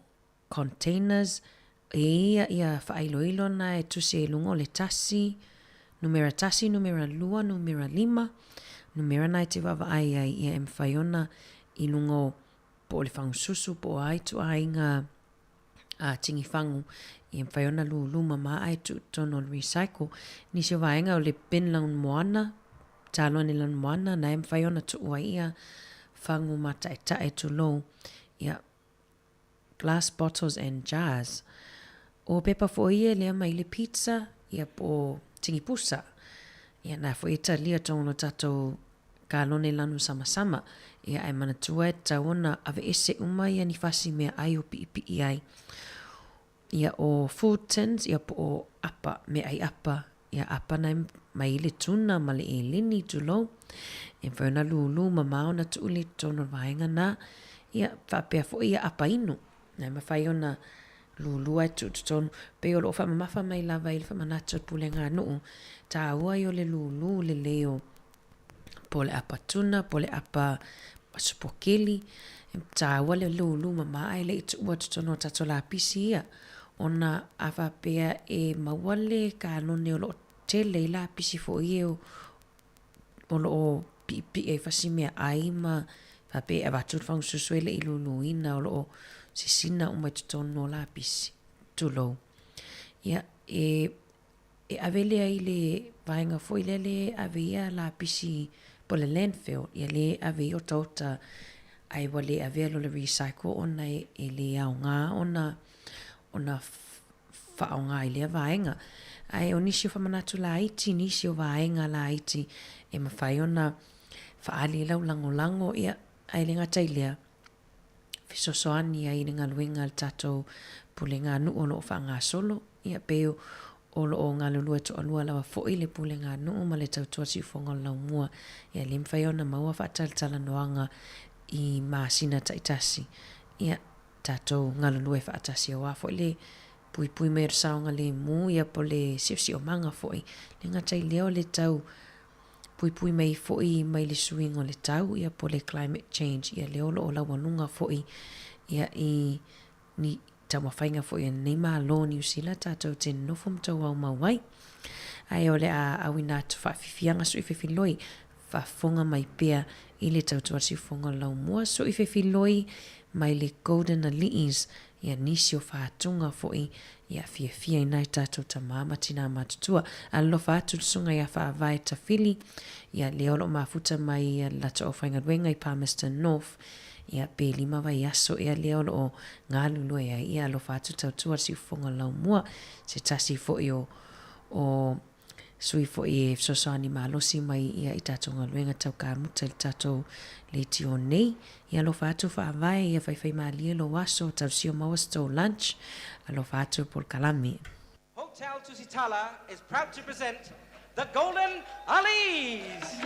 N: containers, e ia ia faailoilo na e tusi ai i luga o le tasi, numera tasi, numera lua, numera lima, numera na e te vaavaai ai ia e mafai ona i luga o po o le fagu susu po o a ituaiga a tini fagu ia mafai ona lūlū mamā ae tuu i totonu o le recycle. Nisi o vaega o le bin lanu moana, tālone lanu moana, na e mafai ona tuu ai ia fagu mātaʻetaʻe tulou, ia glass bottles and jars. O pepa foi ia lea mai le pizza, ia po o tini pusa. Ia na foi e talia tonu o tatou kalone lanu samasama. Ia ae manatua e tatau ona aveese uma ia ni fasi meaai o piʻipiʻi ai. Ia o food tins ia po o apa, meaai apa, ia apa na mai le tuna ma le eleni tulou. E mafai ona lūlū mamao ona tuu lea i totonu o le vaega na. Ia faapea foi ia apa inu. Na e mafai ona lūlū ae tuu i totonu. Pei o loo faamamafa mai lava i le faamanatu a le Pulega a Nuu, taua ia o le lūlū lelei o po o le apa tuna, po o le apa supokeli. E tāua le lūlū mamā ae le i tuua totonu o tatou lapisi ia. Ona a faapea e maua le kalone o loo tele ai lapisi foi ia o loo piipii ai fasi meaai ma faapea e avatu le fagususu e le i lūlūina o loo sisina uma i totonu o lapisi, tulou. Ia, e e ave lea i le vaega foi lea le ave ia lapisi po o le landfill, ia le ave i otaota ae ua le avea loa le recycle ona e le aoga ona ona faaaoga i lea vaega. Ae o nisi o faamanatu laiti, nisi o vaega laiti e mafai ona faaali lau lagolago, ia ae le gata i lea, fesoasoani ai i le galuega a le tatou pulega nuu o lo o faagasolo. Ia pei o lo o galulue toalua lava foi le pulega nuu ma le tautua siufofoga o le laumua. Ia le mafai ona maua faatalatalanoaga i masina taitasi. Ia tatou galulue faatasi aua foi le puipui mai o le saogalemu ia po o le siosiomaga foi. Le gata i lea o le tau puipui mai foi mai le suiga o le tau ia po o le climate change ia lea o lo o laualuga foi ia i ni taumafaiga foi a lenei Malo o Niu Sila tatou te nofo ma tauaumau ai. Ae o le a auina atu faafifiaga sui fefiloi faafofoga mai pea i le tautua siufofoga o le laumua sui fefiloi mai le Golden Aliis ia nisi o faatuga foi ia fiafia i nai tatou tama ma tinā matutua. Alofa atu le susuga ia Faavae Tafili, ia lea o lo o mafuta mai ia le latou aufaigaluega i Palmerston North, ia pe lima vaiaso ea lea o lo o galulue ai, ia alofa atu tautua le siufofoga o le laumua, se tasi foi o o sui foi e fesoasoani malosi mai ia i tatou galuega tau kamuta i le tatou leitio nei. Ia alofa atu Faavae, ia faifaimalie lou aso, tausio maua sa tou lunch, alofa atu polokalame.
M: Hotel Tusitala is proud to present the Golden Aliis!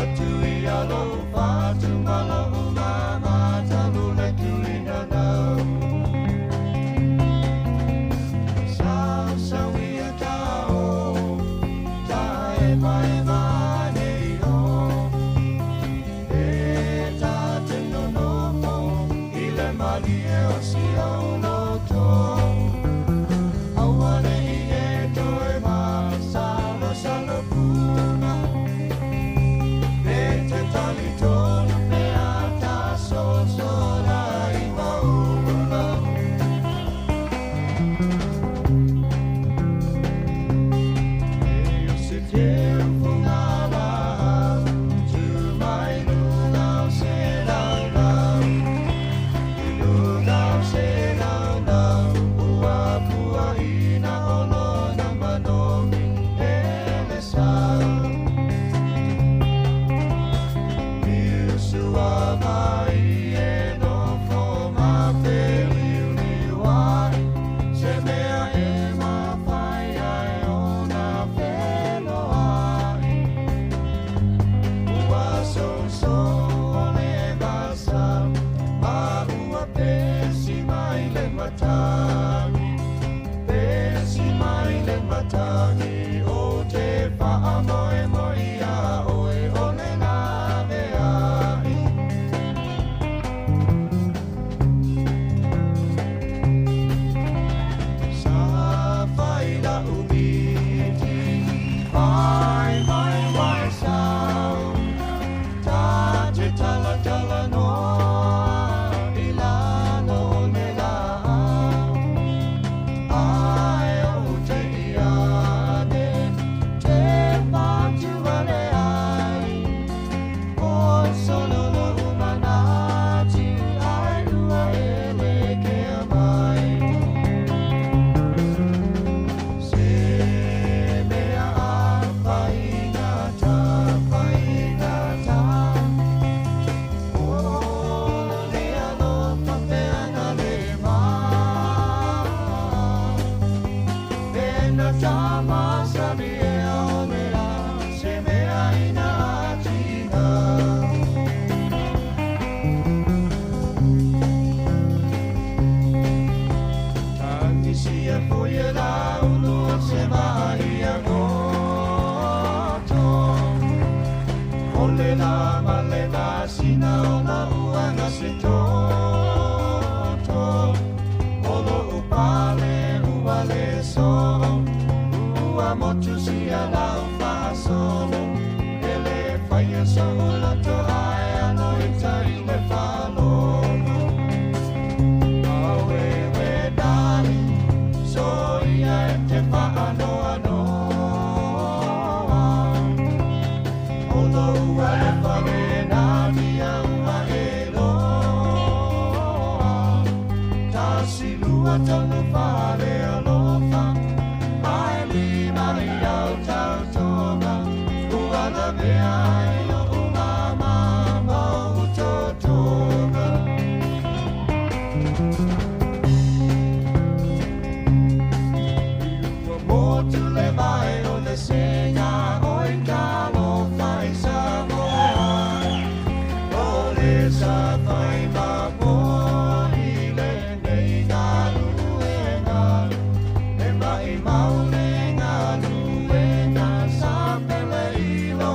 L: atu ia lou fatu ma lou mama talu le tuina nau. Sau ia tao, ta e mai mane o. E ta te nonofo i le malie o si au loto. Aua ne i e toe masalo salo punga. E te tali tonu pe a ta so sola i maunga. E o se teu fungala, tu mai lunga o se lau. I lunga o se lau, ua pua ina o lona manogi e le sau. Iusua mai e nofo ma peliuliu ai, se mea e mafai ai ona feloai. Ua soso o le vasa, ma ua pesi mai le matagi. Pesi mai le matagi, o te whaamoe moi a oe o le lave ai. Sa fai la umiti, fai mai wai sau. Ta te tala tala noa, i lalo o le lau. Ai o te iane, te patu ale ai. O solo lo umanati, ai ua ele ke mai. Se mea a whaingata, whaingata. O le alofa pea le ma. Pena tama sani e o le a, se mea ina atina. Tangisia foia la ulu o se mahi a goto. O le la ma le la sina o la uanga se toto. O lo upale ua le so, ua motu sia la uwhasolo. Ele whaia so uloto ai ano i tai le whalogo. Awe we dali, so ia e te whaanoa noa. O lo ua le whare nā tia ua e loa. Ta silua tonu whare alofa, ai lima i au tau tonga. Ua la mea ai o umama mau totonga. Ua motu le vai o le senga o i talofa i Samoa. O le sa fai ma moa i le nei galuega. E mai mau le galuega sa pele i lo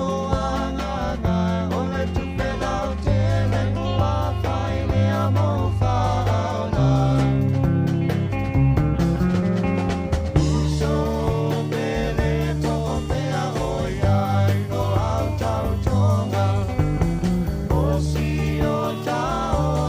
L: agaga. O le tupe lau tele ua fai lea mo whaona. Uso pele po pea o iai o au tau tonga. O si o tao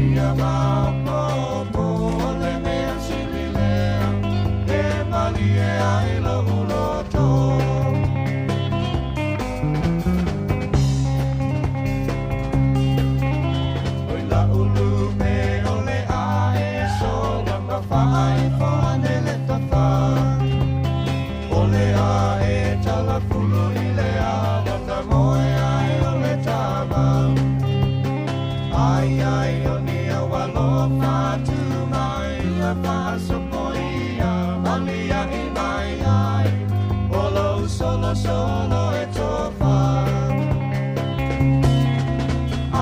L: Ia maopopo o le mea sili lea e malie ai lo'u loto. Oi la'u lupe o le a e sola ma faaifo ane le tafa. O le a e talafulu i le ava ta moe ai o le tama. Ai ai o ni au alofa tu mai ua faasopoia alia'i mai ai o lou solosolo e tofa.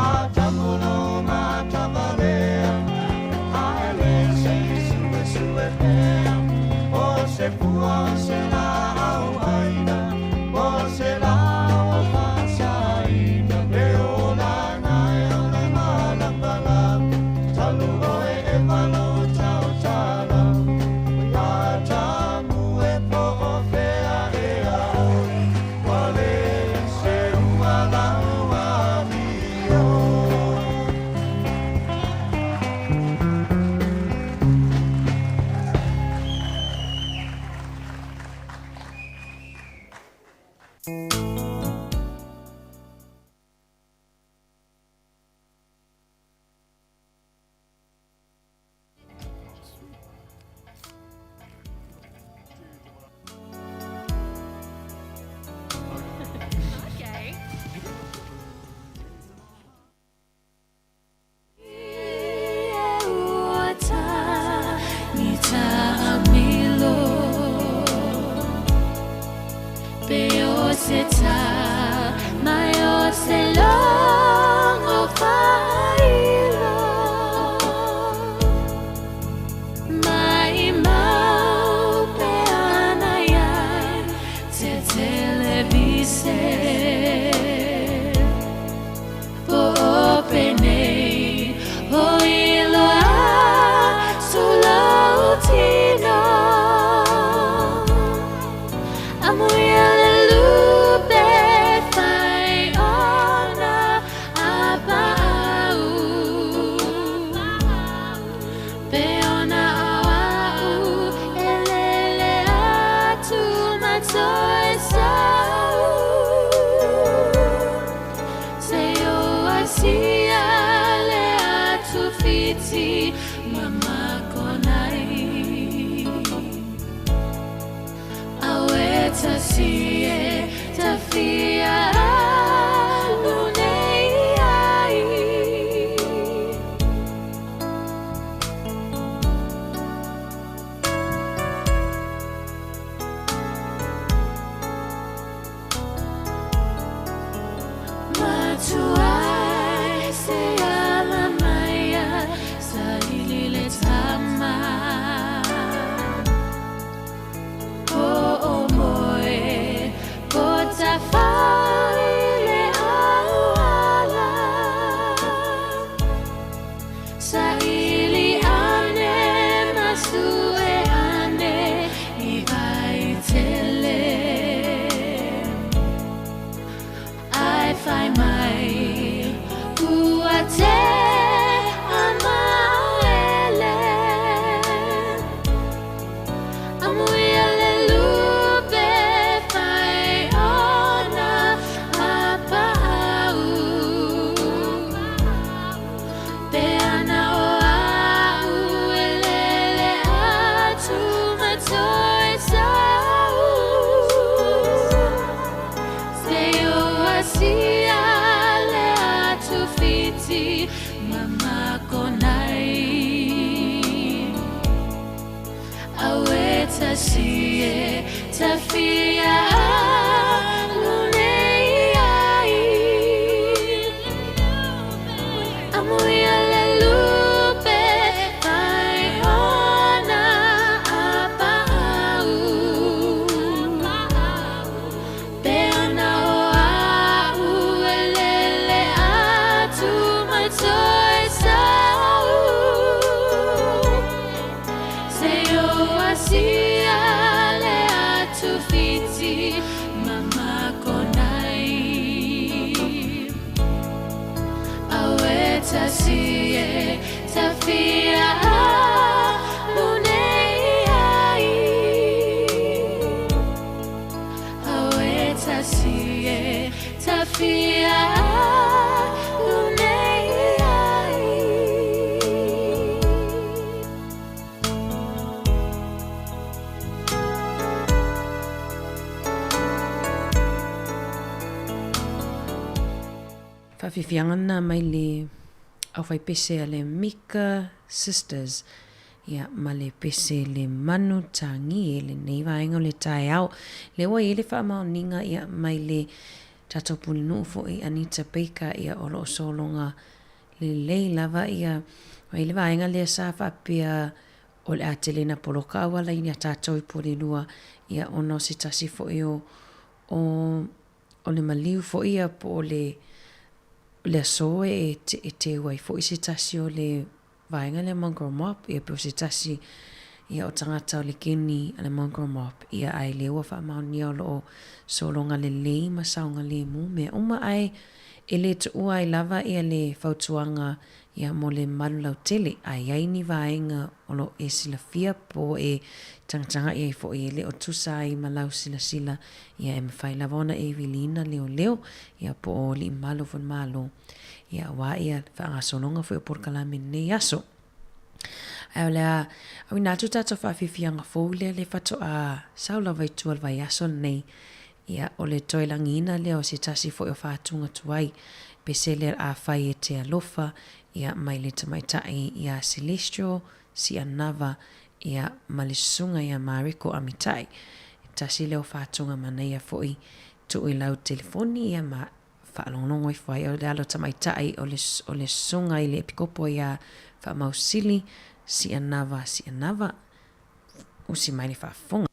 L: A tamulo matavalea ae le se i suesue pea o se pua o se laau aina o se lao faasaina le olaga e o le malamalama talu oe e malo tautala a tamu e po o fea ea oe ua le seua lau amio.
N: Faafiafiaga lena mai le aufaipese a le Mika Sisters ia ma le pese le manu tagi e lenei vaega o le taeao. Lea ua i ai le faamaoniga ia mai le tatou pulenuu foi Anita Baker ia o lo o sologa lelei lava ia mai le vaega lea sa faapea o le a tele ina poloka auala i a tatou i Porirua ia ona o se tasi foi o o o le maliu foi ia po o le le aso e e teu ai foi se tasi o le vaega lea Mongrel Mob ia po o se tasi ia o tagata o le keni a le Mongrel Mob ia ae lea ua faamaonia o lo o sologa lelei ma saogalemu mea uma ae e le tuua ai lava ia le fautuaga ia mo le malu lautele a i ai ni vaega o lo o e silafia po o e tagatagai ai foi e le o tusa ai ma lau silasila ia e mafai lava ona e viliina leoleo ia po o alii malu o le Malo ia aua ia faagasologa foi o polokalame i lenei aso. Ae o le a auina atu tatou faafiafiaga fou lea le faatoa sau lava i tua i le vaiaso lenei. Ia, o le toe lagiina lea o se tasi foi o faatuga tuai, pese lea afai e te alofa, ia, mai le tamaitai iā Celestial Sianava, ia, ma le susuga iā Mareko Amitai. Tasi lea o faatuga manaia foi, tuu i lau telefoni, ia, ma faalogologo ifo ai. O le alo tamaitai o le, o le susuga i le epikopo iā Faamausili Sianava Sianava, usi mai le faafofoga.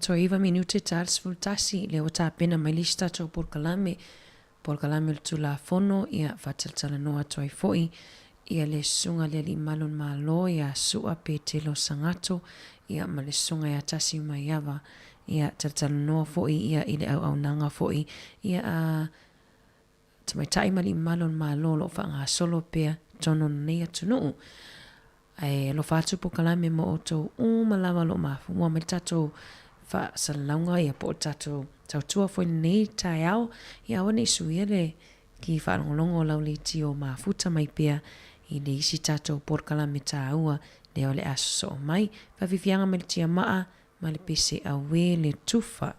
N: Toe 9 minute ta le 11, lea ua tapena mai le isi tatou polokalame, polokalame o le Tulafono, ia faatalatalanoa atu ai foi ia le Susuga i le Alii Malu o le Malo ia Su'a Petelo Sagato, ia ma le Susuga ia Tasi Maiava, ia talatalanoa foi ia i le auaunaga foi ia a Tamaitai ma alii mamalu o le Malo o lo o faagasolo pea i totonu o lenei atunuu. Ae alofa atu polokalame mo outou uma lava o lo o mafua mai le tatou faasalalauga ia po o le tatou tautua foi i lenei taeao. Ia aua ne i suia le ki faalogologo o lau leitio mafuta mai pea i le isi tatou polokalame taua lea o le a sosoo mai. Faafiafiaga mai le tiamaa ma le pese auē le tufa.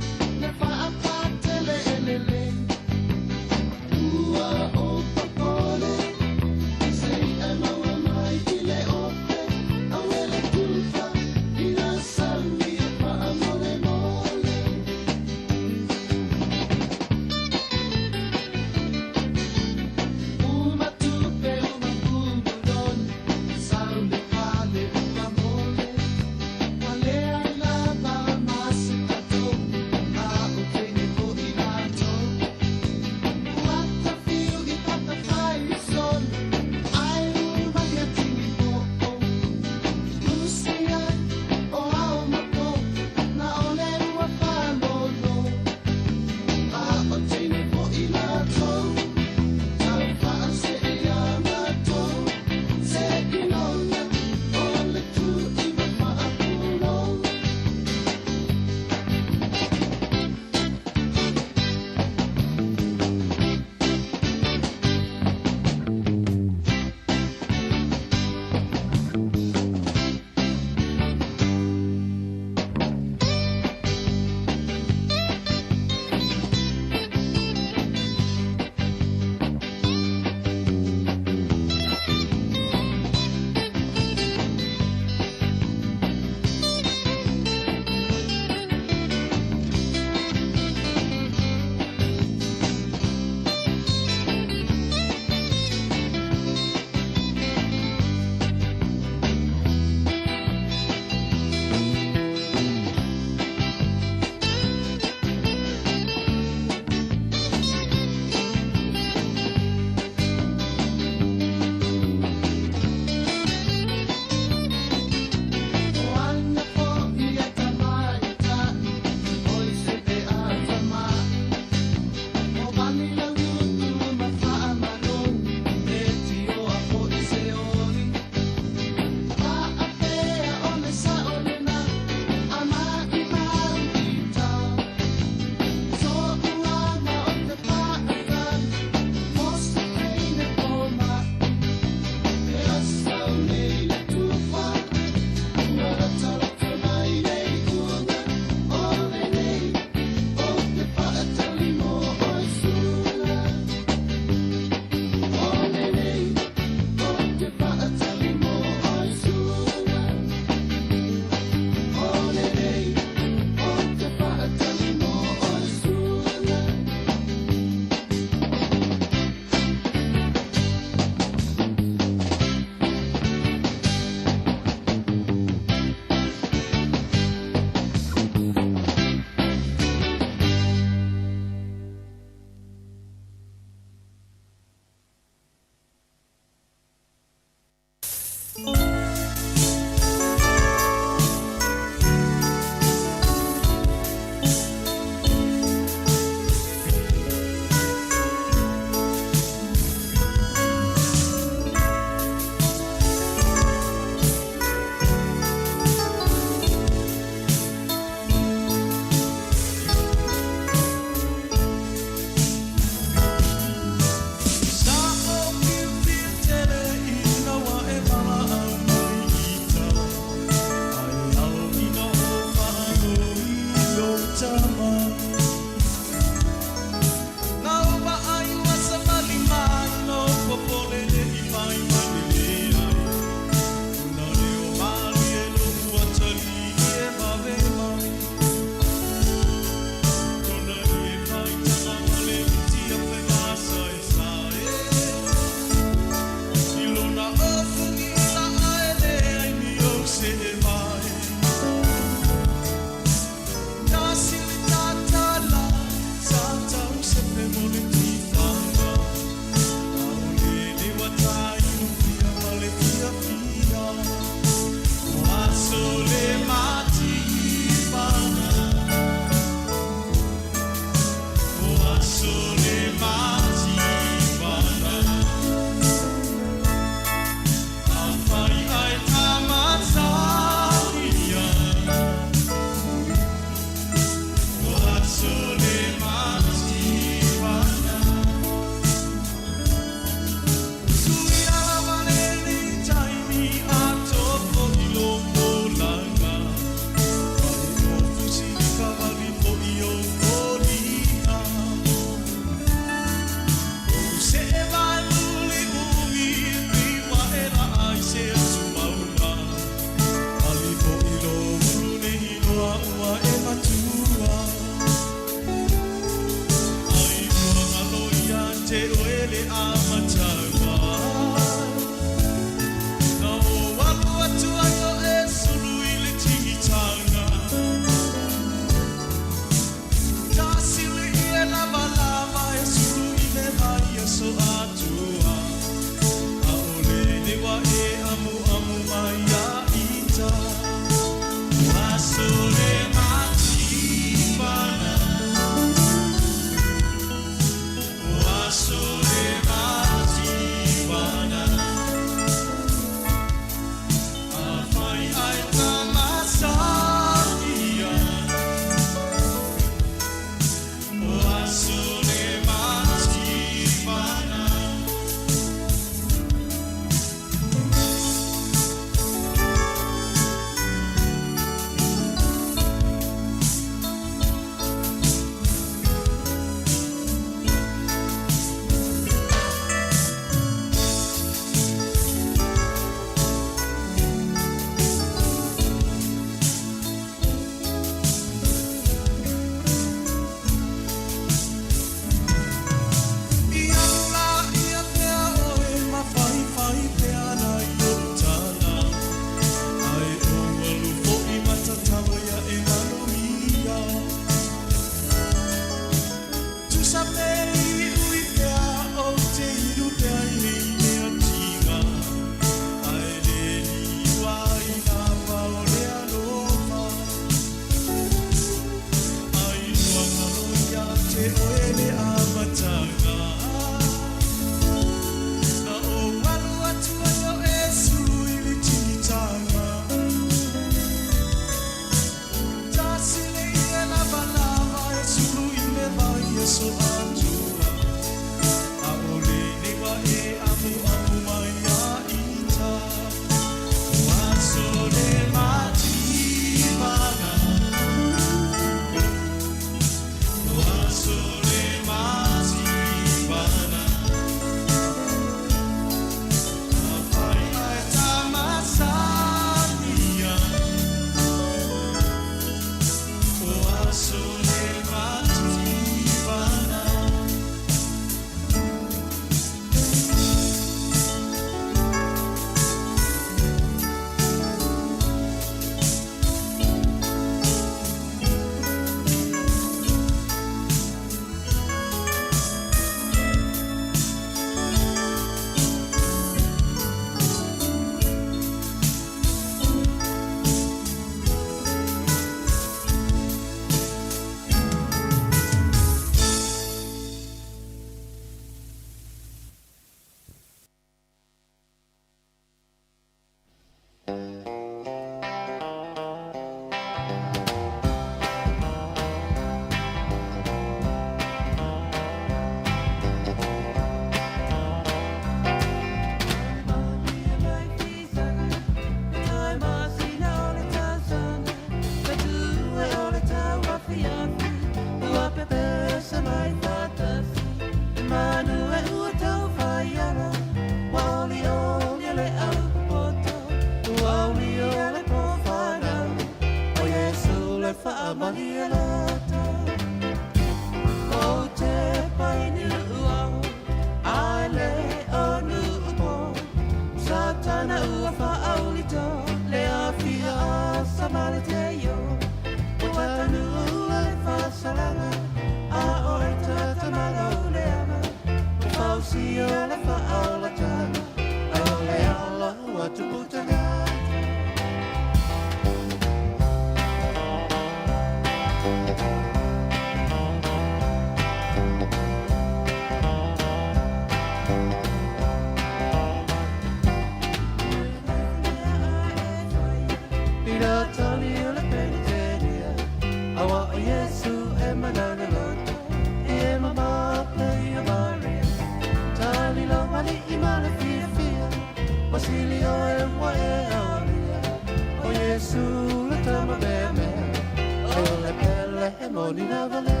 L: moni lava le.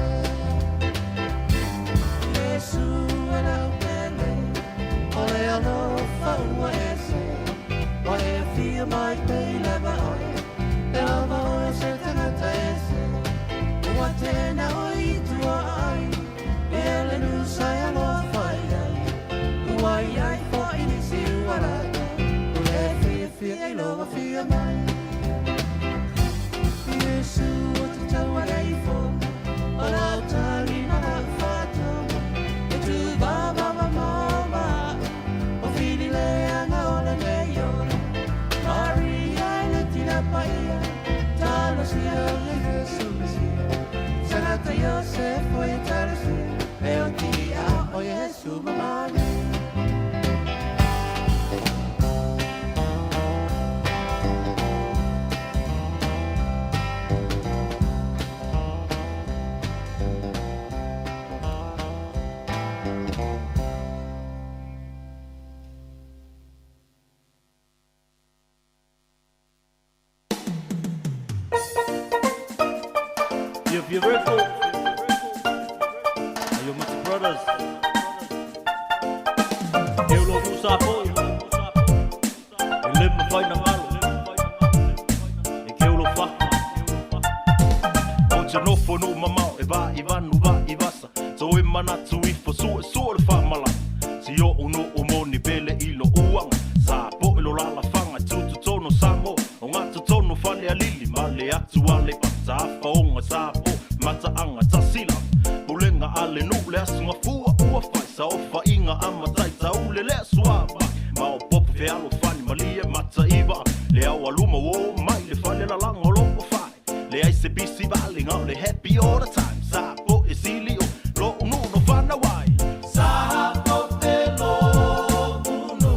L: Iesu e lau pele, o le alofa ua ese, ua e afio mai pei lava oe, e lava oe se tagata ese. Ua tena oe i tua ai, e le nusa e alofa i ai, ua i ai fo'i nisi ua lata, o le fiafia i lou afio mai. Iesu o te taualeifo, o lau tali ma lau faatoga, e tūvāvāva mau au, o fili leaga o lenei ola. Maria e le tina paia, talosia e Iesu Mesia, Sagata Iosefo e talosia, e o tia o Iesu mamale.
O: Fia Records. Ayo Mata Brothers. Ke ulo musa foi. E le mawhai na ngalo. E ke ulo whaka. O te nofo no mamao e va i vanu va i vasa. To e manatu i fo sua sua le whamala. Si o uno o moni pele i lo uanga. Sa po i lo lala whanga tutu tono samo. O ngā tono fale a lili ma le atu a le pata whaonga sa po mataanga tasila. Pulenga a le nu le asunga fua ua whai sa o whainga a matai taule le asua mai. Ma o popo fe alo fani malie mata iwa le au aluma o mai le fale la langa o loko whai. Le ai se bisi vale ngau le happy all the time. Sa po e sili o lo unu no whana wai. Sa po te lo unu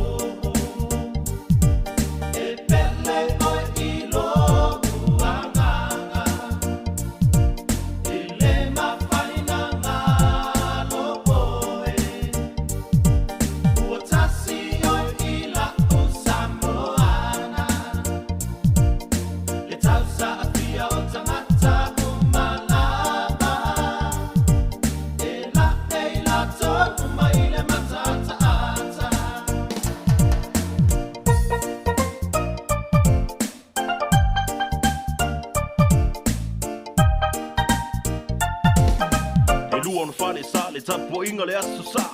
O: e pele oi i lo uanganga. I le mawhaina ngā lopoe. Ua tasi oi i la u Samoana. Le tausa a fia o tangata umalama. E la e la tonu mai le matata ata. E lua ona fale sa le tapuainga le aso sa.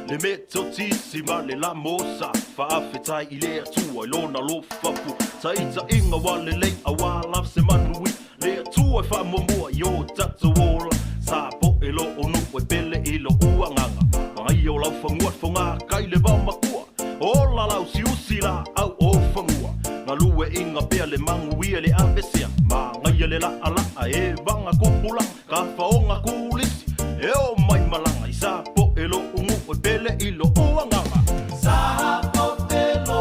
O: Le me totisi ma le la mosa. Faafetai i le atua i lona lofapu. Taita inga wa le lei a wa love se manui. Le atua e whaamomua i o tatou ola. Sa po e lo onu e pele i lo uanganga. Mangai o lau whangua whonga kai le vao makua. O la lau si usi la au o whangua. Ngā lue inga pea le manguia le avesea. Ma ngai le la ala a e vanga kupulanga. Ka whaonga kulisi. E o mai malanga i sa po e lo ungu e pele i lo uanganga.
L: Sa po te lo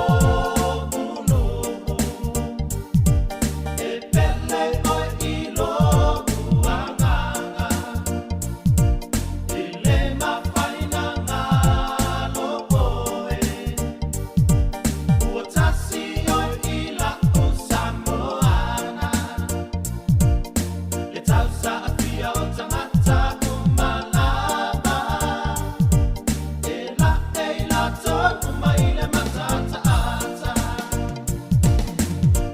L: unu e pele oi i lo uanganga. I le mawhaina ngā lopoe. Ua tasi oi i la u Samoana. Le tausa a fia o tangata umalama. E la e la tonu mai le matata ata.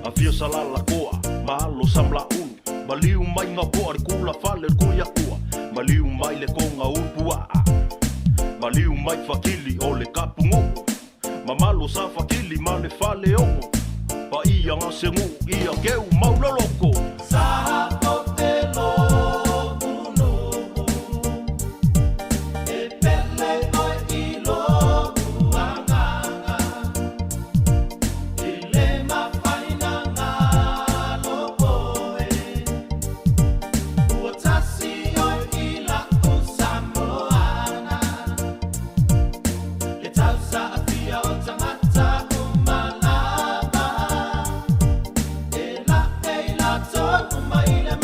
O: A fia salala koa, malo samla unu. Maliu mai ngā poa le kula fale le kuia kua. Maliu mai le konga upua. Maliu mai whakili o le kapungu. Mamalo sa whakili ma le fale ongo. Pa ia ngā sengu ia keu mauloloko.
L: Sa po te lo unu e pele oi i lo uanganga. I le mawhaina ngā lopoe. Ua tasi oi i la u Samoana. Le tausa a fia o tangata umalama. E la e la tonu mai le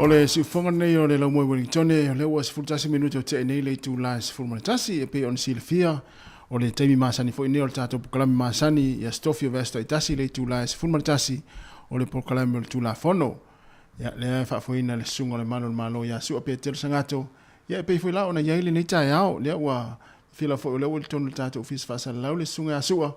A: O le siufofoga lenei o le Laumua i Wellingtone, o lea ua 11 minute o tea nei le itula e 11, e pei ona silafia, o le taimi masani foi nei o le tatou polokalame masani i Aso Tofi o vaiaso taitasi le itula e 11 o le polokalame o le Tulafono. Ia, lea e faafoeina le Susuga o le Malu o le Malo ia Su'a Petelo Sagato, ia e pei foi la ona i ai lenei taeao, lea ua fila foi o lea ua i totonu o le tatou Ofisa Faasalalau le Susuga ia Su'a,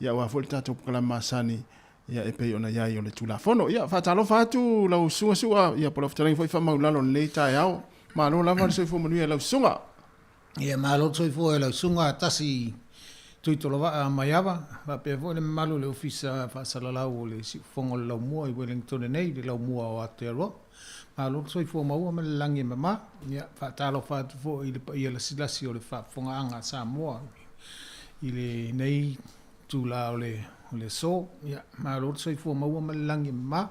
A: ia aua foi le tatou polokalame masani ia e pei ona i ai o le Tulafono. Ia, faatalofa atu lau Susuga Su'a, ia po o lau fetalaiga foi Faamaulalo i lenei taeao. Malo lava le soifua manuia i lau Susuga.
P: Ia, malo le soifua i lau Susuga Tasi Tuitolovaa Maiava, faapea foi le mamalu o le Ofisa Faasalalau o le Siufofoga o le Laumua i Wellingtone nei, le Laumua o Aotearoa. Malo le soifua maua ma le lagi e mama. Ia, faatalofa atu foi i le paia lasilasi o le faafofogaaga a Samoa i lenei itula o le aso. Ia, malo le soifua maua ma le lagi e mama.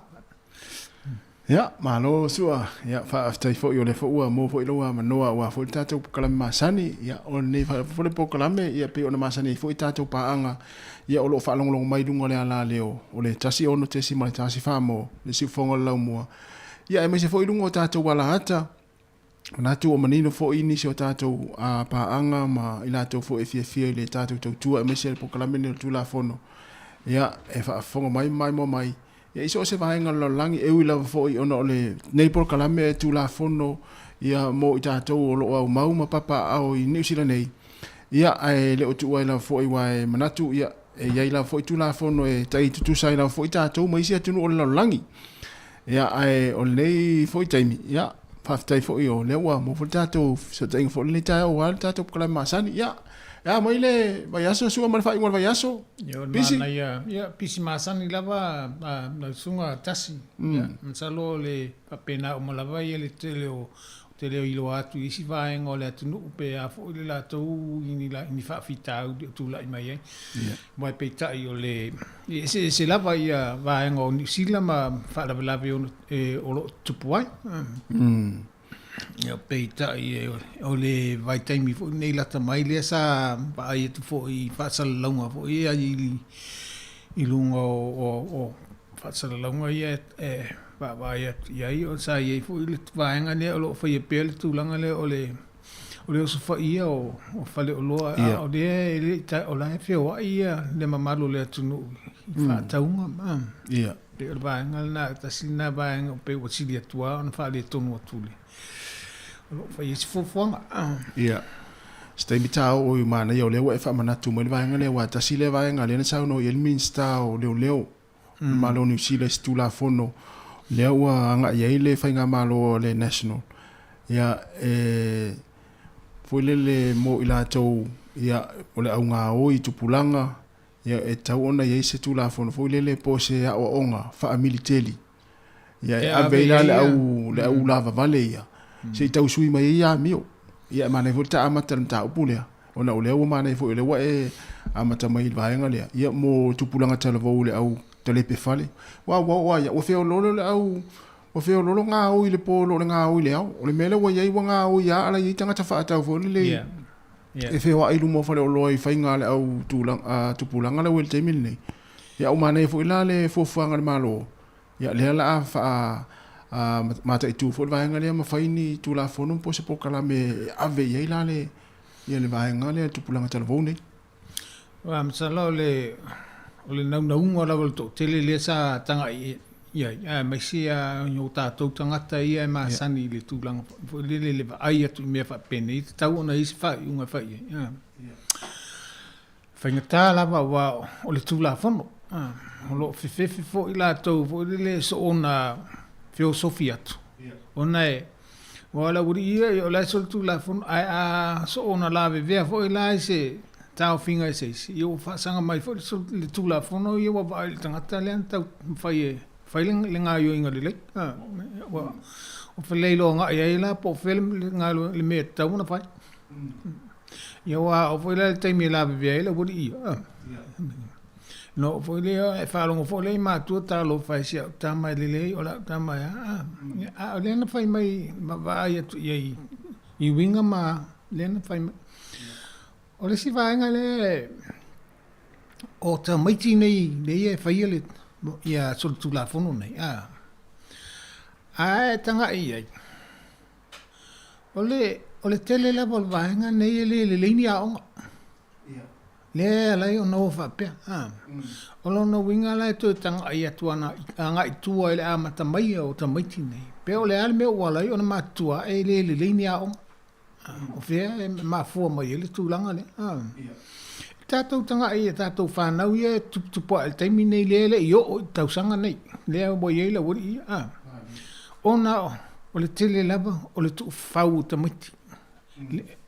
A: Ia, malo Sua. Ia, faafetai foi o lea foi ua maua foi lou avanoa aua foi le tatou polokalame masani. Ia, o lenei foi le polokalame, ia, pei ona masani ai foi tatou paaga, ia, o lo o faalogologo mai i luga o le alaleo o le 106.1 mo le siufofoga o le laumua. Ia, aemaise foi i luga o tatou alaata, manatu ua manino foi nisi o tatou paaga ma i latou foi e fiafia i le tatou tautua aemaise le polokalame lenei o le Tulafono, ia, e faafofoga mai ma maimoa mai ia, i so o se vaega o le lalolagi, e ui lava foi ona o lenei polokalame e Tulafono ia, mo i tatou o lo o aumau ma papaaao i Niu Sila nei, ia, ae le o tuua ai lava foi, aua e manatu ia, e i ai lava foi Tulafono e tai tutusa ai lava foi tatou ma isi atunuu o le lalolagi. Ia, ae o lenei foi taimi, ia, faafetai foi o lea ua maua foi le tatou fesootaiga foi i lenei taeao aua le tatou polokalame masani. Ia, e a mai le vaiaso, Sua, ma le faaiuga o le vaiaso?
P: Ia, o le Pisi? manaia, ia, pisi masani lava lau susuga Tasi. Ia, masalo o le faapena uma lava ia le tele o Ou te le o iloa atu i isi vaega o le atunuu pe a foi le latou i ni, ni faafitauli o tulai mai ai. Yeah. Aua peitai o le e eseese lava ia vaega o Niu Sila ma faalavelave o, e, o lo o tutupu ai. Ia, peitai e, o le vaitaimi foi lenei lata mai lea sa vaai atu foi i faasalalauga foi ia i, i luga o, o, o faasalalauga ia e vaavaai atu i ai, sa i ai foi le vaega lea o lo o faia pea le tulaga lea o le o le osofaia o, o faleoloa, a o lea e le i o la e feoai ia le mamalu o le atunuu i faatauga. Pei o le vaega lena, tasi lena vaega pei ua sili atu lava ona faaletonu atu le o lo o fai ai se fuafuaga.
A: Ia. Se taimi ta oo i manaia o lea ua e faamanatu mai le vaega lea, aua tasi lea vaega lea na saunoa i ai le Minisita o Leoleo o le Malo o Niu Sila i se Tulafono lea ua agai i ai le faigamalo a le National, ia, e foi lele mo i latou, ia, o le au gaoi i tupulaga, ia, e tatau ona i ai se Tulafono foi lele po o se aoaoga faamiliteli, ia, e ave ai la le au, le au lavavale ia, se i tau sui mai ai amio. Ia, e manaia foi le ta amata i le mataupu lea. Ona o lea ua manaia foi o lea ua e amata mai i le vaega lea, ia mo tupulaga talavou le au talepe fale. Ua ua oo lava ia, ua feoloolo le au, ua feoloolo gaoi i le po i lo le gaoi i le ao. O le mea lea ua i ai ua gaoi lava a la e i ai tagata faatau foi lele e feoai i luma o faleoloa i faiga a le au tulaga, tupulaga lea ua i le taimi lenei. Ia ua manaia foi la le fuafuaga a le Malo, Ia, lea la a faa mataitu foi le vaega lea ma fai ni Tulafono po o se polokalame e ave i ai la le, ia le vaega lea le tupulaga talavou nei.
P: Aua masalo o le, o le naunauga lava o le toatele lea sa tagai i ai, aemaise lava i o tatou tagata ia e masani i le tulaga foi lele le vaai atu i mea faapenei, e tatau ona i ai se faaiuga e fai i ai. Faigata lava aua o le Tulafono, o lo o fefefe foi latou foi lele e soona feosofi atu, ona e, aua o le aualii ia, o la e solitulafono, ae a soona lavevea foi la i se taofiga e se isi, ia ua faasaga mai foi le Tulafono ia ua vaai i le tagata lea na taumafai e fai le gaoioiga lelei. Ua faleiloa agai ai la po o fea le mea e tatau ona fai. Ia aua oo foi la i le taimi e lavevea ai le aualii ia, ona oo foi lea, e faalogo foi lea i matua talofa e si au tama e lelei, o lau tama e a, a o lea na fai mai ma vaai atu i ai i uiga ma lea na fai mai. O le isi vaega lea, o tamaiti nei lea e faia le ia solitulafono nei, a. A e taga'i i ai, o le, o le tele lava o le vaega nei e le lelei ni aoga. Lea e ala ai ona o faapea. A. O lona uiga la e toe taga'i atu ana, agai tua i le amata maia o tamaiti nei, pe o le a le mea ua ala ai ona matutua ae e le lelei ni aoga. O fea e mafua mai ai le tulaga lea? I tatou taga'i i tatou fanau ia e tuputupu ae i le taimi nei lea e le i oo i tausaga nei, lea ua i ai le aualii ia, ona o le tele lava o le tuufau o tamaiti.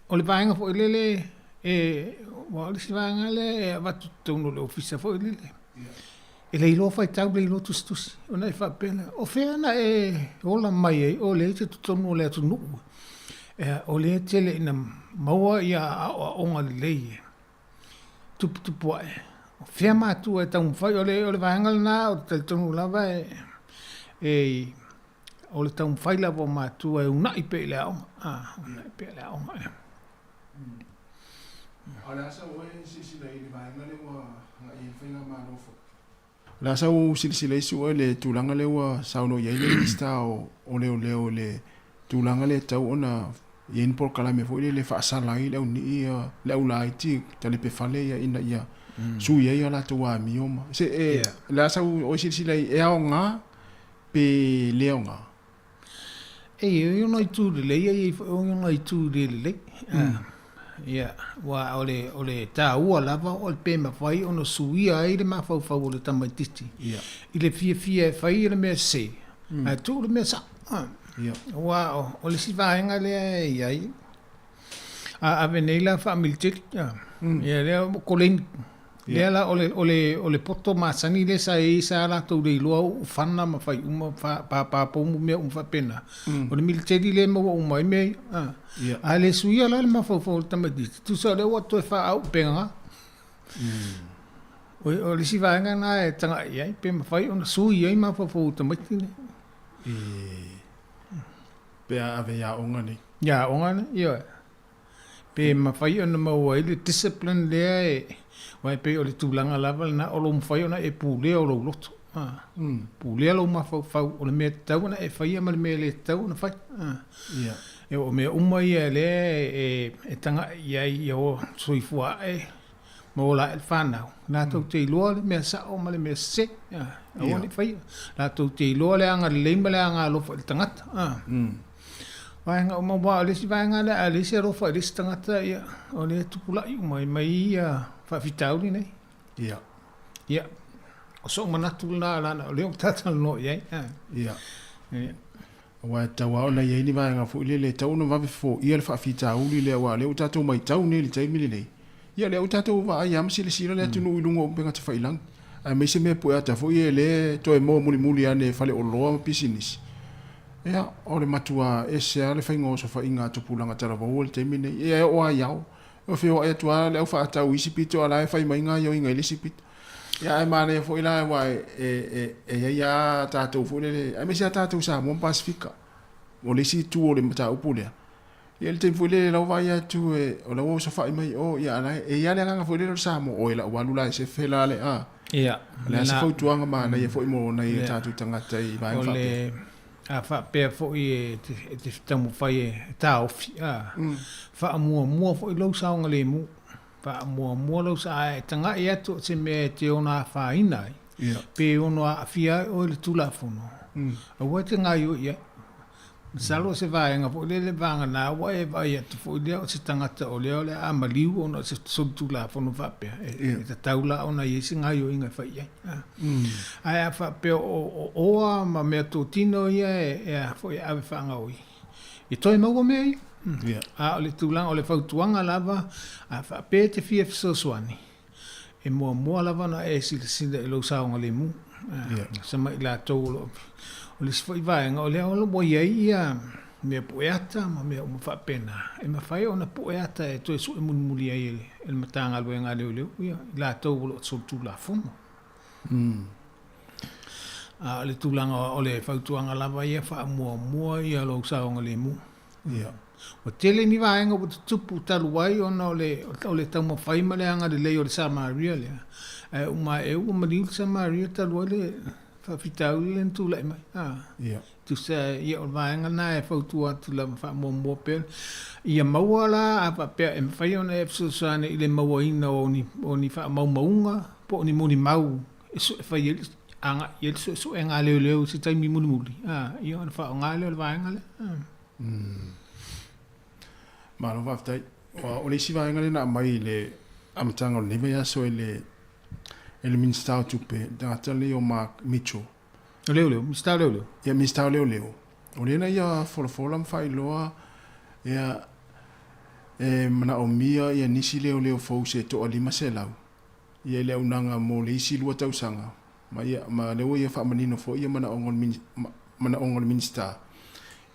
P: O le vaega foi lele e, aua o le isi vaega lea e avatu i totonu o le ofisa foi lele, E le iloa faitau, le iloa tusitusi. Ona e faapea lea, o fea na e ola mai ai o lea i te totonu o le atunuu, o lea e tele ina maua ia aoaoga lelei e tuputupu ae. O fea matua e taumafai, o le vaega lena ou te talitonu lava e, o le taumafai lava o matua e uunai pea i le aoga, uunai pea i le aoga.
A: A o le a sau oe silasila i le vaega lea ua agai i ai le Faigamalo foi? O le a sau silasila isi oe i le tulaga lea ua saunoa i ai le Minisita o Leoleo i le tulaga lea e tatau ona i ai ni polokalame foi lele e faasala ai le aunii ia, le aulaiti talepe fale ia ina ia sui ai a latou amio ma se e, o le a sau oe silasila i ai, e aoga pe le aoga?
P: E i ai ona itu lelei, e i ai foi ona itu le lelei. Ia, aua o le, o le taua lava o le pe mafai ona suia ai le mafaufau o le tamaitiiti i le fiafia e fai le mea sese, ae tuu le mea sao. Aua o le isi vaega lea e i ai, a ave nei la faamiliteli, ia lea ua koleni. Lea la o le, o le, o le poto masani lea sa i ai sa latou le iloa uufana ma fai uma pāpā pomu mea uma faapena. O le militeli lea e maua uma ai mea ia. A, a le suia la le mafaufau o le tamaitiiti, tusa o lea ua toe faaauupega. O, o le isi vaega lena e tagai i ai, pe mafai ona sui ai mafaufau o tamaiti nei.
A: Pe a ave i aoga nei.
P: I aoga nei, ioe. Pe mafai ona maua ai le discipline lea e, aua e pei o le tulaga lava lena o lo o mafai ona e pulea o lou loto. Pulea lou mafaufau o le mea e tatau ona e faia ma le mea e le tatau ona fai. E o mea uma ia lea e tagai i ai ia soifua ae ma ola ae le fanau, latou te iloa le mea sao ma le mea sese. Aua ne i faia. Latou te iloa le agalelei ma le agalofa i le tagata. Vaega uma, aua o le isi vaega lea, a leai se alofa i le isi tagata, ia, o lea e tupula'i uma ai mai ia faafitauli nei.
A: Ia.
P: Ia, o so'u manatu lena leaga o lea ua talatalanoa i ai.
A: Ia. Ia. Aua e tatau lava ona i ai ni vaega foi lele e tatau ona vave foia le faafitauli lea, aua o lea ua tatou matau nei i le taimi lenei, Ia, lea ua tatou vaai lava ma silasila le atunuu i luga o upega tafailagi, aemaise mea pue ata foi ia lea e toe moa mulimuli ane e faleoloa ma pisinisi. Ia, o le matua ese lava le faiga o osofaiga a tupulaga talavou i le taimi lenei. Ia, e oo lava i ao, e feoai atu lava le au faatau i isi pito a o la e fai mai gaoioiga i le isi pito. Ia, ae manaia foi la aua e i ai lava tatou foi lele, aemaise lava tatou Samoa ma Pasefika. O le isi itu o le mataupu lea, Ia le taimi foi lele la ua vaai atu e, o la ua osofai mai o, ia a la e, e i ai le agaga foi lele o le Samoa, oi lau alu la e sefe la le, a.
P: Ia.
A: O le a se fautuaga manaia foi mo nai o tatou tagata i vaega
P: faapea? O le, a faapea foi e te, e te taumafai e taofi, a, faamuamua foi lou saogalemu, faamuamua lou sa, a e taga'i atu o se mea e te ono afaina ai, pe ono aafia ai oe i le Tulafono, aua e te gaoioi i ai. Masalo o se vaega foi lele vagana ua e vaai atu foi lea o se tagata o lea o le a maliu ona o se solitulafono faapea, e tatau la ona i ai se gaoioiga e fai i ai. Ae a faapea o oa ma meatotino ia e a foi e ave faagaoi, e toe maua mea ia. A o le tulaga o le fautuaga lava, a faapea e te fia fesoasoani, E muamua lava ona e silasila i lou saogalemu, sama i latou o lo o. O le isi foi vaega, o lea ua i ai ia mea pueata ma mea uma faapena, e mafai ona pueata e toe sue mulimuli ai e le Matagaluega a Leoleo ia i latou o lo o solitulafono. A o le tulaga o le fautuaga lava ia, faamuamua ia lou saogalemu.
A: Ia.
P: Ua tele ni vaega ua tutupu talu ai ona o le, o le taumafai ma le agalelei o le Samaria lea, ae uma ae ua maliu le Samaria talu ai le faafitauli lea na tulai mai. A.
A: Ia.
P: Tusa, ia, o le vaega lena e fautua atu lava faamuamua pea. Ia maua la, a faapea e mafai ona e fesoasoani i le mauaina o ni, o ni faamaumauga po o ni molimau e sue, e fai ai le, agai i ai le suesuega a leoleo i se taimi mulimuli, a, ia ona faaaoga lea o le vaega lea.
A: Malo faafetai. Aua o le isi vaega lea na aumai i le amataga o lenei vaiaso e le e le Minisita o Tupe, le tagata lenei o Mark Mitchell.
P: O leoleo, Minisita o Leoleo.
A: Ia, Minisita o Leoleo. O lea na ia folafola ma faailoa ia e manaomia ia nisi leoleo fou se toa 500 ia i le auaunaga mo le isi 2 tausaga ma ia ma lea ua ia faamanino foi ia manaoga o le manaoga o le Minisita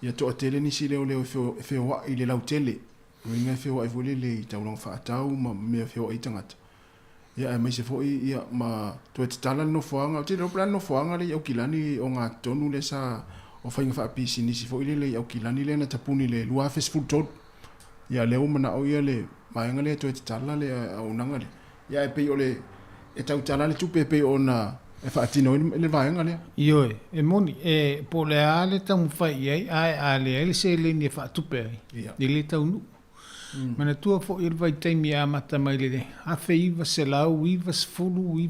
A: ia toatele nisi leoleo e feoai i le lautele, uiga e feoai foi lele i taulaga faatau ma mea e feoai ai tagata. Ia aemaise foi ia ma toe tatala le nofoaga, ou te le iloa po o le a le nofoaga lea i Aukilani ogatotonu lea sa o faiga faapisinisi foi lele i Aukilani lea na tapuni i le 2013. Ia lea ua manao ia le vaega lea e toe tatala le auaunaga lea. Ia ae pei o le e tautala le tupe e pei ona e faatino ai le vaega lea.
P: Ioe, e moni, e, po o le a le taumafai i ai, ae a leai le seleni e faatupe ai, e le taunuu. Manatua foi o le vaitaimi e amata mai le 1990,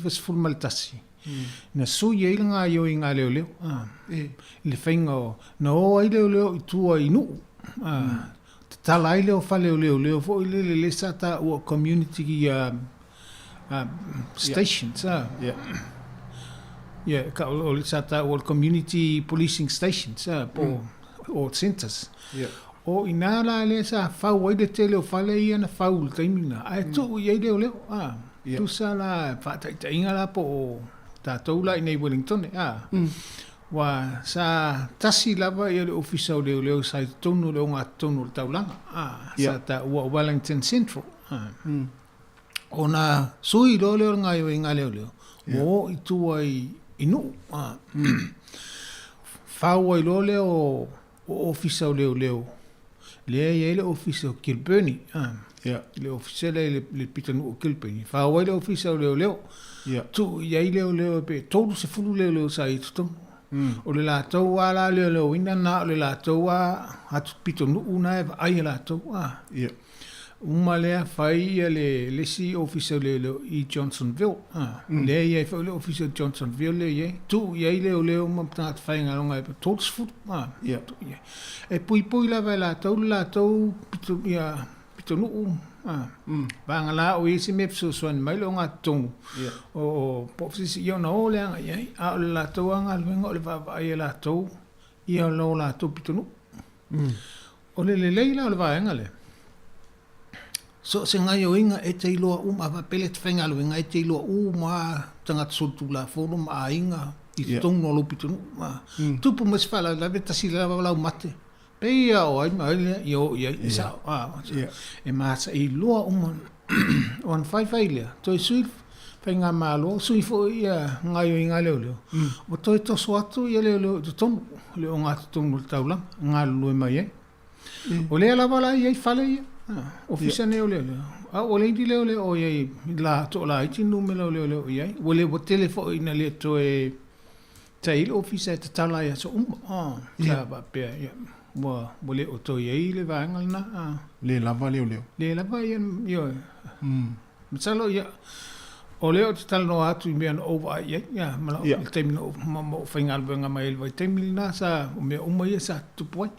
P: 91, na sui ai le gaoioiga a leoleo, i le faiga o, na o ai leoleo i tua i nuu, tatala ai lea o fale o leoleo foi lele lea sa taua o community stations, ia, o le sa taua o le community policing stations, po o centres. O i ina la lea sa fau ai le tele o fale ia na fau i le taimi lena, ae tuu i ai leoleo, a. Tusa la, faataitaiga la po o tatou la i inei i Wellingtone, a. Ua sa tasi lava ia le ofisa o leoleo sa i totonu o le ogatotonu o le taulaga, a, sa taua o Wellington Central, a. Ona sui loa lea o le gaoioiga a leoleo, ua o i tua i Nuu, a. Fau ai loa lea o o Ofisa o Leoleo, lea e i ai le Ofisa o Kilbirnie, a, le Ofisa lea i le pitonuu o Kilbirnie, fau ai le Ofisa o Leoleo, tuu i ai leoleo pe 30 leoleo sa i ai i totonu. O le latou lava la leoleoina na o le latou lava atu pitonuu na e vaai e latou, a. Uma lea fai ia le le isi ofisa o leoleo i Johnsonville. A, lea e i ai foi le ofisa o Johnsonville lea e i ai. Tuu i ai leoleo ma tagata faigaluega e 30. A, tuu i ai. E puipui lava e latou le latou pito, ia, pitonuu. A, vagana o i ai se mea e fesoasoani mai le ogatotonu o, o, po o se isi, ia ona o lea agai i ai. A o le latou lava galuega o le vaavaai e latou ia lo latou pitonuu. O le lelei la o le vaega lea, so o se gaoioiga e te iloa uma, a faapea e te faigaluega, e te iloa uma lava tagata solitulafono ma aiga i totonu o lou pitonuu. Tupu mai se faalavelave, tasi lava lau mate, pei lava o ai ma ai lea, ia o i ai, e sao. E masailoa uma. Ona faifai lea, toe sui le faigamalo, sui foi ia gaoioiga a leoleo, ua toe toso atu ia leoleo i totonu, le ogatotonu o le taulaga, e galulue mai ai. O lea lava la e i ai fale ia, ofisa nei o leoleo, a ua leai ni leoleo o i ai, la, toalaiti le numera o leoleo o i ai. Ua le, ua tele foi ina le toe Sa i ai le ofisa e tatala ai aso uma. Sa faapea, ia, ua, ua le o toe i ai le vaega lena.
A: Le lava leoleo.
P: Le lava, ia, ioe. Masalo, ia, o lea ou te talanoa atu i mea na ou vaai i ai, ia, ma lau, le taimi na ou, ma, ma ou faigaluega mai ai i le vaitaimi lena, sa, o mea uma ia sa tutupu ai.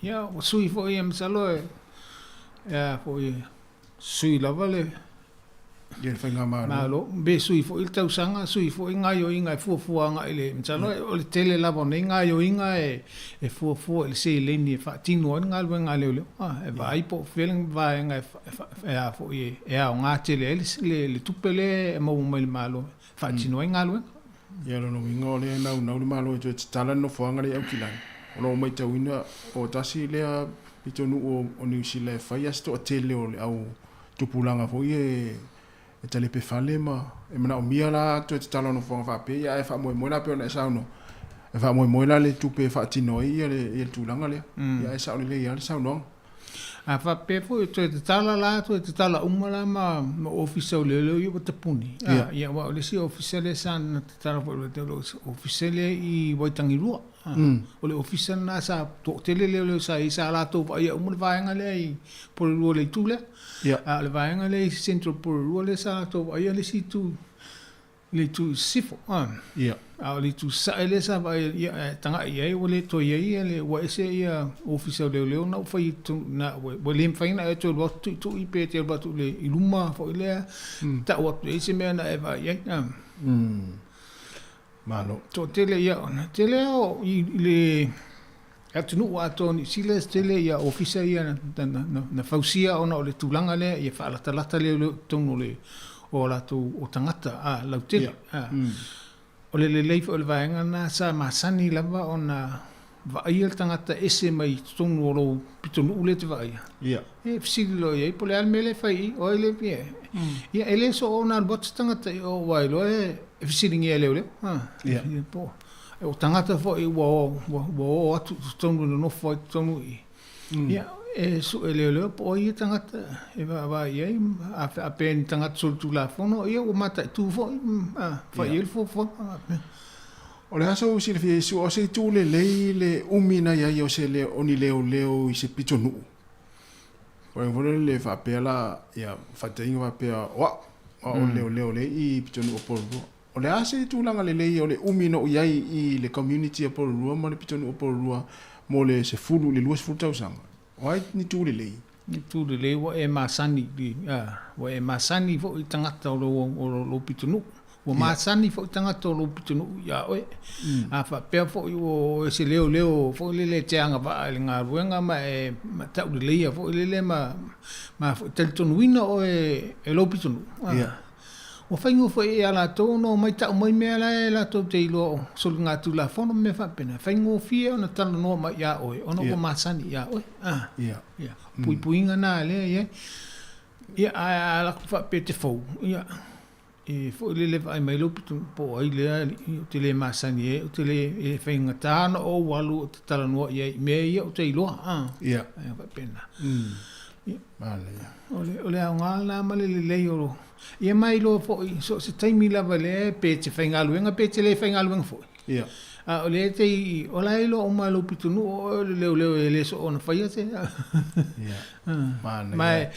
P: Ia, ua sui foi, ia, masalo e, e a foi, sui lava le
A: Ia le faigamalo.
P: Malo, pe sui foi le tausaga, sui foi gaoioiga e fuafua agai i le, masalo o le tele lava o nei gaoioiga e fuafua i le seleni e faatino ai le galuega a leoleo. E vaai po o fea le vaega e a foi e aoga tele ai le tupe lea e maua mai i le Malo e faatino ai galuega.
A: Ia, o lona uiga o lea e naunau le Malo e toe tatala le nofoaga lea i Aukilani. O lo o matauina o tasi lea pitonuu o Niu Sila e fai lava se toatele o le au tupulaga foi ia e talepe fale ma e manaomia la toe tatala o nofoaga faapea ia ae faamoemoe la pei ona e saunoa e faamoemoe la le tupe e faatino ai ia le tulaga lea. Ia ae sao lelei lava le saunoaga.
P: A faapea foi e toe tatala la, toe tatala uma la ma ma ofisa o leoleo ia ua tapuni. A, ia aua o le isi ofisa lea sa na tatala foi i le vaitaimi o le ofisa lea i Waitangirua. A, o le ofisa lena sa toatele leoleo sa i ai, sa latou vaaia uma le vaega lea i Porirua i le itu lea. A o le vaega lea i Central Porirua lea sa latou vaaia le isi itu le itu i sisifo, a. A o le itu sasae lea sa vaai, ia, e tagai i ai ua le toe i ai ia le, ua ese ia ofisa o leoleo na ua fai i totonu i ina, ua le mafai ona e toe alu atu tuitui pe e te alu atu i le, i luma foi lea, tau atu i ai se mea na e vaai i ai, a.
A: Malo.
P: Toatele, ia, tele lava o, i, i le atunuu atoa o Niu Sila, tele ia ofisa ia na, na, na, na fausia ona o le tulaga lea ia faalatalata leoleo i totonu o le, o latou, o tagata, a, lautele. A. O le lelei foi o le vaega lena, sa masani lava ona vaaia le tagata ese mai totonu o lou pitonuu lea e te vaaia. E fesili loa i ai, po o le a le mea lea e fai i i, o ai le mea. Ia, e le soona ona alu atu se tagata i o, aua e iloa e fesiligia e leoleo. Ia, po o tagata foi ua o atu i totonu e nonofo ai i totonu i i. Ia, e sue leoleo po o ai ia tagata e vaavaai i ai, a faapea ni tagata solitulafono, ia ua mataitu foi, a, fai i ai le fuafuaga.
A: O le a sou silafia Iesu, o se itu lelei le umi na i ai o se leo, o ni leoleo i se pitonuu. O le foi le faapea la, ia, faataitaiga faapea, o au, o au o le leoleo lea i pitonuu o Porirua. O le a se tulaga lelei o le umi na ou i ai i le community a Porirua ma le pitonuu o Porirua mo le 10 i le 20 tausaga? O ai ni tu lelei?
P: Ni tu lelei ua e masani i, a, ua e masani foi i tagata o lou, o lou pitonuu. Ua masani foi tagata o lou pitonuu iā oe. A faapea foi ua o e se leoleo foi lele e te agavaa i le galuega ma e tauleleia foi lele ma, ma foi talitonuina oe e lou pitonuu, a. Ua faigofie ia latou ona omai tau mai mea la e latou te iloa o soligatulafono ma mea faapena, e faigofie ona talanoa mai iā oe ona ua masani iā oe. A, ia, puipuiga na lea e i ai. Ia, ae a alu atu faapea e te fou, ia, e foi lele vaai mai lou pitonuu po o ai lea alii ou te le masani ai, ou te le, e faigata ona ou alu ou te talanoa i ai i mea ia ou te iloa, a, e faapena.
A: Manaia.
P: O le, o le aoga lena ma le lelei o, ia ma iloa foi, so o se taimi lava lea pe te faigaluega pe te le faigaluega foi.
A: Ia.
P: A o lea te i, o la e iloa uma e lou pitonuu o oe o le leoleo e le soona ona faia se.
A: Ia. Manaia.
P: Ma e,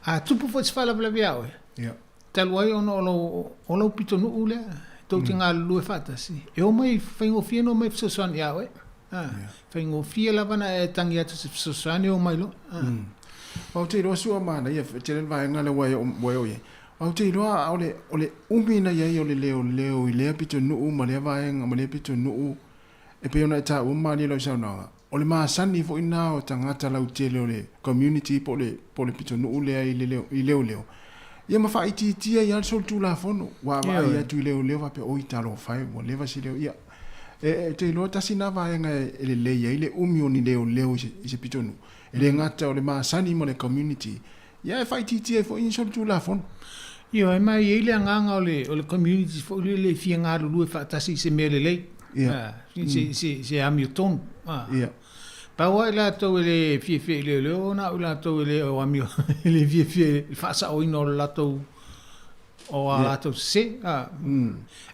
P: a tupu foi se faalavelave ia oe.
A: Ia.
P: Talu ai ona o lou, o lou pitonuu lea, tou te galulue faatasi, e omai, faigofie ona omai fesoasoani ia oe. A, faigofie lava ona e tagi atu i se fesoasoani e omai loa. A.
A: Ou te iloa sua manaia tele le vaega lea ua e oo i ai. Ou te iloa o le, o le umi na i ai o le leoleo i lea pitonuu ma lea vaega ma lea pitonuu e pei ona e taua malie i lau saunoaga, O le masani foi lena o tagata lautele o le community po o le, po o le pitonuu lea i le, i leoleo, ia ma faaitiitia ai lava le solitulafono. Ua vaai atu i leoleo faapea, oi talofa e, ua leva si leo. Ia, e, e te iloa tasi lena vaega e lelei ai le umi o ni leoleo i se, i se pitonuu. E le gata o le masani ma le community, ia e faaitiitia ai foi ni solitulafono.
P: Ioe, ma e i ai le agaga o le, o le community foi lele e fia galulue faatasi i se mea lelei.
A: Ia.
P: Se, se, se amiotonu.
A: Ia.
P: Pau lava i latou e le fiafia i leoleo, na o i latou e le o amio, e le fiafia i le faasaoina o le latou, o a latou sese.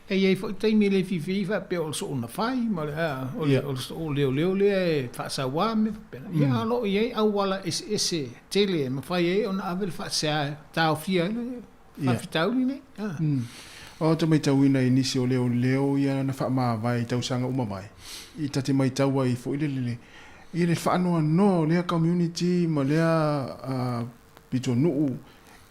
P: E i ai foi taimi e le fiafia ai faapea o le soona fai ma le, o le, o le soo leoleo lea e faasauā ma mea faapena. Ia, a o lo o i ai auala eseese tele e mafai ai ona ave le faasea e taofia ai le faafitauli lenei.
A: Ou te matauina i nisi o leoleo ia na faamavae i tausaga uma mai, i ta te matau ai foi lele i le faanoanoa o lea community ma lea pitonuu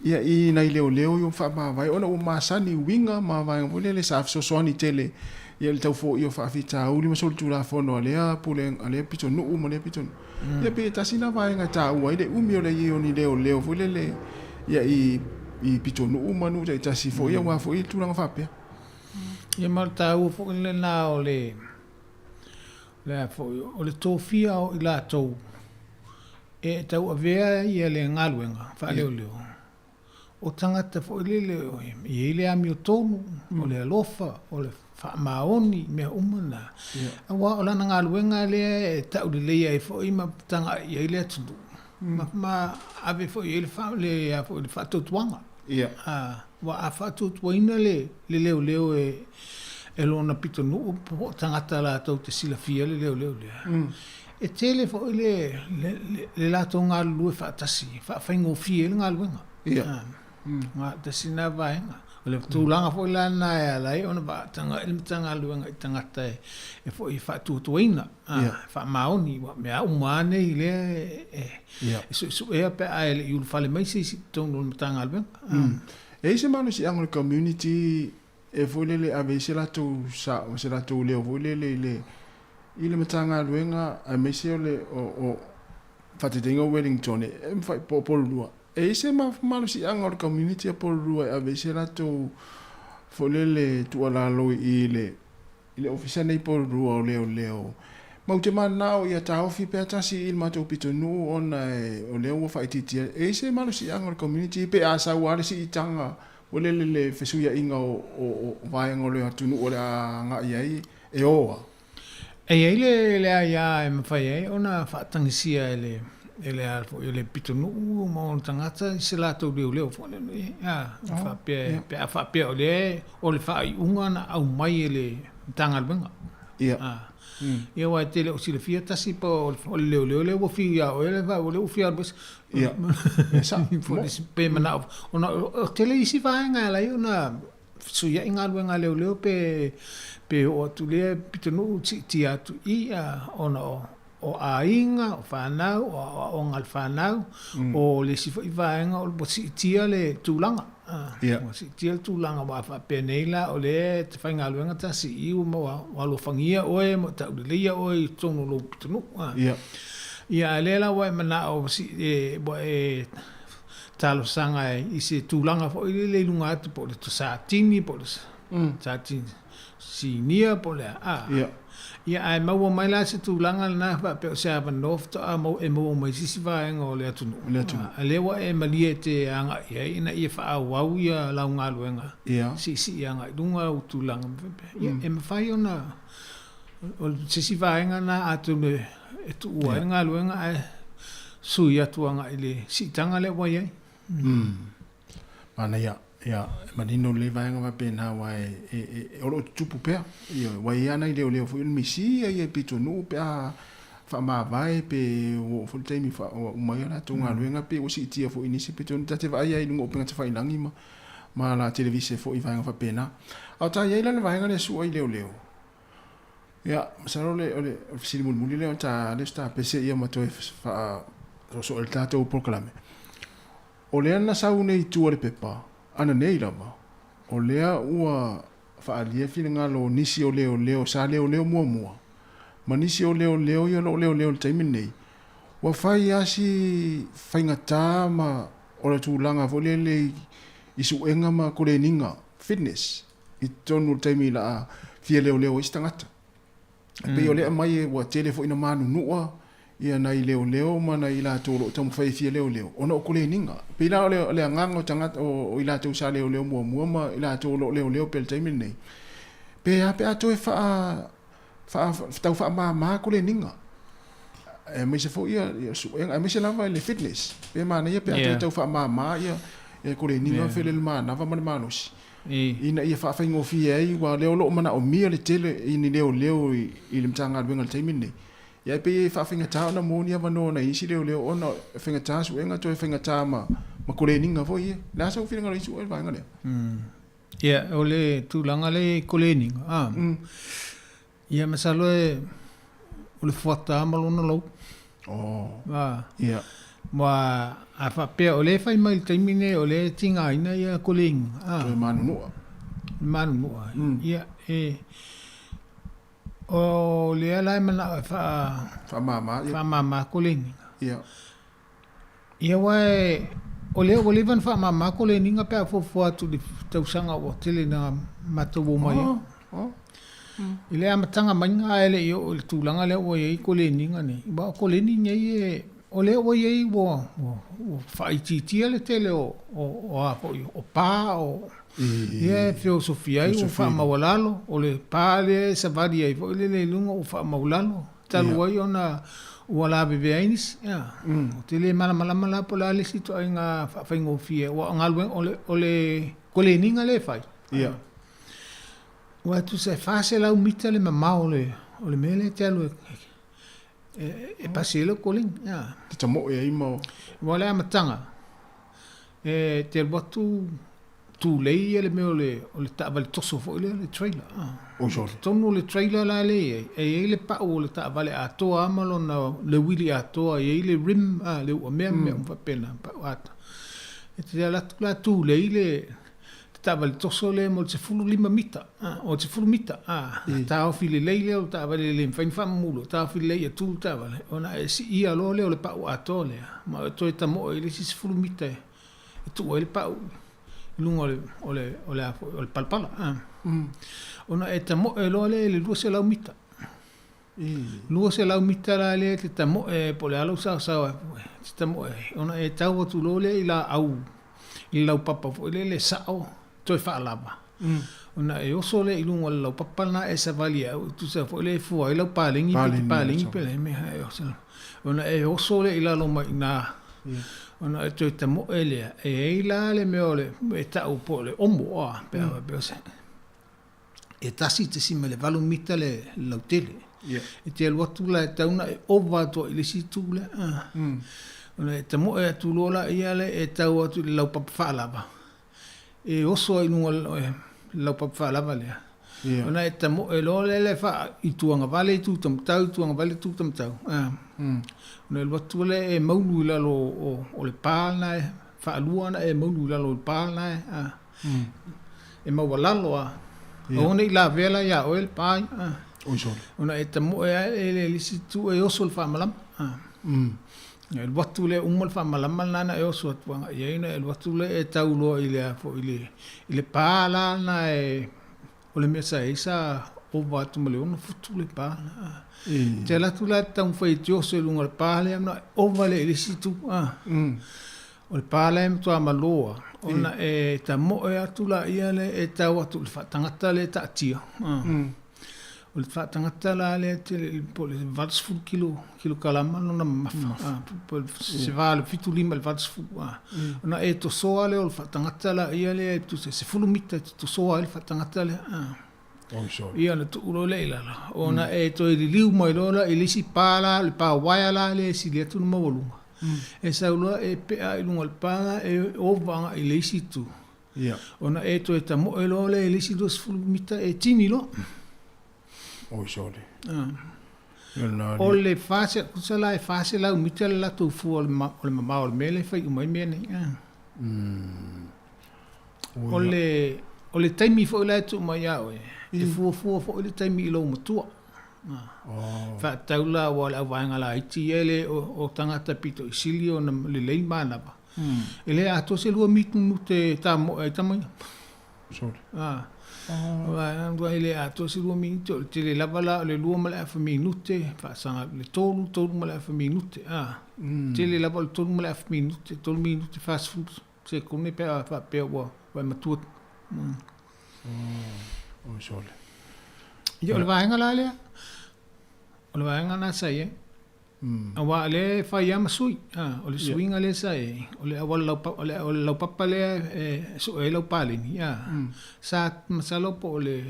A: ia i nai leoleo ia faamavae ona ua masani i uiga ma vaega foi lele sa fesoasoani tele ia i le tau foia o faafitauli ma solitulafono a lea pule a lea pitonuu ma lea pitonuu. Ia pe tasi na vaega e taua ai le umi o le i ai o ni leoleo foi lele ia i i pitonuu ma nuu taitasi foi aua foi tulaga faapea.
P: Ia ma o le taua foi lena o le le a foi o le tofia o i latou e tauavea ia le galuega faaleoleo. O tagata foi lele e i ai le amiotonu, o le alofa, o le faamaoni, mea uma na. Aua o lana galuega lea e tauleleia ai foi ma tagai i ai le atunuu. Ma ave foi i ai le fa, le, a foi, le faatuatuaga.
A: Ia.
P: Aua a faatuatuaina le, le leoleo e, e lona pitonuu po o tagata latou te silafia le leoleo lea, e tele foi le, le, le latou galulue faatasi e faafaigofie ai le galuega.
A: Ia.
P: Na tasi lena vaega. O le tulaga foi la lena e ala ai ona faatagai le Matagaluega i tagata e foi e faatuatuaina, e faamaoni, aua o mea uma lava nei lea e suesuea pe a e le i ulufale mai se isi i totonu o le Matagaluega.
A: E i ai se malosiaga o le community e foi lele e ave ai se latou sao, se latou leo foi lele i le i le Matagaluega aemaise o le o faataitaiga o Wellington e mafai po o Porirua. E i ai se malosiaga o le community a Porirua e ave ai se latou foi lele tuualalo i le i le ofisa nei Porirua o leoleo. Matou te mananao ia taofi pea tasi i le matou pitonuu ona o lea ua faaitiitia. E i ai se malosiaga o le community pe a sau lava le siitaga foi lele le fesuiaiga o vaega o le atunuu o le a agai ai e o a.
P: E i ai le le aia e mafai ai ona faatagisia e le e le a foi e le pitonuu ma ona tagata i se latou leoleo foi lele, a, faapea pe a faapea o lea o le faaiuga na aumai e le Matagaluega.
A: Ia.
P: Ia aua e te le o silafia tasi po o le leoleo lea ua fiu ia oe le o lea ua fia alu ese.
A: Ia. E sao.
P: Pe manao ona o tele isi vaega e ala ai ona fesuiai galuega a leoleo pe pe oo atu lea pitonuu siitia atu i ona o o aiga, o fanau, o aoaoga a le fanau, o le isi foi vaega ua siitia le tulaga. Ua siitia le tulaga aua a faapea nei la o lea e te faigaluega tasi i i ua alofagia oe ma ua tauleleia oe i totonu o lou pitonuu. Ia a o lea la ua e manao ua e talosaga i se tulaga foi lele i luga atu po o le Satini po o le Satini Sinia po o le a. Ia ae maua mai la se tulaga lena faapea o se avanoa faatoa maua e maua mai se isi vaega o le atunuu. A lea ua e malie e te agai i ai ina ia faaauau ia lau galuega siisii agai i luga lau tulaga ma faapea. Ia e mafai ona o se isi vaega lena atonu e tuua ai le galuega ae sui atu agai i le siitaga lea ua i ai.
A: Manaia, ia, e manino lelei vaega faapena aua e, e, e, o lo o tutupu pea. Ioe, ua i ai lava nai leoleo foi o le misi ia i pitonuu pe a faamavae pe ua oo foi le taimi ua uma ai a latou galuega pe ua siitia foi i nisi pitonuu. Ta te vaai lava i luga o upega tafailagi ma, ma la televise foi i vaega faapena. A o ta i ai la le vaega lea sua i leoleo, ia, masalo o le, o le fesili mulimuli lea o ta, lea o se tapese ia ma toe faasoosoo ai le tatou polokalame. O lea na sau nei i tua o le pepa, ananei lava, o lea ua faaalia finagalo o nisi o leoleo sa leoleo muamua, ma nisi o leoleo ia o lo o leoleo i le taimi lenei, ua fai lava si faigata ma o le tulaga foi lele i suega ma koleniga, fitness, i totonu o le taimi la a fia leoleo ai se tagata. E pei o lea aumai ua tele foi ina manunua ia nai leoleo ma nai latou o lo o taumafai e fia leoleo ona o koleniga. E pei la o le, o le agaga o tagata o, o i latou sa leoleo muamua ma i latou o lo o leoleo pea i le taimi lenei, pe a pe a toe faa, faa, tau faamama koleniga. Aemaise foi ia, ia suega, aemaise lava i le fitness. Pe manaia pe a toe tau faamama ia, ia koleniga yeah. fele le manava ma le malosi. Ina ia faafaigofie ai, aua o lea o lo o manaomia le tele i ni leoleo i le Matagaluega i le taimi lenei. Ia e pei e faafaigata ona maua ni avanoa o nai isi leoleo ona e faigata suega toe faigata ma ma koleniga foi ia. O le a sou finagalo i sue i le vaega lea?
P: Ia, o le tulaga lea i koleniga, a, Ia, masalo e, o le fuata lava ma lona lou.
A: Oh.
P: A.
A: Ia.
P: Ma a faapea o lea e fai mai i le taimi lenei o lea e tigaina ia koleniga,
A: a. Toe manunua.
P: Manunua. Ia, e, o lea la e manao e faa.
A: Faamama.
P: Faamama koleniga.
A: Ia.
P: Ia aua o lea ua leva ona faamama koleniga pe a fuafua atu i le tausaga ua tele ina matou omai ai. I le amataga maiga ae le i oo i le tulaga lea ua i ai koleniga nei, aua o koleni nei e, o lea ua i ai ua faaitiitia le tele o a foi o pa o ia e feosofia ai ua faamaualalo, o le pa lea e savali ai foi lele i luga ua faamaualalo. Talu ai ona Ua lavevea ai nisi, a. Ou te le malamalama la po o le a le isi ituaiga faafaigofie, aua o galuega, o le, o le koleniga lea e fai,
A: Ia.
P: Aua e tusa e 400 mita le mamao o le, o le mea lea e te alu e, e, e pasi ai lau koleni, a.
A: Te tamoe ai ma.
P: Aua o le amataga, e te alu atu tulei ia le mea o le, o le taavale toso foi lea, le trailer.
A: Oi sole.
P: Totonu o le trailer la lea e i ai, e i ai le pau o le taavale atoa lava ma lona, le uili atoa, e i ai le rim, a, le uamea ma mea uma faapena, pau atoa. E te alu atu la tulei le, le taavale toso lea mo le 15 mita, a, o le 10 mita, a, taofi lelei lea o le taavale e le mafai ona faamamulu, taofi lelei ia tu le taavale, ona e siia loa lea o le pau atoa lea, ma e toe tamoe i le isi 10 mita e e tuu ai le pau i luga o le, o le, o le, a foi, o le palapala. A. Ona e tamoe loa lea i le 200 mita. 200 mita la lea e te tamoe po o le a lou saosao ai foi, e te tamoe ai. Ona e tau atu loa lea i laau, i le laupapa foi lele e sao toe faalava. Ona e oso lea i luga o le laupapa lena e savali ai, tusa foi lea e fua ai lau paleni pe te paleni pe le mea e oso. Ona e oso lea i lalo mai i ina, ona e toe tamoe lea. E i ai la le mea o le, e tau po o le omo a, pe a faapea o se, e 1.8 mita le lautele. E te alu atu la e tau ona e ova atu ai i le isi itu lea. Ona e tamoe atu loa laia lea e tau atu i le laupapa faalava. E oso ai i luga o le laupapa faalava lea. Ona e tamoe loa lea le faa i tuagavale i tu tamatau, i tuagavale tu tamatau. Ona e alu atu lea e maulu i lalo o le pa lena e faalua ona e maulu i lalo o le pa lena e maualalo lava. Aua ne i lavea la ia oe le pa ia. Ona e tamoe lava e le isi itu e oso le faamalama. E alu atu lea uma le faamalama lena na e oso atu agai i ai ona e alu atu lea e tau loa i le a foi i le i le pa la lena e o le mea sa i ai sa ova atu ma le 6 futu le pa lena. E te alu atu la e taumafai e te oso i luga o le pa lea ona ova lea i le isi itu. O le pa la e matua malo lava ona e tamoe atu laia lea e tau atu i le faatagata lea e taatia. O le faatagata la lea e tele po o le 80 kilo kilokalama lona mamafa, po o se va o le 75 i le 80. Ona e tosoa lea o le faatagata laia lea e tusa e 10 mita e te tosoa ai le faatagata lea. Ia ona tuu loa lea i lalo, ona e toe liliu mai loa la i le isi pa la, le pa uaea la lea e sili atu le maualuga. E sau loa e pea i luga o le pa la e ova agai i le isi itu. Ona e toe tamoe loa lea i le isi 20 mita e tini loa.
A: Oi sole.
P: O le tusa la e 400 mita le latou fua o le mamao o le mea lea e fai uma ai mea nei. O le, o le taimi foi la e tuu mai ia oe, e fuafua foi le taimi i lou matua. Faatatau la aua o le auvaega laiti ia e le o tagata pito i sili ona lelei manava. E le atoa se 2 minute e tamoe ai tama ia.
A: Sole.
P: Aua e le atoa se 2 minute, o le tele lava la o le 2 ma le afa minute, faasaga le 3, 3 ma le afa minute. Tele lava o le 3 ma le afa minute, 3 minute 40 sekone pe a faapea ua e matua.
A: Oi sole.
P: Ia, o le vaega la lea, o le vaega lena sa i ai. Aua o lea e fai lava ma sui. O le suiga lea sa i ai, o le auala laupapa, o le, o le laupapa lea e sue ai lau paleni, sa masalo po o le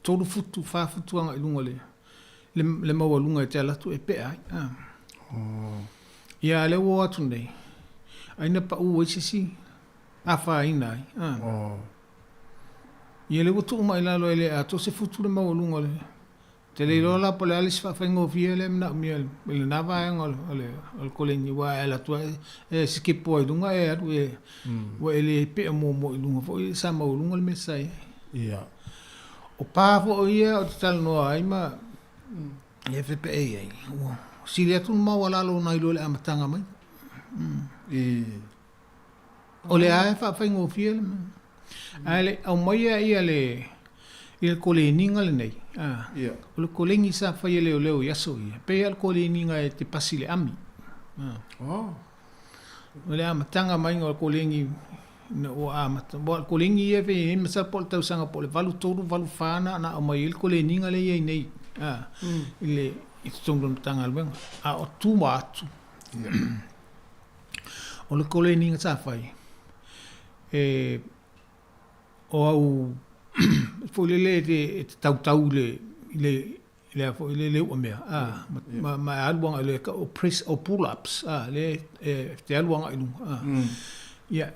P: 3 futu, 4 futu agai i luga o le, le, le maualuga e te alu atu e pea ai. Ia, a lea ua o atu nei, ai na pau ai se isi afaina ai. Ia, lea ua tuu mai i lalo e le atoa se futu le maualuga o le. Ou te le iloa la po o le a le isi faafaigofie lea e manaomia i lena vaega o le koleni aua e alu atu lava e sikepo ai i luga e alu e ua e le pea muamua i luga foi sa maualuga le mea sa i ai. O pa foi ia ou te talanoa ai ma e fepeai ai, ua sili atu le maualalo nai lo le amataga mai. O lea lava e faafaigofie le mea. Ae le i aumaia ia le ia le koleniga lenei, a, o le koleni sa fai e leoleo i aso ia, e pei lava o le koleniga e te pasi i le ami. A. O le amataga maiga o le koleni ina ua amata, aua o le koleni ia e fai ai, masalo po o le tausaga po o le 83, 84 na aumai ai le koleniga lea e i ai nei, a, i le. i totonu o le Matagaluega. A o tua atu, o le koleniga sa fai, e, o au foi lele e te tautau i le, i le, i le a foi le le uamea, a, ma, ma e alu agai le, o press, o pull ups, a, le e te alu agai i luga, a. Ia,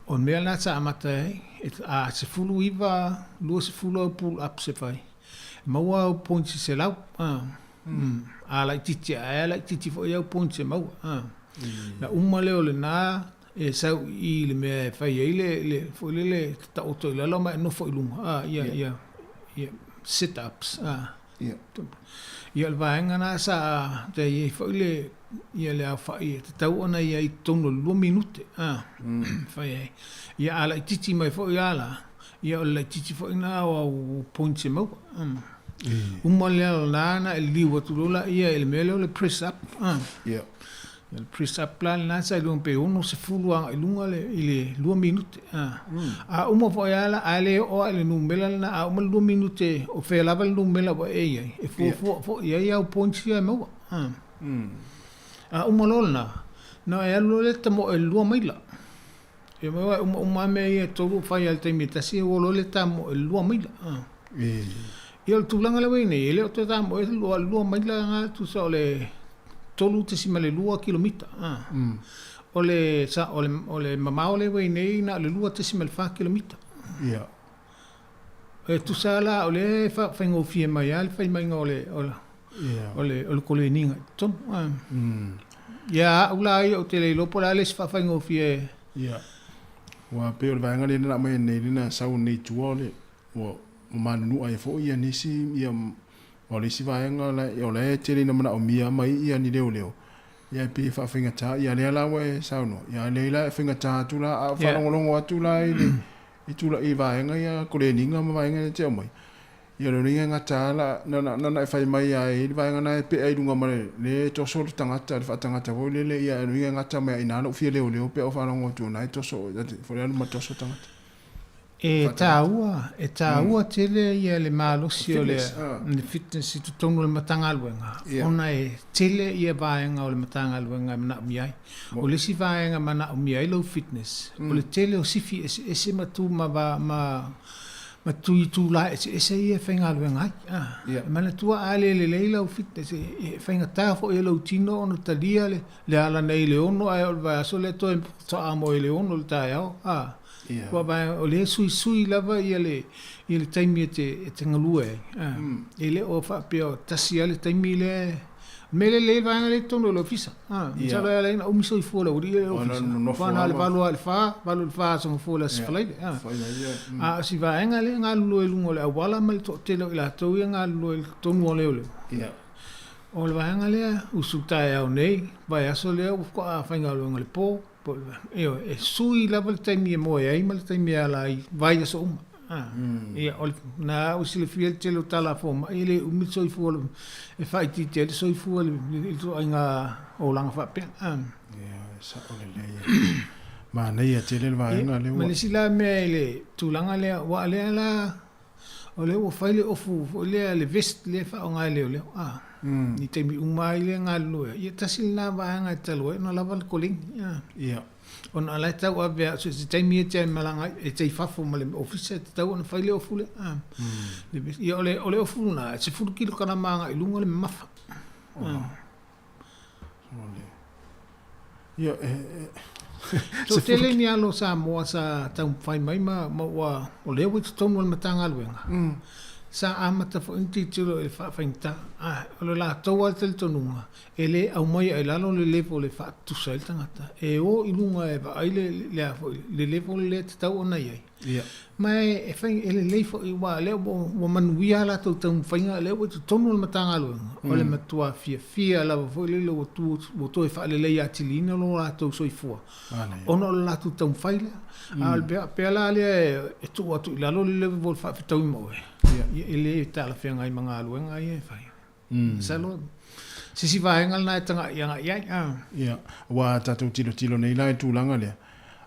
P: o le mea lena sa amata ai, e, a 19, 20 au pull ups e fai, e maua au points e 100, a. A laitiiti ae a laitiiti foi au points e maua, a. Na uma lea o lena, e sau i i le mea e fai ai le, le, foi lele, e taoto i lalo ma e nofo i luga, a, ia, ia, ia, sit ups, a. Ia, o le vaega lena sa i ai foi le, ia le aofai e tatau ona i ai i totonu o le 2 minute, a, fai ai. Ia, a laitiiti mai foi lava la, ia o le laitiiti foi lena o au points e maua. Uma lea o lena ona e liliu atu loa laia i le mea lea o le press up, a. Ia le press up la lena sa iloa pe 60 agai i luga le, i le 2 minute. A, a uma foi lava la, a le oo lava i le numera lena, a uma le 2 minute, o fea lava le numera ua e i ai, e fuafua foi i ai au points ia e maua. A, a uma loa lena, ona e alu loa lea e tamoe i le 2 maila. Ia mai aua e umauma lava mea ia e tolu o fai lava i le taimi e tasi, ua loa le tamoe i le 2 maila. Ia o le tulaga lea ua i ai nei, e le o toe tamoe le 2 maila lena tusa o le 3.2 kilomita. O le, o le, o le mamao lea ua i ai nei na o le 2.4 kilomita.
A: Ia.
P: E tusa la o lea e faigofie mai lava le fai maiga o le, o le, o le, o le koleniga i totonu. Ia au la ia ou te le iloa po o le a le isi faafaigofie.
A: Ia. Ua pei o le vaega lea na aumai nei lea na sau nei i tua o le ua manunua ai foi ia nisi ia o le isi vaega la o la e tele ina manaomia mai ia ni leoleo ia e pei e faafaigata ia lea la ua e saunoa ia lea la e faigata atu la a faalogologo atu la i le i tula i vaega ia koleniga ma vaega ia e te aumai Ia lona uiga e gata la, na na na e fai mai a e i le vaega na e pea i luga ma le, le e toso le tagata, le faatagata foi lele, ia lona uiga e gata mai a ina lou fia leoleo pe a ou faalogo atu o na e toso, foi le alu ma toso tagata.
P: E taua, e taua tele ia le malosi o le, le fitness i totonu o le Matagaluega, ona e tele ia vaega o le Matagaluega e manaomia ai. O le isi vaega e manaomia ai lou fitness, o le tele o sifi eseese ma tu ma, ma, ma tui itula eseese ia e faigaluega ai. E manatua a le lelei lau fitness, e faigata foi e lou tino ona talia le, le ala nei i le 6 ae o le vaiaso lea toe faatoa moe i le 6 i le taeao. Ua vae, o lea e suisui lava ia le, ia le taimi e te, e te galue ai. E le o faapea o tasi lava le taimi lea e, mea lelei le vaega lea i totonu o le ofisa. A, masalo e ala ai ona umi soifua o le aualii lea i le ofisa. Aua na o le 8 lava i le 4, 8 i le 4 aso gafua i le Aso Faraile. A o si vaega lea e galulue i luga o le auala ma le toatele o i latou ia e galulue i totonu o leoleo. O le vaega lea, usu taeao nei, vaiaso lea ua faatoa faigaluega i le po. Ioe, e sui lava le taimi e moe ai ma le taimi e ala ai, vaiaso uma. Ia, o lena ua silafia le tele o tala a fomai, e le umi le soifua, e faaitiitia ai le soifua i le ituaiga olaga faapea.
A: Ia, e sao lelei. Manaia tele le vaega lea ua.
P: Ma le isi la mea i le tulaga lea, aua o lea la O lea ua fai le ofu foi lea, le vest lea e faaaoga e leoleo, a. I taimi uma ai lea e galulue ai. Ia tasi lena vaega e talu ai ona lava le koleni, a.
A: Ia.
P: Ona o la e tau ave lava, so o se taimi e te malaga ai, e te i fafo ma le ofisa e tatau ona fai le ofu lea, a. Le vest. Ia o le, o le ofu lena, e 10 kilokalama agai i luga le mamafa.
A: Ia, e, e,
P: Toatele ni alo Samoa sa taumafai mai ma, ma ua, o lea ua i totonu o le Matagaluega, sa amata foi ona tilotilo i le faafaigata. A o le latou lava talitonuga, e le aumaia i lalo le level e faatutusa ai le tagata, e o i luga e vaai le, le a foi, le level lea e tatau ona i ai.
A: Ia.
P: Ma e, e fai, e lelei foi aua o lea ua, ua manuia a latou taumafaiga, o lea ua i totonu o le Matagaluega, o le matua fiafia lava foi lele ua tu, ua toe faaleleia atiliina lo latou soifua, ona o le latou taumafai lea. A o le pea, pea la lea e, e tuu atu i lalo le level o le faafetaui ma oe, ia, e le talafeagai ma galuega ia e fai. Masalo, se isi vaega lena e tagai agai i ai.
A: Ia, aua a tatou tilotilo nei la i le tulaga lea,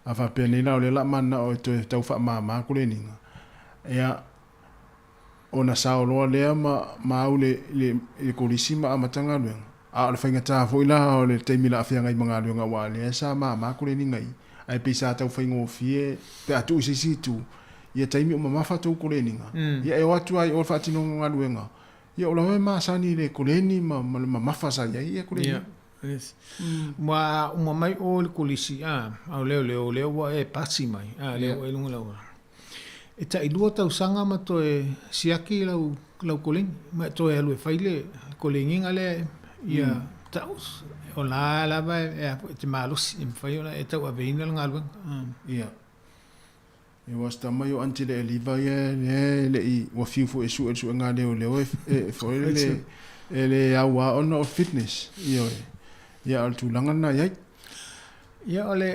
A: a faapea nei la o lea o le a mananao e toe tau faamama koleniga, ia, Ona sao loa lea ma ma au le le le kolisi ma amata galuega. A o le faigata foi la o le taimi la a feagai ma galuega aua lea sa mama koleniga ia. Ae pei sa tau faigofie pe a tuu i se isi itu, ia taimi o mamafa tou koleniga, ia e o atu lava i o i le faatinoga o galuega, ia o lava e masani i le koleni ma ma le mamafa sa i ai ia koleniga.
P: Yes. Ua uma mai oe i le kolisi, a, a o lea o lea ua e pasi mai, a, lea ua e i luga o le auala. E tailua tausaga ma toe siaki lau, lau koleni, ma e toe alu e fai le koleniga lea ia tau, o la lava e, e te malosi, e mafai ona e tauaveina le galuega.
A: Ia. Ia ua tama ia o Aunty le Eliva ia lea e le i ua fiu foi e sue le suega a leoleo e e foi le e le aua ona o fitness. Ioe. Ia o le tulaga lena i ai.
P: Ia o le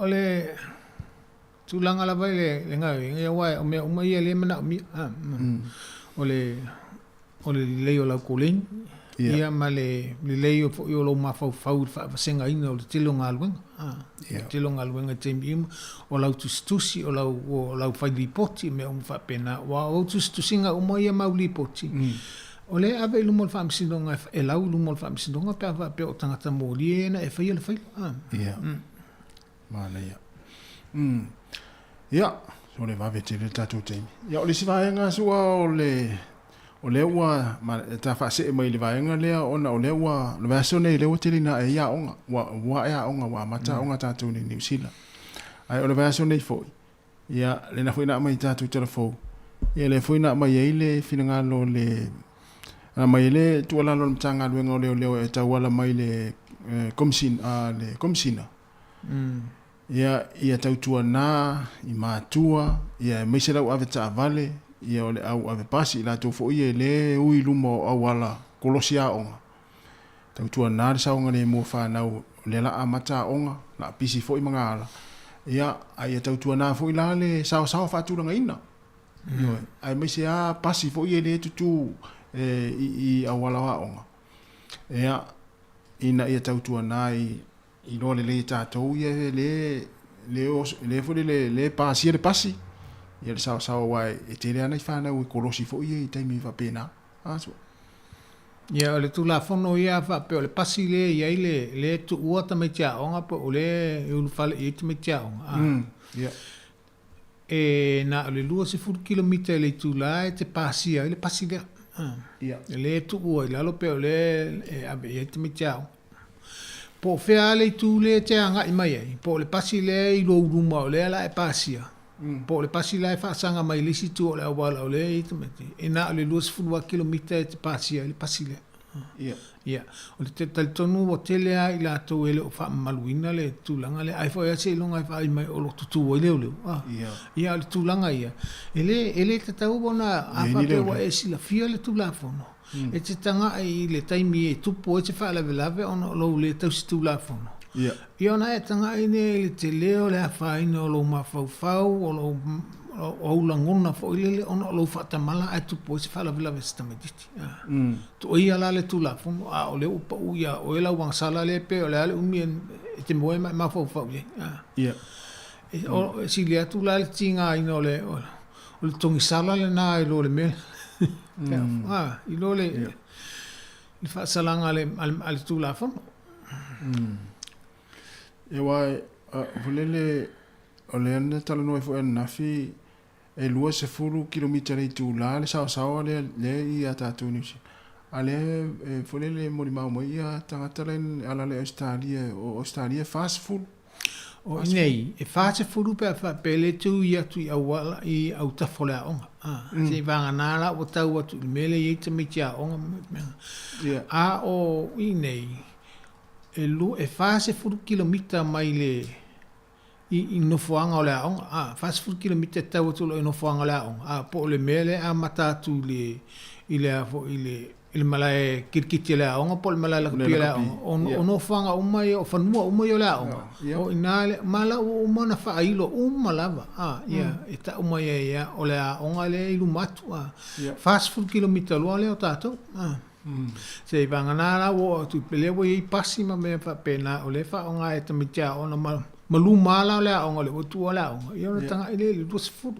P: o le tulaga lava i le le gaoioiga ia aua o mea uma ia lea e manaomia. O le o le lelei o lau koleni, ia ma le lelei foi o lou mafaufau i le faavasegaina o le tele o galuega. Le tele o galuega i taimi uma, o lau tusitusi, o lau, o lau fai lipoti, mea uma faapena. Aua o au tusitusiga uma ia ma au lipoti, o lea e ave i luma o le Faamasinoga, e lau i luma o le Faamasinoga pe a faapea o tagata molia ia na e faia le faila.
A: Ia. Manaia. Mm. Ia, o le vave tele le tatou taimi. Ia, o le isi vaega sua o le o lea ua ma, ta faasee mai le vaega lea ona o lea ua le vaiaso nei lea ua tele ina ae ai aoga. Ua ua ae aoga, ua amata aoga tatou nei i Niu Sila. Ae o le vaiaso nei foi, ia lena foi na aumai i tatou tala fou. Ia lea foi na aumai ai le finagalo o le na aumai ai le tuualalo a le Matagaluega o Leoleo e tauala mai le Komisina, le Komisina Ia, ia tautuana i matua, ia aemaise le au ave taavale, ia o le au ave pasi, i latou foi ia e le ui i luma o auala kolosi aoga. Tautuana le saogalemu o fanau, o lea la amata aoga, la pisi foi magaala, ia, a ia tautuana foi la le saosaoa faatulagaina. Ioe, aemaise lava pasi foi ia e le tutu i auala o aoga. Ia, ina ia tautuana i iloa lelei e tatou ia e le le le foi lele le pasia le pasi ia le saosaoa aua e tele lava nai fanau e kolosi foi ia i taimi faapena. A sua.
P: Ia o le Tulafono ia faapea o le pasi lea e i ai le le tuua tamaiti aoga po o le e ulufale i ai tamaiti aoga. A.
A: Ia.
P: E na o le 20 kilomita i le itula e te pasia ai le pasi lea.
A: Ia.
P: E le tuua i lalo pe o lea e ave i ai tamaiti aoga. Po o fea lava le itu lea e te agai mai ai, po o le pasi lea e i lou luma o lea la e pasia, po o le pasi la e faasaga mai i le isi itu o le auala o lea e i ai tamaiti, e na o le 20 lava kilomita e te pasia ai le pasi lea.
A: Ia.
P: Ia. O le talitonu ua tele lava i latou e le o faamamaluina le tulaga lea. Ai foi lava seiloga e vaai mai o lo o tutū ai leoleo. A.
A: Ia.
P: Ia, o le tulaga ia, e le, e le tatau ona, a faapea ua e silafia le Tulafono, e te taga'i i le taimi e tupu ai se faalavelave ona o lou le tausi Tulafono.
A: Ia.
P: Ia ona e taga'i lea i le tele o le afaina o lou mafaufau, o lou, o au lagona foi lele ona o lou faatamala ae tupu ai se faalavelave i se tamaitiiti. Tuuaia la le Tulafono, a o lea ua pau ia oe lau agasala lea pe o le a le umi e te moe ma e mafaufau i ai.
A: Ia.
P: E sili atu la le tigaina o le o le togisala lena i lo le mea i lo le le faasalaga a le a le Tulafono.
A: Ia aua foi lele o lea na talanoa ai foi ananafi E 20 kilomita le itula le saosaoa lea lea i a tatou i Niu Sila. A lea e foi lele e molimau mai ia tagata la e ala le Ausetalia, o Ausetalia e 40.
P: O i nei, e 40 pe a faapea le tui atu i auala i autafa o le aoga. A, mm. Seivagana la ua tau atu i le mea lea e i ai tamaiti aoga ma mea.
A: Yeah.
P: A o i nei, e, e 40 kilomita mai le i nofoaga o le aoga, a, 40 kilomita e tau atu loa i nofoaga o le aoga, a, po o le mea lea e amata atu i le, i le a foi, i le, i le malae kirikiti a le aoga po o le malae lakapi a le aoga, o, o nofoaga uma ia, o fanua uma ia o le aoga, o i ina le, ma la ua uma ona faailo uma lava, a, ia, e tau mai ai lava, o le aoga lea e i luma atu, a, 40 kilomita loa lea o tatou, a. Seivagana la ua oo atu i lea ua i ai pasi ma mea faapena o lea e faaaoga e tamaiti aoga ma ma luma la o le aoga o lea ua tuua le aoga ia ona tagai lea i le 20.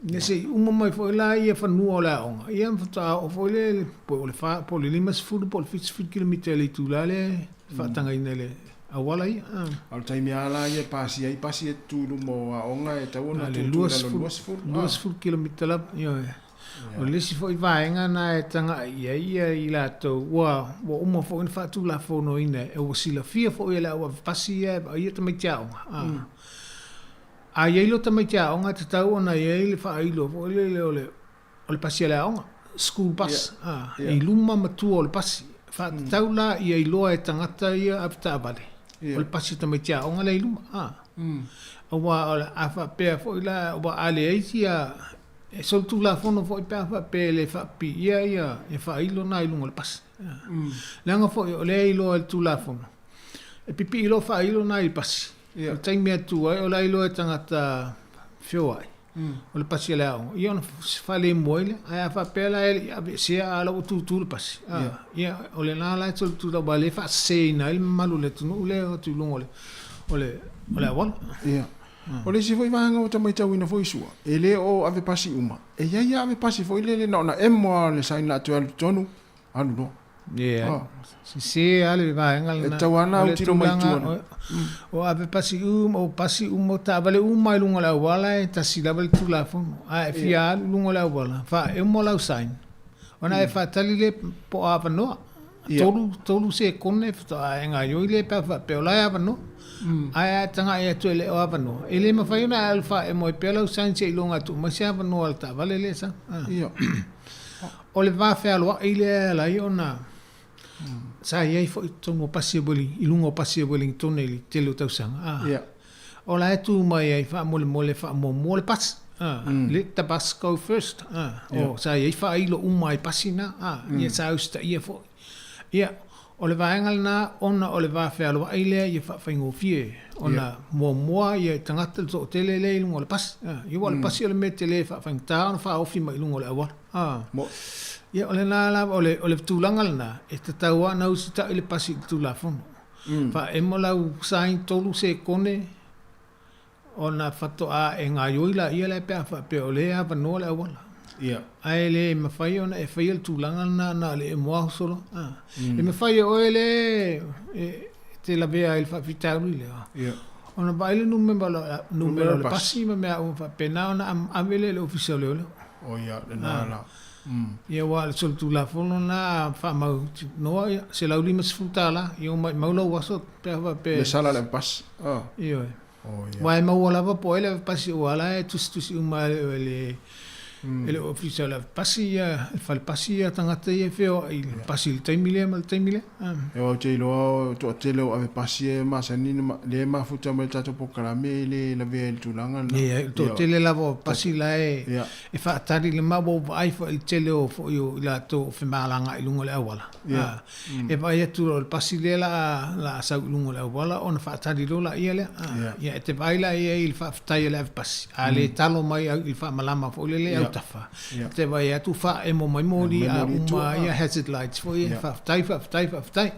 P: Ia se i uma mai foi la ia fanua o le aoga, ia ona faatoa oo foi lea i le, po o le fa, po o le 50 po o le 70 kilomita i le itula lea e faatagaina i le auala ia.
A: A o le taimi lava la ia e pasia ai pasi e tutu i luma o aoga e tatau ona tutu i lalo i le 20.
P: 20 kilomita lava, ioe. O le isi foi vaega lena e tagai i ai ia i latou ua ua uma foi ona faatulafonoina e ua silafia foi e le au avepasi ia e vaaia tamaiti aoga. A. A i ai loa tamaiti aoga e tatau ona i ai le faailo foi lele o le o le pasi a le aoga, school bus, a, i luma ma tua o le pasi. Faatatau la ia iloa e tagata ia avetaavale, o le pasi a tamaiti aoga lea i luma, a. Aua a faapea foi la, aua a leai sia, e solitulafono foi pe a faapea e le faapipiia ia faailo na i luga o le pasi. Leaga foi o lea e iloa e le Tulafono, e pipii loa faailo na i le pasi, O le taimi atu ai, o la e iloa e tagata feoai, o le pasi a le aoga, ia ona faalemu ai lea. Ae a faapea la e le i aveesea a o la ua tutu le pasi, ia o lena la e solitulafono aua o lea e faaseseina ai le mamalu o le atunuu lea e o atu i luga o le o le auala.
A: Ia. O le isi foi vaega ua ta matauina foi Sua, e le o ave pasi uma. E i ai lava ave pasi foi lele na ona emo lava o le sign la toe alu i totonu, alu loa.
P: Ia, sese lava le vaega
A: lena. E tatau lava ona autilo mai tua.
P: O ave pasi uma, o pasi uma, o taavale uma i luga o le auala e tasi lava le Tulafono. A e fia alu i luga o le auala, faaemo lau sign, ona e faatali lea po o avanoa. 3, 3 sekone faatoa e gaoioi lea pe a faapea o la e avanoa. Ae a e tagai atu e le o avanoa, e le mafai ona e alu faaemo ai pea lau sign seiloga e tuu mai se avanoa a le taavale lea e sau. O le va fealoai lea e ala ai ona sa i ai foi i totonu o pasi i luga o pasi a Wellington i le tele o tausaga, a, o la e tu mai ai faamolemole faamuamua le pasi, a, let the bus go first, a, o, sa i ai faailo uma i pasi na, a, ia sa usitaia foi. Ia, o le vaega lena ona o le va fealoai lea ia faafaigofie ona muamua ia tagata le toatele lea i luga o le pasi. Ia aua o le pasi o le mea tele e faafaigata ona faaofi mai i luga o le auala. Ia o lena lava, o le, o le tulaga lena, e tatau lava ona usitai le pasi i le Tulafono. Faaemo lau sign 3 sekone Ona faatoa e gaoioi laia lea pe a faapea o lea e avanoa le auala.
A: Ia.
P: Ae le mafai ona e faia le tulaga lena na o le e moa solo. A. E mafai e oe le e te lavea ai i le faafitauli lea.
A: Ia.
P: Ona vaai le numera numera o le pasi ma mea uma faapena ona ave lea i le Ofisa o Leoleo.
A: O ia, lena la.
P: Ia aua o le solitulafono lena a faamautinoa ia $150 ia ua maumau lou aso pe a faapea.
A: Le sala le pasi.
P: Ioe. Aua e maua lava po o ai le avepasi aua la e tusitusi uma e le e le Ofisa o le Avepasi ia, le fale pasi ia tagata ia e feoai i le pasi i le taimi lea ma le taimi lea.
A: Aua ou te iloa o le toatele o avepasi e masani lea e mafuta mai i le tatou polokalame e le lavea i le tulaga
P: lena. Ia, o le toatele lava o avepasi la e e faatali i le ma ua ou vaai foi i le tele o foi o i latou o femalagaai i luga o le auala. E vaai atu loa o le pasi lea la a sau i luga o le auala ona faatali loa laia lea. Ia e te vaai la i ai i le faafetai a le avepasi, a le talo mai i le faamalama foi lele i autafa, e te vaai atu faaemo mai moli a uma ai hazard lights foi ia, faafetai, faafetai, faafetai.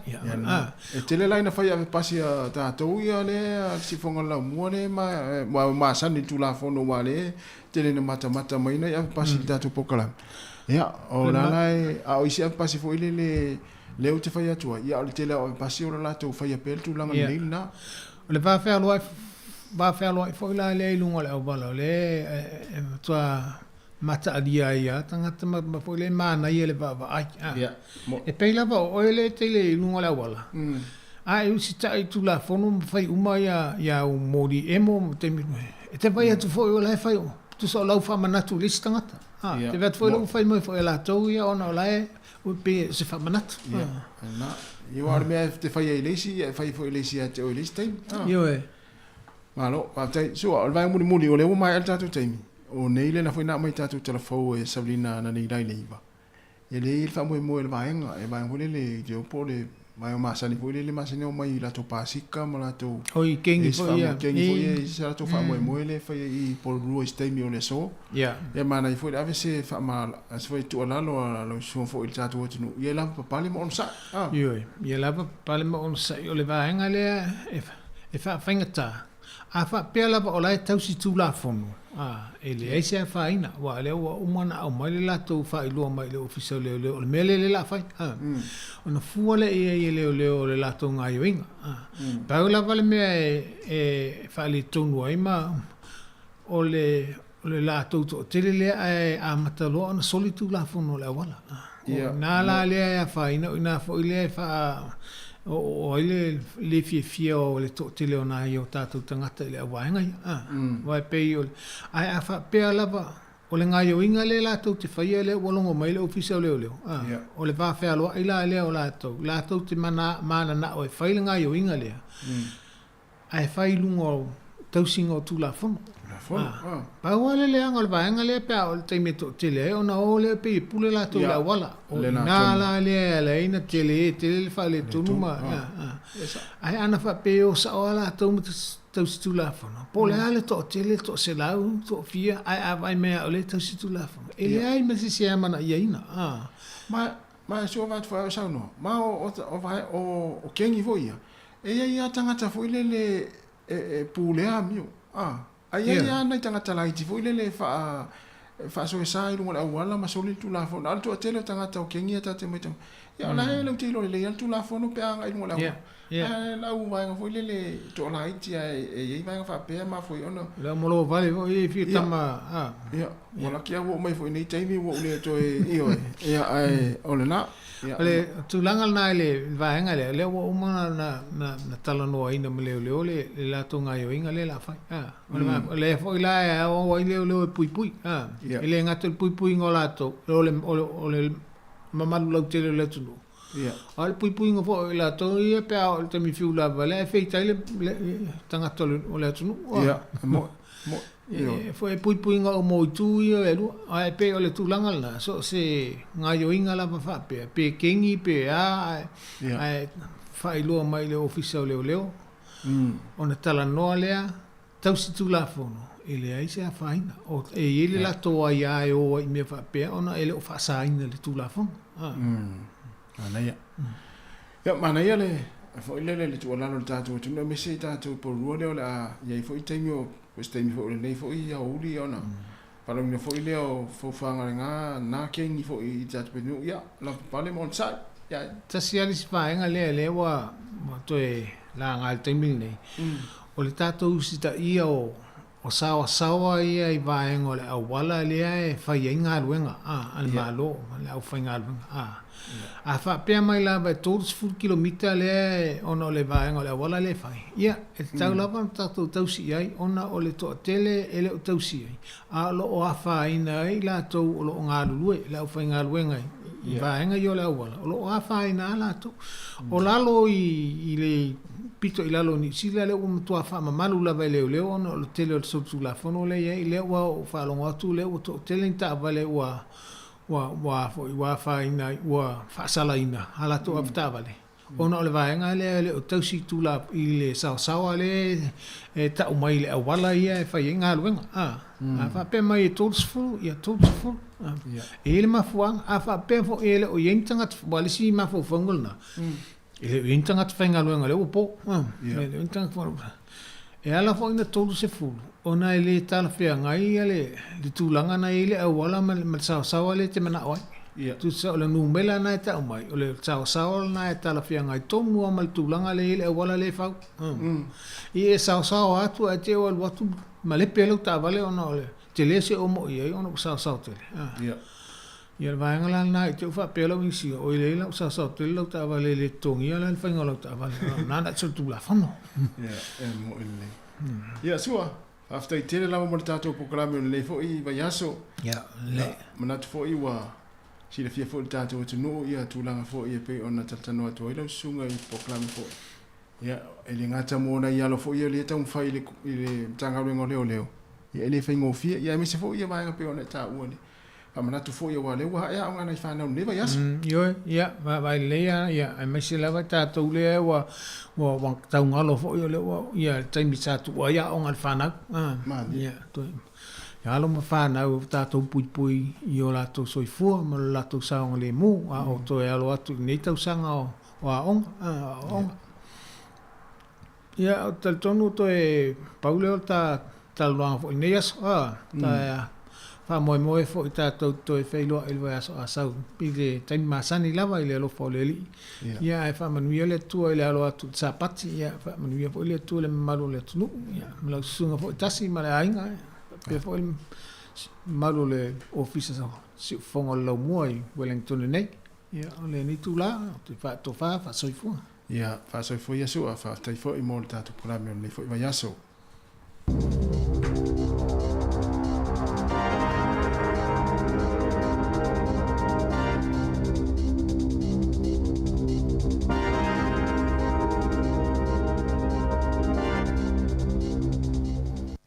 A: E tele la ina fai avepasi a tatou ia lea sifoga o le laumua lea ua masani i le Tulafono aua lea tele ina matamata mai nai avepasi i le tatou polokalame. Ia, o la la e, a o isi avepasi foi lele lea ou te fai atu ai, ia o le tele lava o avepasi o le latou faia pea le tulaga lelei lena.
P: O le va fealoai, va fealoai foi la lea i luga o le auala, o lea e matua mataalia ai lava tagata ma foi lea e manaia le vaavaai. E pei lava o oe lea e te i luga o le auala, A e usitai i Tulafono ma fai uma ia au moli emo ma taimi e te vaai atu foi o la e fai tusa o lau faamanatu i le isi tagata. A, te vaai atu foi o la ua fai mai foi e latou ia ona o la e pei o se faamanatu.
A: Ia, lena. Ia aua o le mea e te faia i le isi, ia e fai foi e le isi ia te oe i le isi taimi.
P: Ioe.
A: Malo, faafetai. Sua, o le vaega mulimuli, o lea ua maea le tatou taimi. O nei lea na foi na aumai tatou tala fou e Savelina ananei la i le 9. E le i ai le faamoemoe o le vaega, e vaega foi lele i te po o le vaega masani foi lele masani omai i latou pasika ma latou
P: Oi, kengi foi ia.
A: Kengi foi ia, i se latou faamoemoe lea e fai ai i Porirua i se taimi o le aso. Ia manaia foi le ave se faama, se foi tuualalo a lau susuga foi i le tatou atunuu, ia lava papale ma onosai.
P: Ioe, ia lava papale ma onosai. O le vaega lea e faafaigata. A faapea lava o la e tausi Tulafono, a, e leai se afaina, aua o lea ua uma ona aumai le latou faailoa mai i le Ofisa o Leoleo, o le mea lea o lea o le a fai, a, ona fua lea i ai e leoleo o le latou gaoioiga. A, pau lava le mea e, e faaletonu ai ma o le, o le latou toatele lea ae amata loa ona soli Tulafono o le auala. O i ina la lea e afaina, o i ina foi lea e faaoooo ai le le fiafia o le toatele o nai o tatou tagata i le auvaega ia. Aua e pei o le... Ae a faapea lava, o le gaoioiga lea latou te faia lea ua logo mai le Ofisa o Leoleo, o le va fealoai la lea o latou, latou te mananao e fai le gaoioiga lea, ae fai i luga o tausiga o Tulafono.
A: Tulafono, ah.
P: Pau lava le leaga o le vaega lea pe a oo i le taimi e toatele ai ona o lea pei e pule latou i le auala. O i ina la lea e ala ai ona tele tele le faaletonu ma ae ana faapea e o sao lava latou ma tausi Tulafono, po o le a le toatele, toaselau, toafia, ae a vaai mai lava o lea e tausi Tulafono, e leai ma se isi e amanaiaina.
A: Ma Ma e sua atu foi au saunoa, ma o, o, o, o, o kengi foi ia, e iai a tagata foi lele e, e pulea amio, a, a iai a nai tagata laiti foi lele e faa, e faasoesa i luga o le auala ma soli le Tulafono, a o le toatele o tagata o kengi ia ta te matau, ia o la e lautele iloa lelei a le Tulafono pe a agai i luga o le auala. Ae lau vaega foi lele toalaiti ae e i ai vaega faapea e mafua ai ona.
P: Le aumalo vale foi e fia tama
A: a. Ia, ua laki lava ua oo mai foi i nei taimi ua ou le toe ioe. Ia ae o lena.
P: Ia. O le tulaga lena i le vaega lea, lea ua uma ona na talanoaina ma leoleo le latou gaoioiga lea o le a fai. A, o lea foi la e ao ai leoleo e puipui. A, e le gata i le puipuiga o latou, o le mamalu lautele o le atunuu.
A: Ia.
P: A o le puipuiga foi o i latou ia pe a oo i le taimi fiu lava lea e feitai le, le tagata o le, o le atunuu.
A: Ia, e moe, moe.
P: E, foi e puipuiga uma o itu ia e lua. Ae pei o le tulaga lena, so o se gaoioiga lava faapea, pe kengi pe a, ae,
A: Ia.
P: ae faailoa mai i le Ofisa o Leoleo, ona talanoa lea, Tausi Tulafono, e leai se afaina. O, e i ai le latou aia e o ai i mea faapea ona e le o faasaina le Tulafono.
A: A. Manaia. Ia, manaia le, foi lele le tuualalo i le tatou atunuu, aemaise i tatou Porirua lea o le a i ai foi taimi o, po o se taimi foi o lenei foi aoauli ona valaauina foi lea o faufaga lena, na kengi foi i tatou atunuu, ia, lavapapale ma onosai. Ia.
P: Tasi lava le isi vaega lea lea ua toe laga i le taimi lenei, O le tatou usitaia o o saoasaoa ia i vaega o le auala lea e fai ai galuega a a le Malo ma le aufaigaluega a. A faapea mai lava e 30 kilomita lea ona o le vaega o le auala lea e fai, ia, e tatau lava ona tatou tausi i ai ona o le toatele e le o tausi ai, a o lo o afaina ai i latou o lo o galulue, le aufaigaluega i vaega ia o le auala, o lo o afaina lava latou. O lalo i le pito i lalo o Niu Sila, lea ua matua faamamalu lava e leoleo ona o le tele o le solitulafono lea e i ai, lea ua ou faalogo atu lea ua toatele ni taavale ua ua ua foi ua afaina ai, ua faasalaina a latou avetaavale. Ona o le vaega lea e le o tausi i tula i le saosaoa lea e tau mai i le auala ia e fai ai galuega. A, a faapea mai e 30, ia 30. A, e i ai le mafuaaga. A faapea foi e le o i ai ni tagata, aua o le isi mafaufauga lena, e le o i ai ni tagata faigaluega o lea ua po. A, e le o i ai ni tagata faigaluega. E ala foi ina 30, ona e le talafeagai ia le tulaga na i ai le auala ma le saosaoa lea e te manao ai. Tusa o le numera lena e tau mai, o le saosaoa lena e talafeagai tonu lava ma le tulaga lea e i ai le auala lea e fau. Ia e saosaoa atu ae te i ua alu atu malepe lau taavale ona o le tele se omo i ai ona ua saosao tele. Ia le vaega la lena i te i faapea lau inisia, oi leai la ua saosao tele lau taavale e le totogia la le faiga o lau taavale, o lena na e solitulafono.
A: Ia, e mo'i lelei. Ia, Sua, faafetai tele lava mo le tatou polokalame o lenei foi vaiaso.
P: Ia, lelei.
A: Manatu foi ua silafia foi e le tatou atunuu ia tulaga foi e pei ona talatalanoa atu ai lau susuga i polokalame foi. Ia, e le gata mo nai alo foi ia lea e taumafai i le, i le Matagaluega o Leoleo, ia e le faigofie, ia aemaise foi ia vaega pei ona e taua le faamanatu foi aua o lea ua ae aoga nai fanau i lenei vaiaso.
P: Ioe, ia, vaavaai lelei lava, ia, aemaise lava tatou lea ua, ua, ua taugalo foi o lea ua, ia, le taimi sa tuua ai aoga a le fanau.
A: Malie.
P: Ia, toe, alo ma fanau ua tatou puipui i o latou soifua ma lo latou saogalemu, a o toe alo atu i lenei tausaga o, o aoga, aoaoga. Ia, ou te talitonu toe pau lea o le ta talanoaga foi i lenei aso, a, ta faamoemoe foi tatou te toe feiloai i le vaiaso a sau i le taimi masani lava i le alofa o le Alii. Ia, ae faamanuia le Atua i le alo atu i le Sapati, ia, faamanuia foi le Atua i le mamalu o le atunuu, ia, ma lau susuga foi Tasi ma le aiga, faapea foi le mamalu o le Ofisa Siufofoga o le Laumua i Wellington nei. Ia, o lenei itula, ou te faatofa, faasoifua.
A: Ia, faasoifua ia Su'a, faafetai foi mo le tatou polokalame o lenei foi vaiaso.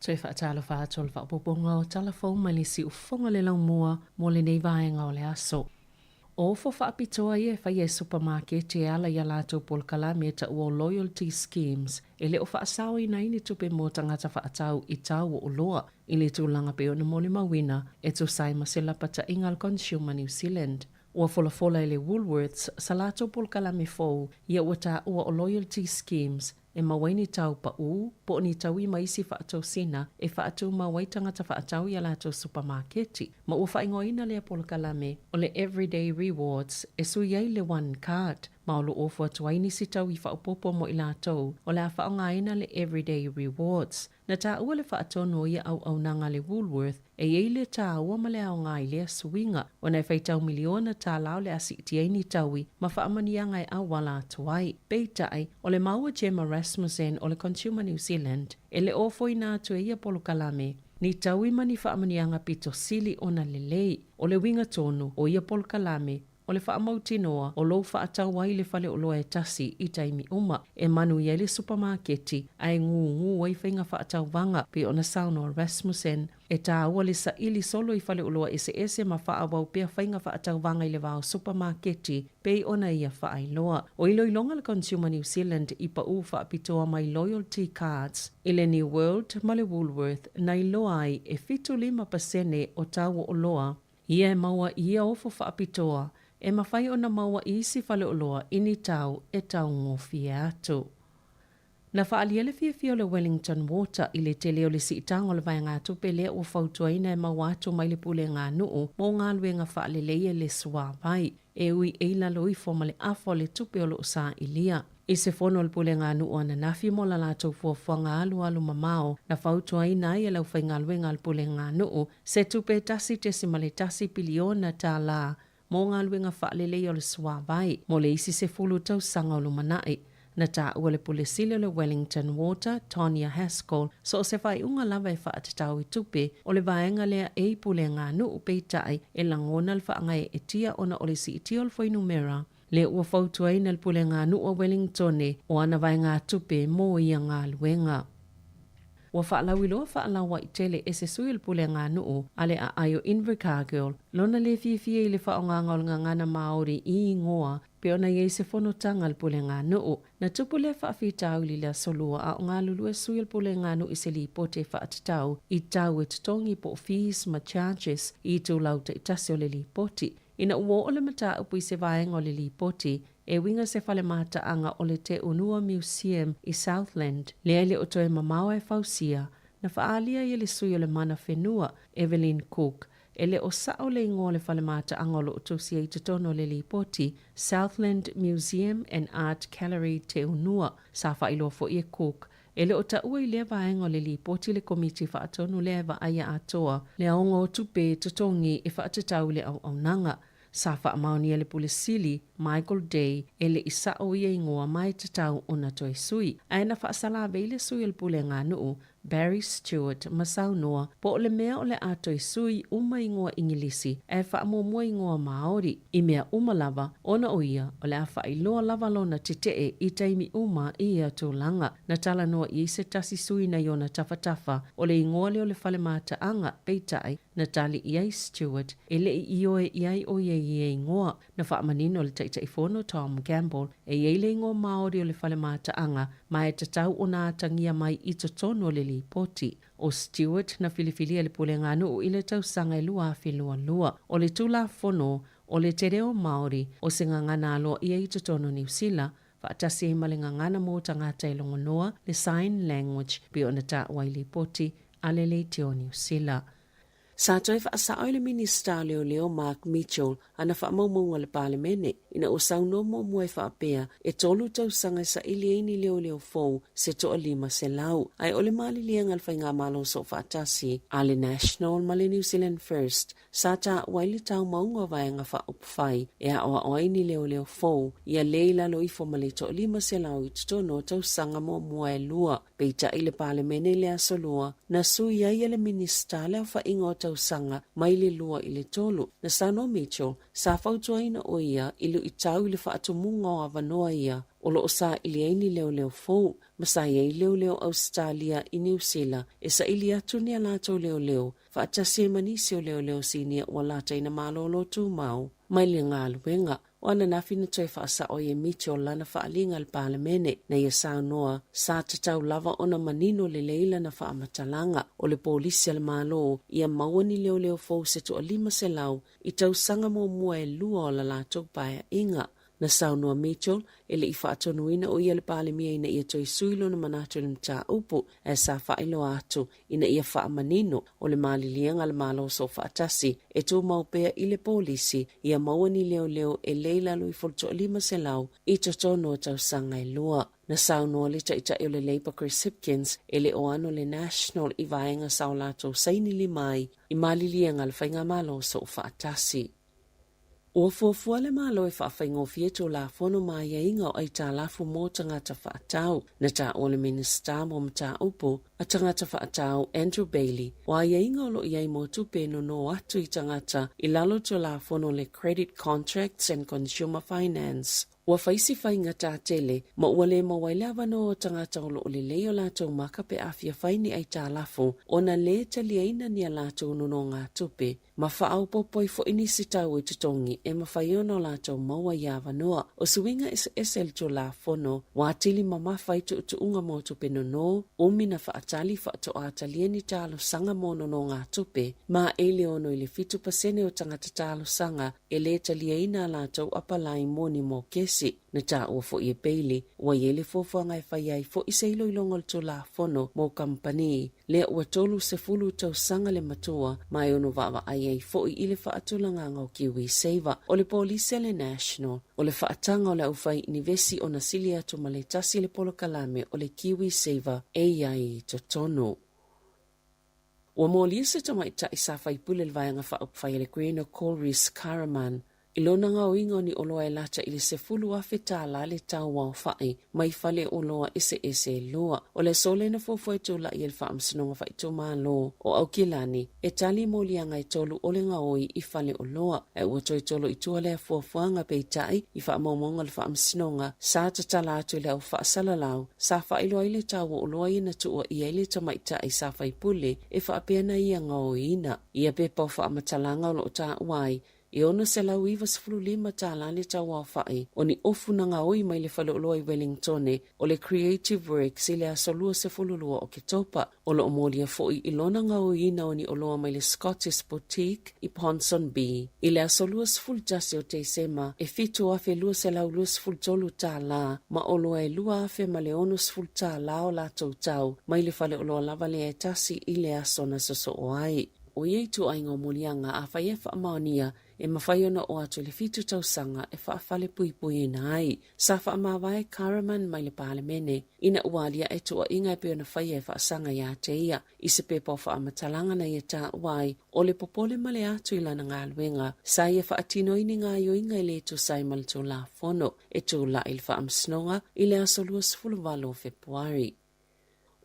H: Toe faatalofa atu o le faaopoopoga o tala fou mai le siufofoga le laumua mo lenei vaega o le aso. O ofo faapitoa ia e faia e supamaketi e ala i a latou polokalame e taua o Loyalty Schemes e le o faasaoina ai ni tupe mo tagata faatau i tau o oloa i le tulaga pei ona molimauina e tusa ai ma se lapataiga a le Consumer New Zealand. Ua folafola e le Woolworths sa latou polokalame fou ia ua taua o Loyalty Schemes e maua ai ni tau paʻū po o ni taui ma isi faatosina e faatumau ai tagata faatau i a latou supamaketi, ma ua faaigoaina lea polokalame o le Everyday Rewards e sui ai le One Card, ma o lo o ofo atu ai nisi taui faaopoopo mo i latou o le a faaaogaina le Everyday Rewards. Na taua le faatonu o ia auaunaga a le Woolworth e i ai le tāua ma le aoga i lea suiga, ona e faitau miliona tālā o le a siitia ai ni taui ma faamanuiaga e auala atu ai. Peitai, o le maua Gemma Rasmussen o le Consumer New Zealand, e le o ofoina atu e ia polokalame ni taui ma ni faamanuiaga pito sili ona lelei. O le uiga tonu o ia polokalame, O le faamautinoa o lou faatau ai i le faleoloa e tasi i taimi uma, e manuia ai le supamaketi ae gūgū ai faiga faatauvaga, pei ona saunoa Rasmussen. E tāua le saili solo i faleoloa eseese ma faaauau pea faiga faatauvaga i le va o supamaketi, pei ona ia faailoa. O iloiloga a le Consumer New Zealand i paʻū faapitoa mai Loyalty Cards i le New World ma le Woolworth na iloa ai e 75% o tau o oloa Ia e maua i ia ofo faapitoa e mafai ona maua i isi faleoloa i ni tau e taugofie atu. Na faaalia le fiafia o le Wellington Water i le tele o le siitaga o le vaegatupe lea ua fautuaina e maua atu mai le Pulega a Nuu mo galuega faalelei e le suavai e ui e i lalo ifo ma le afa o le tupe o lo o sailia. I se fono a le Pulega a Nuu ananafi mo la latou fuafuaga alualu mamao na fautuaina ai e le aufaigaluega a le Pulega a Nuu se tupe $1.1 piliona tālā mo galuega faaleleia o le suavai mo le isi 10 tausaga o lumanai. Na taua le Pule Sili o le Wellington Water, Tonya Haskell, so o se faaiuga lava e faatatau i tupe o le vaega lea e i Pulega a Nuu peitai e lagona le faagaeetia ona o le siitia o le fuainumera lea ua fautuaina le Pulega a Nuu a Wellingtone o ana vaegatupe mo ia galuega. Ua faalauiloa faalauaitele e se sui o le Pulega a Nuu a le Aai o Invercargill lona le fiafia i le faaaogaga o le gagana Māori i ingoa pei ona i ai se fonotaga a le Pulega a Nuu. Na tupu lea faafitauli i le Aso Lua a o galulue sui o le Pulega a Nuu i se lipoti e faatatau i tau e totogi po o fees ma charges i itulau taitasi o le lipoti. Ina ua oo le mataupu i se vaega o le lipoti, e uiga se fale mataaga o le Te Unua Museum i Southland, lea e le o toe mamao ae fausia, na faaalia ai e le sui o le mana whenua, Evelyn Cook, e le o sao le ingoa o le fale mataaga o lo o tusia i totonu o le lipoti, Southland Museum and Art Gallery Te Unua. Sa faailoa foi e Cook, E le o taua i lea vaega o le lipoti le Komiti Faatonu lea e vaaia atoa le aoga o tupe totogi e faatatau i le auaunaga. Sa faamaonia le Pule Sili, Michael Day, e le i sao ia ingoa ma e tatau ona toe sui. Ae na faasalavei le sui o le Pulega a Nuu, Barry Stewart, ma saunoa, po o le mea o le a toe sui uma ingoa Igilisi ae faamuamua ingoa Māori i mea uma lava ona o ia o le a faailoa lava lona tetee i taimi uma i ia tulaga. Na talanoa i ai se tasi sui nai ona tafatafa o le ingoa lea o le fale mataaga, peitai, na tali i ai Stewart, e le i ioe i ai o ia i ia ingoa. Na faamanino le Taitaifono Tom Gamble, e i ai le ingoa Māori o le fale mataaga ma e tatau ona atagia mai i totonu o le lipoti. ʻO Stewart na filifilia le Pulega-a-Nuu i le tausaga e 2022. O le Tulafono o le Te Reo Māori o se gagana aloaia i totonu o Niu Sila, faatasi ai ma le gagana mo tagata e logonoa le sign language pei ona taua i lipoti a le Leitio o Niu Sila. Sa toe faasao e le Minisita o Leoleo Mark Mitchell ana faamaumauga a le Palemene ina ua saunoa muamua e faapea e tolu tausaga e saili ai ni leoleo fou se 500, ae o le maliliega a le Faigamalo Soofaatasi a le National ma le New Zealand First sa taua ai le taumauga o Vaega Faaupufai e aoao ai ni leoleo fou ia le i lalo ifo ma le 500 i totonu o tausaga muamua e lua. Peitai le Palemene i le Aso Lua, na sui ai e le Minisita le aofaiga o tausaga mai le lua i le tolu. Na saunoa Mitchell, sa fautuaina ʻo ia i luʻitau i le faatumuga o avanoa ia o lo o saili ai ni leoleo fou, ma sa i ai leoleo Ausetalia i Niu Sila e saili atu ni a latou leoleo faatasi ai ma nisi o leoleo sinia ua lataina malōlō tumau mai le galuega. O ananafi na toe faasao ai e Mitchell lana faaaliga i le Palemene, na ia saunoa, sa tatau lava ona manino lelei lana faamatalaga o le polisi a le Malo ia maua ni leoleo fou se toa 500 i tausaga muamua e lua o la latou paeaiga. Na saunoa Mitchell, e le i faatonuina o ia le Palemia ina ia toe sui lona manatu i le mataupu, ae sa faailoa atu ina ia faamanino o le maliliega a le Malo Soofaatasi e tumau pea i le polisi ia maua ni leoleo e le i lalo ifo le toa 500 i totonu o tausaga e lua. Na saunoa le Taitai o le Labour Chris Hipkins e le o ano le National i vaega sa o latou saini lima ai i maliliega a le Faigamalo Soofaatasi. Ua fuafua le Malo e faafaigofie Tulafono ma aiaiga o aitalafu mo tagata faatau. Na taua le Minisita mo Mataupu a Tagata Faatau Andrew Bayly, o aiaiga o lo o i ai mo tupe e nono atu i tagata i lalo o Tulafono le Credit Contracts and Consumer Finance. Ua fai si faigata tele ma ua le maua ai le avanoa o tagata o lo o lelei o latou maka pe a fia fai ni aitalafu ona lē taliaina ni a latou nonogatupe ma faaopoopo ai foi nisi tau e totogi e mafai ona o latou maua ia avanoa. O suiga eseese i le Tulafono ua atili mamafa ai tuutuuga mo tupe nono, umi na faatali faatoa talia ni talosaga mo nonogatupe, ma e le ono i le 7% o tagata talosaga e lē taliaina a latou apalai mo ni mokesi. Na taua foi e Bailey, ua i ai le fuafuaga e fai ai foi se iloiloga o le Tulafono mo kamupani, lea ua 30 tausaga le matua ma e ono vaavaai ai foi i le faatulagaga o KiwiSaver. O le polisi a le National, o le faataga o le aufai-inivesi ona sili atu ma le tasi le polokalame o le KiwiSaver e i ai i totonu. Ua molia se tamaitai sa faipule i le Vaega Faaupufai a le Green o Colrys Karaman i lona gaoiga o ni oloa e lata i le $10,000 le tau aofai mai fale oloa eseese e lua. O le aso lea na fuafua e tulai ai le Faamasinoga Faaitumalo o Aukilani e tali i moliaga e tolu o le gaoi i fale oloa, ae ua toe tolo i tua lea fuafuaga peitai i faamaumauga o le Faamasinoga sa tatala atu i le au faasalalau sa faailoa ai le tau o oloa ia na tuuaia ai le tamaitai sa faipule e faapea na ia gaoiina. Ia pepa o faamatalaga o lo o taua ai E $695 le tau aofai o ni ofu na gaoi mai le faleoloa i Wellingtone o le Creative Works i le aso 22 o Oketopa. O lo o molia foi i lona gaoiina o ni oloa mai le Scottish Boutique i Ponsonby i le aso 21 o Tesema e $7,223 ma oloa e $2,060 o latou tau mai le faleoloa lava lea e tasi i le aso na sosoo ai. O ia ituaiga o moliaga afai e faamaonia, e mafai ona oo atu i le fitu tausaga e faafalepuipuiina ai. Sa faamavae Karaman mai le Palemene ina ua aliae tuuaiga e pei ona faia e faasaga ia te ia i se pepa o faamatalaga na ia taua ai o le popole ma le atu i lana galuega sa ia faatino ai ni gaoioiga e le tusa ai ma le Tulafono e tulai i le Faamasinoga i le aso 28 o Fepuari.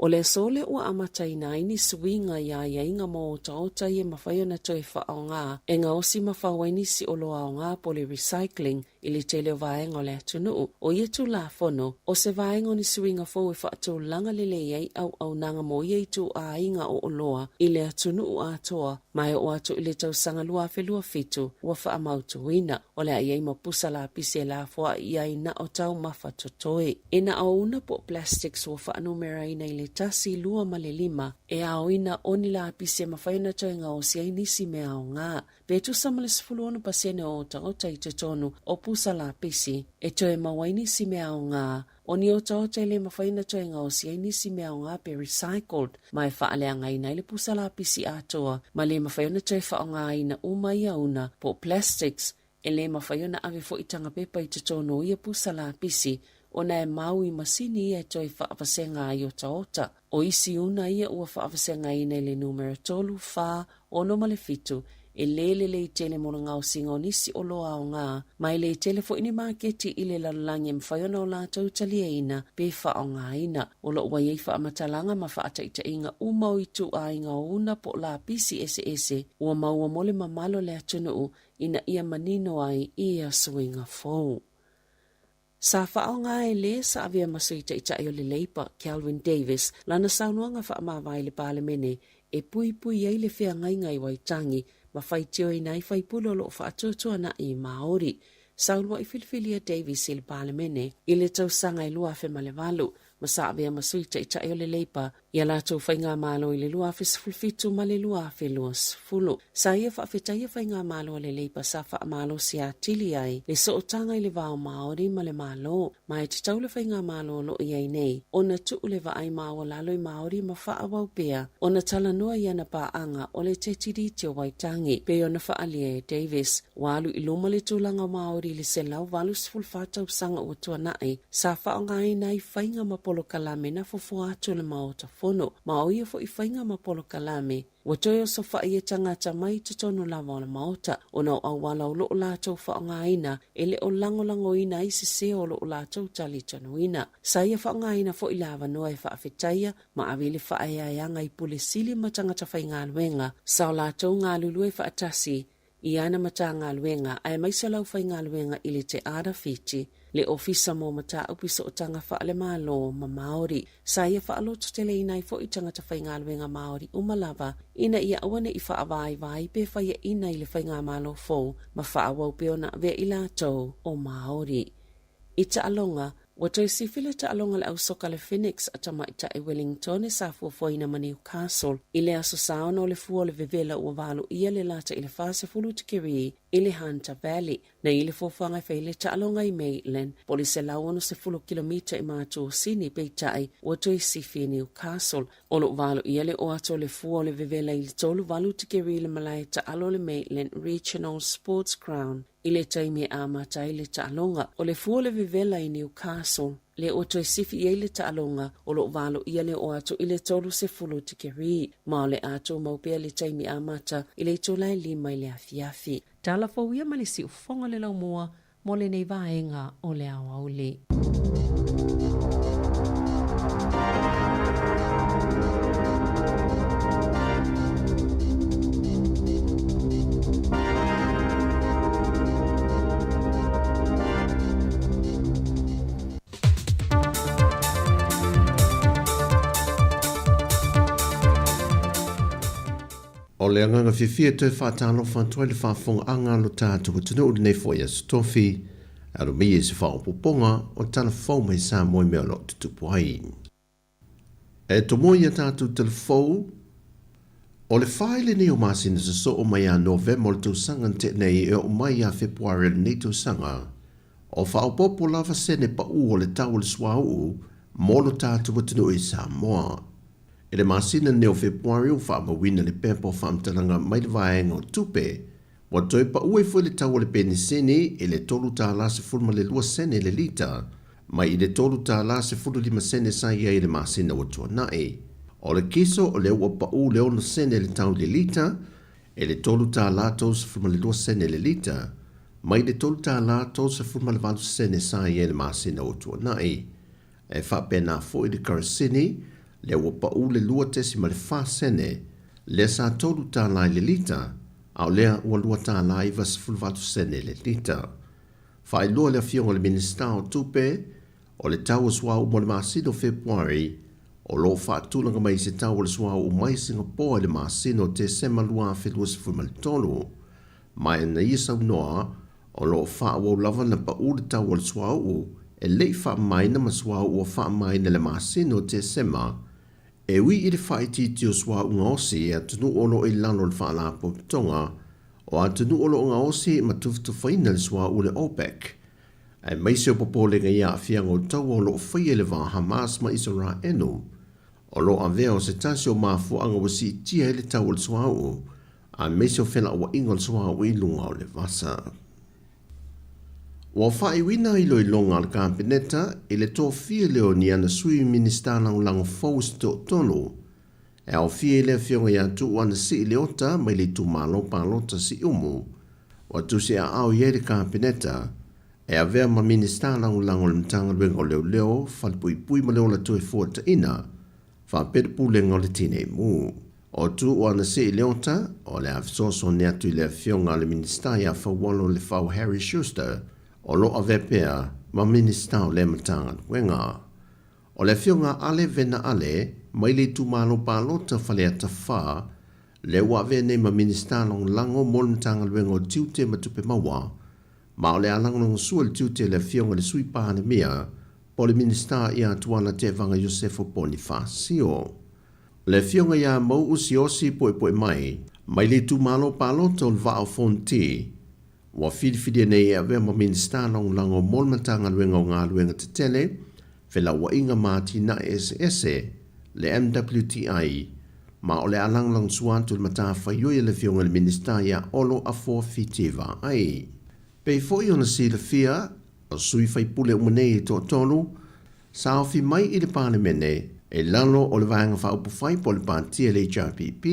H: O le aso lea ua amataina ai ni suiga i aiaiga mo otaota ia e mafai ona toe faaaoga e gaosi ma fau ai nisi oloa aoga po o le recycling i le tele o vaega o le atunuu. O ia Tulafono, o se vaega o ni suiga fou e faatulaga lelei ai auaunaga mo ia ituaiga o oloa i le atunuu atoa ma e oo atu i le tausaga 2027 ua faamautuina. O le a i ai ma pusa lapisi e lafoai ai na o taumafa totoe. E na o una po o plastics ua faanumeraina i le tasi, lua ma le lima e aoina o ni lapisi e mafai ona toe gaosi ai nisi mea aoga. pe tusa ma le 16% o otaota i totonu o pusa lapisi e toe maua ai nisi mea aoga. O ni otaota e le mafai ona toe gaosi ai nisi mea aoga pe recycled ma e faaleagaina ai le pusa lapisi atoa ma le mafai ona toe faaaogaina uma ia una po o plastics. E le mafai ona ave foi taga pepa i totonu o ia pusa lapisi ona e mau i masini ia e toe faavasega ai otaota. O isi una ia ua faavasegaina i le numera 3, 4, 6 ma le 7, e le lelei tele mo le gaosiga o nisi oloa aoga, ma e le tele foi ni maketi i le lalolagi e mafai ona o latou taliaina pe faaaogaina. O lo o ua i ai faamatalaga ma faataitaiga uma o ituaiga o una po o lapisi eseese ua maua mo le mamalu o le atunuu ina ia manino ai ia suiga fou. Sa faaaoga e le sa avea ma Sui Taitai o le Leipa, Kelvin Davis, lana saunoaga faamavae i le Palemene e puipui ai le feagaiga i Waitangi ma faitioina ai faipule o lo o faatuatuanai i Māori. Sa uluai filifilia Davis i le Palemene i le tausaga e 2008 ma sa avea ma Sui Taitai o le Leipa i a latou faigamalo i le 2017 ma le 2020. Sa ia faafetaia faigamalo a le Leipa sa faamalosi atili ai le sootaga i le va o Māori ma le Malo, ma e tatau le faigamalo o lo o i ai nei ona tuu le vaai maualalo i Māori ma faaauau pea ona talanoa i ana paaga o le Te Tiriti o Waitangi, pei ona faaalia e Davis. Ua alu i luma le tulaga o Māori i le 184 tausaga ua tuanai, sa faaaogaina ai faiga ma polokalame na fofoa atu e le Maota Fono, ma o ia foi faiga ma polokalame ua toe osofai e tagata mai totonu lava o le Maota, ona o auala o lo o latou faaaogaina e le o lagolagoina ai sese o lo o latou talitonuina. Sa ia faaaogaina foi le avanoa e faafetaia ma ave i le faaeaeaga i Pule Sili ma tagata faigaluega sa o latou galulue faatasi i ana Matagaluega aemaise le aufaigaluega i le Te Arawhiti, le Ofisa mo Mataupu i Sootaga Faale-Malo ma Māori. Sa ia faalototeleina ai foi tagata faigaluega Māori uma lava ina ia aua ne i faavaivai pe faiaina i le faigamalo fou ma faaauau pea ona avea i latou o Māori. I taaloga, ua toe sifi le taaloga a le ausoka a le Phoenix a Tamaitai Wellington sa fuafuaina ma Newcastle i le Aso Sa ona o le fua o le vevela ua valoia le lata i le 40 tikeri i le Hunter Valley. Na i le fuafuaga e fai le taaloga i Maitland po o le 160 kilomita i matu o Sini peitai ua toe sifi i Newcastle. O lo o valoia le oo atu o le fua o le vevela i le 38 tikeri i le malae taalo o le Maitland Regional Sports Ground. I le taimi e amata ai le taaloga, o le fua o le vevela i Newcastle, lea ua toe sifi i ai le taaloga, o lo o valoia le oo atu i le 30 tikeri, ma o le a tumau pea le taimi amata i le itula e 5 i le afiafi. Tala fou ia ma le siufofoga o le laumua mo lenei vaega o le aoauli.
F: O le agaga fiafia e toe faatalofa atu ai le faafofogaaga a lo tatou atunuu i lenei foi aso tofi, alo mai i se faaopoopoga o tala fou mai Samoa i mea o lo o tutupu ai. E tomoa i a tatou tala fou, o le fai lenei o masina sosoo mai ia Novema o le tausaga na tea nei e oo mai ia Fepuari o lenei tausaga, o faaopoopo lava sene paʻu o le tau o le suauu mo lo tatou atunuu i Samoa. I le masina nei o Fepuari ua faamauina le pepa o faamatalaga mai le vaega o tupe, ua toe paʻu ai foi le tau o le penisini i le $3.12 sene le lita, mai i le $3.15 sene sa i ai i le masina ua tuanai. O le kiso o lea ua paʻu le 6 sene le tau i le lita, i le $3.32 sene le lita, mai le $3.38 sene sa i ai i le masina ua tuanai. E faapena foi le kerosene, lea ua pau le 2.4 sene, lea sa $3 i le lita, a o lea ua $2.98 sene le lita. Faailoa le Afioga i le Minisita o Tupe, o le tau o suauu mo le masina o Fepuari, o lo o faatulaga mai i se tau o le suauu mai Singapoa i le masina o Tesema 2023. Ma na ia saunoa, o lo o faaauau lava ona pau le tau o le suauu e le i faamamaina ma suauu ua faamamaina i le masina o Tesema, e ui i le faaitiiti o suauu gaosi e atunuu o lo o i lalo o le Faalapotopotoga. O atunuu o lo o gaosi ma tufatufaina le suauu a le OPEC, aemaise o popolega i aafiaga o taua o lo o faia i le va o Hamas ma Isaraelu, o lo o avea o se tasi o mafuaaga ua siitia ai le tau o le suauu, aemaise o felauaiga o le suauu i luga o le vasa. Ua faaiuina iloiloga a le Kapeneta i le tofia lea o ni ana Sui Minisita Lagolago fou se toatolu, E aofia i le Afioga ia Tuuu Anasii Leota mai le itumalo palota Siumu, ua tusi aao i ai le Kapeneta e avea ma Minisita Lagolago o le Matagaluega o Leoleo, Falepuipui ma le Ola Toefuataina, faapea le Pulega o le Tinei Mu. O Tuuu Anasii Leota, o le a fesoasoani atu i le Afioga a le Minisita ia Faualo Lefau Harry Schuster, o lo o avea pea ma Minisita o lea Matagaluega. O le Afioga a Ale Vena Ale, mai le itumalo palota Faleata 4, lea ua avea nei ma Minisita Lagolago mo le Matagaluega o Tiute ma Tupe Maua, ma o le a lagolagosua i le tiute le Afioga i le Sui Palemia po o le Minisita ia Tuala Tevaga Iosefo Ponifasio. O le Afioga ia Mau'u Siaosi Poepoemai, mai le itumalo palota o le Vaa o Fonoti, Ua filifilia nei e avea ma Minisita Lagolago mo le Matagaluega o Galuega Tetele, Felauaiga ma Atinae Eseese, le MWTI, ma o le a lagolagosua atu i le matafaioi a le Afioga i le Minisita ia Olo Afoa Fiti Vaai. Pei foi ona silafia, o sui faipule uma nei e toatolu, sa ofi mai i le Palemene i lalo o le Vaega Faaupufai po o le Pati a le HRPP.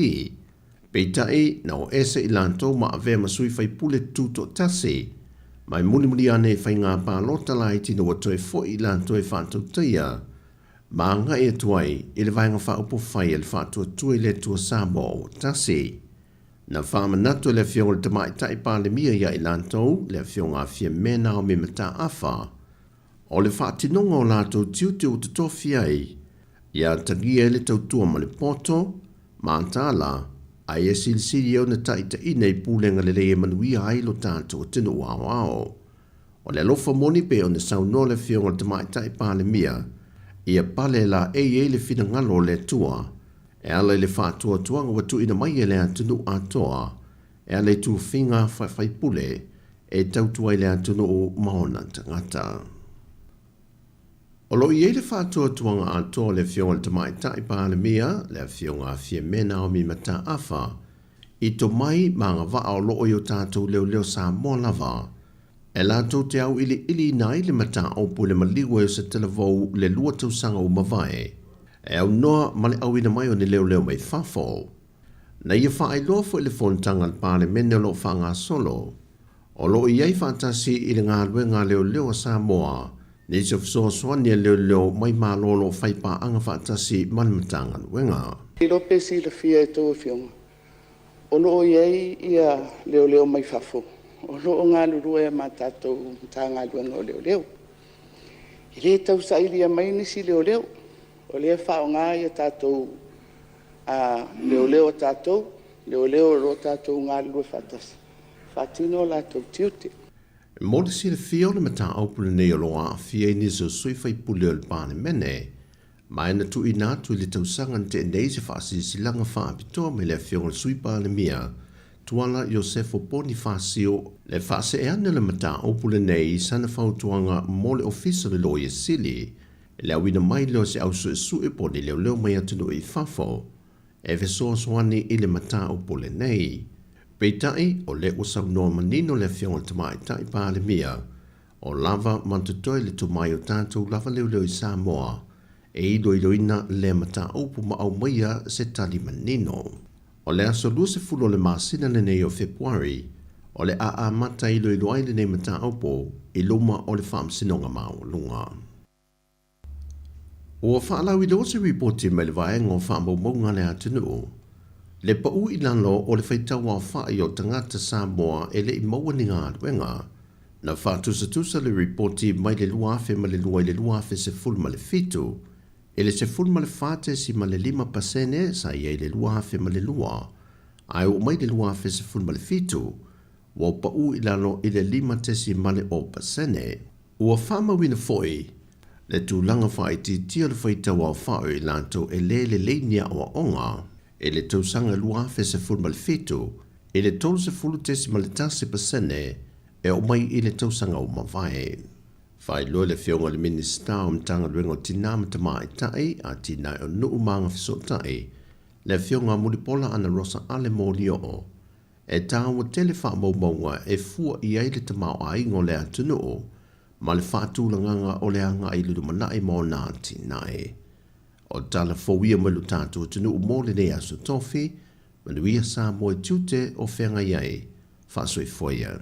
F: Peitai, na o ese i latou ma avea ma sui faipule tutoatasi, ma e mulimuli ane i faiga palota laiti ina ua toe foi i latou e faatautaia ma agai atu ai i le Vaega Faaupufai a le Faatuatua i le Atua Samoa ua Tasi. Na faamanatu e le Afioga i le Tamaitai Palemia ia i latou, le Afioga a Fiame Naomi Mataafa, O le faatinoga o latou tiute ua totofi ai, ia atagia ai le tautua ma le poto, mataala, a ia silisili ai ona taitaiina i pulega lelei e manuia ai lo tatou atunuu aoao. O le alofa moni pei ona saunoa le Afioga i le Tamaitai Palemia, ia pale laei ai le finagalo o le Atua e ala i le faatuatuaga ua tuuina mai e le atunuu atoa e ala i tufiga faafaipule e tautua ai le atunuu ma ona tagata. O lo o i ai le faatuatuaga atoa o le Afioga i le Tamaitai Palemia, le Afioga a Fiame Naomi Mataafa, i tomai ma agavaa o lo o i o tatou leoleo Samoa lava, e latou te auiliiliina ai le mataupu i le maliu ai o se talavou le 2 tausaga ua mavae, e aunoa ma le auina mai o ni leoleo mai fafo. Na ia faailoa foi le fonotaga a le Palemene o lo o faagasolo, o lo o i ai faatasi i le galuega a leoleo a Samoa nisi o fesoasoani a leoleo mai Malo o lo o fai paaga faatasi ma le Matagaluega.
G: Iloa pe silafia e tou afioga, o lo o i ai ia leoleo mai fafo o lo o galulue ma tatou Matagaluega o Leoleo. E le tau sailia mai nisi leoleo, o lea e faaaoga ia tatou leoleo a tatou, leoleo o lo o tatou galulue faatasi, e faatino o latou tiute.
F: Mo le silafia o le mataupu lenei o lo o aafia ai nisi o sui faipule o le Palemene, ma e na tuuina atu i le tausaga na tea nei se faasilasilaga faapitoa mai le Afioga i le Sui Palemia, Tuala Iosefo Ponifasio, le faasee ane o le mataupu lenei i sana fautuaga mo le Ofisa o le Loia Sili, I le auina mai lea o se au suesue po o ni leoleo mai atunuu i fafo e fesoasoani i le mataupu lenei. Peitai, o lea ua saunoa manino le Afioga i le Tamaitai Palemia, o lava ma totoe le tomai o tatou lava leoleo i Samoa e iloiloina lea mataupu ma aumaia se tali manino. O le aso 20 o le masina lenei o Fepuari, o le a amata iloilo ai lenei mataupu i luma o le Faamasinoga Maualuga. Ua faalauiloa se ripoti mai le Vaega o Faamaumauga a le Atunuu, le pau i lalo o le faitauaofai o tagata Samoa e le i maua ni galuega. Na faatusatusa le ripoti mai le 2002 i le 2017, i le 14.5 pasene sa i ai i le 2002, ae oo mai i le 2017, ua pau i lalo i le 5.0 pasene. Ua faamauina foi le tulaga faaitiitia o le faitau aofai o i latou e le lelei ni aoaoga i le tausaga 2017. i le 30.1% e oo mai i le tausaga ua mavae. Faailoa e le Afioga i le Minisita o Matagaluega o Tinā ma Tamaitai, Atinae o Nuu ma Agafesootai, le Afioga Mulipola Anarosa Ale Molioo, e taua tele faamaumauga e fua i ai le tamaoaiga o le atunuu ma le faatulagaga o le agai i le lumanai ma ona atinae. O tala fou ia mai lo tatou atunuu mo lenei aso Tofi, manuia Samoa i tiute o feagai ai. Faasoifua ia.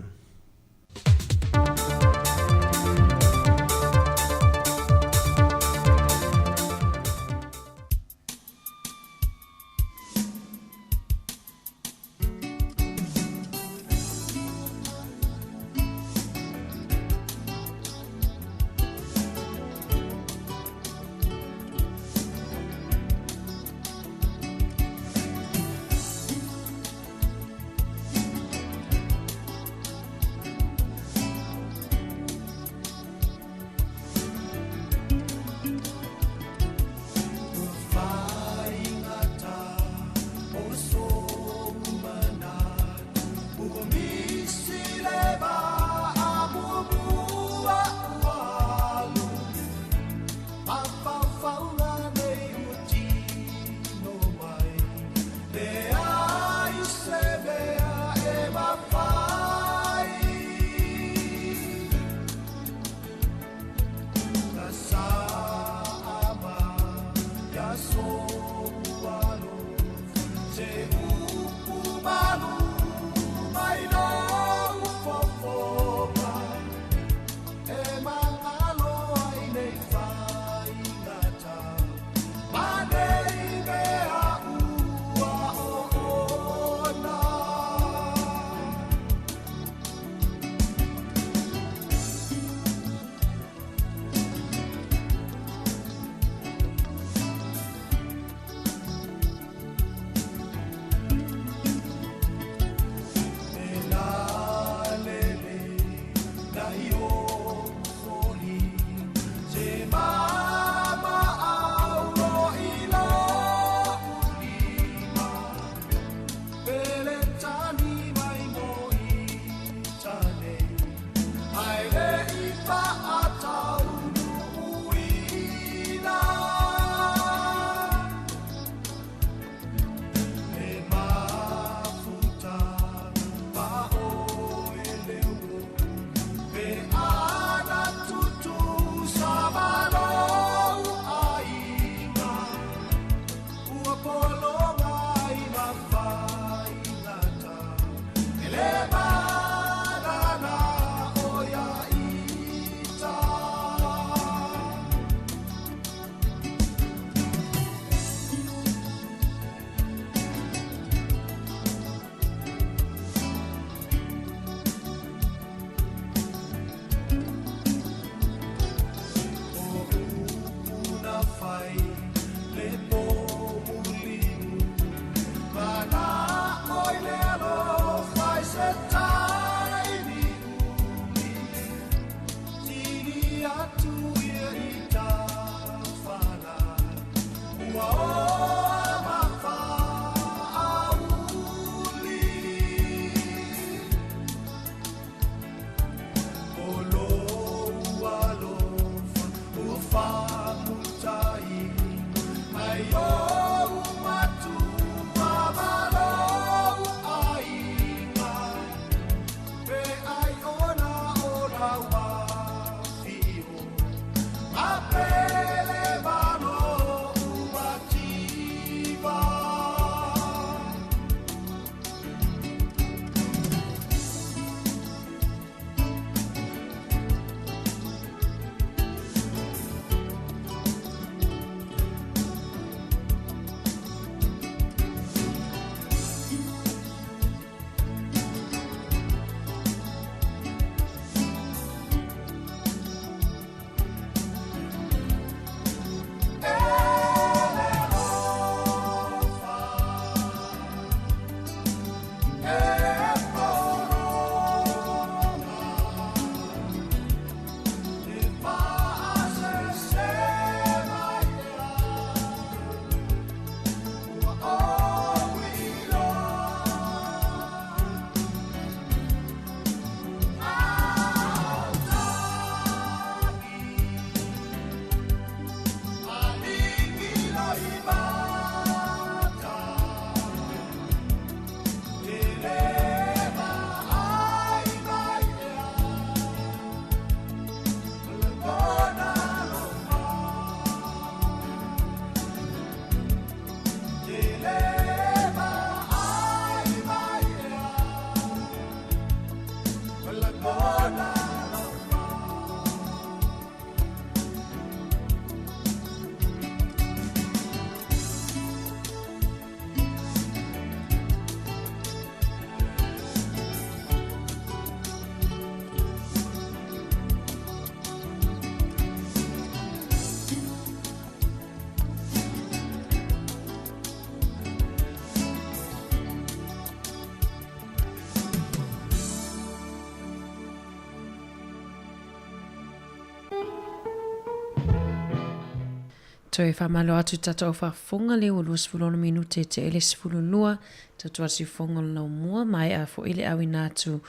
N: Toe faamalo atu i tatou faafofoga lea ua 26 minute e tea i le 12, tatou alu siufofoga o le laumua, maea foi le auina atu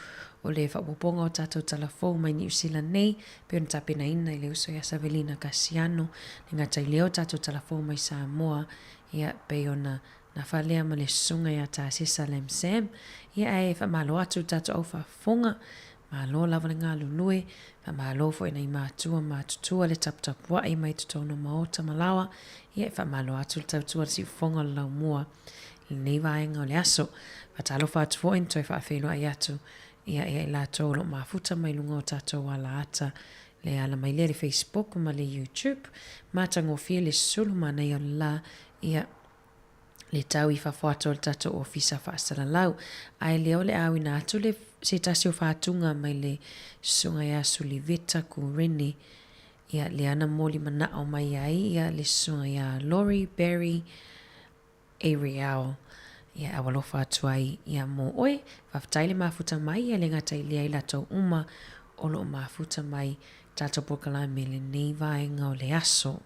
N: o le faaopoopoga o tatou tala fou mai Niu Sila nei, pei ona tapenaina i le uso ia Savelina Kasiano, le gata i lea o tatou tala fou mai Samoa, ia, pei ona nafa lea ma le susuga ia Tasesa Lam Sam, ia ae faamalo atu i le tatou au faafofoga, Malo lava le galulue, faamalo foi i nai matua matutua le taputapuai mai totonu o maota ma laoa, ia e faamalo atu le tautua i le siufofoga o le laumua i lenei vaega o le aso. Faatalofa atu foi na toe faafeiloai atu ia ia i latou o lo o mafuta mai luga o tatou alaata le ala mai lea i le Facebook ma le YouTube. Matagofie le sulu manaia o le la, ia le tau i fafo atu o le tatou ofisa faasalalau. Ae lea o le a auina atu le se tasi o fatuga mai le susuga ia Suliveta Kurene, ia lea na moli manao mai ai ia le susuga ia Lori Barry Ariel. Ia e alofa atu ai ia mo oe. Faafetai le mafuta mai ia le gata i lea i latou uma o lo o mafuta mai tatou polokalame lenei vaega o le aso.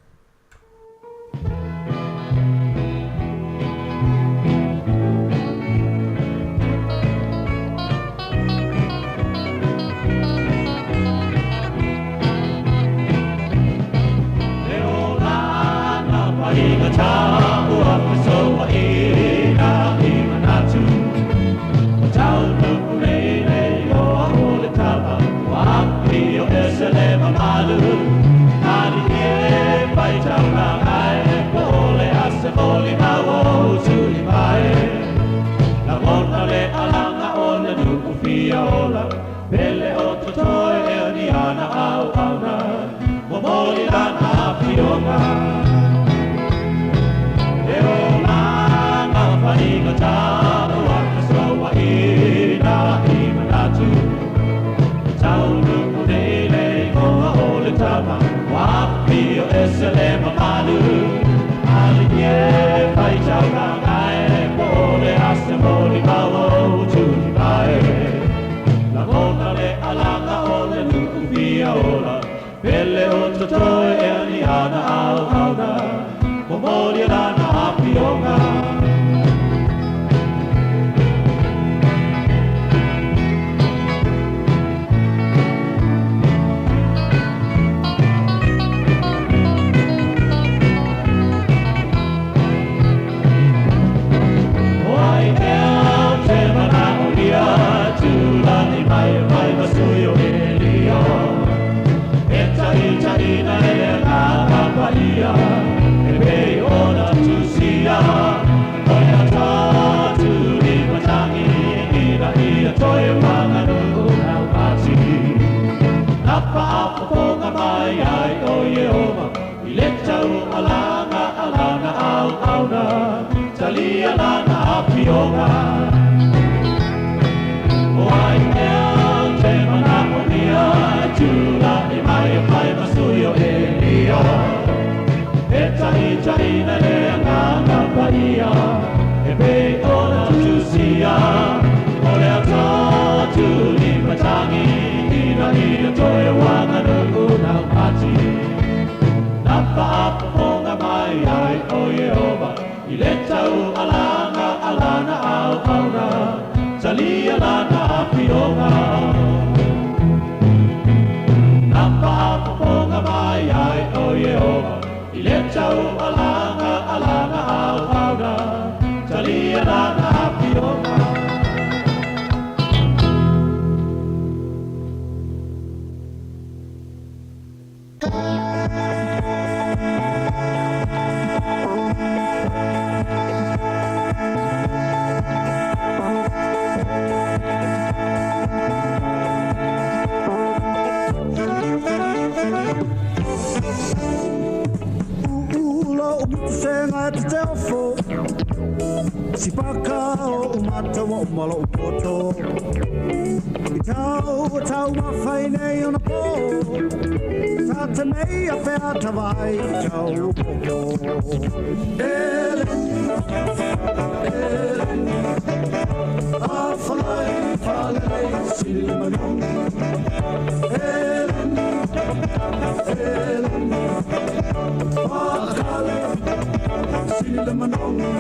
L: manogi.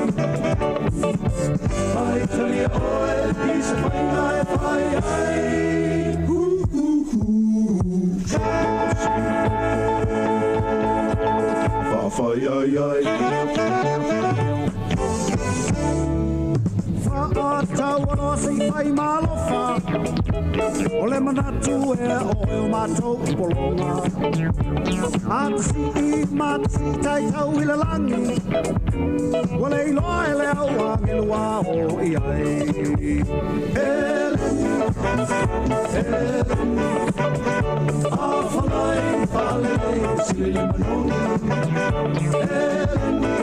L: Mai talia oe i se faiga e fai ai. Faafai ai ai. Faataualoa se i fai malofa O le manatu e oe o matou pologa Matasii, matasii taitau i le lagi Ua le iloa e le au agelu a o i ai Eleni, eleni Afalai falelei sili le manogi Eleni,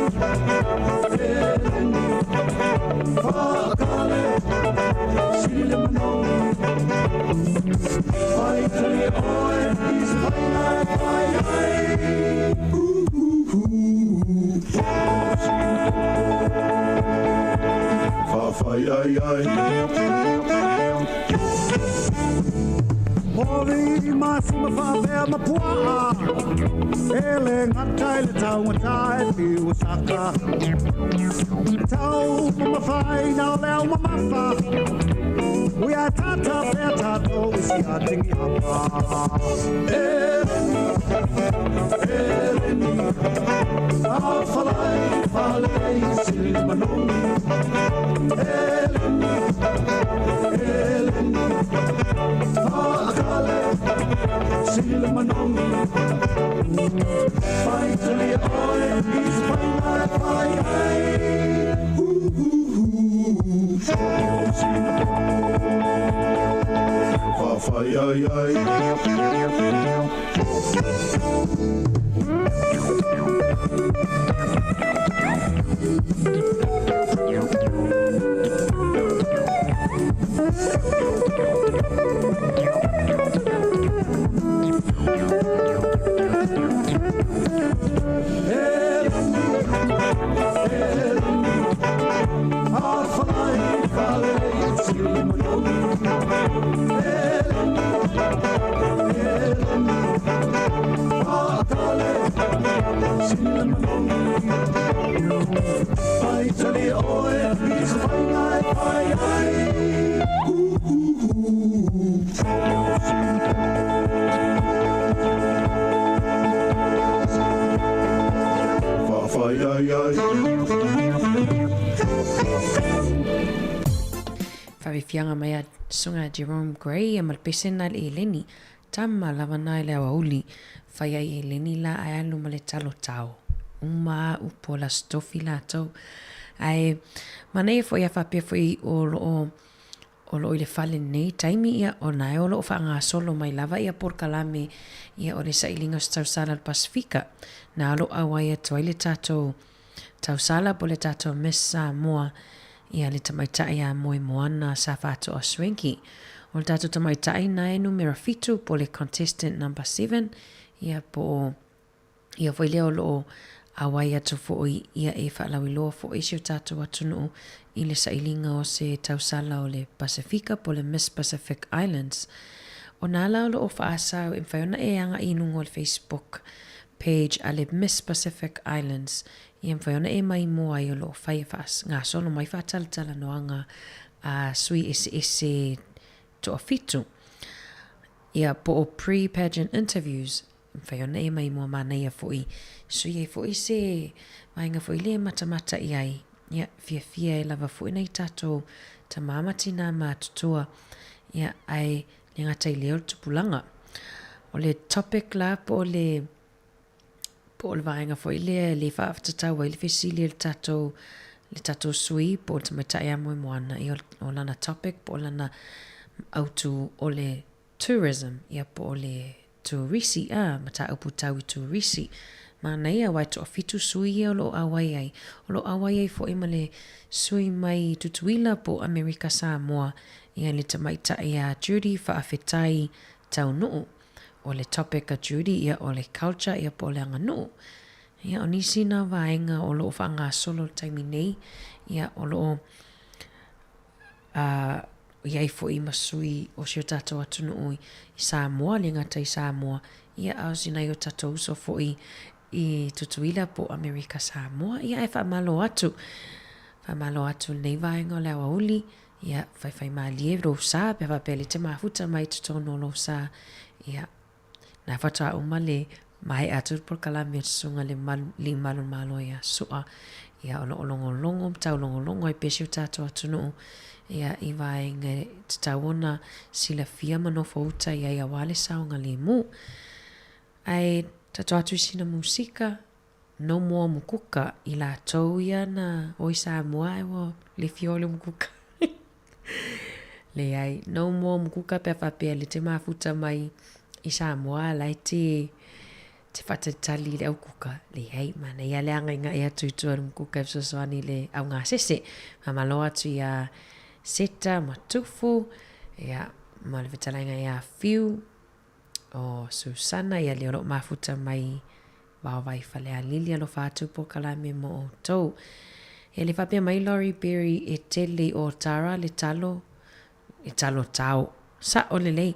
L: eleni Faakale sili le manogi Fai talia oe i se faiga e fai ai Faafai ai ai. Povi masima faapea ma puaa E le gata i le taugata e fiu saka E tau mamafaina o le au mamafa Ui a tata pea tatou i si atigi apa Eleni, eleni Afalai falei sili le manogi Eleni, eleni Faakale sili le manogi Fai talia oe i se faiga e fai ai Faafai ai ai.
N: Faafiafiaga mai a Susuga Jerome Gray ma le pesena i le eleni, tama lava na i le aoauli, fai ai eleni la ae alu ma le talo tao. Uma a upu o la stofi latou. Ae manaia foi a faapea foi o loo o loo i le fale lenei taimi ia ona e o loo faagasolo mai lava ia polokalame ia o le sailiga o se tausala o le Pasefika na o loo auai atu ai le tatou tausala po o le tatou Miss Samoa ia le tamaitai a Moemoana sa Faatoa Schwenke. O le tatou tamaitai na e numera fitu po o le contestant number 7 ia po o ia foi lea o lo o auai atu foi ia e faalauiloa foi si o tatou atunuu i le sailiga o se tausala o le Pasefika po o le Miss Pacific Islands. O nā la o lo o faasau e mafai ona e agai i luga o le Facebook page a le Miss Pacific Islands ia mafai ona e maimoa ai o lo o fai e faagasolo mai faatalatalanoaga a sui eseese toafitu ia po o pre-pageant interviews e mafai ona e maimoa manaia foi sui ai foi se vaega foi lea e matamata i ai ia fiafia e lava foi nai tatou tamā ma tinā matutua ia ae le gata i lea o le tupulaga. O le topic la po o le po o le vaega foi lea e le faatatau ai le fesili a le tatou le tatou sui po o le tamaitai a Moemoana ia o lana topic po o lana autu o le tourism ia po o le turisi a mataupu tau i turisi. Manaia aua e toafitu sui ia o lo o auai ai. O lo o auai ai foi ma le sui mai Tutuila po o Amerika Samoa ia le tamaitai a Judy Faafetai Taunuu. O le topic a Judy ia o le culture ia po o le aganuu. Ia o nisi na vaega o lo o faagasolo i le taimi nei ia o lo o a i ai foi ma sui o si o tatou atunuu i Samoa, le gata i Samoa, ia a o si nai o tatou uso foi. i Tutuila po o Amerika Samoa, ia ae faamalo atu. Faamalo atu i lenei vaega o le aoauli, ia faifaimalie lou sa pe a faapea le te mafuta mai i totonu o lou sa, ia na faatoa uma le maea atu le polokalame a le Susuga i le Alii Malu o le Malo ia Su'a, ia o lo o logologo ma taulogologo ai pea si o tatou atunuu, ia i vaega e tatau ona silafia ma nofouta i ai aua le saogalemu. Ae tatou atu i sina musika, no more mukuka i latou ia na o i Samoa ae ua le fia o le mukuka. Leai, no more mukuka pe a faapea le te mafuta mai i Samoa la e te te faatalitali i le aukuka. Leai, manaia le agaigai atu i tua i le mukuka e fesoasoani i le augasese. Faamalo atu iā Seta ma Tufu, ia, ma le fetalaiga iā Fiu, o Susana, ia le o loo mafuta mai Vaovai Falealili alofa atu polokalame mo outou. E le faapea mai Laurie Berry e tele i Otara le talo, le talo tao. Sa'o lelei.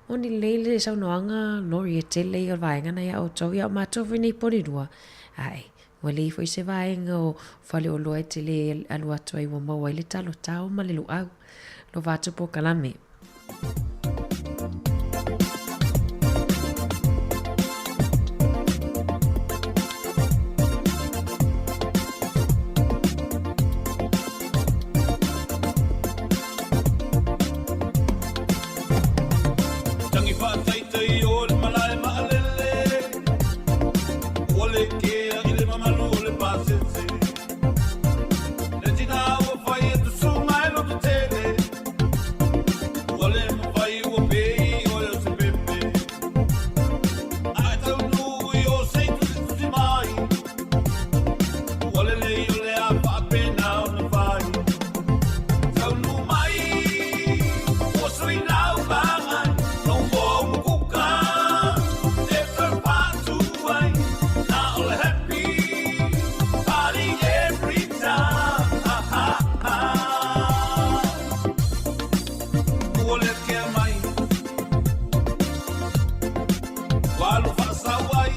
N: Moni lelei le saunoaga Laurie e tele ia o le vaega na iā outou ia o matou foi nei Porirua. Ae, ua leai foi se vaega o Faleoloa e tele alu atu ai ua maua ai le talo tao ma le luau. Alofa atu polokalame.
L: Tangi faataitai o le malae maalele Ua le kea i le mamalu o le pasese Le tina ua fai e tusuga e loto tele Ua le mafai ua pei oe o se pepe Ae taunuu i o sei tusitusi mai Ua lelei o le a faapena ona fai Taunuu mai ua sui lau vaai No more mukuka e toe patu ai Na o le happy party every time ha, ha, ha. Ua le kea mai Ua alu faasau ai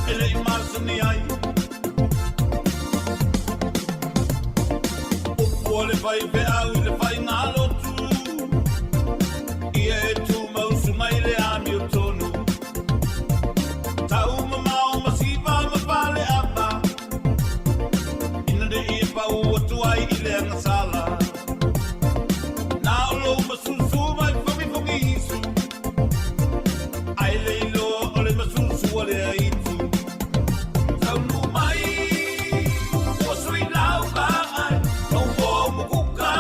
L: E le i masani ai Upu a le faifeau i le faigalotu Ia e tumau suga i le amiotonu Tau mamao ma siva ma faleava Ina ne i e pau atu ai i le agasala Na o lou masusu mai fogifogi isu Ai le iloa o le masusu a le aitu Taunuu mai ua sui lau vaai No more mukuka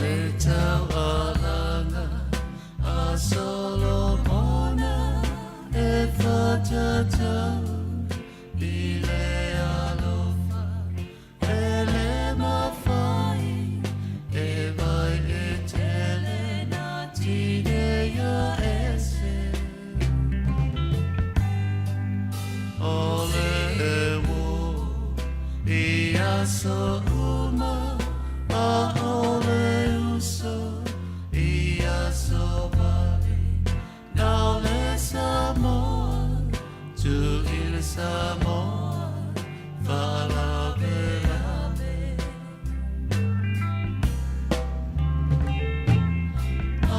L: Le taualaga a Solomona e whatatau i le alofa e le mawhai e vai e tele nā tineia ese. O le e i aso uma a o le uso i aso vale nau le Samoa tu i le Samoa whalavelave.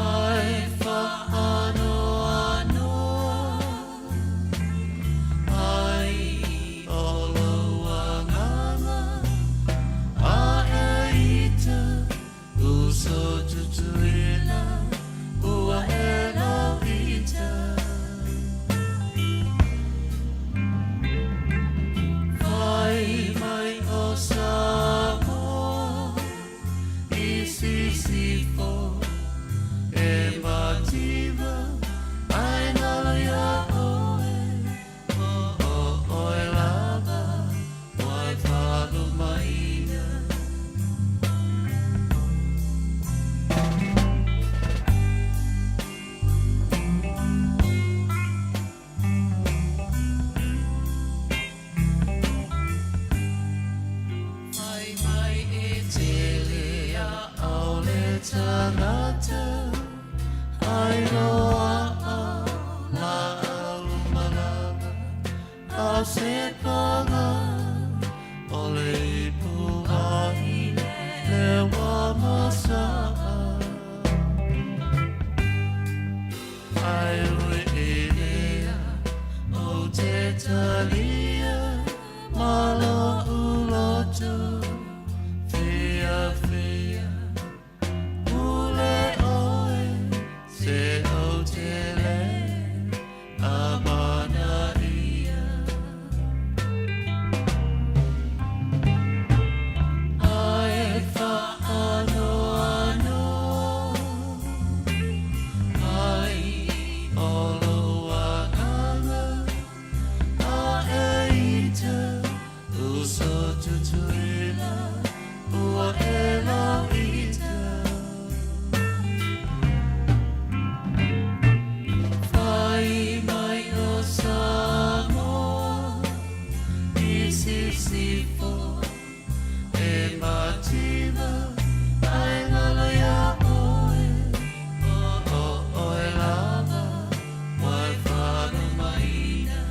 L: Ai whaanoanoa ai o lou agaga a e ita uso tutuila ua e lau ita. Fai mai o Samoa i sisifo e mativa ai nalo ia oe o o oe lava wai whalumaina. Fai mai e tele a au le tangata ai loa a la au malama a se paga o le ipu ai le wa masaa. Ai ui i lea o te talia malo uloto fia fia ule oe se o te le amana ia. Ai whaanoanoa ai o lou agaga a e ita uso tutuila ua e lau ita. Fai mai o Samoa i sisifo e mativa ai ngalo ia oe o o oe lava wai whalumaina.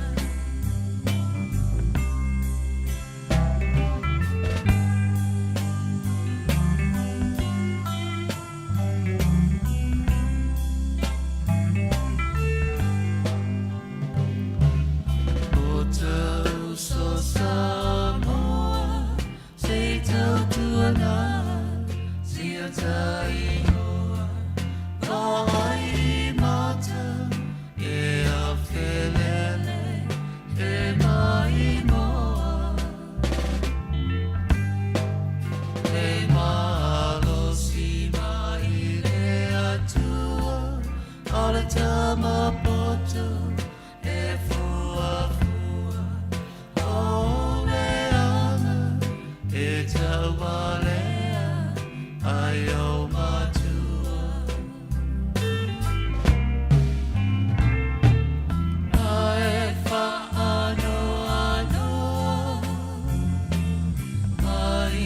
L: O te uso Samoa se tautuana sia taingoa vai mata e a felele e maimoa. Le malosi mai le atua o le tamapoto e fuafua o le aga e taualea ai o matua. Ai whaanoanoa ai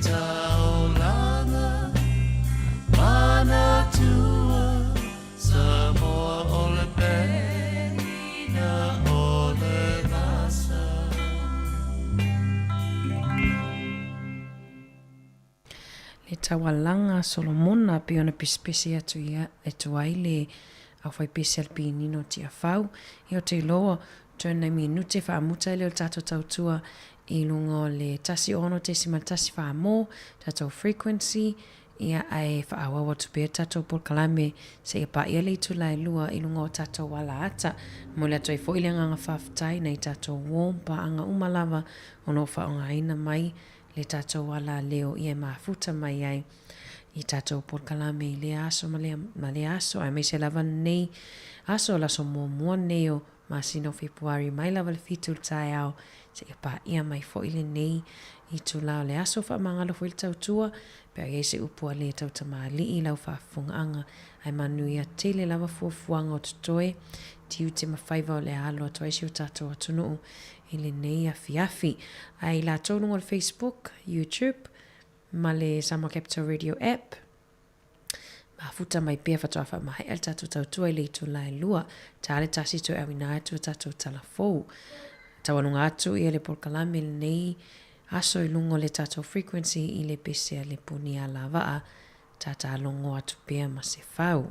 L: taulaga Manatua Samoa o le penina o le vasa.
N: Le taualaga a Solomona pei ona pesepese atu ia atu ai le aufaipese a le pinino o Tiafau. Ia o te iloa toe nai minute faamuta ai lea o le tatou tautua i luga o le 16.14 mo tatou frequency, ia ae faaauau atu pea tatou polokalame seia paia le itula e lua i luga o tatou alaata. Momoli atu ai foi le agaga faafetai nai tatou uo ma paaga uma lava o lo o faaaogaina mai le tatou ala leo ia e mafuta mai ai i tatou polokalame i lea aso ma lea, ma lea aso, aemaise lava lenei aso, le aso muamua lenei o masina o Fepuari mai lava le 7 i le taeao seia paia mai foi lenei itula o le aso. Faamagalo foi le tautua pe a i ai se upu a le tautamalii i lau faafofogaaga, ae manuia tele lava fuafuaga o totoe, tiute ma faiva o le a alo atu ai si o tatou atunuu i lenei afiafi. Ae i latou luga o le Facebook, YouTube ma le Samoa Capital Radio app, mafuta mai pea faatoa faamaea le tatou tautua i le itula e lua. Ta le tasi toe auina atu a tatou tala fou. Taualuga atu ia le polokalame lenei aso i luga o le tatou frequency i le pese a le puni alavaa. Tata logo atu pea ma se fau.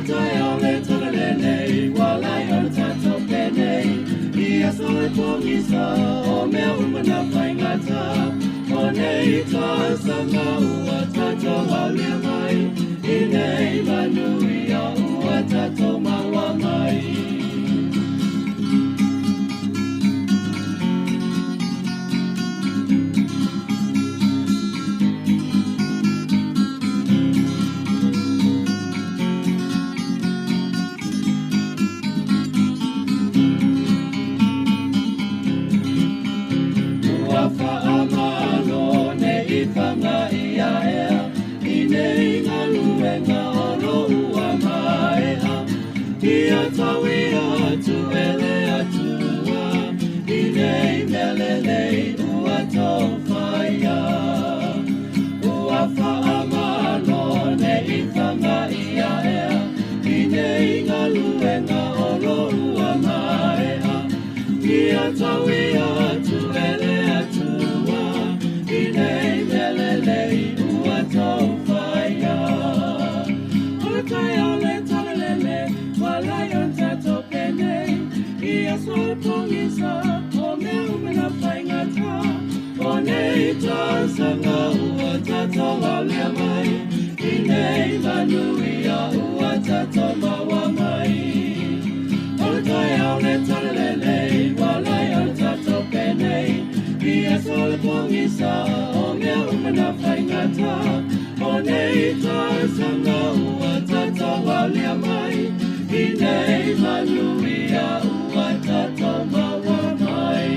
L: taeao le talalelei ua ala ai ona tatou penei I aso e pogisa o mea uma na faigata O nei tausaga ua tatou aulia mai I nei manuia ua tatou maua mai. Ua faamalo ne i faga ia ea i nei galuega o lo ua maea Ia tauia atu e le Atua i nei mea lelei ua tou faia. Ua faamalo ne i faga ia ea i nei galuega o lo ua maea Ia tauia atu e le Atua i nei mea lelei ua tou faia. O le taeao le talalele ua ala ai ona tatou penei I aso e pogisa o mea uma na faigata O nei tausaga ua tatou aulia mai I nei manuia ua tatou maua mai O le taeao le talalelei ua ala ai ona tatou penei I aso le pogisa o mea uma na faigata O nei tausaga ua tatou aulia mai I nei manuia ua tatou maua mai.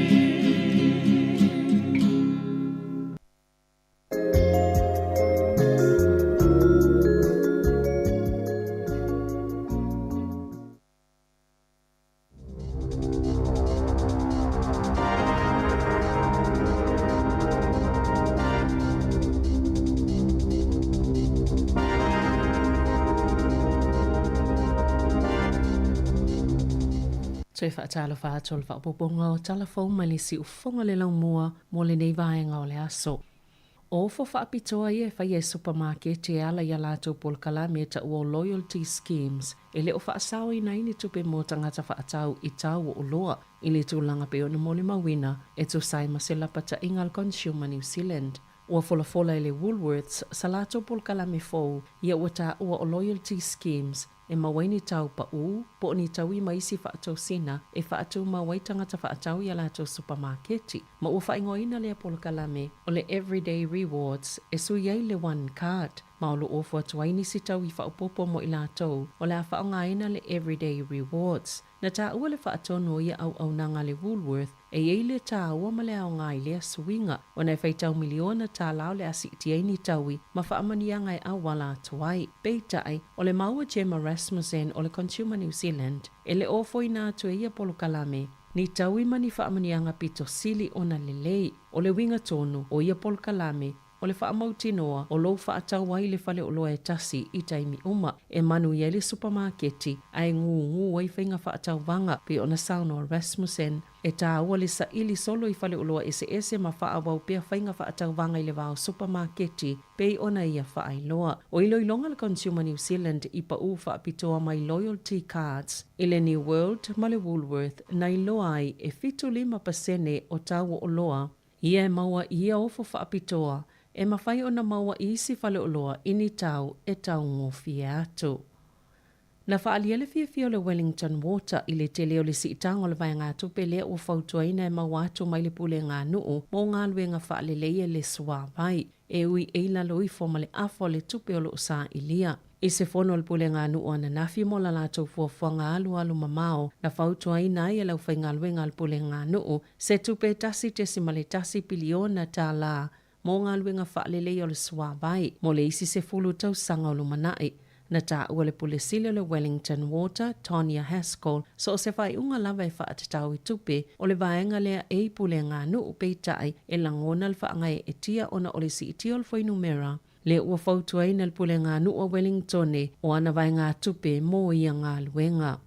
C: Toe faatalofa atu o le faaopoopoga o tala fou mai le siufofoga le laumua mo lenei vaega o le aso. O ofo faapitoa ia e faia e supamaketi e ala i a latou polokalame e taua o Loyalty Schemes e le o faasaoina ai ni tupe mo tagata faatau i tau o oloa i le tulaga pei ona molimauina e tusa ai ma se lapataiga a le Consumer New Zealand. Ua folafola e le Woolworths sa latou polokalame fou ia ua taua o Loyalty Schemes e maua ai ni tau paʻū po o ni taui ma isi faatosina e faatumau ai tagata faatau i a latou supamaketi, ma ua faaigoaina lea polokalame o le Everyday Rewards e sui ai le One Card, ma o lo o ofo atu ai nisi taui faaopoopo mo i latou o le a faaaogaina le Everyday Rewards. Na taua le faatonu o ia auaunaga a le Woolworth e i ai le tāua ma le aoga i lea suiga, ona e faitau miliona tālā o le a siitia ai ni taui ma faamanuiaga e auala atu ai. Peitai, o le maua Gemma Rasmussen o le Consumer New Zealand, e le o ofoina atu e ia polokalame ni taui ma ni faamanuiaga pito sili ona lelei. O le uiga tonu o ia polokalame, O le faamautinoa o lou faatau ai i le faleoloa e tasi i taimi uma e manuia ai le supamaketi ae gūgū ai faiga faatauvaga, pei ona saunoa Rasmussen. E tāua le saili solo i faleoloa eseese ma faaauau pea faiga faatauvaga i le va o supamaketi pei ona ia faailoa. O iloiloga a le Consumer New Zealand i paʻū faapitoa mai Loyalty Cards i le New World ma le Woolworth na iloa ai e 75% o tau o oloa Ia e maua i ia ofo faapitoa e mafai ona maua i isi faleoloa i ni tau e taugofie atu. Na faaalia le fiafia o le Wellington Water i le tele o le siitaga o le vaegatupe lea ua fautuaina e maua atu mai le Pulega a Nuu mo galuega faalelei e le suavai e ui e i lalo ifo ma le afa o le tupe o lo o sailia. I se fono a le Pulega a Nuu ananafi mo la latou fuafuaga alualu mamao, na fautuaina ai e le aufaigaluega a le Pulega a Nuu se tupe $1.1 piliona tālā mo galuega faaleleia o le suavai mo le isi 10 tausaga o lumanai. Na taua le Pule Sili o le Wellington Water, Tonya Haskell, so o se faaiuga lava e faatatau i tupe o le vaega lea e i Pulega a Nuu peitai e lagona le faagaeetia ona o le siitia o le fuainumera lea ua fautuaina le Pulega a Nuu a Wellingtone o ana vaegatupe mo ia galuega.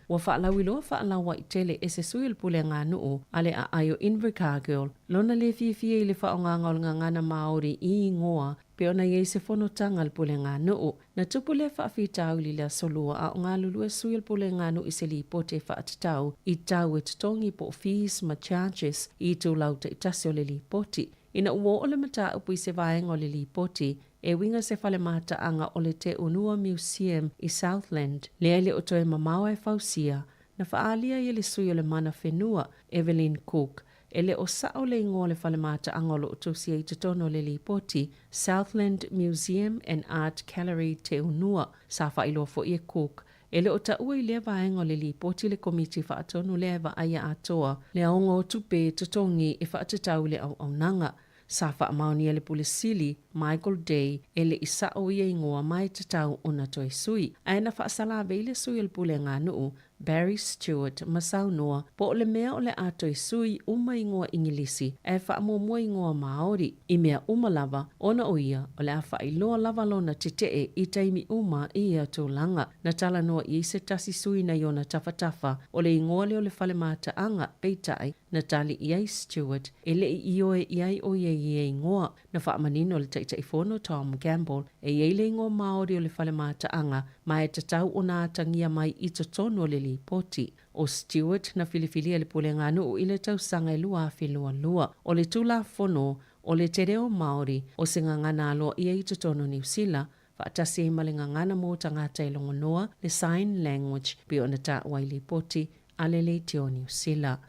C: Ua faalauiloa faalauaitele e se sui o le puleaganuu a le aai o Invercargill lona le fiafia i le faaaogaga o le gagana Māori i igoa pei ona i ai se fonotaga a le puleaganuu. Na tupu lea faafitauli i le Aso Lua a o galulue sui o le puleaganuu i se lipoti e faatatau i tau e totogi po o fees ma charges i itulau taitasi o le lipoti. Ina ua oo le mataupu i se vaega o le lipoti, e uiga se fale mataaga o le Te Unua Museum i Southland, lea e le o toe mamao ae fausia, na faaalia ai e le sui o le mana whenua, Evelyn Cook, e le o sao le igoa o le fale mataaga o lo o tusia i totonu o le lipoti, Southland Museum and Art Gallery Te Unua. Sa faailoa foi e Cook, e le o taua i lea vaega o le lipoti le Komiti Faatonu lea e vaaia atoa le aoga o tupe totogi e faatatau i le auaunaga. Sa faamaonia le Pule Sili, Michael Day, e le i sao ia igoa ma e tatau ona toe sui. Ae na faasalavei le sui o le Puleaganuu, Barry Stewart, ma saunoa, po o le mea o le a toe sui uma igoa Igilisi ae faamuamua igoa Māori, i mea uma lava, ona o ia o le a faailoa lava lona tetee i taimi uma i ia tulaga. Na talanoa i ai se tasi sui nai ona tafatafa o le igoa lea o le fale mataaga, peitai, Na tali i ai Stewart, e le i ioe i ai ʻo ia i ia igoa. Na faamanino le Taitaifono Tom Gamble, e i ai le igoa Māori o le fale mataaga, ma e tatau ona atagia mai i totonu o le lipoti. ʻO Stewart na filifilia i le puleaganuu i le tausaga e 2022. O le Tulafono o le Te Reo Māori o se gagana aloaia i totonu o Niu Sila, faatasi ai ma le gagana mō tagata e logonoa, le sign language, pei ona taua i lipoti a le Leitio Niu Sila.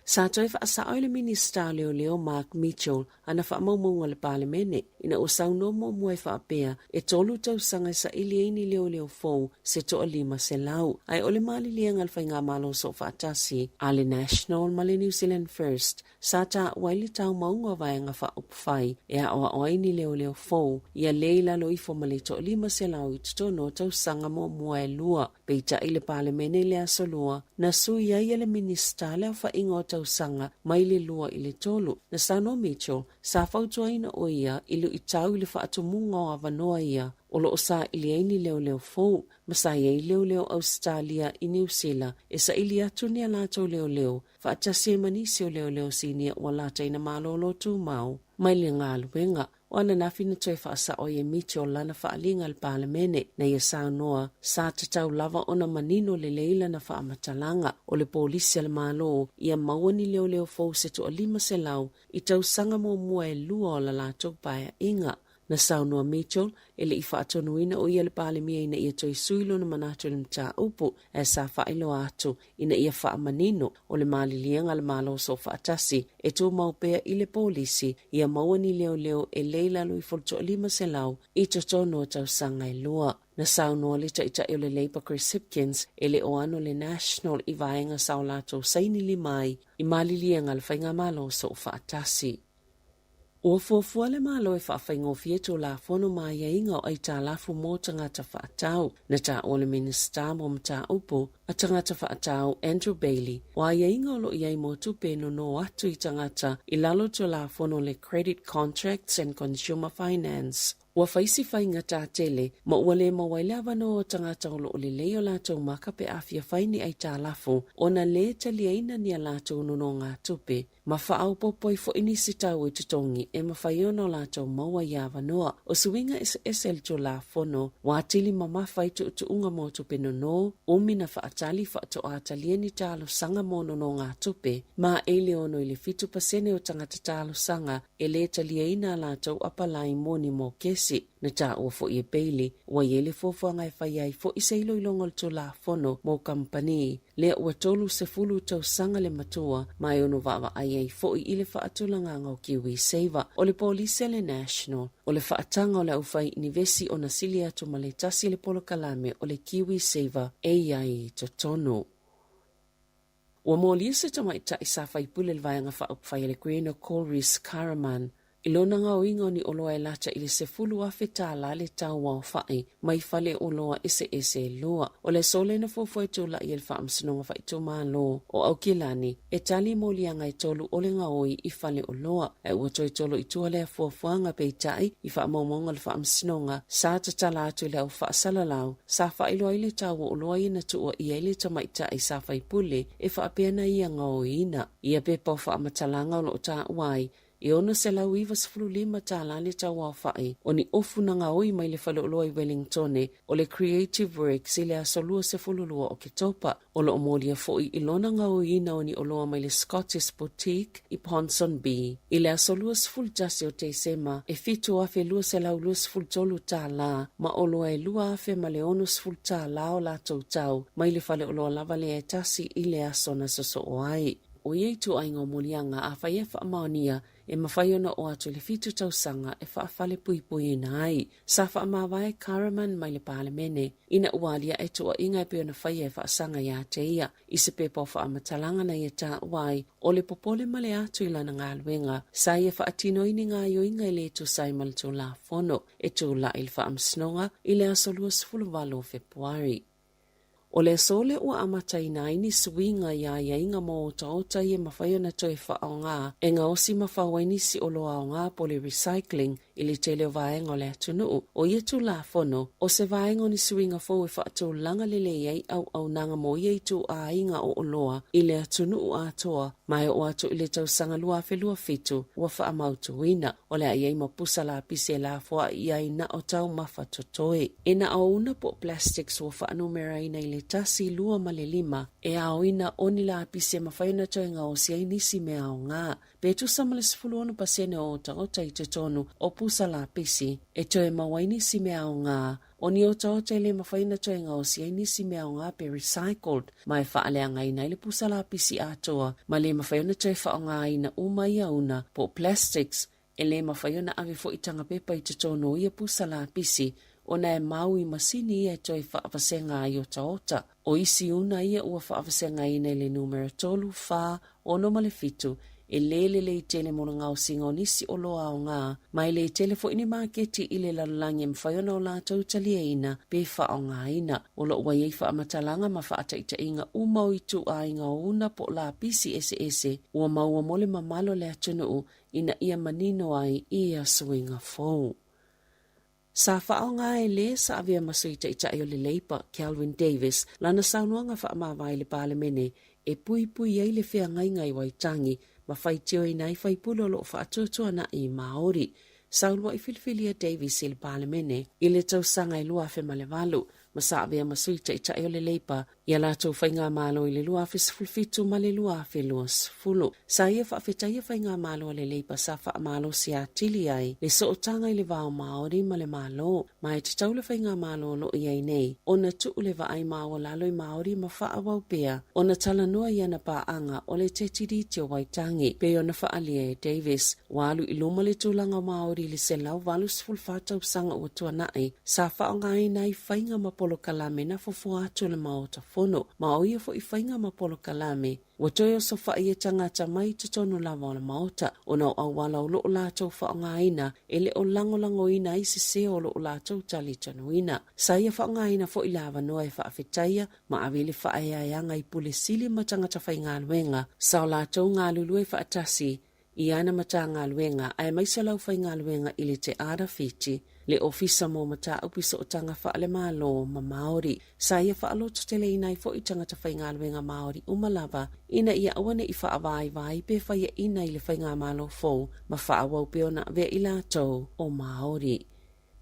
H: Sa toe faasao e le Minisita o Leoleo Mark Mitchell ana faamaumauga a le Palemene ina ua saunoa muamua e faapea e tolu tausaga e saili ai ni leoleo fou se 500, ae o le maliliega a le Faigamalo Soofaatasi a le National ma le New Zealand First Sa taua ai le taumauga o Vaega Faaupufai e aoao ai ni leoleo fou ia le i lalo ifo ma le 500 i totonu o tausaga muamua e lua. Peitai le Palemene i le Aso Lua, na sui ai e le Minisita le aofaiga o tausaga mai le lua i le tolu. Na saunoa Mitchell, sa fautuaina ʻo ia i luitau i le faatumuga o avanoa ia o lo o saili ai ni leoleo fou ma sa i ai leoleo Ausetalia i Niu Sila e saili atu ni a latou leoleo faatasi ai ma nisi o leoleo sinia ua lataina malōlō tumau mai le galuega. O ananafi na toe faasao ai e Mitchell lana faaaliga i le Palemene na ia saunoa sa tatau lava ona manino lelei lana faamatalaga o le polisi a le Malo ia maua ni leoleo fou se toa 500 i tausaga muamua e lua o la latou paeaiga. Na saunoa Mitchell, e le i faatonuina ʻo ia le Palemia ina ia toe sui lona manatu i le mataupu, ae sa faailoa atu ina ia faamanino o le maliliega a le Malo Soofaatasi e tumau pea i le polisi ia maua ni leoleo e le i lalo ifo le toa 500 i totonu o tausaga e lua. Na saunoa le Taitai o le Labour Chris Hipkins e le o ano le National i vaega sa o latou saini lima ai i maliliega a le Faigamalo Soofaatasi. Ua fuafua le Malo e faafaigofie Tulafono ma aiaiga o aitalafu mo tagata faatau. Na taua le Minisita mo Mataupu a Tagata Faatau Andrew Bayly, o aiaiga o lo o i ai mo tupe e nono atu i tagata i lalo o Tulafono le Credit Contracts and Consumer Finance. Ua fai si faigata tele ma ua le maua ai le avanoa o tagata o lo o lelei o latou maka pe a fia fai ni aitalafu ona lē taliaina ni a latou nonogatupe ma faaopoopo ai foi nisi tau e totogi e mafai ona o latou maua ia avanoa. O suiga eseese o le Tulafono ua atili mamafa ai tuutuuga mo tupe nono, umi na faatali faatoa talia ni talosaga mo nonogatupe, ma e le ono i le 7% o tagata talosaga e lē taliaina a latou apalai mo ni mokesi. Na taua foi e Bailey, ua i ai le fuafuaga e faia ai foi se iloiloga o le Tulafono mo kamupani, lea ua 30 tausaga le matua ma e ono vaavaai ai foi i le faatulagaga o KiwiSaver. O le polisi a le National, o le faataga o le aufai-inivesi ona sili atu ma le tasi le polokalame o le KiwiSaver e i ai i totonu. Ua molia se tamaitai sa faipule i le Vaega Faaupufai a le Green o Golriz Ghahraman. I lona gaoiga o ni oloa e lata i le $10,000 le tau aofai mai fale oloa eseese e lua. O le aso lea na fuafua e tulai ai le Faamasinoga Faaitumalo o Aukilani e tali i moliaga e tolu o le gaoi i fale oloa, ae ua toe tolo i tua lea fuafuaga peitai i faamaumauga a le Faamasinoga sa tatala atu i le au faasalalau sa faailoa ai le tau o oloa ia na tuuaia ai le tamaitai sa faipule e faapea na ia gaoiina. Ia pepa o faamatalaga o lo o taua ai e $695 le tau aofai o ni ofu na gaoi mai le faleoloa i Wellingtone o le Creative Works i le aso 22 o Oketopa. O lo o molia foi i lona gaoiina o ni oloa mai le Scottish Boutique i Ponsonby i le aso 21 o Tesema e $7,223 ma oloa e $2,060 o latou tau mai le faleoloa lava lea e tasi i le aso na sosoo ai. O ia ituaiga o moliaga afai e faamaonia, e mafai ona oo atu i le fitu tausaga e faafalepuipuiina ai. Sa faamavae Kahraman mai le Palemene ina ua aliae tuuaiga e pei ona faia e faasaga ia te ia i se pepa o faamatalaga na ia taua ai o le popole ma le atu i lana galuega sa ia faatino ai ni gaoioiga e le tusa ai ma le Tulafono e tulai i le Faamasinoga i le aso 28 o Fepuari. O le aso lea ua amataina ai ni suiga i aiaiga mo otaota ia e mafai ona toe faaaoga e gaosi ma fau ai nisi oloa aoga po o le recycling i le tele o vaega o le atunuu. O ia Tulafono, o se vaega o ni suiga fou e faatulaga lelei ai auaunaga mo ia ituaiga o oloa i le atunuu atoa ma e oo atu i le tausaga 2027 ua faamautuina. O le a i ai ma pusa lapisi e lafoai ai na o taumafa totoe. E na o una po o plastics ua faanumeraina i le tasi, lua ma le lima, e aoina o ni lapisi e mafai ona toe gaosi ai nisi mea aoga. Pe tusa ma le 16% o otaota i totonu o pusa lapisi e toe maua ai nisi mea aoga, o ni otaota e le mafai ona toe gaosi ai nisi mea aoga pe recycled ma e faaleagaina ai le pusa lapisi atoa ma le mafai ona toe faaaogaina uma ia una po o plastics. E le mafai ona ave foi taga pepa i totonu o ia pusa lapisi ona e mau i masini ia e toe faavasega ai otaota. O isi una ia ua faavasegaina i le numera tolu, fa, ono ma le fitu, e le lelei tele mo le gaosiga o nisi oloa aoga, ma e le tele foi ni maketi i le lalolagi e mafai ona o latou taliaina pe faaaogaina. O lo o ua i ai faamatalaga ma faataitaiga uma o ituaiga o una po o lapisi eseese ua maua mo le mamalo o le atunuu ina ia manino ai ia suiga fou. Sa faaaoga e le sa avea ma Sui Taitai o le Labour, Kelvin Davis, lana saunoaga faamavae i le Palemene e puipui ai le feagaiga i Waitangi ma faitioina ai faipule o lo o faatuatuanai i Māori. Sa uluai filifilia Davis i le Palemene i le tausaga e 2008 ma sa avea ma Sui Taitai o le Labour i a latou faigamalo i le 2017 ma le 2020. Sa ia faafetaia faigamalo a le Labour sa faamalosi atili ai le sootaga i le va o Māori ma le Malo, ma e tatau le faigamalo o lo o i ai nei ona tuu le vaai maualalo i Māori ma faaauau pea ona talanoa i ana paaga o le Te Tiriti o Waitangi, pei ona faaalia e Davis. Ua alu i luma le tulaga o Māori i le 184 tausaga ua tuanai, sa faaaogaina ai faiga ma polokalame na fofoa atu e le Maota Fono, ma o ia foi faiga ma polokalame ua toe osofai e tagata mai totonu lava o le Maota, ona o auala o lo o latou faaaogaina e le o lagolagoina ai sese o lo o latou talitonuina. Sa ia faaaogaina foi le avanoa e faafetaia ma ave le faaeaeaga i Pule Sili ma tagata faigaluega sa o latou galulue faatasi i ana Matagaluega aemaise lau faigaluega i le Te Ara Whiti, le Ofisa mo Mataupu i Sootaga Faale-Malo ma Māori. Sa ia faalototeleina ai foi tagata faigaluega Māori uma lava ina ia aua ne i faavaivai pe faiaina i le faigamalo fou ma faaauau pea ona avea i latou o Māori.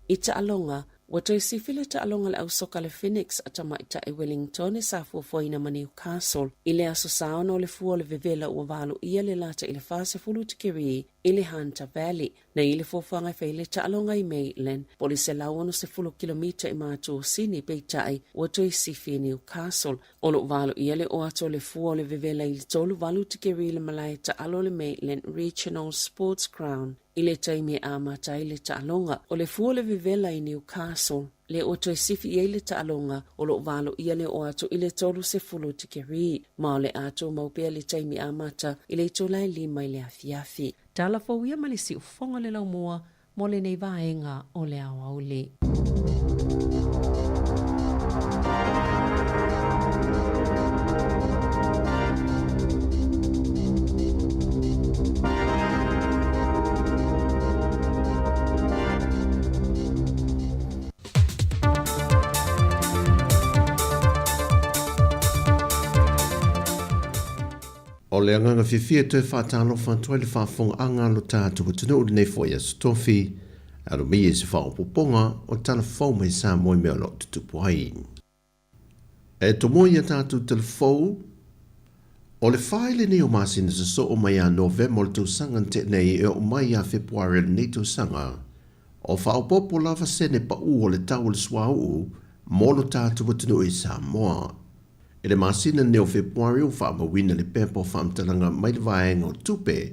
H: I taaloga, ua toe sifi le taaloga a le ausoka a le Phoenix a tamaitai Wellingtone sa fuafuaina ma Newcastle i le Aso Sa ona o le fua o le vevela ua valoia le lata i le 40 tikeri i le Hunter Valley. Nei i le fuafuaga e fai le taaloga i Maitland po o le 160 kilomita i matu o Sini peitai ua toe sifi i Newcastle. O lo o valoia le oo atu o le fua o le vevela i le 38 tikeri i le malae taalo o le Maitland Regional Sports Ground. I le taimi e amata ai le taaloga, o le fua o le vevela i Newcastle, lea ua toe sifi i ai le taaloga, o lo o valoia le oo atu i le 30 tikeri, ma o le a tumau pea le taimi amata i le itula e lima i le afiafi.
C: Tala fou ia ma le siufofoga o le laumua mo lenei vaega o le aoauli.
F: O le agaga fiafia e toe faatalofa atu ai le faafofogaaga a lo tatou atunuu i lenei foi Aso Tofi, alo mai i se faaopoopoga o tala fou mai Samoa i mea o lo o tutupu ai. E tomoa i a tatou tala fou, o le fae lenei o masina sosoo mai ia Novema o le tausaga na tea nei e oo mai ia Fepuari o lenei tausaga, o faaopoopo lava sene paʻu o le tau o le suauu mo lo tatou atunuu i Samoa. I le masina nei o Fepuari ua faamauina le pepa o faamatalaga mai le vaega o tupe,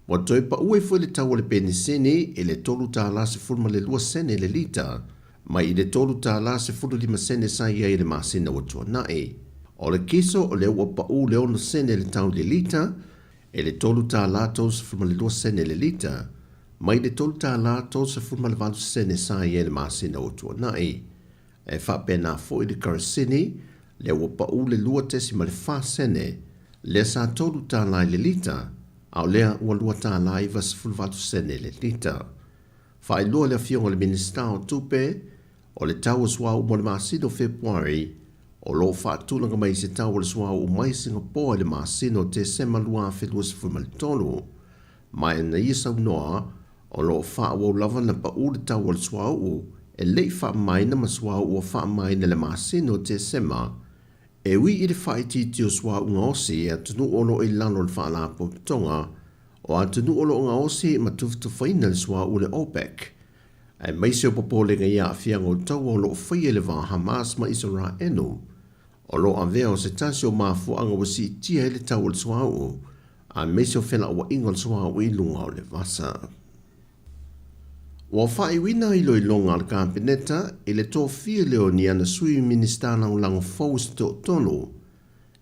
F: ua toe paʻu ai foi le tau o le penisini i le $3.12 sene le lita, mai i le $3.15 sene sa i ai i le masina ua tuanai. O le kiso o lea ua paʻu le 6 sene le tau i le lita, i le $3.32 sene le lita, mai le $3.38 sene sa i ai i le masina ua tuanai. E faapena foi le kerosene, lea ua pau le 2.4 sene, lea sa $3 i le lita, a o lea ua $2.98 sene le lita. Faailoa le Afioga i le Minisita o Tupe, o le tau o suauu mo le masina o Fepuari, o lo o faatulaga mai i se tau o le suauu mai Singapore i le masina o Tesema 2023. Ma na ia saunoa, O lo o faaauau lava ona pau le tau o le suauu e le i faamamaina ma suauu ua faamamaina i le masina o Tesema, e ui i le faaitiiti o suauu gaosi e atunuu o lo o i lalo o le Faalapotopotoga o Atunuu o lo o Gaosi ma Tufatufaina le Suauu le OPEC, aemaise o popolega i aafiaga o taua o lo o faia i le va o Hamas ma Isaraelu. O lo o avea o se tasi o mafuaaga ua siitia ai le tau o le suauu, aemaise o felauaiga o le suauu i luga o le vasa. Ua faaiuina iloiloga a le Kapeneta i le tofia lea o ni ana Sui Minisita Lagolago fou se toatolu,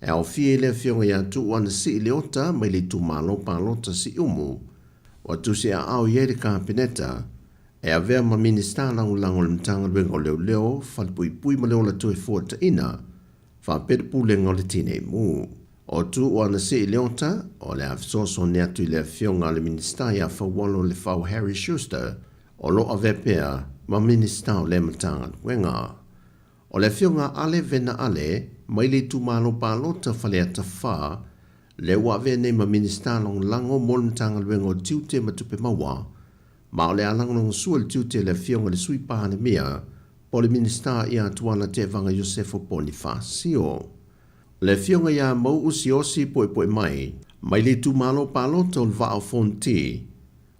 F: e aofia i le Afioga ia Tuuu Anasii Leota mai le itumalo palota Siumu, ua tusiaao i ai le Kapeneta e avea ma Minisita Lagolago o le Matagaluega o Leoleo, Falepuipui ma le Ola Toefuataina, faapea le Pulega o le Tinei Mu. O Tuuu Anasii Leota, o le a fesoasoani atu i le Afioga a le Minisita ia Faualo Lefau Harry Schuster, o lo o avea pea ma Minisita o lea Matagaluega. O le Afioga a Ale Vena Ale, mai le itumalo palota Faleata 4, lea ua avea nei ma Minisita Lagolago mo le Matagaluega o Tiute ma Tupe Maua, Ma o le a lagolagosua le tiute a le Afioga i le Sui Palemia po o le Minisita ia Tuala Tevaga Iosefo Ponifasio. O le Afioga ia Mau'u Siaosi Poepoemai, mai le itumalo palota o le Vaa o Fonoti,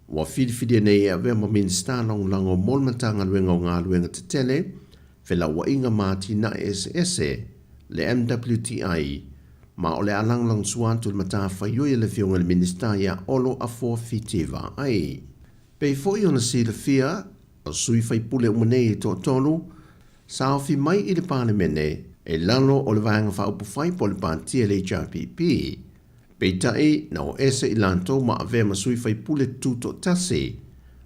F: ua filifilia nei e avea ma Minisita Lagolago mo le Matagaluega o Galuega Tetele, Felauaiga ma Atinae Eseese, le MWTI, ma o le a lagolagosua atu i le matafaioi a le Afioga i le Minisita ia Olo Afoa Fiti Vaai. Pei foi ona silafia, o sui faipule uma nei e toatolu, sa ofi mai i le Palemene i lalo o le Vaega Faaupufai po o le Pati a le HRPP. Peitai, na o ese i latou ma avea ma sui faipule tutoatasi,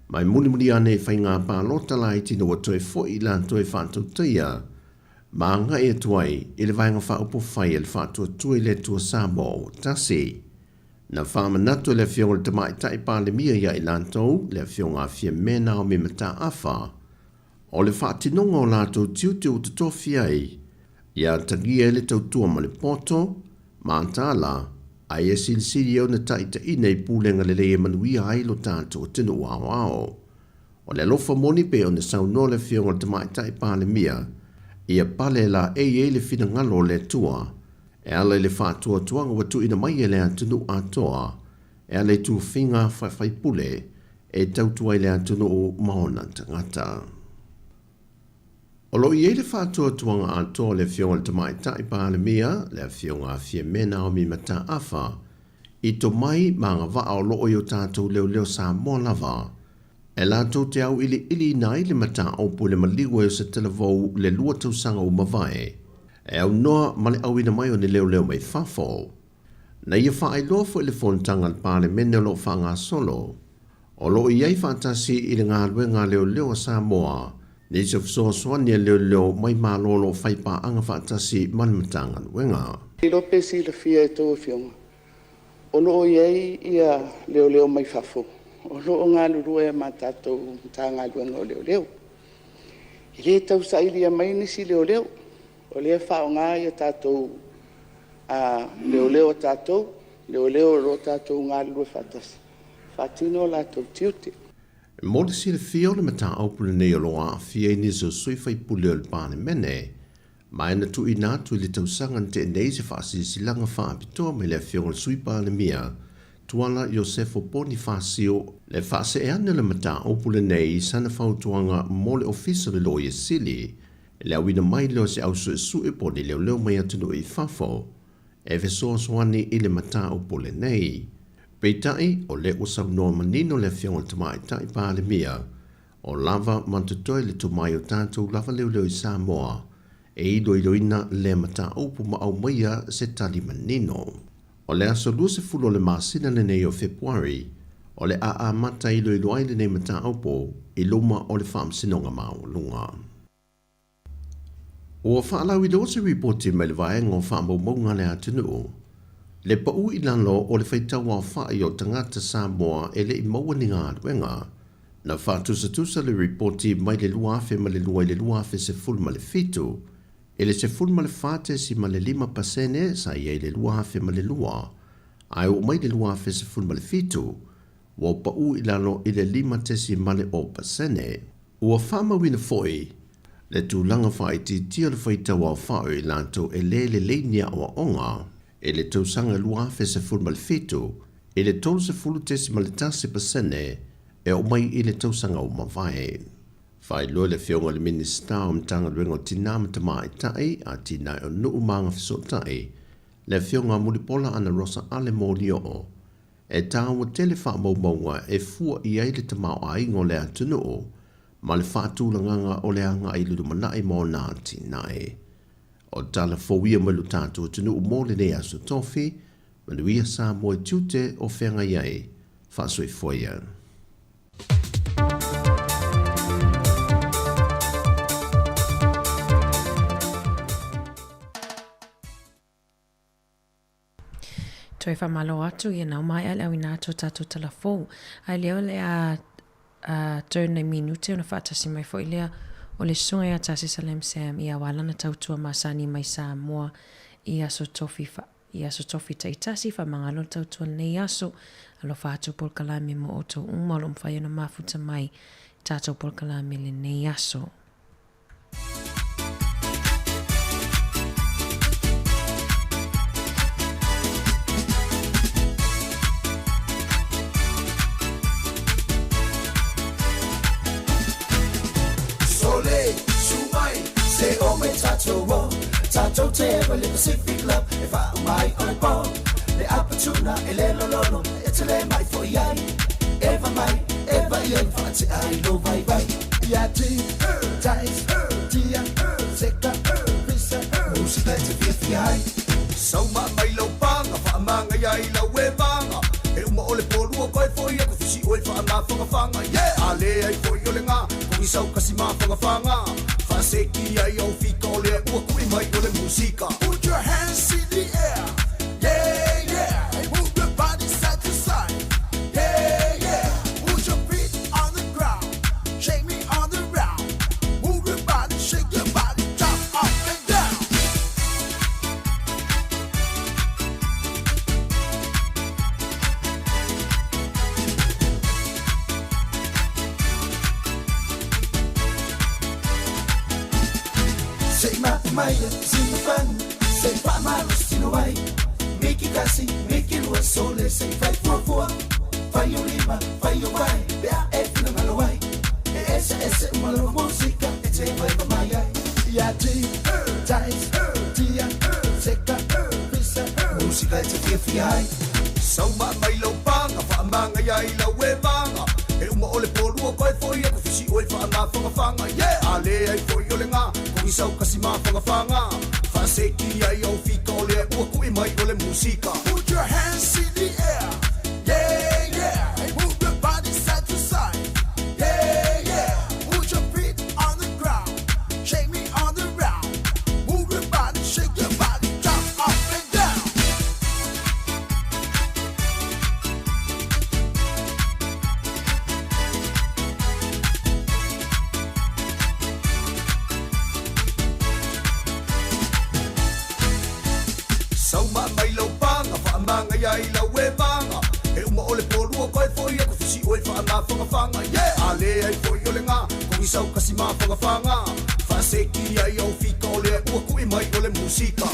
F: ma e mulimuli ane i faiga palota laiti ina ua toe foi i latou e faatautaia ma agai atu ai i le Vaega Faaupufai a le Faatuatua i le Atua Samoa ua Tasi. Na faamanatu e le Afioga i le Tamaitai Palemia ia i latou, le Afioga a Fiame Naomi Mataafa, o le faatinoga o latou tiute ua totofi ai, ia atagia ai le tautua ma le poto, mataala, a ia silisili ai ona taitaiina i pulega lelei e manuia ai lo tatou atunuu aoao. O le alofa moni pei ona saunoa le Afioga i le Tamaitai Palemia, ia pale laei ai le finagalo o le Atua e ala i le faatuatuaga ua tuuina mai e le atunuu atoa e ala i tufiga faafaipule e tautua ai le atunuu ma ona tagata. O lo o i ai le faatuatuaga atoa o le Afioga i le Tamaitai Palemia, le Afioga a Fiame Naomi Mataafa, i tomai ma agavaa o lo o i o tatou leoleo Samoa lava, e latou te auiliiliina ai le mataupu i le maliu ai o se talavou i le 2 tausaga ua mavae, e aunoa ma le auina mai o ni leoleo mai fafo. Na ia faailoa foi i le fonotaga a le Palemene o lo o faagasolo, o lo o i ai faatasi i le galuega a leoleo a Samoa nisi o fesoasoani a leoleo mai Malo o lo o fai paaga faatasi ma le Matagaluega.
G: Iloa pe silafia e tou afioga, o lo o i ai ia leoleo mai fafo o lo o galulue ma tatou Matagaluega o Leoleo. E le tau sailia mai nisi leoleo, o lea e faaaoga a tatou leoleo a tatou, leoleo o lo o tatou galulue faatasi e faatino o latou tiute.
F: Mo le silafia o le mataupu lenei o lo o aafia ai nisi o sui faipule o le Palemene, ma e na tuuina atu i le tausaga na tea nei se faasilasilaga faapitoa mai le Afioga i le Sui Palemia, Tuala Iosefo Ponifasio, le faasee ane o le mataupu lenei i sana fautuaga mo le Ofisa o le Loia Sili, le auina mai lea o se au suesue po o ni leoleo mai atunuu i fafo e fesoasoani i le mataupu lenei. Peitai, o lea ua saunoa manino le Afioga i le Tamaitai Palemia, o lava ma totoe le tomai o tatou lava leoleo i Samoa e iloiloina lea mataupu ma aumaia se tali manino. O le aso 20 o le masina lenei o Fepuari, o le a amata iloilo ai lenei mataupu i luma o le Faamasinoga Maualuga. Ua faalauiloa se ripoti mai le Vaega o Faamaumauga a le Atunuu, le pau i lalo o le faitauaofai o tagata Samoa e le i maua ni galuega. Na faatusatusa le ripoti mai le 2002 i le 2017, i le 14.5 pasene sa i ai i le 2002, ae oo mai i le 2017, ua pau i lalo i le 5.0%. Ua faamauina foi le tulaga faaitiitia o le faitauaofai o i latou e le lelei ni aoaoga i le tausaga 2017 i le 30.1% e oo mai i le tausaga ua mavae. Faailoa le Afioga i le Minisita o Matagaluega o Tina ma Tamaitai, Atinae o Nuu ma Agafesootai, le Afioga Mulipola Anarosa Ale Molioo, E taua tele faamaumauga e fua i ai le tamaoaiga o le atunuu ma le faatulagaga o le agai i le lumanai ma ona atinae. O tala fou ia mai lo tatou atunuu mo lenei aso tofi, manuia Samoa i tiute o feagai ai. Faasoifua ia.
N: Toe faamalo atu ia nau maea le auina atu o tatou tala fou. Ae lea o le a a turn nei minute ona faatasi mai foi lea o le susuga ia Tasi Salam Sam ia aua lana tautua masani mai Samoa i aso tofi fa, i aso tofi taitasi faamagalo le tautua lenei aso. Alofa atu polokalame mo outou uma o lo o mafai ona mafuta mai i tatou polokalame lenei aso.
L: Sole, su mai, se o mai tatou o Tatou te ewa le Pacific Love E wha mai o le po Le apatuna e le lololo E te le mai fo i ai Eva mai, eva i ai Wha te ai lo vai vai Ia ti, tais, tia, seka, pisa, musika e te fiafia ai. Sauma mai lau paga, faamagaia ai lau evaga. E uma o le polua koe foi aku fisi oe faamafagafaga. Yeah! A leai foi o le ga, kogi sau kasi mafagafaga. Faaseki ai au fika o lea ua kui mai o le musika. Put your hands in the air, yeah, yeah. Move your body side to side, yeah, yeah. Put your feet on the ground, shake me on the round. Move your body, shake your body, jump up and down. Se i mapu mai e sina fanu, se i faamalosi tino ai. Miki kasi, miki lua, sole se i fai fuafua. Fai o lima, fai o vae, pe a e finagalo ai. E eseese uma lava musika e te vaiva mai ai. Ia ti, tais, tia, seka, pisa, musika e te fiafia ai. Sauma mai lau paga, faamagaia ai lau evaga. E uma o le polua koe foi aku fisi oe faamafagafaga. Yeah! A leai foi o le ga, kogi sau kasi mafagafaga. Faaseki ai au fika o lea ua ku'i mai o le musika. Put your hands in the air, yeah, yeah. Hey, move your body side to side, yeah, yeah. Put your feet on the ground, shake me on the round. Move your body, shake your body, jump up and down. Sauma mai lau paga, faamagaia ai lau evaga. E uma o le polua koe fo'i aku fusi oe faamafagafaga. Yeah! A leai fo'i o le gā, kogisau kasi mafagafaga. Faaseki ai au fika o lea ua ku'i mai o le musika.